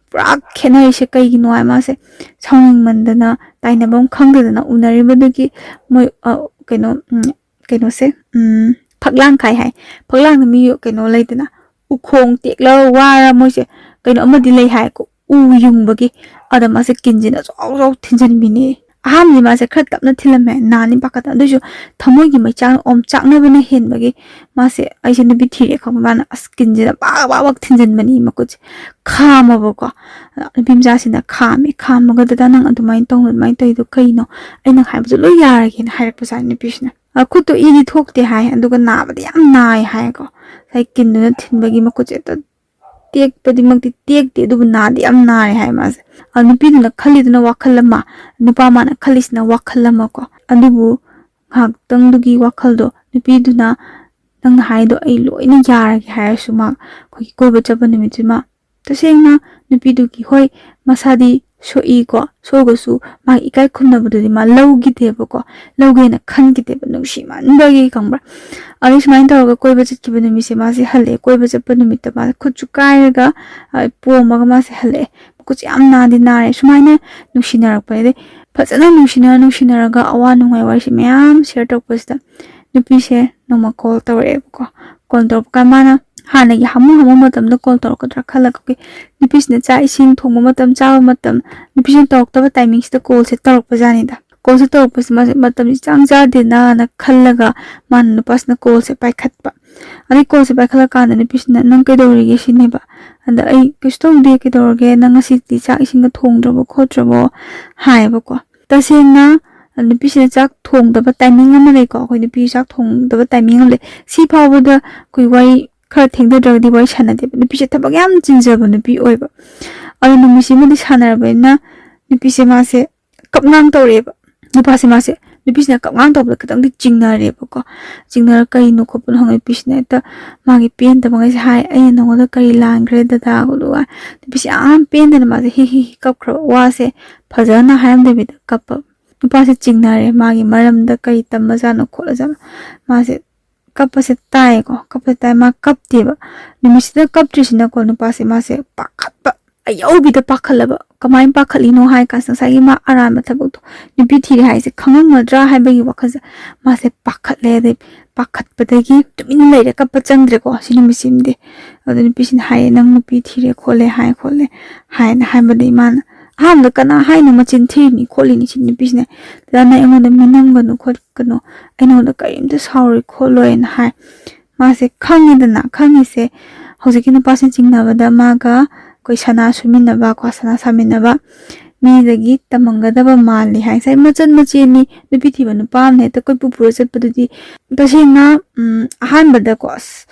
ꯄꯨꯔꯥ ꯈꯦꯠꯅꯔꯤꯁꯦ ꯀꯩꯒꯤꯅꯣ?" ꯍꯥꯏ ꯃꯥꯁꯦ ꯁꯥꯎꯅꯤꯡꯃꯟꯗꯅ, ꯇꯥꯏꯅꯐꯝ ꯈꯪꯗꯗꯅ ꯎꯅꯔꯤꯕꯗꯨꯒꯤ ꯃꯣꯏ, ꯑ, ꯀꯩꯅꯣ, ꯎꯝ, ꯀꯩꯅꯣꯁꯦ, ꯎꯝ, ꯐꯛꯂꯥꯡ ꯀꯥꯏ ꯍꯥꯏ꯫ ꯐꯛꯂꯥꯡꯗ ꯃꯤ ꯀꯩꯅꯣ ꯂꯩꯗꯅ, ꯎꯈꯣꯡ ꯇꯦꯛꯂ ꯋꯥꯔ ꯃꯣꯏꯁꯦ ꯀꯩꯅꯣ ꯑꯃꯗꯤ ꯂꯩ ꯍꯥꯏꯀꯣ, ꯎ ꯌꯨꯡꯕꯒꯤ꯫ ꯑꯗ ꯃꯥꯁꯦ ꯀꯤꯟꯁꯤꯅ ꯆꯥꯎ ꯆꯥꯎ ꯊꯤꯟꯖꯤꯟꯕꯤꯅꯦ꯫ ꯑꯍꯥꯟꯕꯗꯤ ꯃꯥꯁꯦ ꯈꯔ ꯇꯞꯅ ꯊꯤꯜꯂꯝꯃꯦ, ꯅꯥꯅꯤ ꯄꯥꯈꯠꯇꯅ꯫ ꯑꯗꯨꯏꯁꯨ ꯊꯃꯣꯏꯒꯤ ꯃꯩꯆꯥꯛꯅ ꯑꯣꯝꯆꯥꯛꯅꯕꯅ ꯍꯦꯟꯕꯒꯤ ꯃꯥꯁꯦ, "ꯑꯩꯁꯦ ꯅꯨꯄꯤ ꯊꯤꯔꯦ" ꯈꯪꯕ ꯃꯥꯅ ꯑꯁ ꯀꯤꯟꯁꯤꯗ ꯕꯥꯛ ꯕꯥꯛ ꯕꯥꯛ ꯊꯤꯟꯖꯤꯟꯕꯅꯤ ꯃꯈꯨꯠꯁꯦ꯫ ꯈꯥꯝꯃꯕꯀꯣ꯫ ꯅꯨꯄꯤ ꯃꯆꯥꯁꯤꯅ ꯈꯥꯝꯃꯦ꯫ ꯈꯥꯝꯃꯒ, "ꯗꯗꯥ, ꯅꯪ ꯑꯗꯨꯃꯥꯏꯅ ꯇꯧꯅꯨ, ꯑꯗꯨꯃꯥꯏꯅ ꯇꯧꯔꯤꯗꯣ ꯀꯩꯅꯣ? ꯑꯩꯅ ꯍꯥꯏꯕꯁꯨ ꯂꯣꯏ ꯌꯥꯔꯒꯦꯅ" ꯍꯥꯏꯔꯛꯄꯖꯥꯠꯅꯤ ꯅꯨꯄꯤꯁꯤꯅ꯫ "ꯑ, ꯈꯨꯠꯇꯣ ꯏꯗꯤ ꯊꯣꯛꯇꯦ" ꯍꯥꯏ, ꯑꯗꯨꯒ ꯅꯥꯕꯗꯤ ꯌꯥꯝ ꯅꯥꯏ ꯍꯥꯏꯀꯣ꯫ ꯉꯁꯥꯏ ꯀꯤꯟꯗꯨꯅ ꯊꯤꯟꯕꯒꯤ ꯃꯈꯨꯠꯁꯦ ꯍꯦꯛꯇ ꯇꯦꯛꯄꯗꯤꯃꯛꯇꯤ ꯇꯦꯛꯇꯦ, ꯑꯗꯨꯕꯨ ꯅꯥꯗꯤ ꯌꯥꯝ ꯅꯥꯔꯦ ꯍꯥꯏ ꯃꯥꯁꯦ꯫ ꯑ, ꯅꯨꯄꯤꯗꯨꯅ ꯈꯜꯂꯤꯗꯨꯅ ꯋꯥꯈꯜ ꯑꯃ, ꯅꯨꯄꯥ ꯃꯥꯅ ꯈꯜꯂꯤꯁꯤꯅ ꯋꯥꯈꯜ ꯑꯃꯀꯣ꯫ ꯑꯗꯨꯕꯨ ꯉꯥꯏꯍꯥꯛꯇꯪꯗꯨꯒꯤ ꯋꯥꯈꯜꯗꯣ ꯅꯨꯄꯤꯗꯨꯅ, "ꯅꯪꯅ ꯍꯥꯏꯗꯣ ꯑꯩ ꯂꯣꯏꯅ ꯌꯥꯔꯒꯦ" ꯍꯥꯏꯔꯁꯨ, ꯃꯥ ꯑꯩꯈꯣꯏꯒꯤ ꯀꯣꯏꯕ ꯆꯠꯄ ꯅꯨꯃꯤꯠꯁꯤꯃ, ꯇꯁꯦꯡꯅ ꯅꯨꯄꯤꯗꯨꯒꯤ, ꯍꯣꯏ, ꯃꯁꯥꯗꯤ ꯁꯣꯛꯏꯀꯣ, ꯁꯣꯛꯑꯒꯁꯨ ꯃꯥꯒꯤ ꯏꯀꯥꯏ ꯈꯨꯝꯅꯕꯗꯨꯗꯤ ꯃꯥ ꯂꯧꯈꯤꯗꯦꯕꯀꯣ, ꯂꯧꯒꯦꯅ ꯈꯟꯈꯤꯗꯦꯕ, ꯅꯨꯡꯁꯤꯃꯟꯕꯒꯤ, ꯈꯪꯕ꯭ꯔꯥ? ꯑꯗꯩ ꯁꯨꯃꯥꯏꯅ ꯇꯧꯔꯒ ꯀꯣꯏꯕ ꯆꯠꯈꯤꯕ ꯅꯨꯃꯤꯠꯁꯦ ꯃꯥꯁꯦ ꯍꯜꯂꯛꯑꯦ꯫ ꯀꯣꯏꯕ ꯆꯠꯄ ꯅꯨꯃꯤꯠꯇ ꯃꯥꯁꯦ ꯈꯨꯠꯁꯨ ꯀꯥꯏꯔꯒ, ꯑ, ꯄꯣꯝꯃꯒ ꯃꯥꯁꯦ ꯍꯜꯂꯛꯑꯦ꯫ ꯃꯈꯨꯠꯁꯦ ꯌꯥꯝ ꯅꯥꯗꯤ ꯅꯥꯔꯦ꯫ ꯁꯨꯃꯥꯏꯅ ꯅꯨꯡꯁꯤꯅꯔꯛꯄꯅꯦ꯫ ꯑꯗꯩ ꯐꯖꯅ ꯅꯨꯡꯁꯤꯅꯔ ꯅꯨꯡꯁꯤꯅꯔꯒ ꯑꯋꯥ ꯅꯨꯡꯉꯥꯏ ꯋꯥꯔꯤꯁꯦ ꯃꯌꯥꯝ ꯁꯤꯌꯔ ꯇꯧꯔꯛꯄꯁꯤꯗ ꯅꯨꯄꯤꯁꯦ ꯅꯣꯡꯃ ꯀꯣꯜ ꯇꯧꯔꯛꯑꯦꯕꯀꯣ꯫ ꯀꯣꯜ ꯇꯧꯔꯛꯄ ꯀꯥꯟꯗ ꯃꯥꯅ ꯍꯥꯟꯅꯒꯤ ꯍꯥꯃꯨ ꯍꯥꯃꯨ ꯃꯇꯝꯗ ꯀꯣꯜ ꯇꯧꯔꯛꯀꯗ꯭ꯔꯥ ꯈꯜꯂꯒ, ꯑꯩꯈꯣꯏ ꯅꯨꯄꯤꯁꯤꯅ ꯆꯥꯛ ꯏꯁꯤꯡ ꯊꯣꯡꯕ ꯃꯇꯝ, ꯆꯥꯕ ꯃꯇꯝ, ꯅꯨꯄꯤꯁꯤꯅ ꯇꯧꯔꯛꯇꯕ ꯇꯥꯏꯃꯤꯡꯁꯤꯗ ꯀꯣꯜꯁꯦ ꯇꯧꯔꯛꯄꯖꯥꯠꯅꯤꯗ꯫ ꯀꯣꯜꯁꯦ ꯇꯧꯔꯛꯄꯁꯦ ꯃꯥꯁꯦ ꯃꯇꯝꯁꯦ ꯏꯆꯥꯡ ꯆꯥꯗꯦꯅ ꯈꯜꯂꯒ ꯃꯥꯅ ꯅꯨꯄꯥꯁꯤꯅ ꯀꯣꯜꯁꯦ ꯄꯥꯏꯈꯠꯄ꯫ ꯑꯗꯩ ꯀꯣꯜꯁꯦ ꯄꯥꯏꯈꯠꯂꯀꯥꯟꯗ ꯅꯨꯄꯤꯁꯤꯅ, "ꯅꯪ ꯀꯩꯗꯧꯔꯤꯒꯦ?" ꯁꯤꯅꯦꯕ꯫ ꯑꯗ ꯑꯩ, "ꯀꯩꯁꯨ ꯇꯧꯗꯦ, ꯀꯩꯗꯧꯔꯒꯦ? ꯅꯪ ꯉꯁꯤꯗꯤ ꯆꯥꯛ ꯏꯁꯤꯡꯒ ꯊꯣꯡꯗ꯭ꯔꯕꯣ ꯈꯣꯠꯇ꯭ꯔꯕꯣ?" ꯍꯥꯏꯌꯦꯕꯀꯣ꯫ ꯇꯁꯦꯡꯅ ꯅꯨꯄꯤꯁꯤꯅ ꯆꯥꯛ ꯊꯣꯡꯗꯕ ꯇꯥꯏꯃꯤꯡ ꯑꯃ ꯂꯩꯀꯣ, ꯑꯩꯈꯣꯏ ꯅꯨꯄꯤ ꯆꯥꯛ ꯊꯣꯡꯗꯕ ꯇꯥꯏꯃꯤꯡ ꯑꯃ ꯂꯩ꯫ ꯁꯤ ꯐꯥꯎꯕꯗ ꯑꯩꯈꯣꯏ ꯋꯥꯔꯤ ꯈꯔ ꯊꯦꯡꯊꯗ꯭ꯔꯒꯗꯤ ꯋꯥꯔꯤ ꯁꯥꯟꯅꯗꯦꯕ꯫ ꯅꯨꯄꯤꯁꯦ ꯊꯕꯛ ꯌꯥꯝ ꯆꯤꯟꯖꯕ ꯅꯨꯄꯤ ꯑꯣꯏꯕ꯫ ꯑꯗꯣ ꯅꯨꯃꯤꯠꯁꯤꯃꯗꯤ ꯁꯥꯟꯅꯔꯕꯅꯤꯅ ꯅꯨꯄꯤꯁꯦ ꯃꯥꯁꯦ ꯀꯞꯉꯥꯡ ꯇꯧꯔꯛꯑꯦꯕ꯫ ꯅꯨꯄꯥꯁꯦ ꯃꯥꯁꯦ ꯅꯨꯄꯤꯁꯤꯅ ꯀꯞꯉꯥꯡ ꯇꯧꯕꯗ ꯈꯤꯇꯪꯗꯤ ꯆꯤꯡꯅꯔꯦꯕꯀꯣ꯫ ꯆꯤꯡꯅꯔ ꯀꯩꯅꯣ ꯈꯣꯠꯄꯅꯣ ꯍꯪꯉꯦ꯫ ꯅꯨꯄꯤꯁꯤꯅ ꯍꯦꯛꯇ ꯃꯥꯒꯤ ꯄꯦꯟꯗꯕꯉꯩꯁꯦ ꯍꯥꯏ, "ꯑꯩꯅ ꯅꯉꯣꯟꯗ ꯀꯔꯤ ꯂꯥꯟꯈ꯭ꯔꯦ ꯗꯗꯥ?" ꯈꯣꯠꯂꯨ ꯍꯥꯏ꯫ ꯅꯨꯄꯤꯁꯦ ꯌꯥꯝ ꯄꯦꯟꯗꯅ ꯃꯥꯁꯦ ꯍꯤ ꯍꯤ ꯍꯤ ꯀꯞꯈ꯭ꯔꯕ꯫ ꯋꯥꯁꯦ ꯐꯖꯅ ꯍꯥꯏꯔꯝꯗꯕꯤꯗ ꯀꯞꯄ꯫ ꯅꯨꯄꯥꯁꯦ ꯆꯤꯡꯅꯔꯦ, ꯃꯥꯒꯤ ꯃꯔꯝꯗ ꯀꯔꯤ ꯇꯝꯃꯖꯥꯠꯅꯣ ꯈꯣꯠꯂꯖꯥꯠꯅꯣ꯫ ꯃꯥꯁꯦ ꯀꯞꯄꯁꯦ ꯇꯥꯏꯌꯦꯀꯣ, ꯀꯞꯄꯁꯦ ꯇꯥꯏ꯫ ꯃꯥ ꯀꯞꯇꯦꯕ꯫ ꯅꯨꯃꯤꯠꯁꯤꯗ ꯀꯞꯇ꯭ꯔꯤꯁꯤꯅꯀꯣ, ꯅꯨꯄꯥꯁꯦ ꯃꯥꯁꯦ ꯄꯥꯈꯠꯄ, ꯑꯌꯧꯕꯤꯗ ꯄꯥꯈꯠꯂꯕ꯫ ꯀꯃꯥꯏꯅ ꯄꯥꯈꯠꯂꯤꯅꯣ ꯍꯥꯏ ꯀꯥꯟꯁꯤꯗ, ꯉꯁꯥꯏꯒꯤ ꯃꯥ ꯑꯔꯥꯟꯕ ꯊꯕꯛꯇꯣ, ꯅꯨꯄꯤ ꯊꯤꯔꯦ ꯍꯥꯏꯁꯦ ꯈꯪꯉꯝꯒꯗ꯭ꯔꯥ ꯍꯥꯏꯕꯒꯤ ꯋꯥꯈꯜꯁꯦ ꯃꯥꯁꯦ ꯄꯥꯈꯠꯂꯦ꯫ ꯑꯗꯩ ꯄꯥꯈꯠꯄꯗꯒꯤ ꯇꯨꯃꯤꯟꯅ ꯂꯩꯔꯦ, ꯀꯞꯄ ꯆꯪꯗ꯭ꯔꯦꯀꯣ ꯁꯤ ꯅꯨꯃꯤꯠꯁꯤꯃꯗꯤ꯫ ꯑꯗꯣ ꯅꯨꯄꯤꯁꯤꯅ ꯍꯥꯏꯌꯦ, "ꯅꯪ ꯅꯨꯄꯤ ꯊꯤꯔꯦ ꯈꯣꯠꯂꯦ ꯍꯥꯏ ꯈꯣꯠꯂꯦ" ꯍꯥꯏꯅ ꯍꯥꯏꯕꯗ, ꯏꯃꯥꯅ ꯑꯍꯥꯟꯕꯗ ꯀꯅꯥ ꯍꯥꯏꯅꯣ ꯃꯆꯤꯟ ꯊꯤꯔꯤꯅꯤ ꯈꯣꯠꯂꯤꯅꯤ ꯁꯤ ꯅꯨꯄꯤꯁꯤꯅ꯫ "ꯗꯗꯥ, ꯅꯪ ꯑꯩꯉꯣꯟꯗ ꯃꯤꯅꯝꯒꯅꯨ ꯈꯣꯠꯀꯅꯨ, ꯑꯩ ꯅꯉꯣꯟꯗ ꯀꯔꯤꯝꯇ ꯁꯥꯎꯔꯣꯏ ꯈꯣꯠꯂꯣꯏꯅ" ꯍꯥꯏ꯫ ꯃꯥꯁꯦ ꯈꯪꯉꯤꯗꯅ, ꯈꯪꯉꯤꯁꯦ ꯍꯧꯖꯤꯛꯀꯤ ꯅꯨꯄꯥꯁꯤꯅ ꯆꯤꯡꯅꯕꯗ ꯃꯥꯒ ꯑꯩꯈꯣꯏ ꯁꯅꯥ ꯁꯨꯃꯤꯟꯅꯕ, ꯀ꯭ꯋꯥ ꯁꯅꯥ ꯁꯥꯃꯤꯟꯅꯕ ꯃꯤꯗꯒꯤ ꯇꯝꯃꯝꯒꯗꯕ ꯃꯥꯜꯂꯤ ꯍꯥꯏ꯫ ꯉꯁꯥꯏ ꯃꯆꯟ ꯃꯆꯦꯅꯤ, ꯅꯨꯄꯤ ꯊꯤꯕ ꯅꯨꯄꯥ ꯑꯃꯅ ꯍꯦꯛꯇ ꯀꯣꯏꯄꯨ ꯄꯨꯔ ꯆꯠꯄꯗꯨꯗꯤ ꯇꯁꯦꯡꯅ, ꯎꯝ, ꯑꯍꯥꯟꯕꯗꯀꯣ, ꯑꯁ,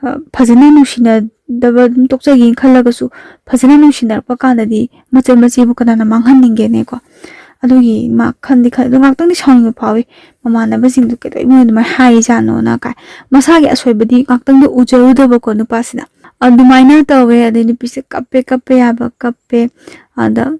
ꯑ, ꯐꯖꯅ ꯅꯨꯡꯁꯤꯅꯗꯕ ꯑꯗꯨꯝ ꯇꯣꯛꯆꯒꯦꯅ ꯈꯜꯂꯒꯁꯨ, ꯐꯖꯅ ꯅꯨꯡꯁꯤꯅꯔꯛꯄ ꯀꯥꯟꯗꯗꯤ ꯃꯆꯟ ꯃꯆꯦꯕꯨ ꯀꯅꯥꯅ ꯃꯥꯡꯍꯟꯅꯤꯡꯒꯦꯅꯦꯀꯣ? ꯑꯗꯨꯒꯤ ꯃꯥ ꯈꯟꯗꯤ ꯈꯜꯂꯦ, ꯑꯗꯣ ꯉꯥꯛꯇꯪꯗꯤ ꯁꯥꯎꯅꯤꯡꯕ ꯐꯥꯎꯋꯤ꯫ ꯃꯃꯥꯟꯅꯕꯁꯤꯡꯗꯨ ꯀꯩꯗꯧꯕꯩ ꯃꯣꯏ ꯑꯗꯨꯃꯥꯏꯅ ꯍꯥꯏꯔꯤꯖꯥꯠꯅꯣꯅ ꯀꯥꯏ꯫ ꯃꯁꯥꯒꯤ ꯑꯁꯣꯏꯕꯗꯤ ꯉꯥꯛꯇꯪꯗꯤ ꯎꯖꯔꯨꯗꯕꯀꯣ ꯅꯨꯄꯥꯁꯤꯅ꯫ ꯑꯗꯨꯃꯥꯏꯅ ꯇꯧꯋꯦ꯫ ꯑꯗꯩ ꯅꯨꯄꯤꯁꯦ ꯀꯞꯄꯦ, ꯀꯞꯄꯦ ꯌꯥꯕ ꯀꯞꯄꯦ꯫ ꯑꯗ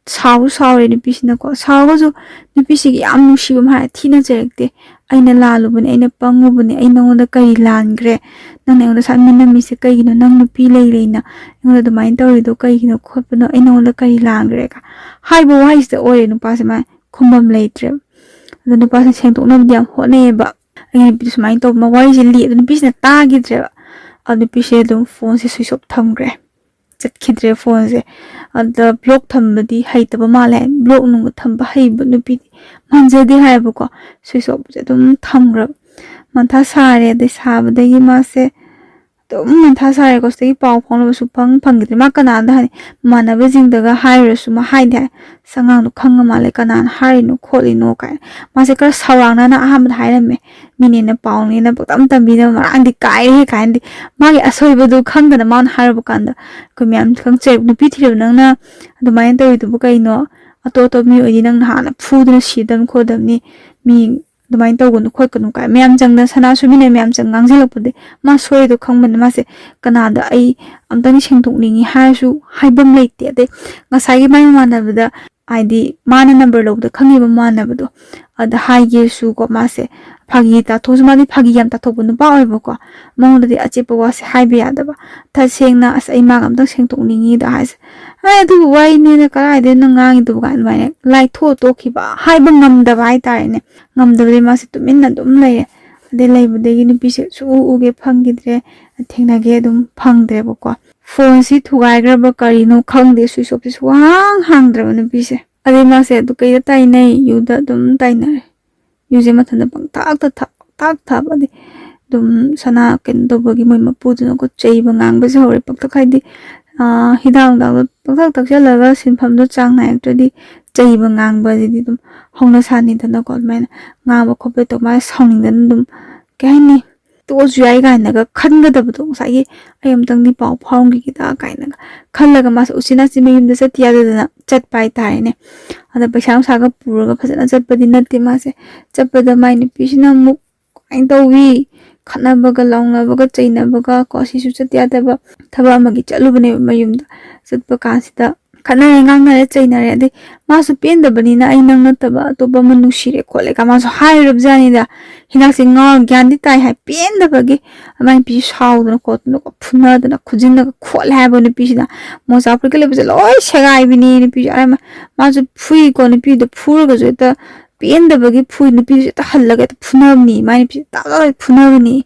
ꯁꯥꯎꯁꯨ ꯁꯥꯎꯔꯦ ꯅꯨꯄꯤꯁꯤꯅꯀꯣ꯫ ꯁꯥꯎꯔꯒꯁꯨ ꯅꯨꯄꯤꯁꯤꯒꯤ ꯌꯥꯝ ꯅꯨꯡꯁꯤꯕ ꯑꯃ ꯍꯥꯏꯔꯦ, ꯊꯤꯅ ꯆꯩꯔꯛꯇꯦ꯫ "ꯑꯩꯅ ꯂꯥꯜꯂꯨꯕꯅꯦ, ꯑꯩꯅ ꯄꯪꯉꯨꯕꯅꯦ, ꯑꯩ ꯅꯉꯣꯟꯗ ꯀꯔꯤ ꯂꯥꯟꯈ꯭ꯔꯦ? ꯅꯪꯅ ꯑꯩꯉꯣꯟꯗ ꯁꯨꯃꯥꯏꯅ ꯃꯤꯅꯝꯃꯤꯁꯦ ꯀꯩꯒꯤꯅꯣ? ꯅꯪ ꯅꯨꯄꯤ ꯂꯩ ꯂꯩꯅ ꯑꯩꯉꯣꯟꯗ ꯑꯗꯨꯃꯥꯏꯅ ꯇꯧꯔꯤꯗꯣ ꯀꯩꯒꯤꯅꯣ ꯈꯣꯠꯄꯅꯣ? ꯑꯩ ꯅꯉꯣꯟꯗ ꯀꯔꯤ ꯂꯥꯟꯈ꯭ꯔꯦ?" ꯍꯥꯏꯕ ꯋꯥꯍꯩꯁꯤꯗ ꯑꯣꯏꯔꯦ ꯅꯨꯄꯥꯁꯦ ꯃꯥ ꯈꯨꯝꯐꯝ ꯂꯩꯇ꯭ꯔꯦꯕ꯫ ꯑꯗꯣ ꯅꯨꯄꯥꯁꯦ ꯁꯦꯡꯗꯣꯛꯅꯕꯗꯤ ꯌꯥꯝ ꯍꯣꯠꯅꯩꯌꯦꯕ꯫ ꯑꯩꯒꯤ ꯅꯨꯄꯤꯗꯣ ꯁꯨꯃꯥꯏꯅ ꯇꯧꯕ ꯋꯥꯔꯤꯁꯦ ꯂꯤ-, ꯑꯗꯣ ꯅꯨꯄꯤꯁꯤꯅ ꯇꯥꯈꯤꯗ꯭ꯔꯦꯕ꯫ ꯑꯗꯣ ꯅꯨꯄꯤꯁꯦ ꯑꯗꯨꯝ ꯐꯣꯟꯁꯦ switch off ꯊꯝꯈ꯭ꯔꯦ꯫ ꯆꯠꯈꯤꯗ꯭ꯔꯦ ꯐꯣꯟꯁꯦ꯫ ꯑꯗ block ꯊꯝꯕꯗꯤ ꯍꯩꯇꯕ ꯃꯥꯜꯂꯦ꯫ Block ꯅꯨꯡꯒ ꯊꯝꯕ ꯍꯩꯕ ꯅꯨꯄꯤꯗꯤ ꯃꯥꯟꯖꯗꯦ ꯍꯥꯏꯌꯦꯕꯀꯣ꯫ Switch off ꯁꯦ ꯑꯗꯨꯝ ꯊꯝꯈ꯭ꯔꯕ꯫ ꯃꯊꯥ ꯁꯥꯔꯦ꯫ ꯑꯗꯩ ꯁꯥꯕꯗꯒꯤ ꯃꯥꯁꯦ ꯑꯗꯨꯝ ꯃꯊꯥ ꯁꯥꯔꯦꯀꯣ꯫ ꯁꯤꯗꯒꯤ ꯄꯥꯎ ꯐꯥꯎꯅꯕꯁꯨ ꯐꯪ ꯐꯪꯈꯤꯗ꯭ꯔꯦ꯫ ꯃꯥ ꯀꯅꯥꯗ ꯍꯥꯏꯅꯤ? ꯃꯃꯥꯟꯅꯕꯁꯤꯡꯗꯒ ꯍꯥꯏꯔꯨꯔꯁꯨ ꯃꯥ ꯍꯥꯏꯗꯤ ꯍꯥꯏ, "ꯑꯁ, ꯑꯉꯥꯡꯗꯣ ꯈꯪꯉ ꯃꯥꯜꯂꯦ, ꯀꯅꯥꯅ ꯍꯥꯏꯔꯤꯅꯣ ꯈꯣꯠꯂꯤꯅꯣ" ꯀꯥꯏꯅ꯫ ꯃꯥꯁꯦ ꯈꯔ ꯁꯥꯎꯔꯥꯡꯅꯅ ꯑꯍꯥꯟꯕꯗ ꯍꯥꯏꯔꯝꯃꯦ꯫ "ꯃꯤꯅꯦꯅ ꯄꯥꯎꯅꯦꯅ ꯄꯪꯇꯝ ꯇꯝꯕꯤꯗꯕ, ꯃꯔꯥꯡꯗꯤ ꯀꯥꯏꯔꯦꯍꯦ" ꯀꯥꯏꯅꯗꯤ꯫ ꯃꯥꯒꯤ ꯑꯁꯣꯏꯕꯗꯨ ꯈꯪꯗꯅ ꯃꯥꯅ ꯍꯥꯏꯔꯨꯕ ꯀꯥꯟꯗ ꯑꯩꯈꯣꯏ ꯃꯌꯥꯝ ꯈꯪꯆꯩ, "ꯅꯨꯄꯤ ꯊꯤꯔꯕ ꯅꯪꯅ ꯑꯗꯨꯃꯥꯏꯅ ꯇꯧꯔꯤꯗꯨꯕꯨ ꯀꯩꯅꯣ? ꯑꯇꯣꯞ ꯑꯇꯣꯞꯄ ꯃꯤ ꯑꯣꯏꯗꯤ ꯅꯪ ꯅꯍꯥꯟꯅ ꯐꯨꯗꯅ ꯁꯤꯗꯕꯅꯤ ꯈꯣꯠꯇꯕꯅꯤ, ꯃꯤ ꯑꯗꯨꯃꯥꯏꯅ ꯇꯧꯒꯅꯨ ꯈꯣꯠꯀꯅꯨ ꯀꯥꯏ ꯃꯌꯥꯝ ꯆꯪꯗꯅ ꯁꯅꯥ ꯁꯨꯃꯤꯟꯅ ꯃꯌꯥꯝ ꯆꯪ ꯉꯥꯡꯁꯤꯜꯂꯛꯄꯗꯤ ꯃꯥ ꯁꯣꯏꯗꯣ ꯈꯪꯕꯅꯤ꯫ ꯃꯥꯁꯦ ꯀꯅꯥꯗ ꯑꯩ ꯑꯝꯇꯪ ꯁꯦꯡꯗꯣꯛꯅꯤꯡꯉꯤ ꯍꯥꯏꯔꯁꯨ ꯍꯥꯏꯐꯝ ꯂꯩꯇꯦ꯫ ꯑꯗꯩ ꯉꯁꯥꯏꯒꯤ ꯃꯥꯏ ꯃꯃꯥꯟꯅꯕꯗ, ꯍꯥꯏꯗꯤ ꯃꯥꯅ ꯅꯝꯕꯔ ꯂꯧꯕꯗ ꯈꯪꯉꯤꯕ ꯃꯃꯥꯟꯅꯕꯗꯣ, ꯑꯗ ꯍꯥꯏꯒꯦꯁꯨꯀꯣ ꯃꯥꯁꯦ ꯐꯥꯒꯤ ꯇꯥꯊꯣꯛꯑꯁꯨ, ꯃꯥꯗꯤ ꯐꯥꯒꯤ ꯌꯥꯝ ꯇꯥꯊꯣꯛꯄ ꯅꯨꯄꯥ ꯑꯣꯏꯕꯀꯣ, ꯃꯉꯣꯟꯗꯗꯤ ꯑꯆꯦꯠꯄ ꯋꯥꯁꯦ ꯍꯥꯏꯕ ꯌꯥꯗꯕ꯫ ꯊ ꯁꯦꯡꯅ "ꯑꯁ ꯑꯩ ꯃꯥꯒ ꯑꯝꯇꯪ ꯁꯦꯡꯗꯣꯛꯅꯤꯡꯉꯤꯗ" ꯍꯥꯏꯁꯦ꯫ "ꯑꯦ ꯑꯗꯨꯕꯨ ꯋꯥꯔꯤꯅꯦꯅ ꯀꯗꯥꯏꯗꯩ ꯅꯪ ꯉꯥꯡꯉꯤꯗꯨꯕꯨ?" ꯀꯥꯏꯅ ꯑꯗꯨꯃꯥꯏꯅ ꯂꯥꯏꯊꯣꯛꯑ ꯇꯣꯛꯈꯤꯕ, ꯍꯥꯏꯕ ꯉꯝꯗꯕ ꯍꯥꯏꯇꯥꯔꯦꯅꯦ꯫ ꯉꯝꯗꯕꯗꯒꯤ ꯃꯥꯁꯦ ꯇꯨꯃꯤꯟꯅ ꯑꯗꯨꯝ ꯂꯩꯔꯦ꯫ ꯑꯗꯩ ꯂꯩꯕꯗꯒꯤ ꯅꯨꯄꯤꯁꯦ ꯁꯨꯛꯎ ꯎꯒꯦ ꯐꯪꯈꯤꯗ꯭ꯔꯦ, ꯊꯦꯡꯅꯒꯦ ꯑꯗꯨꯝ ꯐꯪꯗ꯭ꯔꯦꯕꯀꯣ꯫ ꯐꯣꯟꯁꯤ ꯊꯨꯒꯥꯏꯈ꯭ꯔꯕ ꯀꯔꯤꯅꯣ ꯈꯪꯗꯦ, ꯁ꯭ꯋꯤꯆ ꯑꯣꯐꯁꯤ ꯁꯨꯛꯍꯥꯡ ꯍꯥꯡꯗ꯭ꯔꯕ ꯅꯨꯄꯤꯁꯦ꯫ ꯑꯗꯩ ꯃꯥꯁꯦ ꯑꯗꯨ ꯀꯩꯗ ꯇꯥꯏꯅꯩ, ꯌꯨꯗ ꯑꯗꯨꯝ ꯇꯥꯏꯅꯔꯦ꯫ ꯌꯨꯁꯦ ꯃꯊꯟꯇ ꯄꯪꯊꯛꯇ ꯊꯛ, ꯄꯪꯊꯛ ꯊꯛ꯫ ꯑꯗꯩ ꯑꯗꯨꯝ ꯁꯅꯥ ꯀꯩꯅꯣ ꯇꯧꯕꯒꯤ ꯃꯣꯏ ꯃꯄꯨꯗꯨꯅꯀꯣ ꯆꯩꯕ ꯉꯥꯡꯕꯁꯦ ꯍꯧꯔꯦ꯫ ꯄꯪꯊꯛ ꯍꯥꯏꯗꯤ, ꯑꯥ, ꯍꯤꯗꯥꯛ ꯅꯨꯡꯗꯥꯛꯇꯣ ꯄꯪꯊꯛ ꯊꯛꯆꯜꯂꯒ ꯁꯤꯟꯐꯝꯗꯣ ꯆꯥꯡ ꯅꯥꯏꯔꯛꯇ꯭ꯔꯗꯤ ꯆꯩꯕ ꯉꯥꯡꯕꯁꯤꯗꯤ ꯑꯗꯨꯝ ꯍꯧꯅ ꯁꯥꯅꯤꯗꯅꯀꯣ꯫ ꯑꯗꯨꯃꯥꯏꯅ ꯉꯥꯡꯕ ꯈꯣꯠꯄ ꯇꯧ ꯃꯥꯁꯦ ꯁꯥꯎꯅꯤꯡꯗꯅ ꯑꯗꯨꯝ, ꯀꯩ ꯍꯥꯏꯅꯤ, ꯇꯣꯛꯑꯁꯨ ꯌꯥꯏ ꯀꯥꯏꯅꯒ ꯈꯟꯒꯗꯕꯗꯣ, ꯉꯁꯥꯏꯒꯤ "ꯑꯩ ꯑꯃꯨꯛꯇꯪꯗꯤ ꯄꯥꯎ ꯐꯥꯎꯔꯝꯈꯤꯒꯦꯗ" ꯀꯥꯏꯅꯒ ꯈꯜꯂꯒ ꯃꯥꯁꯦ ꯎꯆꯤꯟ ꯅꯥꯆꯤꯟ ꯃꯌꯨꯝꯗ ꯆꯠꯇ ꯌꯥꯗꯗꯅ ꯆꯠꯄ ꯍꯥꯏꯇꯥꯔꯦꯅꯦ꯫ ꯑꯗ ꯄꯩꯁꯥ ꯅꯨꯡꯁꯥꯒ ꯄꯨꯔꯒ ꯐꯖꯅ ꯆꯠꯄꯗꯤ ꯅꯠꯇꯦ ꯃꯥꯁꯦ꯫ ꯆꯠꯄꯗ ꯃꯥꯏ ꯅꯨꯄꯤꯁꯤꯅ ꯑꯃꯨꯛ ꯀꯃꯥꯏꯅ ꯇꯧꯋꯤ, ꯈꯠꯅꯕꯒ ꯂꯥꯎꯅꯕꯒ ꯆꯩꯅꯕꯒ ꯀꯣ, ꯁꯤꯁꯨ ꯆꯠꯇ ꯌꯥꯗꯕ ꯊꯕꯛ ꯑꯃꯒꯤ ꯆꯠꯂꯨꯕꯅꯦꯕ ꯃꯌꯨꯝꯗ꯫ ꯆꯠꯄ ꯀꯥꯟꯁꯤꯗ ꯈꯠꯅꯔꯦ, ꯉꯥꯡꯅꯔꯦ, ꯆꯩꯅꯔꯦ꯫ ꯑꯗꯩ ꯃꯥꯁꯨ ꯄꯦꯟꯗꯕꯅꯤꯅ "ꯑꯩ ꯅꯪ ꯅꯠꯇꯕ ꯑꯇꯣꯞꯄ ꯑꯃ ꯅꯨꯡꯁꯤꯔꯦ ꯈꯣꯠꯂꯦ" ꯀ ꯃꯥꯁꯨ ꯍꯥꯏꯔꯨꯔꯕꯖꯥꯠꯅꯤꯗ꯫ ꯍꯤꯗꯥꯛꯁꯦ ꯉꯥꯎꯔ ꯒ꯭ꯌꯥꯟꯗꯤ ꯇꯥꯏ ꯍꯥꯏ ꯄꯦꯟꯗꯕꯒꯤ꯫ ꯑꯗꯨꯃꯥꯏꯅ ꯅꯨꯄꯤꯁꯦ ꯁꯥꯎꯗꯅ ꯈꯣꯠꯇꯅ ꯐꯨꯅꯗꯅ ꯈꯨꯖꯤꯟꯅꯒ ꯈꯣꯠꯂꯦ ꯍꯥꯏꯕ ꯅꯨꯄꯤꯁꯤꯅ꯫ ꯃꯣꯖꯥ ꯐꯨꯔꯤꯠꯀ ꯂꯤꯠꯄꯁꯦ ꯂꯣꯏ ꯁꯦꯒꯥꯏꯕꯤꯅꯤ ꯅꯨꯄꯤꯁꯦ꯫ ꯑꯔꯦ ꯃꯥ-, ꯃꯥꯁꯨ ꯐꯨꯏꯀꯣ, ꯅꯨꯄꯤꯗꯣ ꯐꯨꯔꯒꯁꯨ ꯍꯦꯛꯇ ꯄꯦꯟꯗꯕꯒꯤ ꯐꯨꯏ, ꯅꯨꯄꯤꯗꯨꯁꯨ ꯍꯦꯛꯇ ꯍꯜꯂꯒ ꯍꯦꯛꯇ ꯐꯨꯅꯕꯅꯤ꯫ ꯃꯥꯏ ꯅꯨꯄꯤꯁꯦ ꯇꯥꯞ ꯇꯥꯞ ꯐꯨꯅꯕꯅꯤ꯫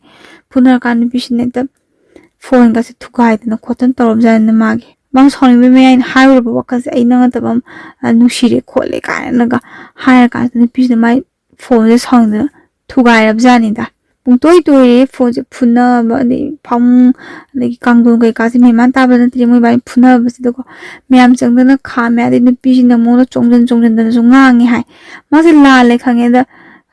ꯐꯨꯅꯔꯀꯥꯟꯗ ꯅꯨꯄꯤꯁꯤꯅ ꯍꯦꯛꯇ ꯐꯣꯟꯒꯁꯦ ꯊꯨꯒꯥꯏꯗꯅ ꯈꯣꯠꯇꯅ ꯇꯧꯔꯝꯖꯥꯠꯅꯤ ꯃꯥꯒꯤ꯫ ꯃꯥ ꯁꯥꯎꯅꯤꯡꯕꯩ ꯃꯌꯥꯏꯅ ꯍꯥꯏꯔꯨꯔꯕ ꯋꯥꯈꯜꯁꯦ, "ꯑꯩ ꯅꯪ ꯅꯠꯇꯕ ꯑꯃ, ꯑ, ꯅꯨꯡꯁꯤꯔꯦ ꯈꯣꯠꯂꯦ" ꯀꯥꯏꯅꯒ ꯍꯥꯏꯔꯀꯥꯟꯁꯤꯗ ꯅꯨꯄꯤꯁꯤꯅ ꯃꯥꯏ ꯐꯣꯟꯁꯦ ꯁꯥꯎꯅꯤꯡꯗꯅ ꯊꯨꯒꯥꯏꯔꯕꯖꯥꯠꯅꯤꯗ꯫ ꯄꯨꯡꯇꯣꯏ ꯇꯣꯏꯔꯦ ꯐꯣꯟꯁꯦ ꯐꯨꯅꯕ, ꯑꯗꯩ ꯐꯃꯨꯡ, ꯑꯗꯒꯤ ꯀꯥꯡꯊꯣꯟ ꯀꯩꯀꯥꯁꯦ ꯃꯦꯟꯃꯥꯟ ꯇꯥꯕ ꯅꯠꯇ꯭ꯔꯦ ꯃꯣꯏ ꯏꯕꯥꯅꯤ ꯐꯨꯅꯕꯁꯤꯗꯀꯣ꯫ ꯃꯌꯥꯝ ꯆꯪꯗꯅ ꯈꯥꯝꯃꯦ, ꯑꯗꯩ ꯅꯨꯄꯤꯁꯤꯅ ꯃꯉꯣꯟꯗ ꯆꯣꯡꯖꯟ ꯆꯣꯡꯖꯟꯗꯅꯁꯨ ꯉꯥꯡꯉꯦ ꯍꯥꯏ꯫ ꯃꯥꯁꯦ ꯂꯥꯜꯂꯦ ꯈꯪꯉꯦꯗ,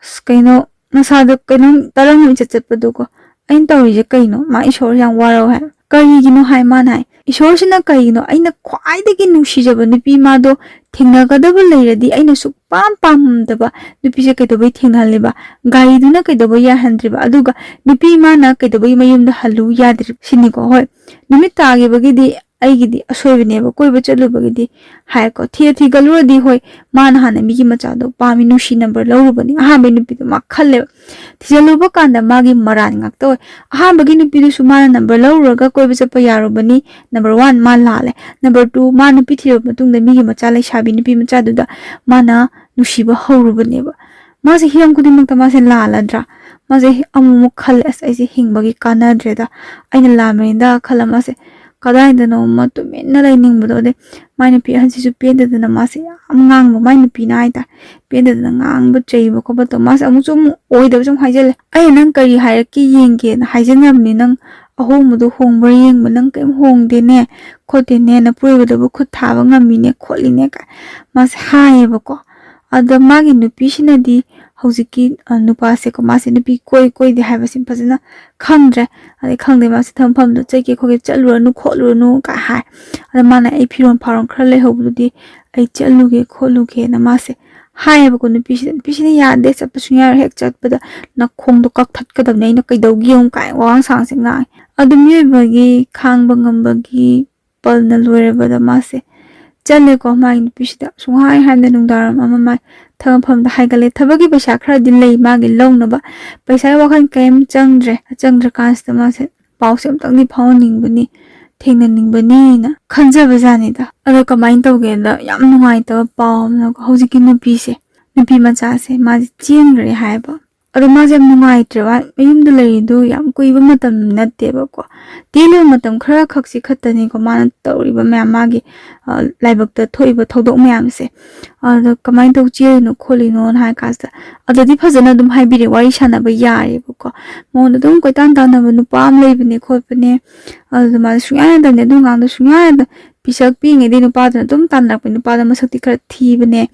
"ꯑꯁ, ꯀꯩꯅꯣ, ꯅꯁꯥꯗ ꯀꯩꯅꯣꯝ ꯇꯔꯪ ꯑꯃ ꯏꯆꯠ ꯆꯠꯄꯗꯣꯀꯣ, ꯑꯩꯅ ꯇꯧꯔꯤꯁꯦ ꯀꯩꯅꯣ?" ꯃꯥ ꯏꯁꯣꯔ ꯌꯥꯝ ꯋꯥꯔꯧ ꯍꯥꯏ꯫ "ꯀꯔꯤꯒꯤꯅꯣ?" ꯍꯥꯏ ꯃꯥꯅ ꯍꯥꯏ, "ꯏꯁꯣꯔꯁꯤꯅ ꯀꯩꯒꯤꯅꯣ ꯑꯩꯅ ꯈ꯭ꯋꯥꯏꯗꯒꯤ ꯅꯨꯡꯁꯤꯖꯕ ꯅꯨꯄꯤ ꯃꯥꯗꯣ ꯊꯦꯡꯅꯒꯗꯕ ꯂꯩꯔꯗꯤ ꯑꯩꯅ ꯁꯨꯛꯄꯥꯝ ꯄꯥꯝꯗꯕ ꯅꯨꯄꯤꯁꯦ ꯀꯩꯗꯧꯕꯩ ꯊꯦꯡꯅꯍꯜꯂꯤꯕ? ꯒꯥꯔꯤꯗꯨꯅ ꯀꯩꯗꯧꯕꯩ ꯌꯥꯍꯟꯗ꯭ꯔꯤꯕ? ꯑꯗꯨꯒ ꯅꯨꯄꯤ ꯃꯥꯅ ꯀꯩꯗꯧꯕꯩ ꯃꯌꯨꯝꯗ ꯍꯜꯂꯨ ꯌꯥꯗ꯭ꯔꯤꯕ? ꯁꯤꯅꯤꯀꯣ꯫ ꯍꯣꯏ, ꯅꯨꯃꯤꯠ ꯇꯥꯈꯤꯕꯒꯤꯗꯤ ꯑꯩꯒꯤꯗꯤ ꯑꯁꯣꯏꯕꯅꯦꯕ, ꯀꯣꯏꯕ ꯆꯠꯂꯨꯕꯒꯤꯗꯤ ꯍꯥꯏꯀꯣ꯫ ꯊꯤꯔ ꯊꯤꯒꯠꯂꯨꯔꯗꯤ ꯍꯣꯏ, ꯃꯥꯅ ꯍꯥꯟꯅ ꯃꯤꯒꯤ ꯃꯆꯥꯗꯣ ꯄꯥꯝꯃꯤ, ꯅꯨꯡꯁꯤ ꯅꯝꯕꯔ ꯂꯧꯔꯨꯕꯅꯤ, ꯑꯍꯥꯟꯕꯩ ꯅꯨꯄꯤꯗꯣ ꯃꯥ ꯈꯜꯂꯦꯕ꯫ ꯊꯤꯖꯤꯜꯂꯨꯕ ꯀꯥꯟꯗ ꯃꯥꯒꯤ ꯃꯔꯥꯟ ꯉꯥꯛꯇ ꯑꯣꯏ꯫ ꯑꯍꯥꯟꯕꯒꯤ ꯅꯨꯄꯤꯗꯨꯁꯨ ꯃꯥꯅ ꯅꯝꯕꯔ ꯂꯧꯔꯨꯔꯒ ꯀꯣꯏꯕ ꯆꯠꯄ ꯌꯥꯔꯨꯕꯅꯤ, ꯅꯝꯕꯔ ꯋꯥꯟ ꯃꯥ ꯂꯥꯜꯂꯦ꯫ ꯅꯝꯕꯔ ꯇꯨ, ꯃꯥ ꯅꯨꯄꯤ ꯊꯤꯔꯕ ꯃꯇꯨꯡꯗ ꯃꯤꯒꯤ ꯃꯆꯥ ꯂꯩꯁꯥꯕꯤ ꯅꯨꯄꯤ ꯃꯆꯥꯗꯨꯗ ꯃꯥꯅ ꯅꯨꯡꯁꯤꯕ ꯍꯧꯔꯨꯕꯅꯦꯕ꯫ ꯃꯥꯁꯦ ꯍꯤꯔꯝ ꯈꯨꯗꯤꯡꯃꯛꯇ ꯃꯥꯁꯦ ꯂꯥꯜꯂꯗ꯭ꯔꯥ? ꯃꯥꯁꯦ ꯑꯃꯨꯛ ꯑꯃꯨꯛ ꯈꯜꯂꯦ, "ꯑꯁ, ꯑꯩꯁꯦ ꯍꯤꯡꯕꯒꯤ ꯀꯥꯟꯅꯗ꯭ꯔꯦꯗ, ꯑꯩꯅ ꯂꯥꯟꯕꯅꯤꯗ" ꯈꯜꯂ ꯃꯥꯁꯦ ꯀꯗꯥꯏꯗꯅꯣꯃ ꯇꯨꯃꯤꯟꯅ ꯂꯩꯅꯤꯡꯕꯗꯣ꯫ ꯑꯗꯩ ꯃꯥꯏ ꯅꯨꯄꯤ ꯑꯍꯟꯁꯤꯁꯨ ꯄꯦꯟꯗꯗꯅ ꯃꯥꯁꯦ ꯌꯥꯝ ꯉꯥꯡꯕ, ꯃꯥꯏ ꯅꯨꯄꯤꯅ ꯍꯥꯏꯇꯥꯔꯦ, ꯄꯦꯟꯗꯗꯅ ꯉꯥꯡꯕ ꯆꯩꯕ ꯈꯣꯠꯄ ꯇꯧ꯫ ꯃꯥꯁꯦ ꯑꯃꯨꯛꯁꯨ ꯑꯃꯨꯛ ꯑꯣꯏꯗꯕꯁꯨ ꯑꯃꯨꯛ ꯍꯥꯏꯖꯜꯂꯦ꯫ "ꯑꯩꯅ ꯅꯪ ꯀꯔꯤ ꯍꯥꯏꯔꯛꯀꯦ ꯌꯦꯡꯒꯦꯅ ꯍꯥꯏꯖꯟꯅꯕꯅꯤ, ꯅꯪ ꯑꯍꯣꯡꯕꯗꯣ ꯍꯣꯡꯕ꯭ꯔꯥ ꯌꯦꯡꯕ, ꯅꯪ ꯀꯔꯤꯝ ꯍꯣꯡꯗꯦꯅꯦ ꯈꯣꯠꯇꯦꯅꯦ, ꯅꯄꯨꯔꯣꯏꯕꯗꯕꯨ ꯈꯨꯠ ꯊꯥꯕ ꯉꯝꯃꯤꯅꯦ ꯈꯣꯠꯂꯤꯅꯦ" ꯀꯥꯏ ꯃꯥꯁꯦ ꯍꯥꯏꯌꯦꯕꯀꯣ꯫ ꯑꯗ ꯃꯥꯒꯤ ꯅꯨꯄꯤꯁꯤꯅꯗꯤ ꯍꯧꯖꯤꯛꯀꯤ, ꯑ, ꯅꯨꯄꯥꯁꯦꯀꯣ, ꯃꯥꯁꯦ ꯅꯨꯄꯤ ꯀꯣꯏ ꯀꯣꯏꯗꯦ ꯍꯥꯏꯕꯁꯤ ꯐꯖꯅ ꯈꯪꯗ꯭ꯔꯦ꯫ ꯑꯗꯩ ꯈꯪꯗꯦ, ꯃꯥꯁꯦ ꯊꯕꯛ ꯃꯐꯝꯗ ꯆꯠꯀꯦ ꯈꯣꯠꯀꯦ ꯆꯠꯂꯨꯔꯅꯨ ꯈꯣꯠꯂꯨꯔꯅꯨ ꯀꯥꯏ ꯍꯥꯏ꯫ ꯑꯗ ꯃꯥꯅ ꯑꯩ ꯐꯤꯔꯣꯜ ꯐꯥꯔꯣꯜ ꯈꯔ ꯂꯩꯍꯧꯕꯗꯨꯗꯤ ꯑꯩ ꯆꯠꯂꯨꯒꯦ ꯈꯣꯠꯂꯨꯒꯦꯅ ꯃꯥꯁꯦ ꯍꯥꯏꯌꯦꯕꯀꯣ ꯅꯨꯄꯤꯁꯤꯗ꯫ ꯅꯨꯄꯤꯁꯤꯅ ꯌꯥꯗꯦ, ꯆꯠꯄ ꯁꯨꯡꯌꯥ ꯌꯥꯔꯣꯏ, ꯍꯦꯛ ꯆꯠꯄꯗ ꯅꯈꯣꯡꯗꯣ ꯀꯛꯊꯠꯀꯗꯕꯅꯦ, ꯑꯩꯅ ꯀꯩꯗꯧꯒꯦ ꯌꯦꯡꯉꯨ ꯀꯥꯏ ꯋꯥꯉꯥꯡ ꯁꯉꯥꯡꯁꯦ ꯉꯥꯡꯉꯦ꯫ ꯑꯗꯨ ꯃꯤꯑꯣꯏꯕꯒꯤ ꯈꯥꯡꯕ ꯉꯝꯕꯒꯤ ꯄꯜꯅ ꯂꯣꯏꯔꯕꯗ ꯃꯥꯁꯦ ꯆꯠꯂꯦꯀꯣ꯫ ꯃꯥꯒꯤ ꯅꯨꯄꯤꯁꯤꯗ ꯁꯨꯡꯍꯥꯏ ꯍꯥꯏꯗꯅ ꯅꯨꯡꯗꯥꯡꯋꯥꯏꯔꯝ ꯑꯃ ꯃꯥꯏ ꯊꯕꯛ ꯃꯐꯝꯗ ꯍꯥꯏꯒꯠꯂꯦ꯫ ꯊꯕꯛꯀꯤ ꯄꯩꯁꯥ ꯈꯔꯗꯤ ꯂꯩ ꯃꯥꯒꯤ ꯂꯧꯅꯕ, ꯄꯩꯁꯥꯒꯤ ꯋꯥꯈꯜ ꯀꯔꯤꯝ ꯆꯪꯗ꯭ꯔꯦ꯫ ꯆꯪꯗ꯭ꯔꯀꯥꯟꯁꯤꯗ ꯃꯥꯁꯦ ꯄꯥꯎꯁꯦ ꯑꯝꯇꯪꯗꯤ ꯐꯥꯎꯍꯟꯅꯤꯡꯕꯅꯤ, ꯊꯦꯡꯅꯅꯤꯡꯕꯅꯤꯅ ꯈꯟꯖꯕꯖꯥꯠꯅꯤꯗ꯫ ꯑꯗꯣ ꯀꯃꯥꯏꯅ ꯇꯧꯒꯦꯗ, ꯌꯥꯝ ꯅꯨꯡꯉꯥꯏꯇꯕ ꯄꯥꯎ ꯑꯃꯅꯀꯣ, ꯍꯧꯖꯤꯛꯀꯤ ꯅꯨꯄꯤꯁꯦ, ꯅꯨꯄꯤ ꯃꯆꯥꯁꯦ ꯃꯥꯁꯦ ꯆꯦꯟꯈ꯭ꯔꯦ ꯍꯥꯏꯕ꯫ ꯑꯗꯣ ꯃꯥꯁꯦ ꯌꯥꯝ ꯅꯨꯡꯉꯥꯏꯇ꯭ꯔꯦꯕ, ꯃꯌꯨꯝꯗ ꯂꯩꯔꯤꯗꯣ ꯌꯥꯝ ꯀꯨꯏꯕ ꯃꯇꯝ ꯅꯠꯇꯦꯕꯀꯣ, ꯇꯦꯜꯂꯤꯕ ꯃꯇꯝ ꯈꯔ ꯈꯛꯁꯤ ꯈꯛꯇꯅꯤꯀꯣ ꯃꯥꯅ ꯇꯧꯔꯤꯕ ꯃꯌꯥꯝ, ꯃꯥꯒꯤ, ꯑ, ꯂꯥꯏꯕꯛꯇ ꯊꯣꯛꯏꯕ ꯊꯧꯗꯣꯛ ꯃꯌꯥꯝꯁꯦ꯫ ꯑꯗꯣ ꯀꯃꯥꯏꯅ ꯇꯧ ꯆꯦꯜꯂꯤꯅꯣ ꯈꯣꯠꯂꯤꯅꯣꯅ ꯍꯥꯏ ꯀꯥꯟꯁꯤꯗ, ꯑꯗꯨꯗꯤ ꯐꯖꯅ ꯑꯗꯨꯝ ꯍꯥꯏꯕꯤꯔꯦ, ꯋꯥꯔꯤ ꯁꯥꯟꯅꯕ ꯌꯥꯔꯦꯕꯀꯣ꯫ ꯃꯉꯣꯟꯗ ꯑꯗꯨꯝ ꯀꯣꯏꯇꯥꯟ ꯇꯥꯟꯅꯕ ꯅꯨꯄꯥ ꯑꯃ ꯂꯩꯕꯅꯦ ꯈꯣꯠꯄꯅꯦ, ꯑꯗꯨꯗ ꯃꯥꯁꯦ ꯁꯨꯡꯌꯥ ꯌꯥꯗꯕꯅꯦ, ꯑꯗꯨ ꯑꯉꯥꯡꯗꯣ ꯁꯨꯡꯌꯥ ꯌꯥꯗ-, ꯄꯤꯁꯛ ꯄꯤꯛꯏꯉꯩꯗꯩ ꯅꯨꯄꯥꯗꯨꯅ ꯑꯗꯨꯝ ꯇꯥꯟꯅꯔꯛꯄ, ꯅꯨꯄꯥꯗꯣ ꯃꯁꯛꯇꯤ ꯈꯔ ꯊꯤꯕꯅꯦ꯫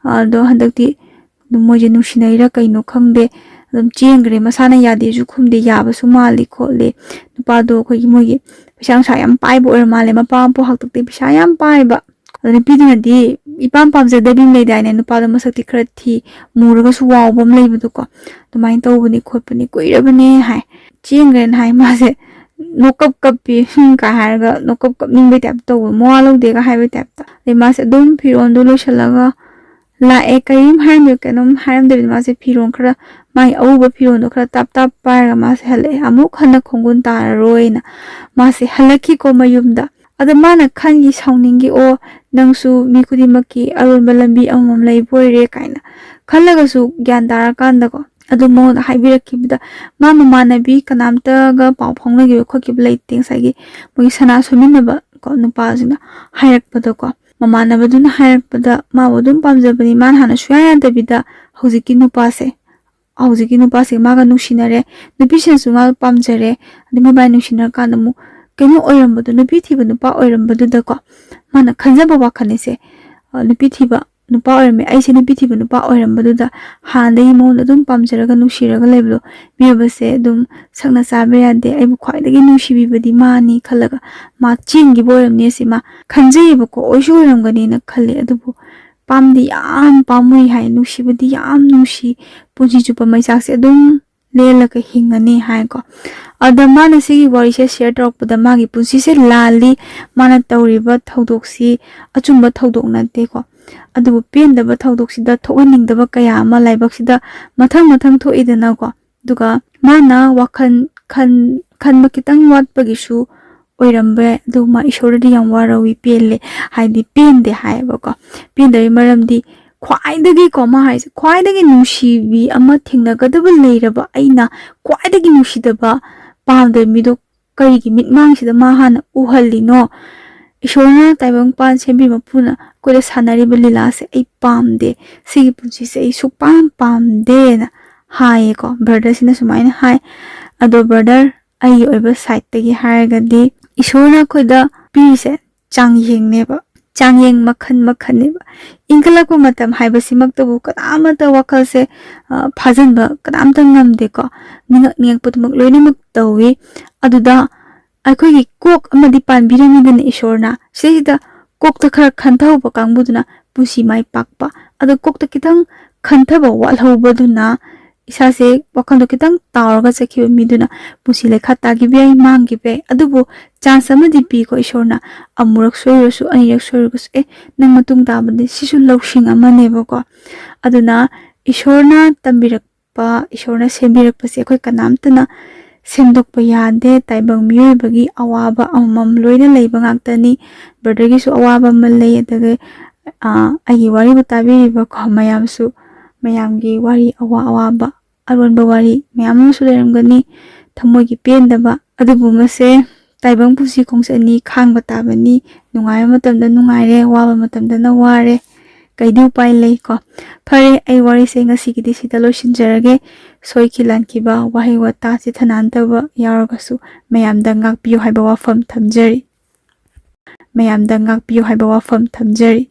ꯑꯗꯣ ꯍꯟꯗꯛꯇꯤ ꯑꯗꯨꯝ ꯃꯣꯏꯁꯦ ꯅꯨꯡꯁꯤꯅꯩꯔꯥ ꯀꯩꯅꯣ ꯈꯪꯗꯦ, ꯑꯗꯨꯝ ꯆꯦꯟꯈ꯭ꯔꯦ, ꯃꯁꯥꯅ ꯌꯥꯗꯦꯁꯨ ꯈꯨꯝꯗꯦ, ꯌꯥꯕꯁꯨ ꯃꯥꯜꯂꯤ ꯈꯣꯠꯂꯤ꯫ ꯅꯨꯄꯥꯗꯣ ꯑꯩꯈꯣꯏꯒꯤ ꯃꯣꯏꯒꯤ ꯄꯩꯁꯥ ꯅꯨꯡꯁꯥ ꯌꯥꯝ ꯄꯥꯏꯕ ꯑꯣꯏꯔ ꯃꯥꯜꯂꯦ, ꯃꯄꯥ ꯃꯄꯨ ꯍꯥꯛꯇꯛꯇꯒꯤ ꯄꯩꯁꯥ ꯌꯥꯝ ꯄꯥꯏꯕ꯫ ꯑꯗꯣ ꯅꯨꯄꯤꯗꯨꯅꯗꯤ ꯏꯄꯥꯝ ꯄꯥꯝꯖꯗꯕꯤ ꯑꯃ ꯂꯩꯗꯥꯏꯅꯦ, ꯅꯨꯄꯥꯗꯣ ꯃꯁꯛꯇꯤ ꯈꯔ ꯊꯤ, ꯃꯨꯔꯒꯁꯨ ꯋꯥꯎꯕ ꯑꯃ ꯂꯩꯕꯗꯣꯀꯣ, ꯑꯗꯨꯃꯥꯏꯅ ꯇꯧꯕꯅꯤ ꯈꯣꯠꯄꯅꯤ, ꯀꯨꯏꯔꯕꯅꯦ ꯍꯥꯏ꯫ ꯆꯦꯟꯈ꯭ꯔꯦꯅ ꯍꯥꯏ ꯃꯥꯁꯦ꯫ ꯅꯣꯛꯀꯞ ꯀꯞꯄꯤ, "ꯍꯨꯝ" ꯀꯥꯏ ꯍꯥꯏꯔꯒ ꯅꯣꯛꯀꯞ ꯀꯞꯅꯤꯡꯕꯩ ꯇꯥꯏꯞ ꯇꯧꯕ, ꯃꯋꯥ ꯂꯧꯗꯦꯒ ꯍꯥꯏꯕꯩ ꯇꯥꯏꯞꯇ꯫ ꯑꯗꯩ ꯃꯥꯁꯦ ꯑꯗꯨꯝ ꯐꯤꯔꯣꯜꯗꯣ ꯂꯣꯏꯁꯤꯜꯂꯒ ꯂꯥꯛꯑꯦ꯫ ꯀꯔꯤꯝ ꯍꯥꯏꯔꯝꯗꯦ, ꯀꯩꯅꯣꯝ ꯍꯥꯏꯔꯝꯗꯕꯤꯗ ꯃꯥꯁꯦ ꯐꯤꯔꯣꯜ ꯈꯔ, ꯃꯥꯒꯤ ꯑꯎꯕ ꯐꯤꯔꯣꯜꯗꯣ ꯈꯔ ꯇꯥꯞ ꯇꯥꯞ ꯄꯥꯏꯔꯒ ꯃꯥꯁꯦ ꯍꯜꯂꯛꯑꯦ꯫ ꯑꯃꯨꯛ ꯍꯟꯅ ꯈꯣꯡꯒꯨꯟ ꯇꯥꯔꯔꯣꯏꯅ ꯃꯥꯁꯦ ꯍꯜꯂꯛꯈꯤꯀꯣ ꯃꯌꯨꯝꯗ꯫ ꯑꯗ ꯃꯥꯅ ꯈꯟꯒꯤ, "ꯁꯥꯎꯅꯤꯡꯈꯤ, ꯑꯣ ꯅꯪꯁꯨ ꯃꯤ ꯈꯨꯗꯤꯡꯃꯛꯀꯤ ꯑꯔꯣꯟꯕ ꯂꯝꯕꯤ ꯑꯃꯃꯝ ꯂꯩꯕ ꯑꯣꯏꯔꯦ" ꯀꯥꯏꯅ ꯈꯜꯂꯒꯁꯨ ꯒ꯭ꯌꯥꯟ ꯇꯥꯔꯀꯥꯟꯗꯀꯣ, ꯑꯗꯨ ꯃꯉꯣꯟꯗ ꯍꯥꯏꯕꯤꯔꯛꯈꯤꯕꯗ, ꯃꯥ ꯃꯃꯥꯟꯅꯕꯤ ꯀꯅꯥꯝꯇꯒ ꯄꯥꯎ ꯐꯥꯎꯅꯈꯤꯕ ꯈꯣꯠꯈꯤꯕ ꯂꯩꯇꯦ꯫ ꯉꯁꯥꯏꯒꯤ ꯃꯣꯏꯒꯤ ꯁꯅꯥ ꯁꯣꯝꯃꯤꯟꯅꯕ ꯀꯣ ꯅꯨꯄꯥꯁꯤꯅ ꯍꯥꯏꯔꯛꯄꯗꯀꯣ, ꯃꯃꯥꯟꯅꯕꯗꯨꯅ ꯍꯥꯏꯔꯛꯄꯗ ꯃꯥꯕꯨ ꯑꯗꯨꯝ ꯄꯥꯝꯖꯕꯅꯤ꯫ ꯃꯥꯅ ꯍꯥꯟꯅ ꯁꯨꯡꯌꯥ ꯌꯥꯗꯕꯤꯗ ꯍꯧꯖꯤꯛꯀꯤ ꯅꯨꯄꯥꯁꯦ, ꯍꯧꯖꯤꯛꯀꯤ ꯅꯨꯄꯥꯁꯦ ꯃꯥꯒ ꯅꯨꯡꯁꯤꯅꯔꯦ, ꯅꯨꯄꯤꯁꯤꯅꯁꯨ ꯃꯥ ꯄꯥꯝꯖꯔꯦ, ꯑꯗꯩ ꯃꯣꯏꯕꯥꯅꯤ ꯅꯨꯡꯁꯤꯅꯔꯀꯥꯟꯗ ꯑꯃꯨꯛ ꯀꯩꯅꯣ ꯑꯣꯏꯔꯝꯕꯗꯣ, ꯅꯨꯄꯤ ꯊꯤꯕ ꯅꯨꯄꯥ ꯑꯣꯏꯔꯝꯕꯗꯨꯗꯀꯣ, ꯃꯥꯅ ꯈꯟꯖꯕ ꯋꯥꯈꯜꯅꯤꯁꯦ, ꯑ, ꯅꯨꯄꯤ ꯊꯤꯕ ꯅꯨꯄꯥ ꯑꯣꯏꯔꯝꯃꯦ, ꯑꯩꯁꯦ ꯅꯨꯄꯤ ꯊꯤꯕ ꯅꯨꯄꯥ ꯑꯣꯏꯔꯝꯕꯗꯨꯗ ꯍꯥꯟꯅꯗꯒꯤ ꯃꯉꯣꯟꯗ ꯑꯗꯨꯝ ꯄꯥꯝꯖꯔꯒ ꯅꯨꯡꯁꯤꯔꯒ ꯂꯩꯕꯗꯣ, ꯃꯤꯑꯣꯏꯕꯁꯦ ꯑꯗꯨꯝ ꯁꯛꯅ ꯆꯥꯕ ꯌꯥꯗꯦ, ꯑꯩꯕꯨ ꯈ꯭ꯋꯥꯏꯗꯒꯤ ꯅꯨꯡꯁꯤꯕꯤꯕꯗꯤ ꯃꯥꯅꯤ ꯈꯜꯂꯒ ꯃꯥ ꯆꯦꯟꯈꯤꯕ ꯑꯣꯏꯔꯝꯅꯤ ꯁꯤ ꯃꯥ ꯈꯟꯖꯩꯌꯦꯕꯀꯣ, ꯑꯣꯏꯁꯨ ꯑꯣꯏꯔꯝꯒꯅꯤꯅ ꯈꯜꯂꯦ꯫ ꯑꯗꯨꯕꯨ ꯄꯥꯝꯗꯤ ꯌꯥꯝ ꯄꯥꯝꯃꯨꯏ ꯍꯥꯏ, ꯅꯨꯡꯁꯤꯕꯗꯤ ꯌꯥꯝ ꯅꯨꯡꯁꯤ, ꯄꯨꯟꯁꯤ ꯆꯨꯞꯄ ꯃꯩꯆꯥꯛꯁꯦ ꯑꯗꯨꯝ ꯂꯦꯜꯂꯒ ꯍꯤꯡꯉꯅꯤ ꯍꯥꯏꯀꯣ꯫ ꯑꯗ ꯃꯥꯅ ꯁꯤꯒꯤ ꯋꯥꯔꯤꯁꯦ ꯁꯤꯌꯔ ꯇꯧꯔꯛꯄꯗ ꯃꯥꯒꯤ ꯄꯨꯟꯁꯤꯁꯦ ꯂꯥꯜꯂꯤ, ꯃꯥꯅ ꯇꯧꯔꯤꯕ ꯊꯧꯗꯣꯛꯁꯤ ꯑꯆꯨꯝꯕ ꯊꯧꯗꯣꯛ ꯅꯠꯇꯦꯀꯣ, ꯑꯗꯨꯕꯨ ꯄꯦꯟꯗꯕ ꯊꯧꯗꯣꯛꯁꯤꯗ ꯊꯣꯛꯍꯟꯅꯤꯡꯗꯕ ꯀꯌꯥ ꯑꯃ ꯂꯥꯏꯕꯛꯁꯤꯗ ꯃꯊꯪ ꯃꯊꯪ ꯊꯣꯛꯏꯗꯅꯀꯣ꯫ ꯑꯗꯨꯒ ꯃꯥꯅ ꯋꯥꯈꯜ ꯈꯟ-, ꯈꯟꯕ ꯈꯤꯇꯪ ꯋꯥꯠꯄꯒꯤꯁꯨ ꯑꯣꯏꯔꯝꯕ ꯌꯥꯏ꯫ ꯑꯗꯨ ꯃꯥ ꯏꯁꯣꯔꯗꯗꯤ ꯌꯥꯝ ꯋꯥꯔꯧꯏ, ꯄꯦꯜꯂꯦ ꯍꯥꯏꯗꯤ ꯄꯦꯟꯗꯦ ꯍꯥꯏꯌꯦꯕꯀꯣ꯫ ꯄꯦꯟꯗꯕꯒꯤ ꯃꯔꯝꯗꯤ ꯈ꯭ꯋꯥꯏꯗꯒꯤꯀꯣ, ꯃꯥ ꯍꯥꯏꯁꯦ ꯈ꯭ꯋꯥꯏꯗꯒꯤ ꯅꯨꯡꯁꯤꯕꯤ ꯑꯃ ꯊꯦꯡꯅꯒꯗꯕ ꯂꯩꯔꯕ ꯑꯩꯅ ꯈ꯭ꯋꯥꯏꯗꯒꯤ ꯅꯨꯡꯁꯤꯗꯕ, ꯄꯥꯝꯗꯕ ꯃꯤꯗꯣ ꯀꯔꯤꯒꯤ ꯃꯤꯠꯃꯥꯡꯁꯤꯗ ꯃꯥ ꯍꯥꯟꯅ ꯎꯍꯜꯂꯤꯅꯣ? ꯏꯁꯣꯔꯅ ꯇꯥꯏꯕꯪꯄꯥꯟ ꯁꯦꯝꯕꯤ ꯃꯄꯨꯅ ꯑꯩꯈꯣꯏꯗ ꯁꯥꯟꯅꯔꯤꯕ ꯂꯤꯂꯥꯁꯦ ꯑꯩ ꯄꯥꯝꯗꯦ, ꯁꯤꯒꯤ ꯄꯨꯟꯁꯤꯁꯦ ꯑꯩ ꯁꯨꯛꯄꯥꯝ ꯄꯥꯝꯗꯦꯅ ꯍꯥꯏꯌꯦꯀꯣ꯫ ꯕ꯭ꯔꯗꯔꯁꯤꯅ ꯁꯨꯃꯥꯏꯅ ꯍꯥꯏ꯫ ꯑꯗꯣ ꯕ꯭ꯔꯗꯔ, ꯑꯩꯒꯤ ꯑꯣꯏꯕ ꯁꯥꯏꯠꯇꯒꯤ ꯍꯥꯏꯔꯒꯗꯤ, ꯏꯁꯣꯔꯅ ꯑꯩꯈꯣꯏꯗ ꯄꯤꯔꯤꯁꯦ ꯆꯥꯡꯌꯦꯡꯅꯦꯕ, ꯆꯥꯡꯌꯦꯡ ꯃꯈꯜ ꯃꯈꯜꯅꯦꯕ꯫ ꯏꯟꯈꯠꯂꯛꯄ ꯃꯇꯝ ꯍꯥꯏꯕꯁꯤꯃꯛꯇꯕꯨ ꯀꯅꯥꯃꯠꯇ ꯋꯥꯈꯜꯁꯦ, ꯑ, ꯐꯥꯖꯤꯟꯕ ꯀꯅꯥꯝꯇ ꯉꯝꯗꯦꯀꯣ꯫ ꯅꯤꯡꯉꯛ ꯅꯤꯡꯉꯛꯄꯗꯨꯃꯛ ꯂꯣꯏꯅꯃꯛ ꯇꯧꯏ꯫ ꯑꯗꯨꯗ ꯑꯩꯈꯣꯏꯒꯤ ꯀꯣꯛ ꯑꯃꯗꯤ ꯄꯥꯟꯕꯤꯔꯝꯃꯤꯗꯅ ꯏꯁꯣꯔꯅ꯫ ꯁꯤꯗꯩꯁꯤꯗ ꯀꯣꯛꯇ ꯈꯔ ꯈꯟꯊꯍꯧꯕ ꯀꯥꯡꯕꯨꯗꯨꯅ ꯄꯨꯟꯁꯤ ꯃꯥꯏ ꯄꯥꯛꯄ꯫ ꯑꯗꯣ ꯀꯣꯛꯇ ꯈꯤꯇꯪ ꯈꯟꯊꯕ ꯋꯥꯠꯍꯧꯕꯗꯨꯅ ꯏꯁꯥꯁꯦ ꯋꯥꯈꯜꯗꯣ ꯈꯤꯇꯪ ꯇꯥꯎꯔꯒ ꯆꯠꯈꯤꯕ ꯃꯤꯗꯨꯅ ꯄꯨꯟꯁꯤ ꯂꯩꯈꯥ ꯇꯥꯈꯤꯕ ꯌꯥꯏ, ꯃꯥꯡꯈꯤꯕ ꯌꯥꯏ꯫ ꯑꯗꯨꯕꯨ ꯆꯥꯟꯁ ꯑꯃꯗꯤ ꯄꯤꯀꯣ ꯏꯁꯣꯔꯅ, ꯑꯃꯨꯔꯛ ꯁꯣꯏꯔꯁꯨ, ꯑꯅꯤꯔꯛ ꯁꯣꯏꯔꯒꯁꯨ, ꯑꯦ, ꯅꯪ ꯃꯇꯨꯡ ꯇꯥꯕꯗꯤ ꯁꯤꯁꯨ ꯂꯧꯁꯤꯡ ꯑꯃꯅꯦꯕꯀꯣ꯫ ꯑꯗꯨꯅ ꯏꯁꯣꯔꯅ ꯇꯝꯕꯤꯔꯛꯄ, ꯏꯁꯣꯔꯅ ꯁꯦꯝꯕꯤꯔꯛꯄꯁꯦ ꯑꯩꯈꯣꯏ ꯀꯅꯥꯝꯇꯅ ꯁꯦꯝꯗꯣꯛꯄ ꯌꯥꯗꯦ꯫ ꯇꯥꯏꯕꯪ ꯃꯤꯑꯣꯏꯕꯒꯤ ꯑꯋꯥꯕ ꯑꯃꯃꯝ ꯂꯣꯏꯅ ꯂꯩꯕ ꯉꯥꯛꯇꯅꯤ꯫ ꯕ꯭ꯔꯗꯔꯒꯤꯁꯨ ꯑꯋꯥꯕ ꯑꯃ ꯂꯩ, ꯑꯗꯨꯒ ꯑꯥ, ꯑꯩꯒꯤ ꯋꯥꯔꯤꯕꯨ ꯇꯥꯕꯤꯔꯤꯕꯀꯣ ꯃꯌꯥꯝꯁꯨ, ꯃꯌꯥꯝꯒꯤ ꯋꯥꯔꯤ, ꯑꯋꯥ ꯑꯋꯥꯕ ꯑꯔꯣꯟꯕ ꯋꯥꯔꯤ ꯃꯌꯥꯝ ꯑꯃꯁꯨ ꯂꯩꯔꯝꯒꯅꯤ꯫ ꯊꯃꯣꯏꯒꯤ ꯄꯦꯟꯗꯕ ꯑꯗꯨꯒꯨꯝꯕꯁꯦ ꯇꯥꯏꯕꯪ ꯄꯨꯟꯁꯤ ꯈꯣꯡꯆꯠꯅꯤ, ꯈꯥꯡꯕ ꯇꯥꯕꯅꯤ꯫ ꯅꯨꯡꯉꯥꯏꯕ ꯃꯇꯝꯗ ꯅꯨꯡꯉꯥꯏꯔꯦ, ꯋꯥꯕ ꯃꯇꯝꯗꯅ ꯋꯥꯔꯦ꯫ ꯀꯩꯗꯤ ꯎꯄꯥꯏ ꯂꯩꯀꯣ? ꯐꯔꯦ, ꯑꯩ ꯋꯥꯔꯤꯁꯦ ꯉꯁꯤꯒꯤꯗꯤ ꯁꯤꯗ ꯂꯣꯏꯁꯤꯟꯖꯔꯒꯦ꯫ ꯁꯣꯏꯈꯤ ꯂꯥꯟꯈꯤꯕ, ꯋꯥꯍꯩ ꯋꯥꯇꯥ ꯆꯤꯊꯅꯥꯟꯗꯕ ꯌꯥꯎꯔꯒꯁꯨ ꯃꯌꯥꯝꯗ ꯉꯥꯛꯄꯤꯌꯨ ꯍꯥꯏꯕ ꯋꯥꯐꯝ ꯊꯝꯖꯔꯤ꯫ ꯃꯌꯥꯝꯗ ꯉꯥꯛꯄꯤꯌꯨ ꯍꯥꯏꯕ ꯋꯥꯐꯝ ꯊꯝꯖꯔꯤ꯫